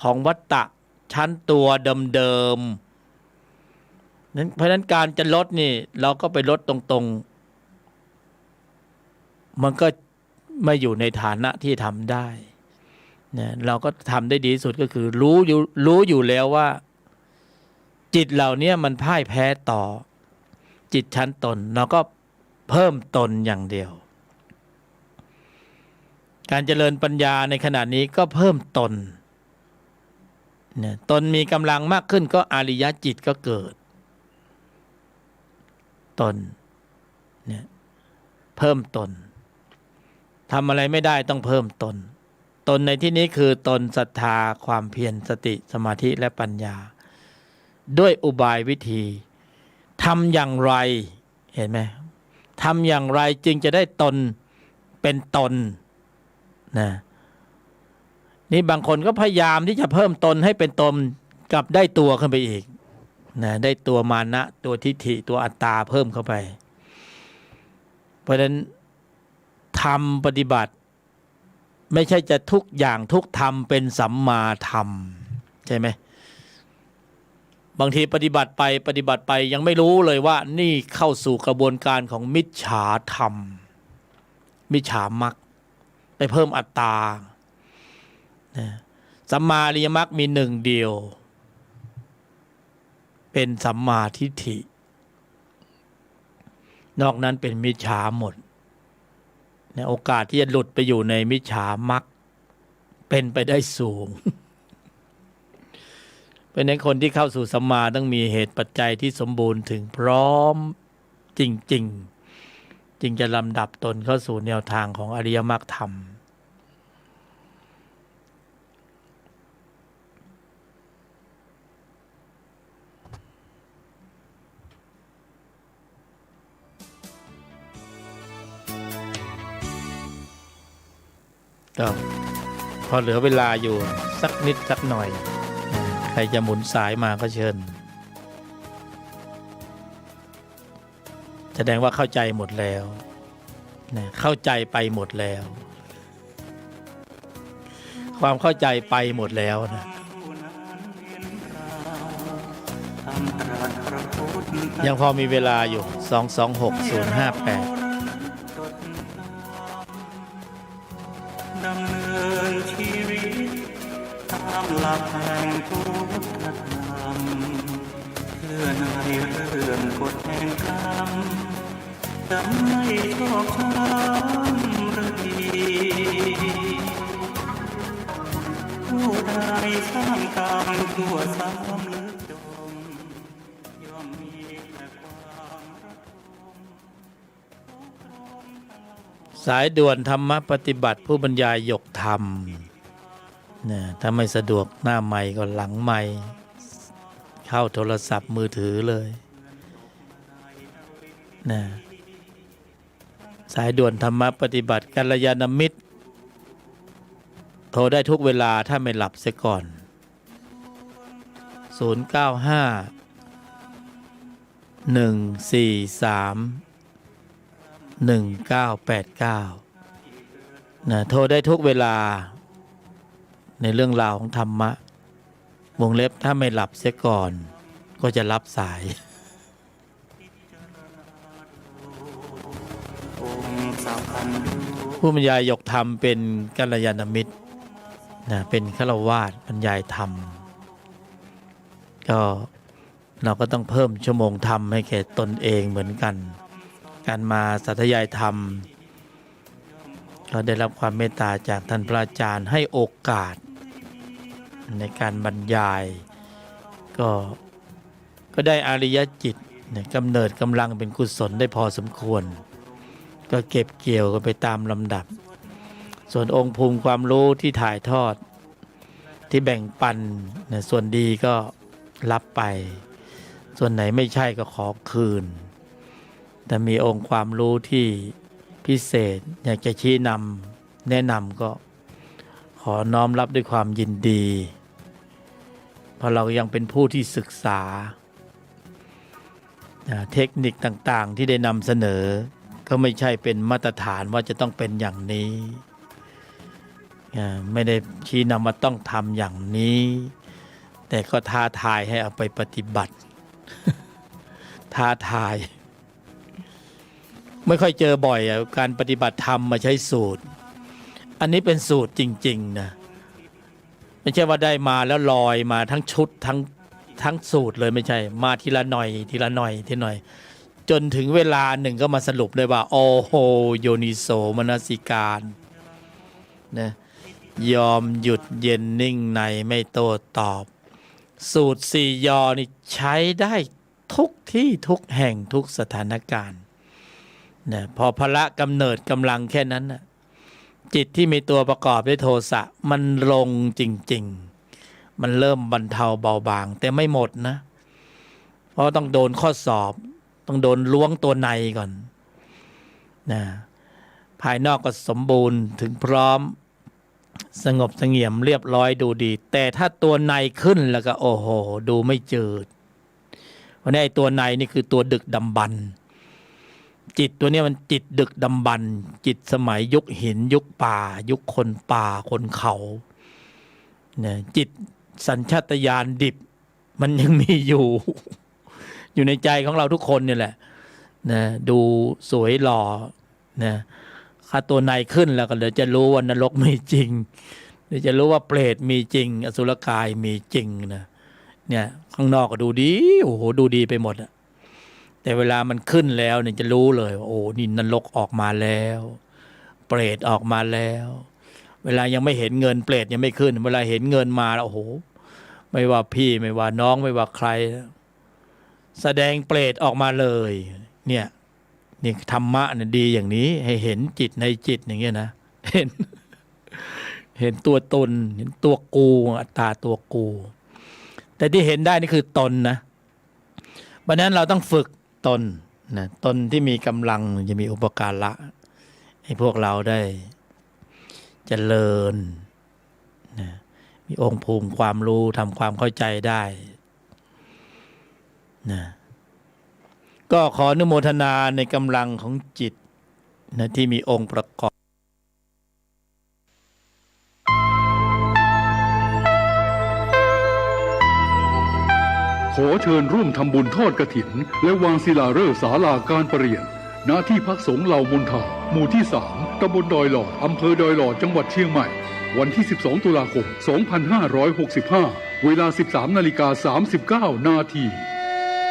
ของวัตตะชั้นตัวเดิมๆ นั้น เพราะฉะนั้นการจะลดนี่ เราก็ไปลดตรงๆ มันก็ไม่อยู่ในฐานะที่ทำได้นะ เราก็ทำได้ดีที่สุดก็คือรู้อยู่ รู้อยู่แล้วว่า จิตเหล่านี้มันพ่ายแพ้ต่อจิตชั้นตน เราก็เพิ่มตนอย่างเดียว การเจริญปัญญาในขณะนี้ก็เพิ่มตนเนี่ย ตนมีกำลังมากขึ้นก็อริยจิตก็เกิด ตนเนี่ย เพิ่มตน ทำอะไรไม่ได้ต้องเพิ่มตน ตนในที่นี้คือตนศรัทธา ความเพียร สติ สมาธิ และปัญญา ด้วยอุบายวิธี ทำอย่างไร เห็นไหม ทำอย่างไรจึงจะได้ตนเป็นตนนะ นี่บางคนก็พยายามที่จะเพิ่มตนให้เป็นตน กลับได้ตัวขึ้นไปอีกนะ ได้ตัวมานะ ตัวทิฏฐิ ตัวอัตตาเพิ่มเข้าไป เพราะฉะนั้นธรรมปฏิบัติ ไม่ใช่จะทุกอย่างทุกธรรมเป็นสัมมาธรรม ใช่ไหม บางทีปฏิบัติไป ปฏิบัติไปยังไม่รู้เลยว่านี่เข้าสู่กระบวนการของมิจฉาธรรม มิจฉามรรค ไปเพิ่มอัตตานะ สัมมาอริยมรรคมีหนึ่งเดียว เป็นสัมมาทิฏฐิ นอกนั้นเป็นมิจฉาหมดเนี่ย โอกาสที่จะหลุดไปอยู่ในมิจฉามรรคเป็นไปได้สูง เพราะฉะนั้นคนที่เข้าสู่สัมมาต้องมีเหตุปัจจัยที่สมบูรณ์ถึงพร้อมจริงๆ จึงจะลำดับตนเข้าสู่แนวทางของอริยมรรคธรรม ก็พอเหลือเวลาอยู่สักนิดสักหน่อย ใครจะหมุนสายมาก็เชิญ แสดงว่าเข้าใจหมดแล้วนะ เข้าใจไปหมดแล้ว ความเข้าใจไปหมดแล้วนะ ยังพอมีเวลาอยู่ สองสองหก ศูนย์ห้าแปด ดำเนินชีวิตตามหลักแห่งพุทธธรรม เพื่อในเรื่องกฎแห่งกรรม จะไม่ชอกช้ำหรือดี ผู้ใดสร้างกรรมชั่วซ้ำลึกจม ย่อมมีแต่ความระทม สายด่วนธรรมปฏิบัติ ผู้บรรยายหยกธรรมนะ ถ้าไม่สะดวกหน้าไมค์ก็หลังไมค์ เข้าโทรศัพท์มือถือเลยนะ สายด่วนธรรมปฏิบัติ กัลยาณมิตร โทรได้ทุกเวลา ถ้าไม่หลับเสียก่อน ศูนย์เก้าห้า หนึ่งสี่สาม หนึ่งเก้าแปดเก้า นะ โทรได้ทุกเวลา ในเรื่องราวของธรรมะ วงเล็บ ถ้าไม่หลับเสียก่อน ก็จะรับสาย ผู้บรรยายหยกธรรมเป็นกัลยาณมิตรนะ เป็นฆราวาสบรรยายธรรม ก็ เราก็ต้องเพิ่มชั่วโมงธรรมให้แก่ตนเองเหมือนกัน การมาสาธยายธรรม ก็ได้รับความเมตตาจากท่านพระอาจารย์ให้โอกาสในการบรรยาย ก็ ก็ได้อริยจิตเนี่ย กำเนิดกำลังเป็นกุศลได้พอสมควร ก็เก็บเกี่ยวกันไปตามลำดับ ส่วนองค์ภูมิความรู้ที่ถ่ายทอด ที่แบ่งปันนะ ส่วนดีก็รับไป ส่วนไหนไม่ใช่ก็ขอคืน แต่มีองค์ความรู้ที่พิเศษ อยากจะชี้นำแนะนำก็ขอน้อมรับด้วยความยินดี เพราะเรายังเป็นผู้ที่ศึกษา อ่า เทคนิคต่างๆ ที่ได้นำเสนอ ก็ไม่ใช่เป็นมาตรฐานว่าจะต้องเป็นอย่างนี้ อ่า ไม่ได้ชี้นำว่าต้องทำอย่างนี้ แต่ก็ท้าทายให้เอาไปปฏิบัติ ท้าทาย ไม่ค่อยเจอบ่อยอะ การปฏิบัติธรรมมาใช้สูตร อันนี้เป็นสูตรจริงๆ นะ ไม่ใช่ว่าได้มาแล้วลอยมาทั้งชุด ทั้ง ทั้งสูตรเลย ไม่ใช่ มาทีละหน่อย ทีละหน่อย ทีละหน่อย จนถึงเวลาหนึ่งก็มาสรุปได้ว่า โอ้โห โยนิโสมนสิการ นะ ยอมหยุดเย็นนิ่งในไม่โต้ตอบ สูตรสี่ยอนี่ใช้ได้ทุกที่ทุกแห่งทุกสถานการณ์ นะ พอพละกำเนิดกำลังแค่นั้นน่ะ จิตที่มีตัวประกอบด้วยโทสะมันลงจริงๆ มันเริ่มบรรเทาเบาบาง แต่ไม่หมดนะ เพราะต้องโดนข้อสอบ ต้องโดนล้วงตัวในก่อน นะ ภายนอกก็สมบูรณ์ถึงพร้อม สงบเสงี่ยมเรียบร้อยดูดี แต่ถ้าตัวในขึ้นแล้วก็ โอ้โห ดูไม่จืด เพราะในตัวในนี่คือตัวดึกดำบรรพ์ จิตตัวเนี้ยมันจิตดึกดำบรรพ์ จิตสมัยยุคหิน ยุคป่า ยุคคนป่า คนเขา นะ จิตสัญชาตญาณดิบ มันยังมีอยู่ อยู่ในใจของเราทุกคนเนี่ยแหละ นะ ดูสวยหล่อ นะ ถ้าตัวในขึ้นแล้วก็เดี๋ยวจะรู้ว่านรกมีจริง เดี๋ยวจะรู้ว่าเปรตมีจริง อสุรกายมีจริงนะ เนี่ย ข้างนอกก็ดูดี โอ้โห ดูดีไปหมดอะ แต่เวลามันขึ้นแล้วเนี่ยจะรู้เลยว่า โอ้ นี่นรกออกมาแล้ว เปรตออกมาแล้ว เวลายังไม่เห็นเงิน เปรตยังไม่ขึ้น เวลาเห็นเงินมาแล้ว โอ้โห ไม่ว่าพี่ ไม่ว่าน้อง ไม่ว่าใคร แสดงเปรตออกมาเลย เนี่ย นี่ธรรมะเนี่ยดีอย่างนี้ ให้เห็นจิตในจิตอย่างเงี้ยนะ เห็น เห็นตัวตน เห็นตัวกู อัตตาตัวกู แต่ที่เห็นได้นี่คือตนนะ เพราะฉะนั้นเราต้องฝึกตนนะ ตนที่มีกำลังจะมีอุปการะ ให้พวกเราได้เจริญนะ มีองค์ภูมิความรู้ ทำความเข้าใจได้นะ ก็ขออนุโมทนาในกำลังของจิตนะ ที่มีองค์ประกอบ ขอเชิญร่วมทำบุญทอดกฐิน และวางศิลาฤกษ์ศาลาการประเรียน ณ ที่พักสงฆ์เหล่ามนทา หมู่ที่สาม ตำบลดอยหลอด อำเภอดอยหลอด จังหวัดเชียงใหม่ วันที่สิบสองตุลาคมสองพันห้าร้อยหกสิบห้า เวลาสิบสามนาฬิกาสามสิบเก้านาที